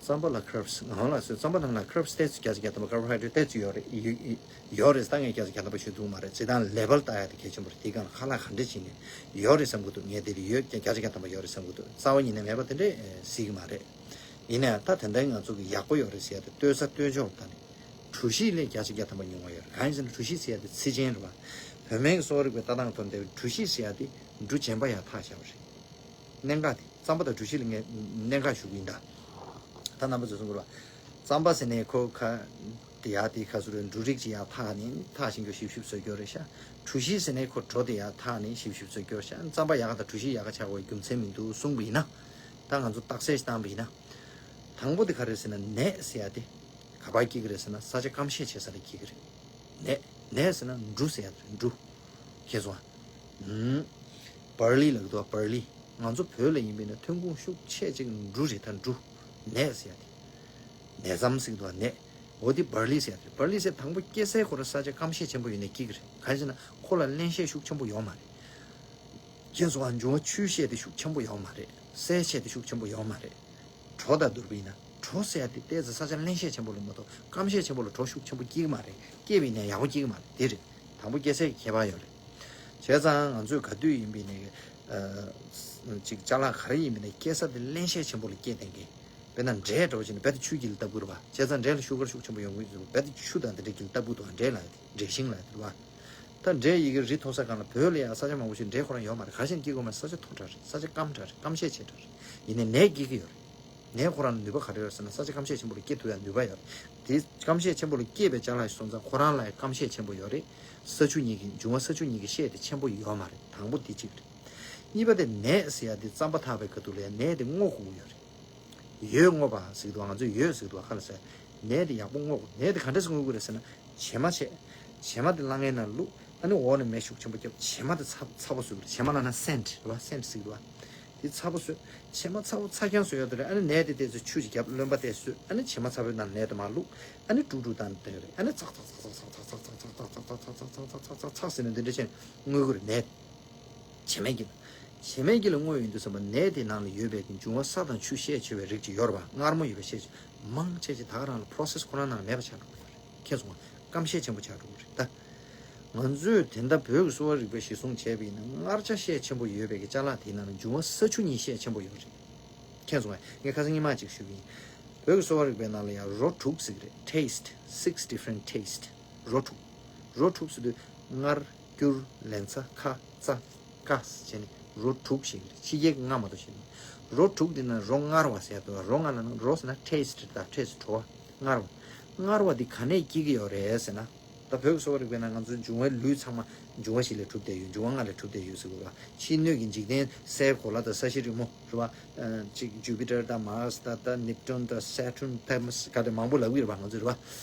རྩ་ རྩམ་པ་ལ་ཁརབ་སི་ང་ལ་སོ་རྩམ་པ་ནང་ལ་ཁརབ་སི་ཏོག་ཙམ་བརྒྱ་ཆ་བརྒྱ་ཐམ་པ་ཁར་བོ་ཧའི་ཌེ་རེ་ཊི་ཏོག་ཙམ་ཡོད་རེད། ཡོད་རེད། ད་ངས་བརྒྱ་ཆ་བརྒྱ་ཐམ་པ་ཞུ་ཐུབ་མ་རེད། ཇི་ལྟར་ལེ་བལ་ལྟ་ཡ་དེ་གལ་ཆེན་པོ་རེད། དེ་གང་ལ་ཁ་ལག་ག་འདྲ་བྱས་ནས་ཡོད་རེད་བསམ་གི་འདུག་ངས་དེ་ལ་ཡོད་བརྒྱ་ཆ་བརྒྱ་ཐམ་པ་ཡོད་རེད་བསམ་གི་འདུག་རྩ་བ་ཉིད་ནས་མེད་པ་དེ་འདྲས་གཟིགས་གི་མ་རེད། ཡིན་ནའང་ད་དེ་འདྲའི་ང་ཚོ་གི་ཡག་པོ་ཡོད་རེད་ཟེར་ཡ་དེ་ལྟོས་ས་ལྟོས་འཇོག་ལ་ད་ནི་གྲུ་བཞི་ལས་བརྒྱ་ཆ་བརྒྱ་ཐམ་པ་ཉུང་བ་ཡོད་རེད། གང་ཡིན་ཟེར་ན་གྲུ་བཞི་ཟེར་ཡ་དེ་ཚིག་ཅན་རེད་བ། བོད་སྨན་གྱི་གསོ་བ་རིག་པའི་ལྟ་སྟངས་ཐོག་ནས་གྲུ་བཞི་ཟེར་ཡ་དེ་འབྲུ་རྗེན་པ་ཡར་འཐག་བཞག་པ་རེད། གནད་འགག་དེ་རྩམ་པ་དང་གྲུ་བཞི་ལ་ངས་གནད་འགག་ཞུ་གི་ཡིན་ད། ད་རྣམ་པ་ཚོས་གསུང་དགོས་ར། རྩམ་པ་ཟེར་ནས་ཁོ་ཁ་དེ་ཡག་དེ་ཁ་སུ་རེ་འབྲུ་རིགས་ཅིག་ཡག་འཐག་ནས་འཐག་ཤིང་གི་ཞིབ་ཞིབ་བཟོ་རྒྱུ་རེད་ཤག་གྲུ་བཞི་ཟེར་ནས་ཁོ་གྲོ་དེ་ཡག་འཐག་ནས་ཞིབ་ཞིབ་བཟོ་རྒྱུ་རེད་ཤག་རྩམ་པ་ཡག་དང་གྲུ་བཞི་ཡག་ཆགས་པའི་རྒྱུ་མཚན་མི་འདུག་གསུངས་པ་ཡིན་ན། ད་ང་ཚོ་རྟགས་གསལ་ཞིག་བཏང་པ་ཡིན་ན། དང་པོ་དེ་ག་རེ་ཟེར་ན་ནས་ཟེར་ཡ་དེ། ག་པར་སྐྱེ་གི་རེད་ཟེར་ན་ས་ཆ་སྐམ་ཤས་ཆེ་ས་ལ་སྐྱེ་གི་རེད། ནས་ནས་ཟེར་ན་འབྲུ་ཟེར་ཡ་དེ་རེད། འབྲུ། ཁྱེད་ཚོ། ཨུམ། བར་ལི་ལབ་འདུག་བ། བར་ལི། ང་ཚོ་བོད་ལ་ཡིན་པས་ན་ཐོན་ཁུངས་ཤུགས་ཆེ་གཅིག་འབྲུ་རེད་ད། འབྲུ། ནས་ཟེར་ཡ་དེ། ནས་རྩམ་ཟེར་འདུག་བ། ནས། འོ་དེ་བར་ལི་ཟེར་ཡ་དེ་རེད། བར་ལི་ཟེར་དང་པོ་སྐྱེ་སའི་ཁོ་རང་ས་ཆ་སྐམ་ཤས་ཆེན་པོ་ཡོད་ནས་སྐྱེ་གི་རེད། གང་ཡིན་ཟེར་ན་ཁོ་ལ་བརླན་གཤེར་ཤུགས་ཆེན་པོ་ཡོད་མ་རེད། ཁྱེད་ཚོ་ཨ་འབྱུང་བ་ཆུ་བཤད་དེ་ཤུགས་ཆེན་པོ་ཡོད་མ་རེད། སའི་བཤད་དེ་ཤུགས་ཆེན་པོ་ཡོད་མ་རེད། གྲོ་དང་བསྡུར་བ་ཡིན་ན་གྲོ་ཟེར་ཡ་དེ་ཏོག་ཙམ་ས་ཆ་བརླན་གཤེར་ཆེན་པོ་ལ་མ་གཏོགས་སྐམ་གཤེར་ཆེན་པོ་ལ་གྲོ་ཤུགས་ཆེན་པོ་སྐྱེ་གི་མ་རེད། སྐྱེས་པ་ཡིན་ན་ཡག་པོ་སྐྱེ་གི་མ་རེད། དེ་རེད། དང་པོ་སྐྱེ་སའི་ཁྱད་པར་ཡོད་རེད། བྱས་ཙང་ང་ཚོས་ག་དུས་ཡིན་པའི་ནས་ཨ་ཅིག་ཅ་ལག་ག་རེ་ཡིན་པའི་ནས་སྐྱེ་ས་དེ་བརླན་གཤེར་ཆེན་པོ་ལ་སྐྱེ་བསྡད་མཁན། དཔེར་ན་འབྲས་འདྲ་བོ་བྱས་ན་རྦད་དེ་ཆུ་དཀྱིལ་ལ་བཏབ་དགོས་རེད་པ། བྱས་ཙང་འབྲས་ལ་ཤུ་གར་ཤུགས་ཆེན་པོ་ཡོང་གི་ཡོད་རེད། རྦད་དེ་ཆུ་དང་དེ་འདྲ་དཀྱིལ་ལ་བཏབ་དགོས་འདུག་འབྲས་ལ་དེ་འབྲས་ཤིང་ལ་དེ་རེད་པ། ད་འབྲས་ཡི་གེ་རི་མཐོ་ས་སྒང་ལ་བོད་ལ་ཡང་ས་ཆ་མང་པོ་ཞིག་འབྲས་ཁོ་རང་ཡོད་མ་རེད། ག་ཤེད་སྐྱེ་དགོས་མ་རེད། ས་ཆ་མཐོ་དྲགས་རེད། ས་ཆ་སྐམ་དྲགས་རེད། སྐམ་ཤས་ཆེ་དྲགས་རེད། ཡིན་ནའི་ནས་སྐྱེ་གི་ཡོད་རེད། ནས་ཁོ་རང་ལ་ནུས་པ་ག་རེ་ཡོད་ཟེར་ན་ས་ཆ་སྐམ་ཤས་ཆེན་པོ་ལ་སྐྱེ་ཐུབ་ཡ་ནུས་པ་ཡོད་རེད། དེ་སྐམ་ཤས་ཆེན་པོ་ལ་སྐྱེས་པའི་ཅ་ལག་ཞིག་སོང་ཙང་ཁོ་རང་ལ་ཡང་སྐམ་ཤས་ཆེན་པོ་ཡོད་རེད། ས་ཆུ་གཉིས་ཀྱི་འབྱུང་བ་ས་ཆུ་གཉིས་ཀྱི་ཤས་དེ་ཆེན་པོ་ཡོད་མ་རེད། དང་པོ་དེ་གཅིག་རེད། གཉིས་པ་དེ་ནས་ཟེར་ཡ་དེ་རྩམ་པ་འཐག་པའི་ཁ་ཐུག་ལ་ཡང་ནས་དེ་སྔོ་དགོས་ཀྱི་ཡོད་རེད། ཡོས་སྔོ་བ་ཟེར་གི་འདུག་ང་ཚོས་ཡོས་ཟེར་གི་འདུག་ཁ་ལ་ཟེར། ནས་དེ་ཡག་པོ་སྔོ་དགོས། ནས་དེ་ག་འདྲ་སེ་སྔོ་དགོས་རེད་ཟེར་ན། བྱེ་མ་བྱས། བྱེ་མ་དེ་སླ་ངའི་ནང་བླུགས། ཨ་ནི་འོག་ནས་མེ་ཤུགས་ཆེན་པོ་བརྒྱབ། བྱེ་མ་དེ་ཚ་ཚ་པོ་བཟོ་གི་རེད། བྱེ་མ་ལབ་ན་སེན་ཊི་རེད་བ། སེན་ཊི་ཟེར་གི་འདུག་བ། དེ་ཚ་པོ་བཟོས། བྱེ་མ་ཚ་པོ་ཚ་རྐྱང་བཟོས་ཡོད་དེ་རེད། ཨ་ནི་ནས་དེ་ཏོག་ཙམ་ཆུ་ཞིག་བརྒྱབ། རློན་པ་དེ་བཟོས། ཨ་ནི་བྱེ་མ་ཚ་པོའི་ནང་ནས་དེ་མར་བླུགས། ཨ་ནི་དཀྲུག་དཀྲུག་བཏང་དེ་རེད། ཨ་ནི་ཚག་ཚག་ཚག་ཟེར་ནས་འདི་འདྲ་བྱས་སྔོ་གི་རེད་ནས། བྱེ་མའི་དཀྱིལ། བྱེ་མའི་དཀྱིལ་ལ་སྔོ་ཡོང་དུས་ཙམ་པ་ནས་དེའི་ནང་ལ་ཡོད་པའི་གི་འབྱུང་བ་ས་དང་ཆུ་ཤས་ཆེ་བའི་རིགས་ཅིག་ཡོད་རེད་པ། མངར་མོ་ཡོད་པའི་ཤས་ཆེ། མང་ཆེ་ཆེ་ད་ག་རང་ལ་པོ་རོ་སེ་སི་ཁོ་རང་ནང་ལ་མེད་པ་ཆགས་འགྲོ་གི་རེད། ཁྱེད་སོང་ང་སྐམ་ཤས་ཆེན་པོ་ཆགས་འགྲོ་གི་རེད་ད། ང་ཚོས་དེ་འདྲ་བོད་ཀྱི་གསོ་བ་རིག་པའི་གཞི་བཟུང་བྱས་པ་ཡིན་ན་མངར་ཆ་ཤས་ཆེན་པོ་ཡོད་པའི་གི་ཅ་ལག་དེའི་ནང་ལ་འབྱུང་བ་ས་ཆུ་གཉིས་ཤས་ཆེན་པོ་ཡོད་རེད། ཁྱེད་སོང་ང་ངས་ཁ་སང་ཉི་མ་གཅིག་ཞུས་པ་ཡིན། བོད་ཀྱི་གསོ་བ་རིག་པའི་ནང་ལ་ཡང་རོ་དྲུག་ཟེར་གི་རེད། Taste, six different taste. རོ་དྲུག་རོ་དྲུག་ཟེར་དུས་མངར། སྐྱུར། ལན་ཚྭ། ཁ། ཙ། ཀ་བྱས་ནས་རོ་དྲུག་ཞིག་རེད། ཕྱི་རྒྱལ་གྱི་ལྔ་མ་གཏོགས་ཞིག་རེད། རོ་དྲུག་འདི་ན་རོ་མངར་བ་ཟེར་ཡ་འདུག་རོ་མངར་ལ་ན་རོ་ཟེར་ན་ཊེ་སི་ཊི་རེད་ད། ཊེ་སི་ཊི་བྲོ་བ། མངར་བ། མངར་བ་འདི་ག་ནས་སྐྱེ་གི་ཡོད་རེད་ཟེར་ན། ད་བོད་ཀྱི་གསོ་བ་རིག་པའི་ནང་ང་ཚོའི་འབྱུང་བའི་ལུས་ཚང་མ་འབྱུང་བ་བཞི་ལས་གྲུབ་བསྡད་ཡོད། འབྱུང་བ་ལྔ་ལས་གྲུབ་བསྡད་ཡོད་ཟེར་གི་རེད་བ། ཕྱི་སྣོད་ཀྱི་འཇིག་རྟེན་སའི་གོ་ལ་དང་ས་གཞི་རི་མོ་རེད་བ། ཅིག་ཇུ་པི་ཊར་དང་མར་སི་དང་ད་ནེབ་ཊུན་དང་སེ་ཊརན་དང་ག་དེ་མང་པོ་ལབ་ཀྱི་རེད་བ། ང་ཚོས་རེད་བ།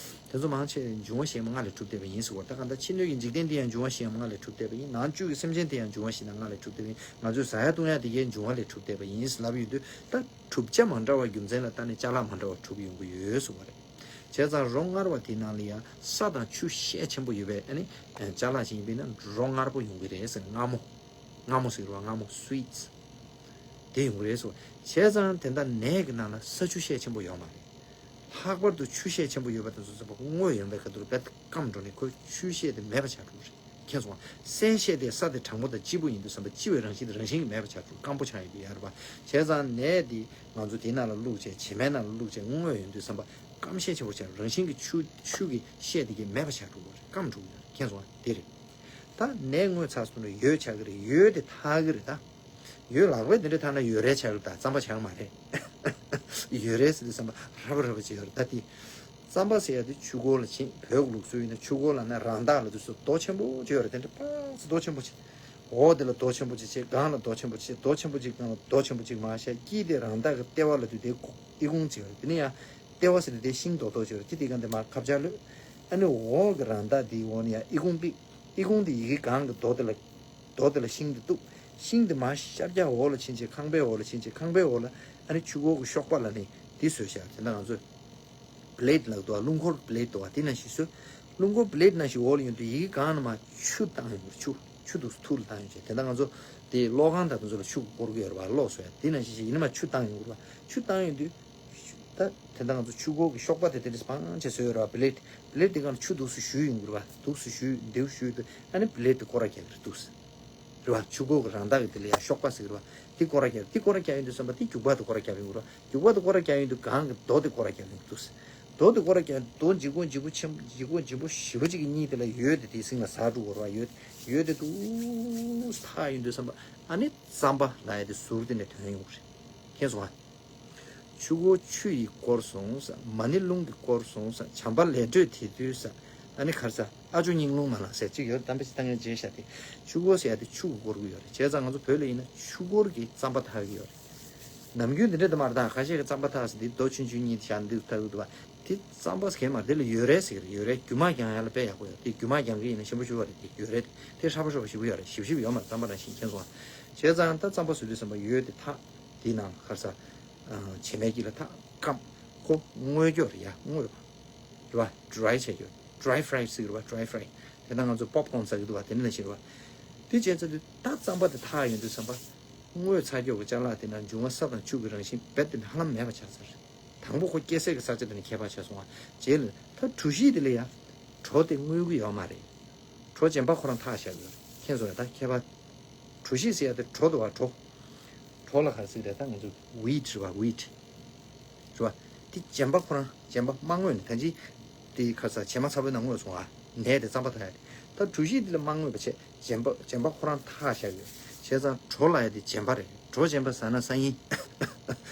དེ་ཚོ་མང་ཆེ་འབྱུང་བ་གཞན་པ་ལྔ་ལས་གྲུབ་བསྡད་པ་ཡིན་ཟེར་བ། ད་གང་ལྟར་ཕྱི་སྣོད་ཀྱི་འཇིག་རྟེན་འདི་ཡང་འབྱུང་བ་གཞན་པ་ལྔ་ལས་གྲུབ་བསྡད་པ་ཡིན། ནང་བཅུད་ཀྱི་སེམས་ཅན་དེ་ཡང་འབྱུང་བ་གཞན་པ་ལྔ་ལས་གྲུབ་བསྡད་པ་ཡིན། ང་ཚོས་ཟ་ཡ་བཏུང་ཡ་དེ་གའི་འབྱུང་བ་ལས་གྲུབ་བསྡད་པ་ཡིན་ལབ་ཡོད་དུས། ད་གྲུབ་ཆ་མ་འདྲ་བ་རྒྱུ་མཚན་ལ་བལྟས་ནས་ཅ་ལག་མ་འདྲ་བ་གྲུབ་ཡོང་གི་ཡོད་ཟེར་བ་རེད། བྱས་ཙང་རོ་མངར་བ་དེའི་ནང་ལ་ཡང་ས་དང་ཆུ་ཤས་ཆེན་པོ་ཡོད་པའི་ཨ་ནི་ཅ་ལག་ཅིག་ཡིན་པས་ན་རོ་མངར་པོ་ཡོང་གི་རེད་ཟེར། མངར་མོ། མངར་མོ་ཟེར་བ། མངར་མོ། སི་ཝིཊ། དེ་ཡོང་གི་རེད་ཟེར། བྱས་ཙང་དེ་འདྲ་ནས་ཀྱི་ནང་ལ་ས་ཆུ་ཤས་ཆེན་པོ་ཡོད་མ་རེད། ལྷག་པར་དུ་ཆུ་ཤས་ཆེན་པོ་ཡོད་པ་དེ་ཚོ་ཚོ་སྔོ་ཡོང་བའི་ཁ་ཐུག་རྦད་དེ་སྐམ་འགྲོ་ནས་ཁོའི་ཆུ་ཤས་དེ་མེད་པ་ཆགས་འགྲོ་གི་རེད། མཁྱེན་སོང་ང་། སའི་ཤས་དེ་ས་དེ་གྲང་མོ་དང་སྐྱིད་པོ་ཡིན་དུས་ཙམ་པ་སྐྱི་བའི་རང་བཞིན་དེ་རང་བཞིན་གྱིས་མེད་པ་ཆགས་འགྲོ། སྐམ་པོ་ཆགས་ཡོང་གི་ཡོད་རེད་པ། བྱས་ཙང་ནས་དེ་ང་ཚོ་དེའི་ནང་ལ་བླུགས་བྱས། བྱེ་མའི་ནང་ལ་བླུགས་བྱས་སྔོ་ཡོང་དུས་ཙམ་པ་སྐམ་ཤས་ཆེན་པོ་ཆགས། རང་བཞིན་གྱིས་ཆུ་ཆུ་གི་ཤས་དེ་གས་མེད་པ་ཆགས་འགྲོ་གི་རེད། སྐམ་འགྲོ་གི་ཡོད་རེད། མཁྱེན་སོང་ང་། དེ་རེད། ད་ནས་སྔོ་ཚར་སོང་ན་ཡོས་ཆགས་ཀྱི་རེད། ཡོས་དེ་འཐག་གི་རེད་ད། ཡོས་ལག་པས་དེ་འདྲ་འཐག་ན་ཡོས་རལ་ཆགས་ཀྱི་རེད་ད། རྩམ་པ་ཆགས་མ་རེད། ཡོས་རལ་ཟེར་དུས་རྩམ་པ་རབ་རབ་བྱས་ཡོད་རེད་ད་དེ། རྩམ་པ་ཟེར་ཡ་དེ་ཆུ་འགོ་ལ་ཕྱིན། བོད་ཀྱི་ལུགས་སྲོལ་ཡིན་ན་ཆུ་འགོ་ལབ་ན་རང་འདག་ལབ་དུས་སུ་རྡོ་ཆེན་པོ་ཅིག་ཡོད་རེད། དེ་འདྲ་པགས་རྡོ་ཆེན་པོ་ཅིག་འོག་དེ་ལ་རྡོ་ཆེན་པོ་ཅིག་བྱས། སྒང་ལ་རྡོ་ཆེན་པོ་ཅིག་བྱས། རྡོ་ཆེན་པོ་ཅིག་སྒང་ལ་རྡོ་ཆེན་པོ་ཅིག་མར་བཞག་དཀྱིལ་དེ་རང་འདག་གི་ལྟེ་བ་ལབ་དུས་དེ་ཨི་ཁུང་ཅིག་ཡོད་རེད། དེ་ནས་ཡང་ལྟེ་བ་ཟེར་དུས་དེ་ཤིང་རྡོག་རྡོག་ཅིག་ཡོད་རེད། དེ་དེ་སྒང་དེ་མར་ཁ་བྱང་གློད། ཨ་ནི་འོག་གི་རང་འདག་དེའི་འོག་ནས་ཡང་ཨི་ཁུང་ཕིག་ཨི་ཁུང་དེ་ཡི་གེ་གང་གི་རྡོ་དེ་ལ། རྡོ་དེ་ལ་ཤིང་དེ་གཏུབ། ཤིང་དེ་མར་ཤར་རྒྱག་འོག་ལ་ཕྱིན་བྱས་ཁང་པའི་འོག་ལ་ཕྱིན་བྱས་ཁང་པའི་འོག་ལ་ཨ་ནི་ཆུ་འགོ་གི་གཤོག་པ་ལབ་ནས་དེ་བཟོས་བཞག་དེ་འདྲ་ང་ཚོས་པི་ལེ་ཊི་ལབ་འདུག་བ། རླུང་འཁོར་པི་ལེ་ཊི་འདུག་བ། དེ་ནང་བཞིན་བཟོས། རླུང་འཁོར་པི་ལེ་ཊི་ནང་བཞིན་འོག་ལ་ཡོང་དུས་ཡི་གེ་གང་ན་མར་ཆུ་བཏང་ཡོང་གི་རེད། ཆུ་ཆུ་འདུག་ཐུར་ལ་བཏང་ཡོང་བྱས། དེ་འདྲ་ང་ཚོ་དེ་གློག་ཁང་དང་དེ་ཚོ་ལ་ཆུ་བསྐོར་གི་ཡོད་རེད་བ། གློག་བཟོ་ཡ་དེ་ནང་བཞིན་བྱས་ཡིན་ན་མར་ཆུ་བཏང་ཡོང་གི་རེད་བ། ཆུ་བཏང་ཡོང་དུས། ད་དེ་འདྲ་ང་ཚོ་ཆུ་འཁོར་གྱི་གཤོག་པ་དེ་དེ་འདྲ་སྤང་བྱས་བཟོས་ཡོད་རེད་བ། བི་ལེ་ཊི་བི་ལེ་ཊི་དེ་སྒང་ལ་ཆུ་འདུག་སེ་བཞུས་ཡོང་གི་རེད་བ། འདུག་སེ་བཞུས་འདེའུ་བཞུས་དུས་ཨ་ནི་བི་ལེ་ཊི་དེ་སྐོར་ར་རྒྱག་གི་རེད་འདུག་སེ། རེད་བ། ཆུ་འཁོར་གྱི་རང་མདངས་ཀྱི་དེ་ལ་ཡ་གཤོག་པ་ཟེར་གི་རེད་བ། དེ་སྐོར་ར་རྒྱག་དེ་སྐོར་ར་རྒྱག་ཡོང་དུས་ཙམ་པ་དེ་རྒྱུག་པ་དེ་སྐོར་ར་རྒྱག་ཡོང་གི་རེད་བ། རྒྱུག་པ་དེ་སྐོར་ར་རྒྱག་ཡོང་དུས་སྒང་གི་རྡོ་དེ་སྐོར་ར་རྒྱག་ཡོང་གི་འདུག་སེ། རྡོ་དེ་སྐོར་ར་རྒྱག་རྡོ་ལྗིད་ཁོག་ལྗིད་ཁོག་ཆེན་ལྗིད་ཁོག་ལྗིད་ཁོག་ཞེ་པོ་ཅིག་གི་གཉིས་དེ་ལ་ཡོད་དེ་དེ་སིང་ལ་ཟག་འགྲོ་གི་རེད་བ། ཡོད་ཡོད་དེ་འདུག་སེ་ཐག་ཡོང་དུས་ཙམ་པ་ཨ་ནི་རྩམ་པ་ལབ་ཡ་དེ་ཟུར་དེ་ནས་ཐོན་ཡོང་གི་རེད། མཁྱེན་སོང་ཨ། ཆུ་འཁོར་ཆུ་ཡིས་བསྐོར་སོང་ས། མ་ཎི་རླུང་གིས་བསྐོར་སོང་ས། བྱམས་པ་ལས་འཕྲོས་དེ་དུས་ས། ཨ་ནི་ག་རེ་ཟ། ཨ་ཇོ་སྙིང་རླུང་མ་ལངས་ཟེར་གཅིག་ཡོད། གཏམ་དཔེ་ཅིག་བཏང་ཡ་བརྗེད་ཤག་དེ། ཆུ་འཁོར་ཟེར་ཡ་དེ་ཆུ་གིས་བསྐོར་གྱི་ཡོད་རེད། བྱས་ཙང་ང་ཚོ་བོད་ལ་ཡིན་ན་ཆུ་འཁོར་གྱིས་རྩམ་པ་འཐག་གི་ཡོད་རེད། ནམ་རྒྱུན་འདི་འདྲ་དུ་མ་རེད་ད། ཁ་ཤས་ཀྱིས་རྩམ་པ་འཐག་ཟེར་དེ་རྡོ་ཆུང་ཆུང་གཉིས་བཞག་འདུག་འཐག་གི་འདུག་བ། དེ་རྩམ་པ་ཟེར་མཁན་མ་རེད། དེ་ལ་ཡོས་རལ་ཟེར་གི་རེད། ཡོས་རལ་རྒྱུ་མ་རྒྱག་ཡ་ལ་དཔེ་ཡག་པོ་ཡོད། དེ་རྒྱུ་མ་རྒྱག་གི་ཡིན་ན་ཞིམ་པོ་ཞེ་པོ་རེད། དེ་ཡོས་རལ་དེ་ཧྲ་པོ་ཧྲ་པོ་ཞེ་པོ་ཡོད་རེད། ཞིབ་ཞིབ་ཡོད་མ་རེད། རྩམ་པ་ནང་བཞིན། མཁྱེན་སོང་ཨ། བྱས་ཙང་ད་རྩམ་པ་བཟོ་དུས་ཙམ་པ་ཡོས་དེ་འཐག་དེའི་ནང་ག་རེ་ཟ། བྱེ་མའི་དཀྱིལ་ལ་ཐག་སྐམ། ཁོ་བརྔོས་ཀྱོག་རེད་ཡ། བརྔོས་པ་རེད་བ། ཌི་རའི་བྱས་ཀྱོག་ཌི་རའི་ཕ་རའི་ཟེར་གི་རེད་བ། ཌི་རའི་ཕ་རའི། དེ་ལྟར་ང་ཚོ་པོབ་ཀོན་ཟ་གི་འདུག་བ། དེ་འདྲ་ནང་བཞིན་རེད་བ། དེ་བྱས་ཚར་དུས་ད་རྩམ་པ་དེ་འཐག་ཡོང་དུས་ཙམ་པ། བརྔོས་ཚར་ཀྱོག་གི་ཅ་ལག་དེ་ནང་འབྱུང་བ་ས་དང་ཆུ་གི་རང་བཞིན་རྦད་དེ་ཧ་ལམ་མེད་པ་ཆགས་ཚར། དང་པོ་ཁོ་སྐྱེ་སའི་གི་ས་ཆ་དེ་ནས་ཁྱད་པར་ཆགས་སོང་བ། རྗེས་ལ་ད་གྲུ་བཞི་དེ་ལ་ཡ། གྲོ་དེ་བརྔོས་གི་ཡོད་མ་རེད། གྲོ་རྗེན་པ་ཁོ་རང་འཐག་བཞག་ཡོད། མཁྱེན་སོང་ཡ། ད་ཁྱད་པར། གྲོ་ཞིབ་ཟེར་ཡ་དེ་གྲོ་འདུག་བ། གྲོ། གྲོ་ལ་ག་རེ་ཟེར་རེད། ད་ང་ཚོ་ཝིཊ་རེད་བ། ཝིཊ་རེད་བ། དེ་རྗེན་པ་ཁོ་རང་། རྗེན་པ་མ་བརྔོས་ནས། ད་ཅི་དེ་ག་རེ་ཟ། བྱེ་མ་ཚ་པོའི་ནང་བརྔོས་སོང་བ། ནས་དེ་རྩམ་པ་འཐག་ཡ་རེད། ད་གྲོ་ཞིབ་དེ་ལ་མ་བརྔོས་པ་བྱས། རྗེན་པ། རྗེན་པ་ཁོ་རང་འཐག་བཞག་ཡོད། བྱས་ཙང་གྲོ་ལབ་ཡ་དེ་རྗེན་པ་རེད། གྲོ་རྗེན་པ་ཟ་ན་ས་ཡིན།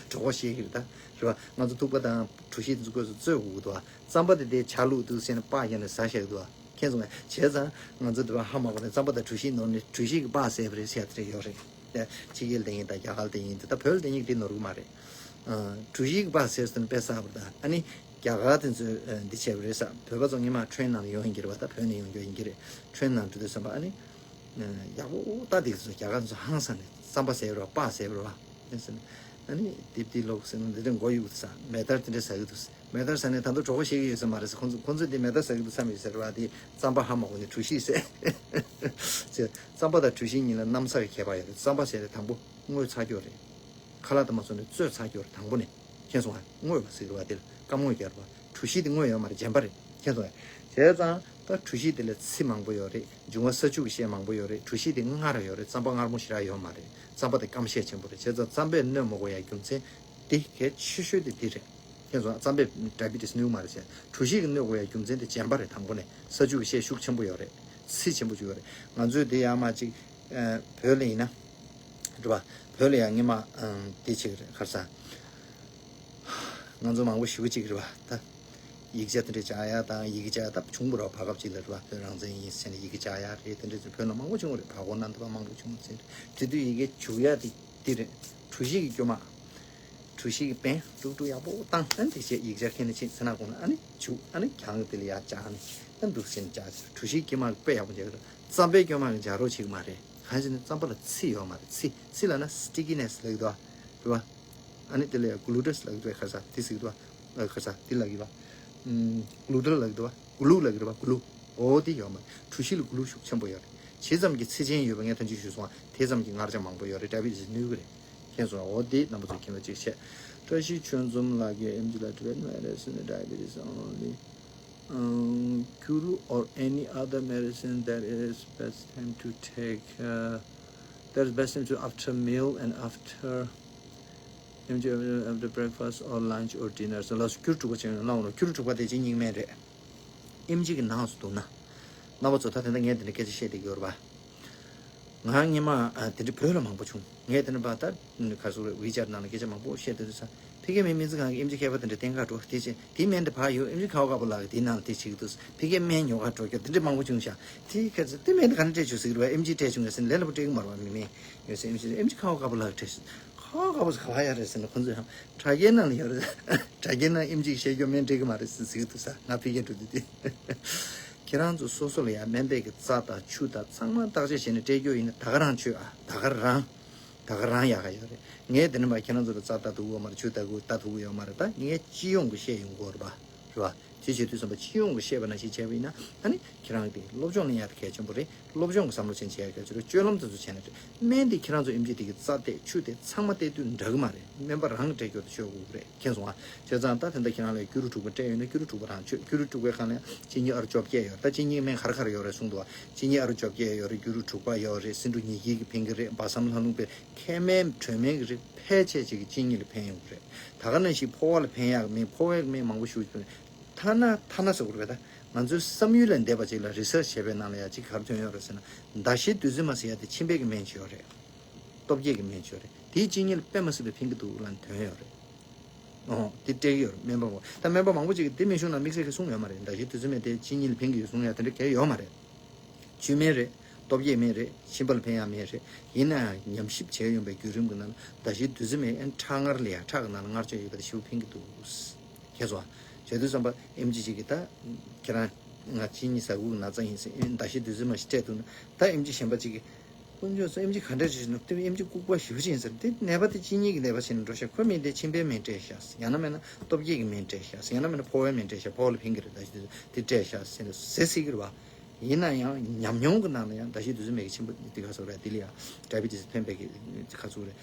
གྲོད་ཁོག་བཤལ་གི་རེད་ད། རེད་བ། ང་ཚོ་ཐུག་པ་དང་གྲོ་ཞིབ་དེ་ཚོ་སྐོས་སུ་བཙོས་དགོས་ཀྱི་འདུག་བ། རྩམ་པ་དེ་དེ་ཇ་བླུགས་འདུག་ཟེར་ནས་པགས་བརྒྱབ་ནས་ཟ་བཞག་གི་འདུག་བ། མཁྱེན་སོང་ངས། བྱས་ཙང་ང་ཚོ་འདི་པ་ཧ་མ་གོ་ནས་རྩམ་པ་དང་གྲོ་ཞིབ་ནོར་ནས་གྲོ་ཞིབ་ཀྱི་པགས་བཟས་པ་རེད་ཟེར་ཡ་དེ་འདྲ་ཡོད་རེད། ཕྱི་རྒྱལ་དེ་ཡིན་དང་རྒྱ་གར་དེ་ཡིན་དེ། ད་བོད་དེ་ཡིན་དེ་ནོར་གི་མ་རེད། ཨ། གྲོ་ཞིབ་ཀྱི་པགས་བཟས་སོང་ནས་དཔེ་བསགས་པ་རེད་ད། ཨ་ནི་རྒྱ་གར་དེ་ཚོས་འདི་བྱས་པ་རེད་ས། བོད་པ་ཚོ་སྔོན་མ་ཊེན་ནང་ལ་ཡོང་ཡིན་གྱི་རེད་བ། ད་བོད་ནས་ཡོང་རྒྱུ་ཡིན་གྱི་རེད། ཊེན་ནང་འགྲོ་དུས་ཙམ་པ་ཨ་ནི། ཡག་པོ་ད་དེ་ཚོ་རྒྱ་གར་ཚོ་ཧང་སང་ནས་རྩམ་པ་བཟས་པ་རེད་བ། པགས་བཟས་པ་རེད་བ། ཨ་ནི་དེབ་དེ་ལོག་ཟེར་ནས་འདི་འདྲ་མགོ་གཡུག་ས། མེ་ཏར་དེ་འདྲ་ཟ་གི་འདུག་མེ་ཏར་ཟ་ནས་ད་དུང་གྲོད་ཁོག་བཤལ་གི་ཡོད་ས་མ་རེད་ཟེར། ཁོང་ཚོ། ཁོང་ཚོས་འདི་མེ་ཏར་ཟ་གི་འདུག་བསམ་ཡོད་ཟེར་བ། དེ་རྩམ་པ་ཧ་མ་གོ་ནས་གྲོ་ཞིབ་བཟས། ཅེས། རྩམ་པ་དང་གྲོ་ཞིབ་གཉིས་ལ་གནམ་ས་གི་ཁྱད་པར་ཡོད་རེད། རྩམ་པ་ཟེར་དེ་དང་པོ་བརྔོས་ཚར་ཀྱོག་རེད། ཁ་ལག་དང་མ་སོང་ནས་བཙོས་ཚར་ཀྱོག་རེད། དང་པོ་ནས། མཁྱེན་སོང་ཨ། བརྔོས་པ་ཟེར་གི་རེད་བ། དེ་ལ་སྐམ་བརྔོས་རྒྱག་རེད་བ། གྲོ་ཞིབ་དེ་བརྔོས་ཡོད་མ་རེད། རྗེན་པ་རེད། མཁྱེན་སོང་ཨ། བྱས་ཙང་ད་གྲོ་ཞིབ་དེ་ལ་ཚི་མང་པོ་ཡོད་རེད། འབྱུང་བ་ས་ཆུ་གི་ཤས་མང་པོ་ཡོད་རེད། གྲོ་ཞིབ་དེ་མངར་ཡོད་རེད། རྩམ་པ་མངར་མོ་ཞེ་དྲག་ཡོད་མ་རེད། རྩམ་པ་དེ་སྐམ་ཤས་ཆེན་པོ་རེད། བྱས་ཙང་རྩམ་པས་གནོད་མ་དགོས་ཡ་རྒྱུ་མཚན་དེ་གལ་ཆེ་ཤོས་དེ་འདི་རེད། མཁྱེན་སོང་ཨ། རྩམ་པས་ཌའི་བི་ཊི་སི་གནོད་མ་རེད་ཟེར། གྲོ་ཞིབ་ཀྱིས་གནོད་དགོས་ཡ་རྒྱུ་མཚན་དེ་རྗེན་པ་རེད། དང་པོ་ནས་ས་ཆུ་གི་ཤས་ཤུགས་ཆེན་པོ་ཡོད་རེད། ཚི་ཆེན་པོ་ཅིག་ཡོད་རེད། ང་ཚོས་དེ་ཡར་མར་ཅིག་ཨ། བོད་ལ་ཡིན་ན། རེད་བ། བོད་ལ་ཡང་སྔོན་མ། ཨ། དེ་ཅིག་རེད། ག་རེ་ཟ། ང་ཚོ་མང་པོ་ཞེ་པོ་ཅིག་རེད་བ། ད་ཡིག་ཆ་དེ་འདྲ་སྦྱང་ཡ་དང་། ཡི་གེ་སྦྱང་ཡ་ད་བྱུང་བ་རེད་བ། བར་སྐབས་ཅིག་ལ་རེད་བ། བོད་རང་བཙན་ཡིན་ཟེར་ནས་ཡི་གེ་སྦྱང་ཡ་རེད། དེ་འདྲ་ཚོ་བོད་ནང་མང་པོ་བྱུང་བ་རེད། བར་སྐོར་གནམ་ཐང་མང་པོ་བྱུང་བ་ཟེར། དེ་དུས་ཡི་གེ་བྱུག་ཡ་དེ་དེ་རེད། གྲོ་ཞིབ་ཀྱི་སྐྱོ་མ། གྲོ་ཞིབ་ཀྱི་པན་དཀྲུག་དཀྲུག་ཡག་པོ་བཏང་། ཨ་ནི་དེ་བྱས་ཡིག་ཆ་ཁྱེར་ནས་ཕྱིན་ཚེ་ན་གོང་ལ་ཨ་ནི་བྱུག་ཨ་ནི་གྱང་གི་དེ་ལ་ཡར་སྦྱར་ནས་ཨ་འདུག་སེ་སྦྱར་ཟེར། གྲོ་ཞིབ་ཀྱི་སྐྱོ་མ་དཔེ་ཡག་པོ་མཇལ་གི་འདུག་རྩམ་པའི་སྐྱོ་མ་གི་སྦྱར་རོགས་བྱེད་ཀྱི་མ་རེད། གང་ཞེ་ན་རྩམ་པ་ལ་ཚི་ཡོད་མ་རེད། ཚི། ཚི་ལབ་ན་སི་ཊི་ཀི་ནེ་སི་ལབ་ཀྱི་འདུག་བ། རེད་བ། ཨ་ནི་དེ་ལ་ཡང་གུ་ལུ་ཊེ་སི་ལབ་ཀྱི་འདུག་ག་ས་དེ་ཟེར་གྱི་འདུག་བ། ག་ས་དེ་ལབ་ཀྱི་བ། གུ་ལུ་ཊེ་སི་ལབ་ཀྱི་འདུག་བ། གུ་ལུ་ལབ་ཀྱི་རེད་བ། གུ་ལུ། འོ་དེ་ཡོད་མ་རེད། གྲོ་ཞིབ་ལ་གུ་ལུ་ཤུགས་ཆེན་པོ་ཡོད་རེད། ཇི་ཙམ་གྱི་ཚི་ཆེན་ཡོད་པ་ངས་ཐེངས་གཅིག་ཞུས་སོང་བ། དེ་ཙམ་གྱི་མངར་ཆ་མང་པོ་ཡོད་རེད། ཌའི་བི་ཊི་སི་ནུས་ཀྱི་རེད། མཁྱེན་སོང་བ། འོ་དེ་རྣམ་པ་ཚོ་མཁྱེན་པ་གཅིག་བྱས། བཀྲ་ཤིས་ཆོས་འཛོམས་ལགས་ཀྱིས་ཨེམ་ཆི་ལ་Tibetan medicine diabetes only. Um, Kuru or any other medicine that is best time to take, uh, that is best time to after meal and after, after breakfast or lunch or dinner. So ལགས་སོ། ཁྱུ་དྲུག་པ་ཅན་ལ་འོང་ལ། ཁྱུ་དྲུག་པ་དེ་ཅི་སྙིང་མེད་རེད། ཨེམ་ཆི་གི་ནགས་སུ་འདུག་ན། རྣམ་པ་ཚོ་ད་དེ་འདྲ་ངས་དེ་འདྲ་སྐད་ཆ་བཤད་བསྡད་ཀྱི་ཡོད་རེད་པ། ང་སྔོན་མ་ཨ་དེ་འདྲ་བོད་ལ་མང་པོ་བྱུང་། ངས་དེ་འདྲ་པ་ད་ག་རེ་ཟེར་དགོས་རེད། ཝི་ཅེཊ་ནང་ལ་སྐད་ཆ་མང་པོ་བཤད་དེ་འདུག་ས། ཕ་གིའི་སྨན་སྨན་རྩིས་ཁང་གི་ཨེམ་ཆི་མཁས་པ་དེ་འདྲ་བསྟེན་ག་འགྲོ། དེ་བྱས་དེ་སྨན་དེ་ཕར་ཡོད། ཨེམ་ཆི་ཁ་བ་ཁ་བ་ལགས་ཀྱིས་དེའི་ནང་ལ་དེ་བྱེད་ཀྱི་འདུག་ས། ཕ་གིའི་སྨན་ཉོ་ག་འགྲོ་རྒྱུ་དེ་འདྲ་མང་པོ་བྱུང་ཤག་དེ་ག་ཚོད་དེ་སྨན་དེ་ག་ནས་སྤྲད་བྱུང་ཟེར་གྱི་རེད་པ། ཨེམ་ཆིས་སྤྲད་བྱུང་ཡོད་ཟེར་ནས་ལས་སླ་པོ་སྤྲད་ཀྱི་མ་རེད་པ། མི་མེད་ཡོད་ཟེར། ཨེམ་ཆིས་ཨེམ་ཆི་ཁ་བ་ཁ་བ་ལགས་སྤྲད་ཟེར། ཁ་བ་ཁ་བ་ཟེར་ག་པར་ཡོད་རེད་ཟེར་ན། ཁོང་ཚོས་ཡང་དྲ་རྒྱའི་ནང་ལ་ཡོད་རེད། དྲ་རྒྱའི་ནང་ཨེམ་ཆིས་བཤད་རྒྱུ་སྨན་སྤྲད་ཀྱི་མ་རེད་ཟེར་ཟེར་གྱི་འདུག་ས། ང་ཕ་གིར་འགྲོ་དུས་དེ། ཁྱེད་རང་ཚོ་སོ་སོ་ལ་ཡང་སྨན་པས་ཀྱི་རྩ་དང་ཆུ་དང་ཚང་མ་བརྟག་དཔྱད་བྱས་ནས་སྤྲད་རྒྱུ་ཡིན་ན། ད་ག་རང་མཆོད་ཨ། ད་ག་རང་། ད་ག་རང་ཡག་ག་ཡོད་རེད། ངས་དེ་ནས་མར་ཁྱེད་རང་ཚོ་ལ་རྩ་ལྟ་ཐུབ་ཀྱི་ཡོད་མ་རེད། ཆུ་ལྟ་དགོས་ལྟ་ཐུབ་ཀྱི་ཡོད་མ་རེད། ད་ངས་སྤྱི་ཡོངས་ཀྱི་བཤད་ཡོང་གི་ཡོད་རེད་པ། རེད་པ། དེ་བྱེད་དུས་ཙམ་པ་སྤྱི་ཡོངས་ཀྱི་བཤད་པ་ནང་བཞིན་བྱས་པ་ཡིན་ན་ཨ་ནི་ཁྱེད་རང་གི་སློབ་སྦྱོང་ལེན་ཡག་དེ་གལ་ཆེན་པོ་རེད། སློབ་སྦྱོང་གི་བསམ་བློ་ཅན་བྱེད་ཡག་གལ་ཆེན་པོ་རེད། སྤྱོད་ལམ་དེ་ཚོ་བྱས་ན་རེད། སྨན་དེ་ཁྱེད་རང་ཚོ་ཨེམ་ཆི་དེ་གི་རྩ་གཏད་ཆུ་གཏད་ཚང་མ་གཏད་དུས་འདྲ་གི་མ་རེད། སྨན་པ་རང་གིས་སྤྲད་རྒྱུ་དེ་ཤོད་དགོས་ཀྱི་རེད། མཁྱེན་སོང་ཨ། བྱས་ཙང་ད་དེ་འདྲ་ཁྱེད་རང་ལ་སྐྱུ་རུ་དྲུག་པ་སྤྲད་ཡོད་ན་སྐྱུ་རུ་དྲུག་པ་རང་མཆོད། སྐྱུ་རུ་དྲུག་པའི་སྒང་ལ་གཅིན་སྙི་ཨ་རུ་བཅོ་བརྒྱད་ཡོད་རེད། ད་གཅིན་སྙི་སྨན་ག་རེ་ག་རེ་ཡོད་རེད་གསུངས་འདུག་ཨ། གཅིན་སྙི་ཨ་རུ་བཅོ་བརྒྱད་ཡོད་རེད། སྐྱུ་རུ་དྲུག་པ་ཡོད་རེད། སེ་འབྲུ་ཉི་དཀར་གྱིས་ཕན་གྱི་རེད། སྦ་སམ་ལྷ་ལུང་པའི་མཁལ་སྨན་དྲོད་སྨན་གྱི་རིགས་ཕལ་ཆེར་ཅིག་གིས་གཅིན་སྙི་ལ་ཕན་ཡོང་གི་རེད། ད་ག་ནང་བཞིན་ཕོ་བ་ལ་ཕན་ཡག་གི་སྨན། ཕོ་བའི་སྨན་མང་པོ་ཞིག་ཕན། ཐ་ན་ཐ་ན་ཟེར་དགོས་རེད། ད་ང་ཚོའི་བསམ་ཡུལ་ལ་འདས་པ་ཅིག་ལ་རི་སར་ཆི་བྱས་པའི་ནང་ལ་ཡ་གཅིག་ག་རེ་ཐོན་ཡོད་རེད་ཟེར་ན། ཟླ་ཤེལ་བདུད་རྩི་མ་ཟེར་ཡ་དེ་མཆིན་པའི་གི་སྨན་ཅིག་ཡོད་རེད། སྟོབས་རྒྱས་ཀྱི་སྨན་ཅིག་ཡོད་རེད། དེའི་གཅིན་སྙི་ལ་དཔེ་མ་སྲིད་པའི་ཕན་གྱི་འདུག་ལབ་ནས་ཐོན་ཡོད་རེད། ཨོ། དེ་སྤྲད་ཀྱི་ཡོད་རེད། སྨན་པ་མང་པོ། ད་སྨན་པ་མང་པོ་ཅིག་གིས་དེ་སྨན་གཞུང་ནང་དམིགས་བསལ་གྱི་གསུངས་ཡོད་མ་རེད། ཟླ་ཤེལ་བདུད་རྩི་སྨན་དེ་གཅིན་སྙི་ལ་ཕན་གྱི་ཡོད་གསུང་ཡ་དེ་འདྲ་གང་ཡང་ཡོད་མ་རེད། བཅུད་སྨན་རེད། སྟོབས་རྒྱས་སྨན་རེད། མཆིན་པ་ལ་ཕན་ཡག་སྨན་རེད། ཡིན་ནའང་ཉམས་ཞིབ་བྱས་ཡོང་པའི་བརྒྱུད་རིམ་གྱི་ནང་ལ་ཟླ་ཤེལ་བདུད་རྩི་སྨན་ཨན་ཁྲག་མངར་ལ་ཡ་ཁྲག་གི་ནང་ལ་མངར་ཆ་ཡོད་པ་དེ་ཞེ་པོ་ཕན་གྱི་འདུག། མཁྱེན་སོང་ཨ། བྱས་དུས་ཙམ་པ་ཨེམ་ཆི་ཅིག་གིས་ད་ཁྱེད་རང་ང་གཅིན་སྙི་ཟ་ཁུག་གི་ན་ཚ་ཡིན་ཟེར་ཟླ་ཤེལ་བདུད་རྩི་མ་ཞིག་སྤྲད་འདུག་ན། ད་ཨེམ་ཆི་གཞན་པ་ཅིག་གིས། དཀོན་མཆོག་གསུམ། ཨེམ་ཆི་ག་འདྲ་ཞིག་ནོ། དེ་ཨེམ་ཆི་ལྐུགས་པ་ཞེ་པོ་ཅིག་ཡིན་ཟེར། དེ་ནད་པ་དེ་གཅིན་སྙི་གི་ནད་པ་ཞིག་ནས་འགྲོ་ཤག། ཁོ་མིན་དེ་མཆིན་པའི་སྨན་སྤྲད་ཤག། ཡང་ན་མིན་ན་སྟོབས་རྒྱས་ཀྱི་སྨན་སྤྲད་ཤག། ཡང་ན་མིན་ན་ཕོ་བའི་སྨན་སྤྲད་ཤག། ཕོ་བ་ལ་ཕན་གྱི་རེད། ད་ཞིག་དེ་སྤྲད་ཤག་ཟེར་ནས་ཟེར་སྲིད་ཀྱི་རེད་བ། ཡིན་ན་ཡང་ཉམས་མྱོང་གི་ནང་ལ་ཡང་ཟླ་ཤེལ་བདུད་རྩི་མའི་གི་མཆིན་པ་དེ་ག་ཟེར་རེད། དེ་ལ་ཡང་ཌའི་བི་ཊི་སི་ཕན་པའི་གི་ག་ཟེར་རེད།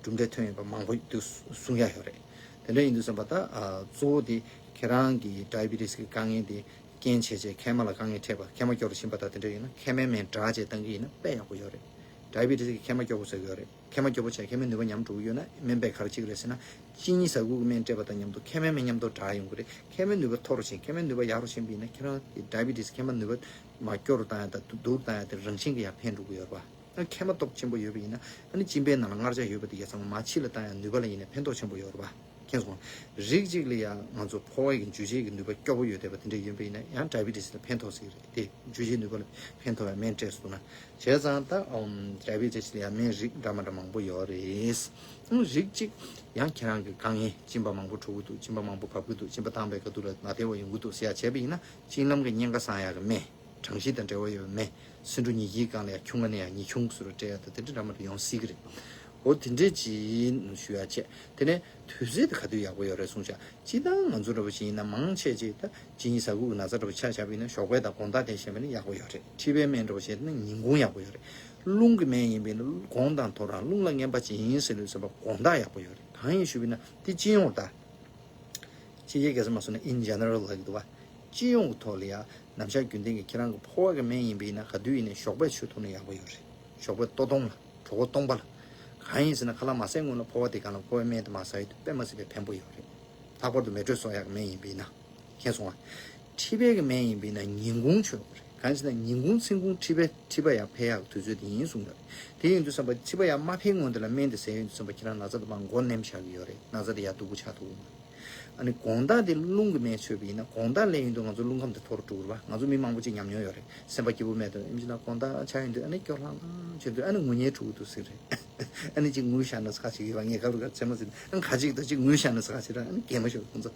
གྲུབ་འབྲས་ཐོན་ཡོད་པ་མང་པོ་འདུག་གསུང་ཡ་ཡོད་རེད། དེ་འདྲ་ཡིན་དུས་ཙམ་པ་ད་གཙོ་བོ་དེ་ཁྱེད་རང་གི་ཌའི་བི་ཊི་སི་གི་དཀའ་ངལ་དེ་རྐྱེན་བྱས་བྱས་མཁལ་མ་ལ་དཀའ་ངལ་འཕྲད་པ། མཁལ་མ་སྐྱོ་རུ་ཕྱིན་པ་དང་དེ་འདྲ་ཡིན་ན་མཁལ་མའི་སྨན་དྲག་བྱས་བཏང་གི་ཡིན་ན་དཔེ་ཡག་པོ་ཡོད་རེད། ཌའི་བི་ཊི་སི་གི་མཁལ་མ་སྐྱོ་པོ་ཟེར་གི་ཡོད་རེད། མཁལ་མ་སྐྱོ་པོ་བྱས་མཁལ་མའི་ནུས་པ་ཉམས་འགྲོ་གི་ཡོད་ན་སྨན་པས་ག་རེ་བྱེད་ཀྱི་རེད་ཟེར་ན། གཅིན་སྙི་ཟ་ཁུག་གི་སྨན་སྤྲད་པ་དང་མཉམ་དུ་མཁལ་མའི་སྨན་མཉམ་དུ་དྲག་ཡོང་གི་རེད། མཁལ་མའི་ནུས་པ་མཐོ་རུ་ཕྱིན། མཁལ་མའི་ནུས་པ་ཡག་རུ་ཕྱིན་པ་ཡིན་ན་ཁྱེད་རང་གི་ཌའི་བི་ཊི་སི་མཁལ་མ་ནུས་པ་མར་སྐྱོ་རུ་བཏང་ཡ་དང་སྡུག་རུ་བཏང་ཡ་དེ་རང་བཞིན་གྱིས་ཡང་ཕན་འགྲོ་གི་ཡོད་རེད་བ། མཁལ་མ་སྟོབས་ཆེན་པོ་ཡོད་པ་ཡིན་ན་ཨ་ནི་གཅིན་པའི་ནང་ལ་མངར་ཆ་ཡོད་པ་དེ་གས་ཚང་མ་ཕྱི་ལ་བཏང་ཡ་ནུས་པ་ལ་ཡིན་ན་ཕན་ཐོགས་ཆེན་པོ་ཡོད་རེད་བ། མཁྱེན་སོང་། རིགས་གཅིག་ལ་ཡང་ང་ཚོ་ཕོ་བའི་གི་འཇུ་བྱེད་ཀྱི་ནུས་པ་སྐྱོ་པོ་ཡོད་བསྡད་པ་དེ་འདྲ་ཡིན་པ་ཡིན་ན་ཡང་ཌའི་བི་ཊི་སི་ལ་ཕན་ཐོགས་སྲིད་རེད་དེ། འཇུ་བྱེད་ནུས་པ་ལ་ཕན་ཐོགས་པའི་སྨན་སྤྲད་སོང་ན། བྱས་ཙང་ད་ཌའི་བི་ཊི་སི་ལ་ཡང་སྨན་རིགས་འདྲ་མ་འདྲ་མང་པོ་ཡོད་རེད། རིགས་གཅིག་ཡང་ཁྱེད་རང་གི་དཀའ་ངལ་གཅིན་པ་མང་པོ་འཕྲོ་གི་འདུག། གཅིན་པ་མང་པོ་འབབ་ཀྱི་འདུག། གཅིན་པ་བཏང་པའི་ཁ་ཐུག་ལ་མ་བདེ་བ་ཡོང་གི་འདུག་ཟེར་ཡ་བྱས་པ་ཡིན་ན་གཅིན་ལམ་གྱི་གཉན་ཁ་སངས་ཡག་གི་སྨན། གྲང་ཤུལ་དང་འབྲེལ་བ་ཡོད་པའི་སྨན། སེ་འབྲུ་ཉི་དཀར་སྒང་ལ་ཡང་ཁྱུང་ང་ནས་ཡང་ཉི་ཁྱུང་ཟེར་བ་སྤྲད་ཡ་དང་དེ་འདྲ་འདྲ་མ་འདྲ་ཡོང་སྲིད་ཀྱི་རེད། འོ་དེ་འདྲས་ཅིག་ཞུ་ཡ་བྱས། དེ་ནས་དུས་ཚོད་དེ་ག་དུས་ཡག་པོ་ཡོད་རེད་གསུངས་ཤག། སྤྱིར་བཏང་ང་ཚོ་འདྲ་པོ་ཞིག་ཡིན་ན་མང་ཆེ་ཅིག་ད་གཅིན་སྙི་ཟ་ཁུག་གི་ན་ཚ་འདྲ་པོ་ཆ་བཞག་པ་ཡིན་ན་ཞོགས་པ་དང་དགོང་དག་དེ་བྱས་པ་ཡིན་ན་ཡག་པོ་ཡོད་རེད། མཁྲིས་པའི་སྨན་འདྲ་པོ་བྱས་ན་ཉིན་གུང་ཡག་པོ་ཡོད་རེད། རླུང་གི་སྨན་ཡིན་པ་ཡིན་ན་དགོང་དང་ཐོ་རངས། རླུང་ལ་ངན་པ་ཅིག་ཡིན་ཟེར་ལོས་ཟེར་བ་དགོང་དག་ཡག་པོ་ཡོད་རེད། གང་ཡིན་ཞུས་པ་ཡིན་ན་དེ་སྤྱི་ཡོངས་ད། ཕྱི་རྒྱལ་སྐད་ཆ་མ་སོང་ན་in general ལབ་ཀྱི་འདུག་བ། སྤྱི་ཡོངས་ཀྱི་ཐོག་ལ་ཡ་ནམ་ཞག་རྒྱུན་ལྡན་གྱི་ཁྱེད་རང་གི་ཕོ་བ་གི་སྨན་ཡིན་པ་ཡིན་ན་ག་དུས་ཡིན་ནའི་ཞོགས་པའི་ཆུ་འཐུང་ན་ཡག་པོ་ཡོད་རེད། ཞོགས་པའི་ལྟོ་སྟོང་ལ། གྲོད་ཁོག་སྟོང་པ་ལ། གང་ཡིན་ཟེར་ན་ཁ་ལག་མ་ཟས་སྔོན་ལ་ཕོ་བ་དེ་སྒང་ལ་ཕོ་བའི་སྨན་དེ་མར་ཟ་ཡོད་དུས་དཔེ་མ་སྲིད་པའི་ཕན་པོ་ཡོད་རེད། ལྷག་པར་དུ་མེ་དྲོད་གསོ་ཡག་གི་སྨན་ཡིན་པ་ཡིན་ན། མཁྱེན་སོང་ང་། མཁྲིས་པའི་གི་སྨན་ཡིན་པ་ཡིན་ན་ཉིན་གུང་མཆོད་དགོས་རེད། གང་ཡིན་ཟེར་ན་ཉིན་གུང་མཚན་གུང་མཁྲིས་པའི་མཁྲིས་པ་ཡར་འཕེལ་ཡག་གི་དུས་ཚོད་དེ་ཡིན་གསུངས་ཡོད་རེད། དེ་ཡིན་དུས་ཙམ་པ་མཁྲིས་པ་ཡར་མ་འཕེལ་སྔོན་དེ་ལ་སྨན་དེ་ཟས་ཡོང་དུས་ཙམ་པ་ཁྱེད་རང་ན་ཚ་དེ་མར་མགོ་ནེམ་བཞག་གི་ཡོད་རེད། ན་ཚ་དེ་ཡར་སྡུག་པོ་ཆགས་ཐུབ་ཀྱི་མ་རེད། ཨ་ནི་དགོང་དག་དེ་རླུང་གི་སྨན་མཆོད་པ་ཡིན་ན་དགོང་དག་སླེབས་ཡོང་དུས་ང་ཚོ་རླུང་ཁམས་དེ་མཐོ་རུ་འགྲོ་གི་རེད་བ། ང་ཚོ་མི་མང་པོ་ཅིག་ཉམས་མྱོང་ཡོད་རེད། སེམས་པ་སྐྱིད་པོ་མེད་དུས་ཨེམ་ཆི་ལགས་དགོང་དག་ཆགས་ཡོང་དུས་ཨ་ནི་སྐྱོ་ལྷང་ལྷང་བྱེད་དུས་ཨ་ནི་ངུ་སྙན་འཁྲུག་གི་འདུག་ཟེར་རེད། ཨ་ནི་ཅིག་ངུས་བཞག་ན་ཟ་ཁ་ཅིག་ཡོད་པ། ངས་སྐབས་རེ་ཁ་ཚད་མ་ཟིན་ཨ་ནི་ཁ་ཅིག་ད་ཅིག་ངུས་བཞག་ན་ཟ་ཁ་ཅིག་ར། ཨ་ནི་གད་མོ་ཤོར། ཁོང་ཚོ་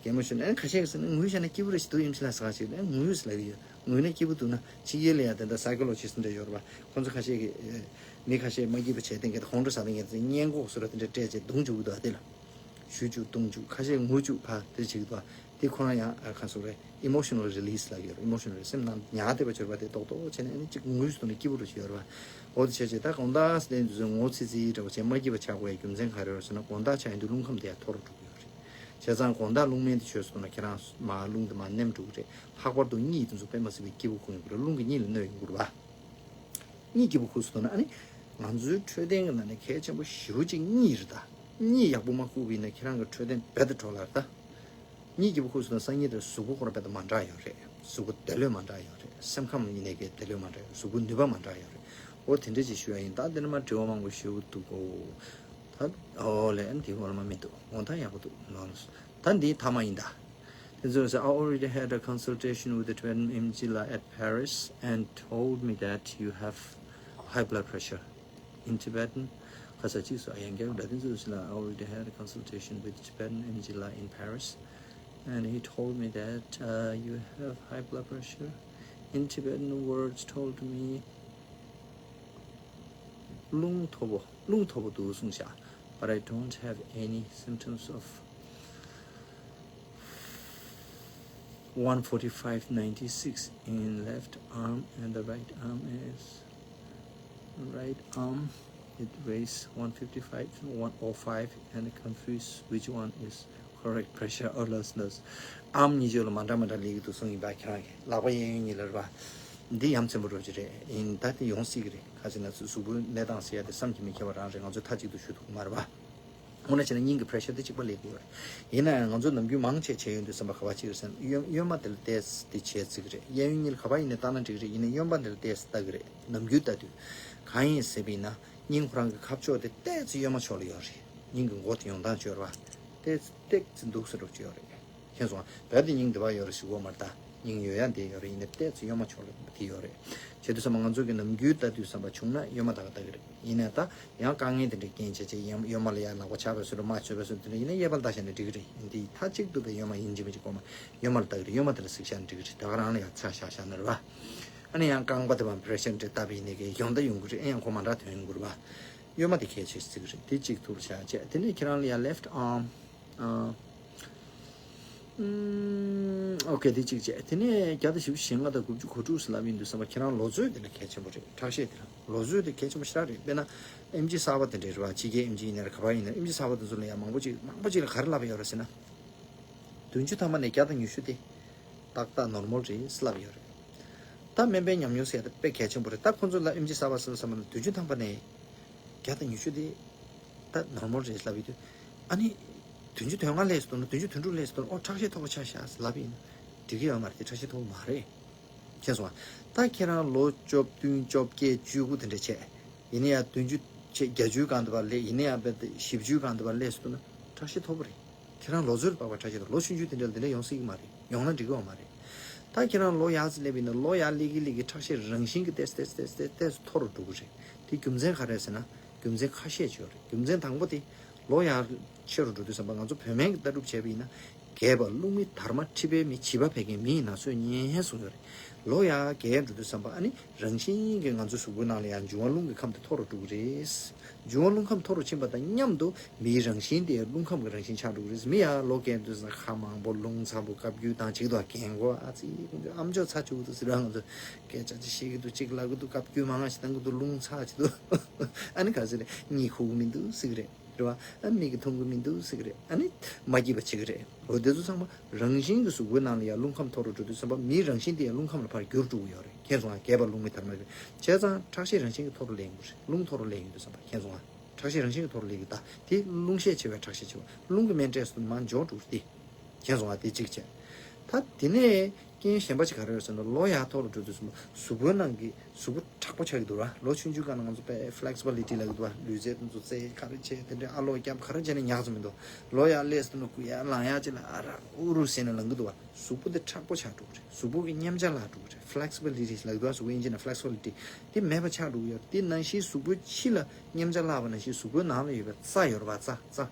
གད་མོ་ཤོར་ནས་ཨ་ནི་ཁ་ཤས་ཀྱིས་ཟེར་ན་ངུས་བཞག་ན་སྐྱིད་པོ་རེ་ཞིག་འདུག་ཨེམ་ཆི་ལགས་ཟ་ཁ་ཅིག་ཨ་ནི་ངུས་ཟེར་ལབ་ཀྱི་ཡོད། ངུས་ན་སྐྱིད་པོ་འདུག་ན་ཕྱི་རྒྱལ་ལ་ཡང་དེ་འདྲ་སའི་ཀོ་ལོ་ཇི་སི་འདྲ་ཡོད་རེད་པ། ཁོང་ཚོ་ཁ་ཤས་ཀྱིས་ཨེ། མི་ཁ་ཤས་མ་སྐྱིད་པ་བྱས་ཏེ་གི་ཁོང་ཁྲོ་ཟ་ཏེ་ངས་ཚེ་སྔོན་འགོག་ཟེར་བ་དེ་འདྲ་སྤྲད་བྱས་རྡུང་བཅུག་གི་འདུག་ཨ། དེ་ལ་གཞུ་བཅུག་རྡུང་བཅུག་ཁ་ཤས་ངུ་བཅུག་ཕ་དེ་བྱེད་ཀྱི་འདུག་ཨ། དེ་ཁོ་རང་ཡང་ཨ་ཁ་སོ་རེད། ཨི་མོ་ཤི་ནལ་རི་ལི་སི་ལབ་ཀྱི་ཡོད་རེད། ཨི་མོ་ཤི་ནལ་རི་སེམས་ནང་ཉར་བསྡད་པ་བྱོས་པ་དེ་རྡོག་རྡོག་བྱས་ནས་ཨ་ནི་གཅིག་ངུས་སོང་ནས་སྐྱིད་པོ་རུ་བྱས་ཡོད་རེད་པ། འོ་དེ་བྱས་བྱས་ད་དགོང་དག་སླེབས་དུས་ཚོད་ངོ་ཚ་ཚ་འདྲ་བོ་བྱས་མ་སྐྱིད་པ་ཆགས་དགོས་ཡ་རྒྱུ་མཚན་ག་རེ་ཡོད་ཟེར་ན་དགོང་དག་ཆགས་ཡོང་དུས་རླུང་ཁམས་དེ་ཡང་མཐོ་རུ་འགྲོ་གི་ཡོད་རེད། བྱས་ཙང་དགོང་དག་རླུང་སྨན་དེ་མཆོད་སོང་ན་ཁྱེད་རང་མར་རླུང་དེ་མར་ནེམ་འགྲོ་གི་རེད། ལྷག་པར་དུ་གཉིད་དེ་ཚོ་དཔེ་མ་སྲིད་པའི་སྐྱིད་པོ་ཁུག་ཡོང་གི་རེད། རླུང་གི་གཉིད་ལ་གནོད་ཡོང་གི་རེད་པ། གཉིད་སྐྱིད་པོ་ཁུག་སོང་ན་ཨ་ནི་ང་ཚོའི་འཕྲོད་བསྟེན་གྱི་ནང་ནས་གལ་ཆེན་པོ་ཞེ་པོ་ཅིག་གཉིད་རེད་ད། གཉིད་ཡག་པོ་མ་ཁུག་པ་ཡིན་ན་ཁྱེད་རང་གི་འཕྲོད་བསྟེན་རྦད་དེ་འཕྲོ་བརླག་རེད་ད། གཉིད་སྐྱིད་པོ་ཁུག་སོང་ན་སང་ཉིན་དེར་གཟུགས་པོ་ཁོ་རང་རྦད་དེ་མ་འདྲ་ཡོད་རེད། གཟུགས་པོ་བདེ་ལོས་མ་འདྲ་ཡོད་རེད། སེམས་ཁམས་ཡིན་ནའི་གི་བདེ་ལོས་མ་འདྲ་ཡོད། གཟུགས་པོ་ནུས་པ་མ་འདྲ་ཡོད་རེད། འོ་དེ་འདྲ་ཅིག་ཞུ་ཡ་ཡིན། ད་འདི་ནས་མར་དྲི་བ་མང་པོ་ཞེ་པོ་འདུག་གོ། ད་འོ་ལེ་ཨ་ནི་དེ་འོ་ལ་མ་མི་འདུག། འོ་ད་ཡག་པོ་འདུག་ལོ་ལོ། ད་འདི་མཐའ་མ་ཡིན་ད། Then Zhu said, I already had a consultation with the Tibetan M G la at Paris and told me that you have high blood pressure. In Tibetan, ཁ་ས་གཅིག་སོ་ཡན་གྱི་ད་དེ་ཚོ་ལ། I already had a consultation with Tibetan M G la in Paris, and he told me that uh, you have high blood pressure. In Tibetan words, told me རླུང་མཐོ་པོ། རླུང་མཐོ་པོ་འདུག་གསུངས་ཤག། But I don't have any symptoms of. One forty-five ninety-six in left arm, and the right arm is, right arm, it weighs one fifty-five, one oh five, and confused which one is correct pressure or looseness. ཨམ་གཉིས་ཆོས་ལ་མ་འདྲ་མ་འདྲ་ལེགས་འདུག་གསུངས་ཡིན་པ། ཁྱེད་རང་གིས་ལག་པ་གཡས་གཡོན་གཉིས་ལ་རེད་པ། འདི་ཡ་མཚན་པོ་རོ་ཅི་རེད་ཡིན། ད་དེ་ཡོང་སྲིད་ཀྱི་རེད། ཁ་ཅིག་ན་གཟུགས་པོའི་གནས་སྟངས་ཟེར་ཡ་དེ་བསམ་གྱིས་མི་ཁྱབ་པ་རང་རེད། ང་ཚོས་མཐའ་གཅིག་ཏུ་ཞུ་ཐུབ་ཀྱི་མ་རེད་པ། དངོས་གནས་བྱས་ན་སྙིང་གི་pressure་དེ་གཅིག་པ་ལེགས་ཀྱི་ཡོད་རེད། ཡིན་ན་ཡང་ང་ཚོ་ནམ་རྒྱུན་མང་ཆེ་བྱས་ཡོང་དུས་ཙམ་པ་ག་པར་ཅིག་རེད་ཟེར་ན། གཡོན་གཡོན་མ་དེ་ལ་བལྟས་དེ་བྱས་བརྩི་གི་རེད། གཡས་གཡོན་གཉིས་ལ་ག་པར་ཡིན་ནའི་བལྟས་ན་འགྲིག་གི་རེད། ཡིན་ནའི་གཡོན་མ་དེ་ལ་བལྟས་ལྟ་གི་རེད། ནམ་རྒྱུན་ལྟ་དུས་གང་ཡིན་ཟེར་བ་ཡིན་ན། སྙིང་ཁོ་རང་གི་ཁ་ཕྱོགས་དེ་ཏོག་ཙམ་གཡོན་མ་ཕྱོགས་ལ་ཡོད་རེད། སྙིང་གི་མགོ་དེ་ཡོང་སྟངས་ཅིག་ཡོད་རེད་པ། ཏོག་ཙམ་ཏོག་ཙམ་འདུག་སེ་འདྲ་པོ་ཅིག་ཡོད་རེད། མཁྱེན་སོང་ང་། རྦད་དེ་སྙིང་འདི་པར་ཡོད་རེད་ཞུ་གི་ཡོད་མ་རེད་ད། སྙིང་ཡོད་ཡ་འདི་ཡོད་རེད། ཡིན་ནའི་ཏོག་ཙམ་གཡོན་མ་ཕྱོགས་ལ་འདི་ཡོད་རེད། བྱས་དུས་ཙམ་པ་ང་ཚོ་གི་ནམ་རྒྱུན་ལྟ་དུས་ཙམ་པ་བྱུང་ན་གཡོན་མ་ད་ག་ལྟ་གི་རེད། ཡིན་ནའི་ད་ཡང་དཀའ་ངལ་དེ་འདྲའི་རྐྱེན་བྱས་བྱས་གཡོན་གཡོན་མ་ལ་ཡར་ལག་པ་ཆག་པའི་བཟོ་འདྲ་མར་ཆག་པའི་བཟོ་འདྲ་ཡིན་ན་གཡས་པ་ལ་ལྟ་བཞག་ན་འགྲིག་གི་རེད། འདི་མཐའ་གཅིག་ཏུ་བས་གཡོན་མ་ཡིན་གཅིག་མིན་གཅིག་གོ་མ། གཡོན་མ་ལ་ལྟ་གི་རེད། གཡོན་མ་དེ་ལ་གཟིགས་བཞག་ན་འགྲིག་གི་རེད། ད་ག་རང་ལ་ཡང་ཆ་བཞག་བཞག་ན་རེད་པ། ཨ་ནི་ཡང་རྐང་པ་དེ་བ་pressure་འདྲ་བཏབ་པ་ཡིན་ནའི་གི་ཡོང་ད་ཡོང་གི་རེད། ཨེ་ཡང་ཁོ་མ་འདྲ་ཐོན་ཡོང་གི་རེད་པ། གཡོན་མ་དེ་གལ་ཆེ་ཤོས་ཅིག་རེད། དེ་གཅིག་ཐུགས་ལ་བཞག་བྱས། དེ་ནས་ཁྱེད་རང་ལ་ཡ་left arm། ཨ། ཨུམ། ཨོ་ཁེ། དེ་གཅིག་བྱས། དེ་ནས་བརྒྱ་དང་བཞི་བཅུ་ཞེ་ལྔ་དང་དགུ་བཅུ་གོ་དྲུག་ཟེར་ལབ་ཡིན་དུས་ཙམ་པ་ཁྱེད་རང་ལོ་ཚོད་དེ་ལ་གལ་ཆེན་པོ་རེད། ཁྲག་ཤེད་དེ་ལ་ལོ་ཚོད་དེ་གལ་ཆེན་པོ་ཞེ་དྲག་རེད། དཔེར་ན་ཨེམ་ཆི་གསར་པ་དེ་འདྲ་རེད་པ། ཕྱི་རྒྱལ་ཨེམ་ཆི་ཡིན་ན་རེད། ག་པར་ཡིན་ན་ཨེམ་ཆི་གསར་པ་དེ་ཚོ་ལ་ཡ་མང་པོ་ཅིག་མང་པོ་ཅིག་ལ་ག་རེ་ལབ་ཡོད་རེད་ཟེར་ན། བདུན་ཅུ་ཐམ་པ་ནས་བརྒྱ་དང་ཉི་ཤུ་དེ་ཏག་ཏག་normal་རེད་ལབ་ཡོད་རེད། ད་སྨན་པའི་ཉམས་མྱོང་ཟེར་ཡ་དེ་དཔེ་གལ་ཆེན་པོ་རེད། ད་ཁོང་ཚོ་ལ་ཨེམ་ཆི་གསར་པ་ཟེར་བསམ་པ་ན་བདུན་ཅུ་ཐམ་པ་ནས་བརྒྱ་དང་ཉི་ཤུ་དེ་ད་normal་རེད་ལབ་ཡོད་དུས། ཨ་ནི་བདུན་ཅུ་དོན་ལྔ་སླེབས་སོང་ན། བདུན་ཅུ་དོན་དྲུག་སླེབས་སོང་ན། ཨོ་ཁྲག་ཤེད་མཐོ་པོ་ཆགས་ཤག་ལབ་ཡིན་ན་འགྲིག་གི་ཡོད་མ་རེད། དེ་ཁྲག་ཤེད་མཐོ་པོ་མ་རེད། མཁྱེན་སོང་ང་། ད་ཁྱེད་རང་ལོ་བཅུ་བདུན་བཅོ་བརྒྱད་བཅུ་དགུ་དེ་འདྲ་བྱས། ཡིན་ན་ཡང་བདུན་ཅུ་བྱས་བརྒྱད་ཅུའི་སྒང་དུ་བ་སླེབས། ཡིན་ན་ཡང་བཞི་བཅུའི་སྒང་དུ་བ་སླེབས་སོང་ན་ཁྲག་ཤེད་མཐོ་པོ་རེད། ཁྱེད་རང་ལོ་ཚོད་ལ་དཔག་པའི་ཁྲག་ཤེད་དང་ལོ་ཆུང་ཆུང་དེ་འདྲ་ལ་དེ་འདྲ་ཡོང་སྲིད་ཀྱི་མ་རེད། ཡོང་ན་འགྲིག་གི་ཡོད་མ་རེད། ད་ཁྱེད་རང་ལོ་ཡར་ཙམ་སླེབས་པ་ཡིན་ན་ལོ་ཡར་སླེབས་ཀྱི་སླེབས་ཀྱི་ཁྲག་ཤེད་རང་བཞིན་གྱིས་ཏོག་ཙམ་ཏོག་ཙམ་ཏོག་ཙམ་ཏོག་ཙམ་མཐོ་རུ་འགྲོ་གི་རེད། དེ་རྒྱུ་མཚན་ག་རེ་རེད་ཟེར་ན། རྒྱུ་མཚན་ཁ་ཤས་ཅིག་ཡོད་རེད། རྒྱུ་མཚན་དང་པོ་དེ་ལོ་ཡར་ཆེ་རུ་འགྲོ་དུས་ཙམ་པ་ང་ཚོ་བོད་སྨན་གྱི་ལྟ་གྲུབ་བྱས་པ་ཡིན་ན། རྒས་པ་རླུང་མེད་དར་མ་མཁྲིས་པའི་མི་བྱིས་པ་བད་ཀན་མི་ཡི་ན་ཚོད་ཉན་གསུངས་ཡོད་རེད། ལོ་ཡར་རྒས་འགྲོ་དུས་ཙམ་པ་ཨ་ནི་རང་བཞིན་གྱིས་ང་ཚོའི་གཟུགས་པོའི་ནང་ལ་ཡང་འབྱུང་བ་རླུང་གི་ཁམས་དེ་མཐོ་རུ་འགྲོ་གི་རེད། འབྱུང་བ་རླུང་ཁམས་མཐོ་རུ་ཕྱིན་པ་དང་མཉམ་དུ་མིའི་རང་བཞིན་དེ་རླུང་ཁམས་ཀྱི་རང་བཞིན་ཆགས་འགྲོ་གི་རེད། མི་ཡང་ལོ་རྒས་དུས་ཙམ་ཁ་མང་པོ་རླུང་ཚ་པོ་བཀབ་རྒྱུ་དང་གཅིག་ཏུ་རྒན་གོ་ཨ་ཙི་ཁོང་ཚོས་ཨམ་ཅོག་ཚ་བཅུག་འདུག་ཟེར་བ། ང་ཚོ་སྐད་ཆ་ཅིག་བཤད་ཀྱི་འདུག་ཅིག་ལབ་ཀྱི་འདུག་བཀབ་རྒྱུ་མང་ང་ཞིག་བཏང་གི་འདུག་རླུང་ཚ་ཅིག་འདུག་ཨ་ནི་ག་ཚོད་རེད། གཉིད་ཁུག་གི་མི་འདུག་ཟེར་གི་རེད། རེད་བ། ཨ་མིག་གིས་མཐོང་གི་མི་འདུག་ཟེར་གི་རེད། ཨ་ནི་མ་སྐྱིད་པ་བྱེད་ཀྱི་རེད། འོ་དེ་ཚོ་ཚང་མ་རང་བཞིན་གྱིས་གཟུགས་པོའི་ནང་ལ་ཡང་རླུང་ཁམས་མཐོ་རུ་འགྲོ་དུས་ཙམ་པ་མིའི་རང་བཞིན་དེ་ཡང་རླུང་ཁམས་ལ་ཕར་འགྱུར་འགྲོ་གི་ཡོད་རེད། མཁྱེན་སོང་ང་། རྒས་པ་རླུང་མེད་དར་མ་རེད། བྱས་ཙང་ཁྲག་ཤེད་རང་བཞིན་གྱིས་མཐོ་རུ་སླེབས་ཡོང་གི་རེད། རླུང་མཐོ་རུ་སླེབས་ཡོང་དུས་ཙམ་པ། མཁྱེན་སོང་ང་། ཁྲག་ཤེད་རང་བཞིན་གྱིས་མཐོ་རུ་སླེབས་ཀྱི། ད་དེ་རླུང་ཤས་ཆེ་བས་ཁྲག་ཤེད་ཆེ་བ། རླུང་གི་སྨན་སྤྲད་སོང་ན་མར་འཇོག་འགྲོ་གི་རེད། མཁྱེན་སོང་ང་། དེ་གཅིག་བྱས། ད་དེ་ནས་རྐྱེན་གཞན་པ་ཅིག་ག་རེ་རེད་ཟེར་ན། ལོ་ཡར་མཐོ་རུ་འགྲོ་དུས་ཙམ་པ་གཟུགས་པོའི་ནང་གི་གཟུགས་པོ་མཁྲེགས་པོ་ཆགས་ཀྱི་འདུག་ར། ལོ་ཆུང་ཆུང་སྒང་ལ་ང་ཚོ་དཔེ་flexibility་ལབ་ཀྱི་འདུག་བ། ལུས་རྩལ་དེ་ཚོ་རྩེ་ག་རེ་བྱས་དེ་འདྲའི་ཨ་ལོ་རྒྱབ་ག་རེ་བྱས་ནས་ཉག་ཙམ་མི་འདུག་ལོ་ཡར་སླེབས་སོང་ན་སྐུ་ཡར་ལངས་ཡར་ཅིག་ལ་ཨ་ར་ཨུ་རུ་ཟེར་ནས་ལངས་ཀྱི་འདུག་བ། གཟུགས་པོ་དེ་མཁྲེགས་པོ་ཆགས་འགྲོ་གི་རེད། གཟུགས་པོ་གི་མཉམ་བྱ་བརླག་འགྲོ་གི་རེད། flexibility་ལབ་ཀྱི་འདུག་བ། གཟུགས་པོ་ཨིན་ཇི་ནང་flexibility་དེ་མེད་པ་ཆགས་འགྲོ་གི་ཡོད་རེད། དེ་ནང་བཞིན་གཟུགས་པོའི་ཕྱི་ལ་མཉམ་བྱ་བརླག་པ་ནང་བཞིན་གཟུགས་པོའི་ནང་ལ་ཡོད་པའི་རྩ་ཡོད་རེད་བ། རྩ་རྩ།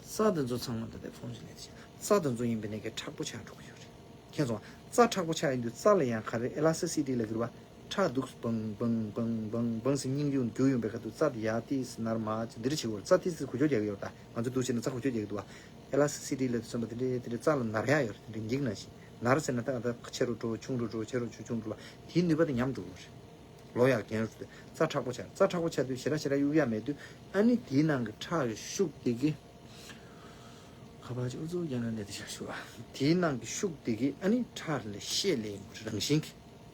རྩ་དེ་ཚོ་ཚང་མ་ད་ལྟའི་ཕོན་ཆེན་ལས་དེ་བྱས། རྩ་དེ་ཚོ་ཡིན་པས་ནས་ཀྱི་མཁྲེགས་པོ་ཆགས་འགྲོ་གི་ཡོད་རེད། མཁྱེན་སོང་། རྩ་མཁྲེགས་པོ་ཆགས་ཡིན་དུས་རྩ་ལ་ཡང་ག་རེ་elasticity་ལབ་ཀྱི་རེད་བ། ཁྲག་འདུག་བང་བང་བང་བང་བང་ཟེར་སྙིང་རྒྱུ་རྒྱུ་ཡོང་པའི་ཁ་ཐུག་རྩ་དེ་ཡར་ཏིས་ནར་མ་ཅིག་འདིར་བྱེད་དགོས་རེད། རྩ་ཏིས་ཏིས་གུ་ཅོ་རྒྱག་གི་ཡོད་རེད། ད་ང་ཚོ་འདུག་བྱས་ན་རྩ་གུ་ཅོ་རྒྱག་གི་འདུག་བ། elasticity་ལབ་དུས་ཙམ་པ་དེ་འདྲའི་དེ་འདྲའི་རྩ་ལ་ནར་ཡག་ཡོད་རེད། དེ་འདྲའི་འགྱིག་ནང་བཞིན་ནར་ཟེར་ན་ད་ད་ཆེ་རུ་འགྲོ་ཆུང་རུ་འགྲོ་ཆེ་རུ་འགྲོ་ཆུང་རུ་འགྲོ་བ། དེའི་ནུས་པ་དེ་ཉམས་འགྲོ་གི་རེད། ལོ་ཡར་རྒན་རུ་དུས་རྩ་མཁྲེགས་པོ་ཆགས། རྩ་མཁྲེགས་པོ་ཆགས་དུས་ཞེ་དྲག་ཞེ་དྲག་གཡུག་ཡག་མེད་དུས་ཨ་ནི་དེའི་ནང་གི་ཁྲག་གི་ཤུགས་དེ་གི་ཁ་པར་ཅིག་ཨུ་ཚུགས་རྒྱག་ན་ནས་དེ་ཤག་ཤུགས་ཨ། དེའི་ནང་གི་ཤུགས་དེ་གི་ཨ་ནི་ཁྲག་ལ་ཤེད་སླེབས་ཡོང་གི་རེད། རང་བཞིན་གྱི་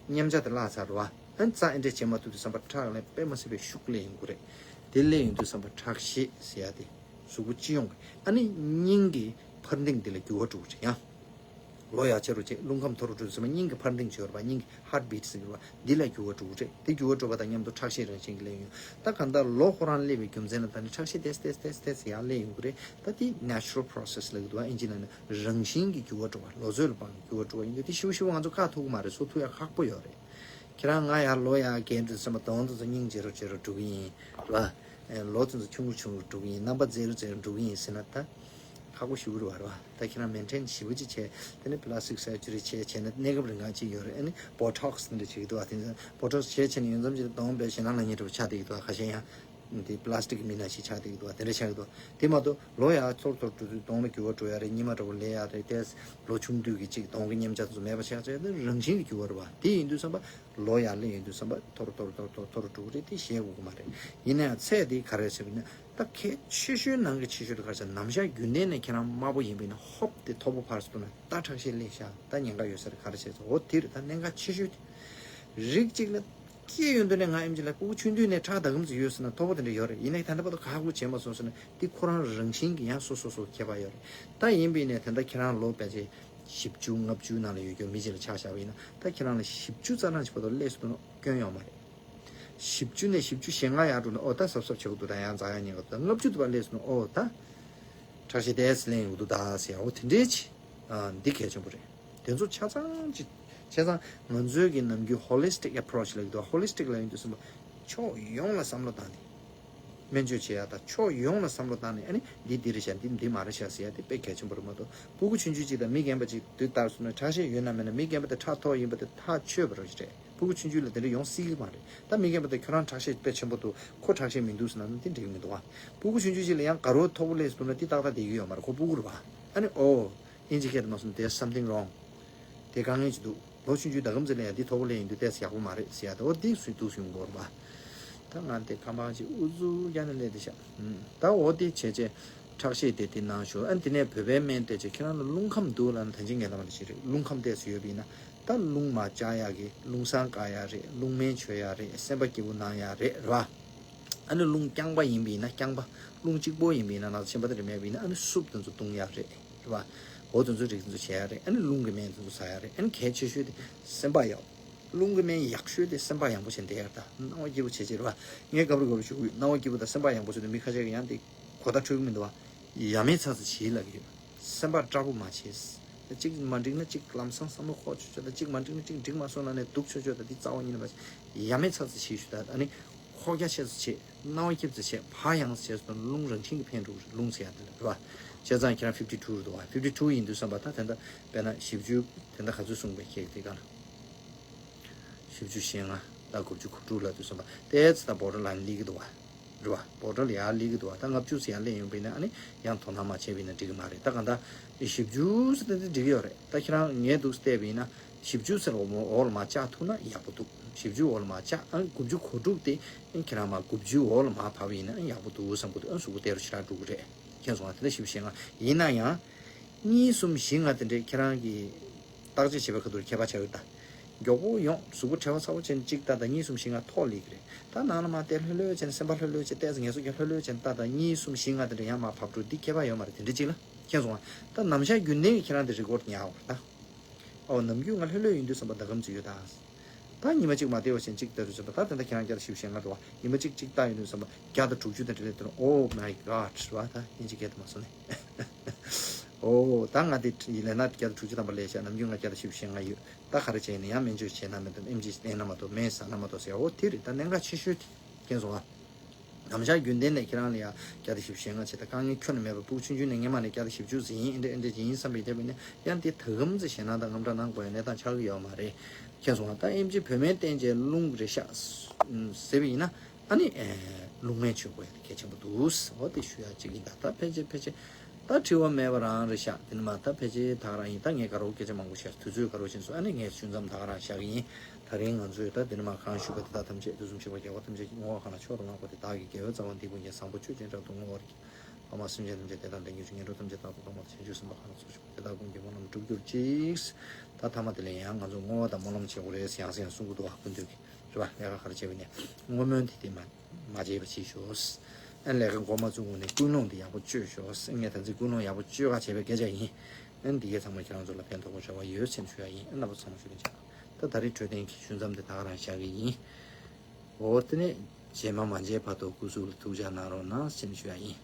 མཉམ་བྱ་དེ་བརླག་ཚར་རེད་བ། ཨ་ནི་རྩ་ཨེ་འདྲས་བྱེད་མ་ཐུབ་དུས་ཙམ་པ་ཁྲག་ལ་དཔེ་མ་སྲིད་པའི་ཤུགས་སླེབས་ཡོང་གི་རེད། དེ་སླེབས་ཡོང་དུས་ཙམ་པ་ཁྲག་ཤེད་ཟེར་ཡ་དེ་གཟུགས་པོ་སྤྱི་ཡོངས་ཀྱི་ཨ་ནི་སྙིང་གི་འཕར་ལྡིང་དེ་ལ་འགྱུར་བ་འགྲོ་གི་རེད་ཡ། ལོ་ཡར་ཆེ་རུ་བྱས། རླུང་ཁམས་མཐོ་རུ་འགྲོ་དུས་ཙམ་པ་སྙིང་གི་འཕར་ལྡིང་བྱེད་པ། སྙིང་གི་heartbeat་ཟེར་གྱི་རེད་བ། འདི་ལ་འགྱུར་བ་འགྲོ་གི་རེད། འདི་འགྱུར་བ་འགྲོ་བ་དང་མཉམ་དུ་ཁྲག་ཤེད་རང་བཞིན་གྱིས་སླེབས་ཡོང་། ད་གང་ལྟར་ལོ་ཁོ་རང་སླེབས་པའི་རྒྱུ་མཚན་ལ་ད་ནི་ཁྲག་ཤེད་ཏོག་ཙམ་ཏོག་ཙམ་ཏོག་ཙམ་ཡར་སླེབས་ཡོང་གི་རེད། ད་དེ་natural process་ལབ་ཀྱི་འདུག་བ། ཨིན་ཇི་ནང་ནས་རང་བཞིན་གྱི་འགྱུར་བ་འགྲོ་བ། ལོ་ཚོད་ལ་དཔག་འགྱུར་བ་འགྲོ་བ་ཡིན་དུས་དེ་ཞིབ་ཞིབ་ང་ཚོ་བཀག་ཐུབ་ཀྱི་མ་རེད། གསོ་ཐུབ་ཡ་ཁག་པོ་ཡོད་རེད། ཁྱེད་རང་ང་ཡར་ལོ་ཡར་རྒས་འགྲོ་ཙམ་པ་གདོང་དེ་ཚོ་སྙིང་རྗེ་རུ་རྗེ་རུ་འགྲོ་གི་ཡིན་ར། ལོ་དེ་ཚོ་ཆུང་རུ་ཆུང་རུ་འགྲོ་གི་ཡིན། རྣམ་པ་མཛེས་རུ་མཛེས་རུ་འགྲོ་གི་ཡིན་ཟེར་ན་ད་ཁག་པོ་ཞེ་པོ་རེད་བ། རེད་བ། ད་ཁྱེད་རང་maintain་ཞེ་པོ་ཅིག་བྱས། དེ་ནས་plastic surgery་བྱས་བྱས་ན་གནས་སྐབས་རིང་གང་ཅིག་ཡོད་རེད། ཨ་ནི་Botox་འདི་འདྲ་བྱེད་ཀྱི་འདུག་བ། དེ་ཚོ་Botox་བྱས་བྱས་ནས་ཡོང་མཚམས་ཅིག་གདོང་དཔེ་ཞེད་སྣང་ལངས་མཁན་འདྲ་པོ་ཆགས་བསྡད་ཀྱི་འདུག་བ། ཁ་ཤས་ཡང་། དེ་པ་ལ་སི་ཊིག་གི་མི་སྣ་ཞིག་ཆགས་བསྡད་ཀྱི་འདུག་བ། དེ་འདྲ་ཆགས་ཀྱི་འདུག་བ། དེ་མ་གཏོགས་ལོ་ཡར་ཚོར་ཚོར་འགྲོ་དུས་གདོང་ལ་འགྱུར་བ་འགྲོ་ཡ་རེད། ཉི་མ་འདྲ་བོ་ལས་ཡ་རེད། དེ་ལོ་ཆུང་དུས་ཀྱི་ཅིག་གདོང་གི་ཉམས་ཆག་ཚོ་མེད་པ་ཆགས་ཆགས་དེ་རང་བཞིན་གྱིས་འགྱུར་བ་རེད་བ། དེ་ཡིན་དུས་ཙམ་པ་ལོ་ཡར་སླེབས་ཡོང་དུས་ཙམ་པ་ཐོར་ཐོར་ཐོར་ཐོར་ཐོར་འགྲོ་གི་རེད། དེ་བཤད་དགོས་ཀྱི་མ་རེད། ཡིན་ན་ཡང་ཚད་དེ་ག་རེ་ཟེར་བ་ཡིན་ན། ད་གལ་ཆེ་ཤོས་ནང་གི་ཆེ་ཤོས་དེ་ག་རེ་ཟེར། ནམ་ཞག་རྒྱུན་ལྡན་ནས་ཁྱེད་རང་དམར་པོ་ཡིན་པ་ཡིན་ན་ཧོབ་དེ་མཐོ་པོ་ཕར་སོང་ན་ད་ཁྲག་ཤེད་སླེབས་ཤག་ད་ཉེན་ཁ་ཡོད་ས་རེད། ག་རེ་བྱས་ཚོ་འོ་དེ་རེད། ད་གནད་འགག་ཆེ་ཤོས་དེ་རིགས་གཅིག་ལ་སྐྱེས་ཡོང་དུས་ནས་ང་ཨེམ་ཆི་ལ་སྤུ་གུ་ཆུང་དུས་ནས་ཁྲག་ཟླ་གམ་ཙམ་ཡོད་ཟེར་ན་མཐོ་པོ་དེ་འདྲ་ཡོད་རེད། ཡིན་ནའི་ད་ལྟ་བར་དུ་ཁག་ཁུར་བྱས་མ་སོང་ཟེར་ན་དེ་ཁོ་རང་རང་བཞིན་གྱི་ཡང་སོ་སོ་སོ་ཁྱད་པར་ཡོད་རེད། ད་ཡིན་པས་ནས་དེ་འདྲ་ཁྱེད་རང་ལོ་ཕལ་ཆེར་བཞི་བཅུ་ལྔ་བཅུ་ནང་ལ་ཡོད་རྒྱུ་མི་གཅིག་ལ་ཆ་བཞག་པ་ཡིན་ན། ད་ཁྱེད་རང་ལ་བཞི་བཅུ་རྩ་གྲངས་ཀྱི་བར་དུ་སླེབས་སོང་ན་སྐྱོན་ཡོད་མ་རེད། བཞི་བཅུ་ནས་བཞི་བཅུ་ཞེ་ལྔ་ཡར་འགྲོ་ན་ཨོ་ད་གཟབ་གཟབ་བྱེད་དགོས་འདུག་ད་ཡང་འཛག་ཡ་ཉེན་ཁ་འདུག་ད་ལྔ་བཅུ་དུ་བར་སླེབས་སོང་ན་ཨོ་ད་ཁྲག་ཤེད་ཏོག་ཙམ་སླེབས་ཡོང་གི་འདུག་ད་ཟེར་ཡ་འོ་དེ་འདྲའི་ཅིག་ཨ་འདི་གལ་ཆེན་པོ་རེད། དེ་ཚོ་ཆ་ཚང་ཅིག་བྱས་ཙང་ང་ཚོའི་གི་ནམ་རྒྱུན་ཧོ་ལི་སི་ཊིག་ཨེ་པོ་རོ་ཆི་ལབ་ཀྱི་འདུག་ཧོ་ལི་སི་ཊིག་ལབ་ཡོང་དུས་ཙམ་པ་ཕྱོགས་ཡོངས་ལ་བསམ་བློ་བཏང་ནས། སྨན་བཅོས་བྱེད་ཡ་དང་ཕྱོགས་ཡོངས་ལ་བསམ་བློ་བཏང་ནས། ཨ་ནི་འདི་འདི་རེད་ཤག་འདི་འདི་མ་རེད་ཤག་ཟེར་ཡ་དེ་དཔེ་གལ་ཆེན་པོ་རེད་མ་གཏོགས། སྤུ་གུ་ཆུང་ཆུང་ཅིག་དང་མི་རྒན་པ་ཅིག་དུས་ལྟར་སོང་ན་ཁྲག་ཤེད་ཡོད་ན་མེད་ན། མི་རྒན་པ་དེ་ཁྲག་མཐོ་ཡིན་པ་དེ་ཐག་ཆོད་པ་རེད་ཤག་སྤུ་གུ་ཆུང་ཆུང་ལ་དེ་འདྲ་ཡོང་སྲིད་ཀྱི་མ་རེད། ད་མི་རྒན་པ་དེ་ཁྱོད་རང་ཁྲག་ཤེད་དཔེ་ཆེན་པོ་འདུག་ཁོ་ཁྲག་ཤེད་མི་འདུག་ཟེར་ན་དེ་འགྲིག་གི་མི་འདུག་ཨ། སྤུ་གུ་ཆུང་ཆུང་ཅིག་ལ་ཡང་དགའ་རོགས་མཐོ་པོ་སླེབས་སོང་ན་དེ་ཏག་ཏག་བསྡད་ཀྱི་ཡོད་མ་རེད། ཁོ་སྤུ་གུ་རེད་པ། ཨ་ནི་ཨོ། དབྱིན་ཇི་སྐད་དུ་མ་སོང་། There's something wrong། དེ་དཀའ་ངལ་ཅིག་འདུག་ལོ་ཆུང་ཆུང་ད་གམ་ཙམ་ལ་ཡང་འདི་མཐོ་པོ་སླེབས་ཡོང་དུས་ཏོག་ཙམ་ཡག་པོ་མ་རེད་ཟེར་ཡ་དེ་འོ་འདི་སུས་འདུག་སུས་ཡོང་གི་རེད་པ། ད་ང་དེ་ཁ་པར་ཅིག་ཨུ་ཚུགས་རྒྱག་ནས་སླེབས་བསྡད་ཤག་ད་འོ་དེ་བྱས་བྱས་ཁྲག་ཤེད་དེ་དེ་གནང་ཞོར། ཨ་ནི་དེ་ནས་བོད་པའི་སྨན་སྤྲད་བྱས་ཁྱེད་རང་ལ་རླུང་ཁམས་འདུག་ལབ་ན་ད་ཅི་ངས་ལབ་པ་ནང་བཞིན་རེད། རླུང་ཁམས་ཏོག་ཙམ་ཡོད་པ་ཡིན་ན་ད་རླུང་མར་བཅག་ཡག་གི་རླུང་བསང་བཀག་ཡག་རེད། རླུང་སྨན་མཆོད་ཡག་རེད། སེམས་པ་སྐྱིད་པོ་གནང་ཡག་རེད། རེད་པ། ཨ་ནི་རླུང་རྐྱང་པ་ཡིན་པ་ཡིན་ན་རྐྱང་པ། རླུང་གཅིག་པོ་ཡིན་པ་ཡིན་ན་ན་ཚ་ཆེན་པོ་དེ་འདྲ་མེད་པ་ཡིན་ན་ཨ་ནི་སུབ་དེ་ཚོ་བཏུང་ཡག་རེད། རེད་པ། འོ་དེ་ཚོ་རིགས་དེ་ཚོ་བྱེད་ཡག་རེད། ཨ་ནི་རླུང་གི་སྨན་དེ་ཚོ་ཟ་ཡག་རེད། ཨ་ནི་གལ་ཆེ་ཤོས་དེ་སེམས་པ་ཡག་རླུང་གི་སྨན་ཡག་ཤོས་དེ་སེམས་པ་ཡག་པོ་བྱས་བསྡད་ཡག་ད་སྣང་བ་སྐྱིད་པོ་བྱས་བྱས་རེད་པ། ངས་སྐབས་རེ་སྐབས་རེ་ཞུ་གི་ཡོད། སྣང་བ་སྐྱིད་པོ་དང་སེམས་པ་ཡག་པོ་བྱས་ཏེ་མི་ཁ་ཤས་ཀྱིས་ཡང་དེ་གོ་བརྡ་འཕྲོད་ཀྱི་མི་འདུག་པ། ཡ་མེད་ཚ་ཚ་བྱེད་ལབ་ཀྱི་ཡོད། སེམས་པ་སྐྲག་པོ་མ་བྱེད། གཅིག་མ་འགྲིག་ན་གཅིག་ལམ་སང་བསམ་བློ་འཁོར་ཆོག་ཆོག་དང་། གཅིག་མ་འགྲིག་ན་གཅིག་འགྲིག་མ་སོང་ན་ནས་སྡུག་ཆོག་ཆོག་དང་། འདི་རྩ་བ་ཉིད་ནས་མ་བྱེད། ཡ་མེད་ཚ་ཚ་བྱེད་ཞུ་ད། ཨ་ནི་ཁོག་རྒྱ་ཆེ་ཙམ་བྱེད། སྣང་བ་སྐྱིད་ཙམ་བྱེད། བག་ཡངས་ཙམ་བྱེད་སོང་ན་རླུང་རང་བཞིན་གྱིས་ཕན་འགྲོ་གི་རེད། རླུང་ཟེར་ཡ་དེ་ལ་རེད་པ། བྱས་ཙང་ཁྱེད་རང་ཕིབ་ཊི་ཊུ་རེད་འདུག་པ། ཕིབ་ཊི་ཊུ་ཡིན་དུས་ཙམ་པ་ད་དེ་འདྲ་དཔེར་ན་བཞི་བཅུ་དེ་འདྲ་ག་ཚོད་གསུངས་པའི་ཁྱེད་དེ་ག་ལ། བཞི་བཅུ་ཞེ་ལྔ་དང་དགུ་བཅུ་གོ་དྲུག་ལ་དུས་སོང་པ་ཏོག་ཙམ་ད་བོ་ཌར་ལའིན་སླེབས་ཀྱི་འདུག་པ། རེད་པ། བོ་ཌར་ལ་ཡར་སླེབས་ཀྱི་འདུག་པ། ད་ལྔ་བཅུ་ཙམ་ཡར་སླེབས་ཡོང་པ་ཡིན་ན་ཨ་ནི་ཡང་དོ་སྣང་མ་བྱས་པ་ཡིན་ན་འགྲིག་གི་མ་རེད། ད་གང་ལྟར་བཞི་བཅུ་ཙམ་དེ་འགྲིག་གི་ཡོད་རེད། ད་ཁྱེད་རང་ངས་འདུག་བལྟས་པ་ཡིན་ན་བཞི་བཅུ་ཙམ་འོག་མ་འོག་ལ་མར་བཅག་ཐུབ་ན་ཡག་པོ་འདུག་བཞི་བཅུ་འོག་ལ་མར་བཅག་ཨ་ནི་དགུ་བཅུ་གོ་དྲུག་དེ་ཨ་ནི་ཁྱེད་རང་མར་དགུ་བཅུ་འོག་ལ་མར་བབས་པ་ཡིན་ན་ཨ་ནི་ཡག་པོ་འདུག་བསམ་གྱི་འདུག་ཨ་ནི་གཟུགས་པོ་བདེ་རུ་ཞེ་དྲག་འགྲོ་གི་རེད། མཁྱེན་སོང་ང་། དེ་འདྲ་བཞི་བཅུ་ཞེ་ལྔ་ཡིན་ན་ཡང་། གཉིས་གསུམ་བཞི་ལྔ་དེ་འདྲས་ཁྱེད་རང་གིས་བརྟག་དཔྱད་བྱེད་པའི་ཁ་ཐུག་ཁྱད་པར་ཆགས་ཡོད་ད། མགྱོགས་པོ་ཡོང་གཟུགས་པོ་བྲེལ་བ་ཚ་པོ་ཅན་གཅིག་ལྟ་དང་གཉིས་གསུམ་བཞི་ལྔ་ཐོག་སླེབས་ཀྱི་རེད། ད་ནང་ལ་མར་བལྟས་ལྷོད་ལྷོད་བྱས་ནས་སེམས་པ་ལྷོད་ལྷོད་བྱས་ཏོག་ཙམ་ངལ་གསོ་རྒྱག་ལྷོད་ལྷོད་བྱས་ནས་ལྟ་དང་གཉིས་གསུམ་བཞི་ལྔ་དེ་འདྲས་ཡང་མར་བབས་འགྲོ་འདི་ཁྱད་པར་ཡོད་མ་རེད། དེ་འདྲས་གཅིག་ལ་མཁྱེན་སོང་ང་། ད་ནམ་ཞག་རྒྱུན་ལྡན་གྱི་ཁྱེད་རང་དེ་རི་ཀོཌ་ཉར་དགོས་རེད་ད། ཨོ་ནམ་རྒྱུན་ང་ལྷོད་ལྷོད་ཡིན་དུས་ཙམ་པ་ད་གམ་ཙམ་ཡོད་ད། ད་ཉི་མ་གཅིག་མ་བདེ་བ་ཞིག་གཅིག་ལྟ་རུ་ཙམ་པ་ད་དེ་འདྲ་ཁྱེད་རང་བརྒྱ་དང་བཞི་བཅུ་ཞེ་ལྔ་འགྲོ་བ། ཉི་མ་གཅིག་གཅིག་ལྟ་ཡོང་དུས་ཙམ་པ་བརྒྱ་དང་དྲུག་ཅུ་དང་དེ་འདྲ་འདུག་ཨོ་མའི་གོཌ་རེད་བ། ད་དབྱིན་ཇི་སྐད་དུ་མ་སོང་ནས། ཨོ་ད་ང་དེ་ལས་ན་བརྒྱ་དང་དྲུག་ཅུ་ཐམ་པ་ལས་བྱས་ནམ་རྒྱུན་ང་བརྒྱ་དང་བཞི་བཅུ་ཞེ་ལྔ་ཡོད། ད་ག་རེ་བྱས་ནས་ཡང་སྨན་བཅོས་བྱས་ན་མེད་དམ། ཨེམ་ཆི་བསྟེན་ན་མ་གཏོགས་སྨན་ཟ་ན་མ་གཏོགས་ཟེར། ཨོ་དེ་རེད། ད་གནད་འགག་ཆེ་ཤོས་དེ་མཁྱེན་སོང་ང་། ནམ་ཞག་རྒྱུན་ལྡན་ནས་ཁྱེད་རང་ལ་ཡང་བརྒྱ་དང་བཞི་བཅུ་ཞེ་ལྔ་བྱས་ད་དཀའ་ངལ་ཁྱོན་ནས་མེད་པ། སྤུ་གུ་ཆུང་ཆུང་ནས་སྔན་མ་ནས་བརྒྱ་དང་བཞི་བཅུ་ཟིན་ཡིན། ཨེ་འདྲ་ཨེ་འདྲ་ཡིན་བསམ་པའི་དེ་བས་ནས་ཡང་དེ་ད་གམ་ཙམ་ཞེད་སྣང་དང་དངངས་སྐྲག་གནང་དགོས་ཡ་གནས་སྟངས་ཆགས་ཀྱི་ཡོད་མ་རེད། མཁྱེན་སོང་ང་། ད་ཨེམ་ཆི་བོད་སྨན་བསྟེན་བྱས་རླུང་རེད་ཤག་ཟེར་བ་ཡིན་ན་ཨ་ནི་རླུང་སྨན་མཆོད་དགོས་ཡ་དེ་གལ་ཆེན་པོ་འདུག་འོ་དེ་ཞུ་ཡ་གཅིག་ཡིན། ད་ད་ཕལ་ཆེར་ཕལ་ཆེར་ད་དྲི་བ་མེད་པ་རང་རེད་ཤག་དེ་ནི་མ་ད་ཕལ་ཆེར་ད་ག་རང་ཡིན། ད་ངས་དགའ་རབ་སྐད་ཆ་མང་པོ་བཤད། དུས་ཚོད་དགའ་རབ་ཕྱིན་སོང་། ཨ་ནི་ངས་ཞུ་མཚམས་ད་ག་རང་བཞག་གི་ཡིན། ད་རིང་ང་ཚོས་ད་འདི་ནས་མར་གང་ཞུས་པ་དེ་དག་ཐམས་ཅད་དུས་གསུམ་མཁྱེན་པ་རྒྱལ་བ་ཐམས་ཅད་ཀྱི་བསྔོ་བ་གང་ལ་མཆོག་ཏུ་བསྔགས་པ་དེ་བདག་གི་དགེ་བའི་རྩ་བ་འདི་ཀུན་ཀྱང་བཟང་པོ་ཆོས་ཅན་དྲག་ཏུ་བསྔོ་བར་བགྱི། འཕགས་མ་སེམས་ཅན་ཐམས་ཅད་བདེ་དང་ལྡན་གྱུར་ཅིག་ངན་འགྲོ་ཐམས་ཅད་རྟག་ཏུ་དག་པ་དང་། བྱང་ཆུབ་སེམས་དཔའ་གང་ལ་ཐུགས་རྗེ་ཆེན་པོ་དེ་དག་ཀུན་གྱི་སྨོན་ལམ་འགྲུབ་གྱུར་ཅིག་ད་ཐ་མ་དེ་ལ་ཡང་ང་ཚོ་བསྔོ་བ་དང་སྨོན་ལམ་བྱེད་དགོས་རེད་ཟེར་ཡང་སེ་ཡང་གསུང་གི་འདུག་བ། སྐུ་མདུན་གྱིས་རེད་བ། ལས་ཀ་ག་རེ་བྱས་པ་ཡིན་ནའི་བསྔོ་སྨོན་དེ་དེ་མ་མ་བརྗེད་པ་བྱེད་ཤོག་ཨ་ནི་ལས་ཀ་འགོ་མ་བཙུགས་གོང་ནས་ཀུན་སློང་དེ་ཡག་པོ་བཅོས་ཤོག་ངས་ད་ཚིག་ཀུན་སློང་ཡག་པོ་བཅོས་ཁ་བྱས་པའི་སྐད་ཆ་ཡིན། ཨ་ནི་འདི་གས་ཚང་མ་ཁྱེད་རང་ཚོ་ལ་ཕན་ཐོགས་པ་འདྲ་བ་ཡོད་ཅེས་ཞུ་ཡ་ཡིན། ཨ་ནི་རྣམ་པ་ཚང་མ་ཞུ་ལན་ཆེ། ད་ད་རེས་འཕྲོད་བསྟེན་གྱི་ཞུ་མཚམས་དེ་ད་ག་རང་བཞག་གི་ཡིན། འོ་དེ་ནས་རྗེས་མ་མ་མཇལ་བར་དུ་སྐུ་གཟུགས་ལ་ཐུགས་ཅག་གནང་རོགས་གནང་ཞེས་ཞུ་ཡ་ཡིན།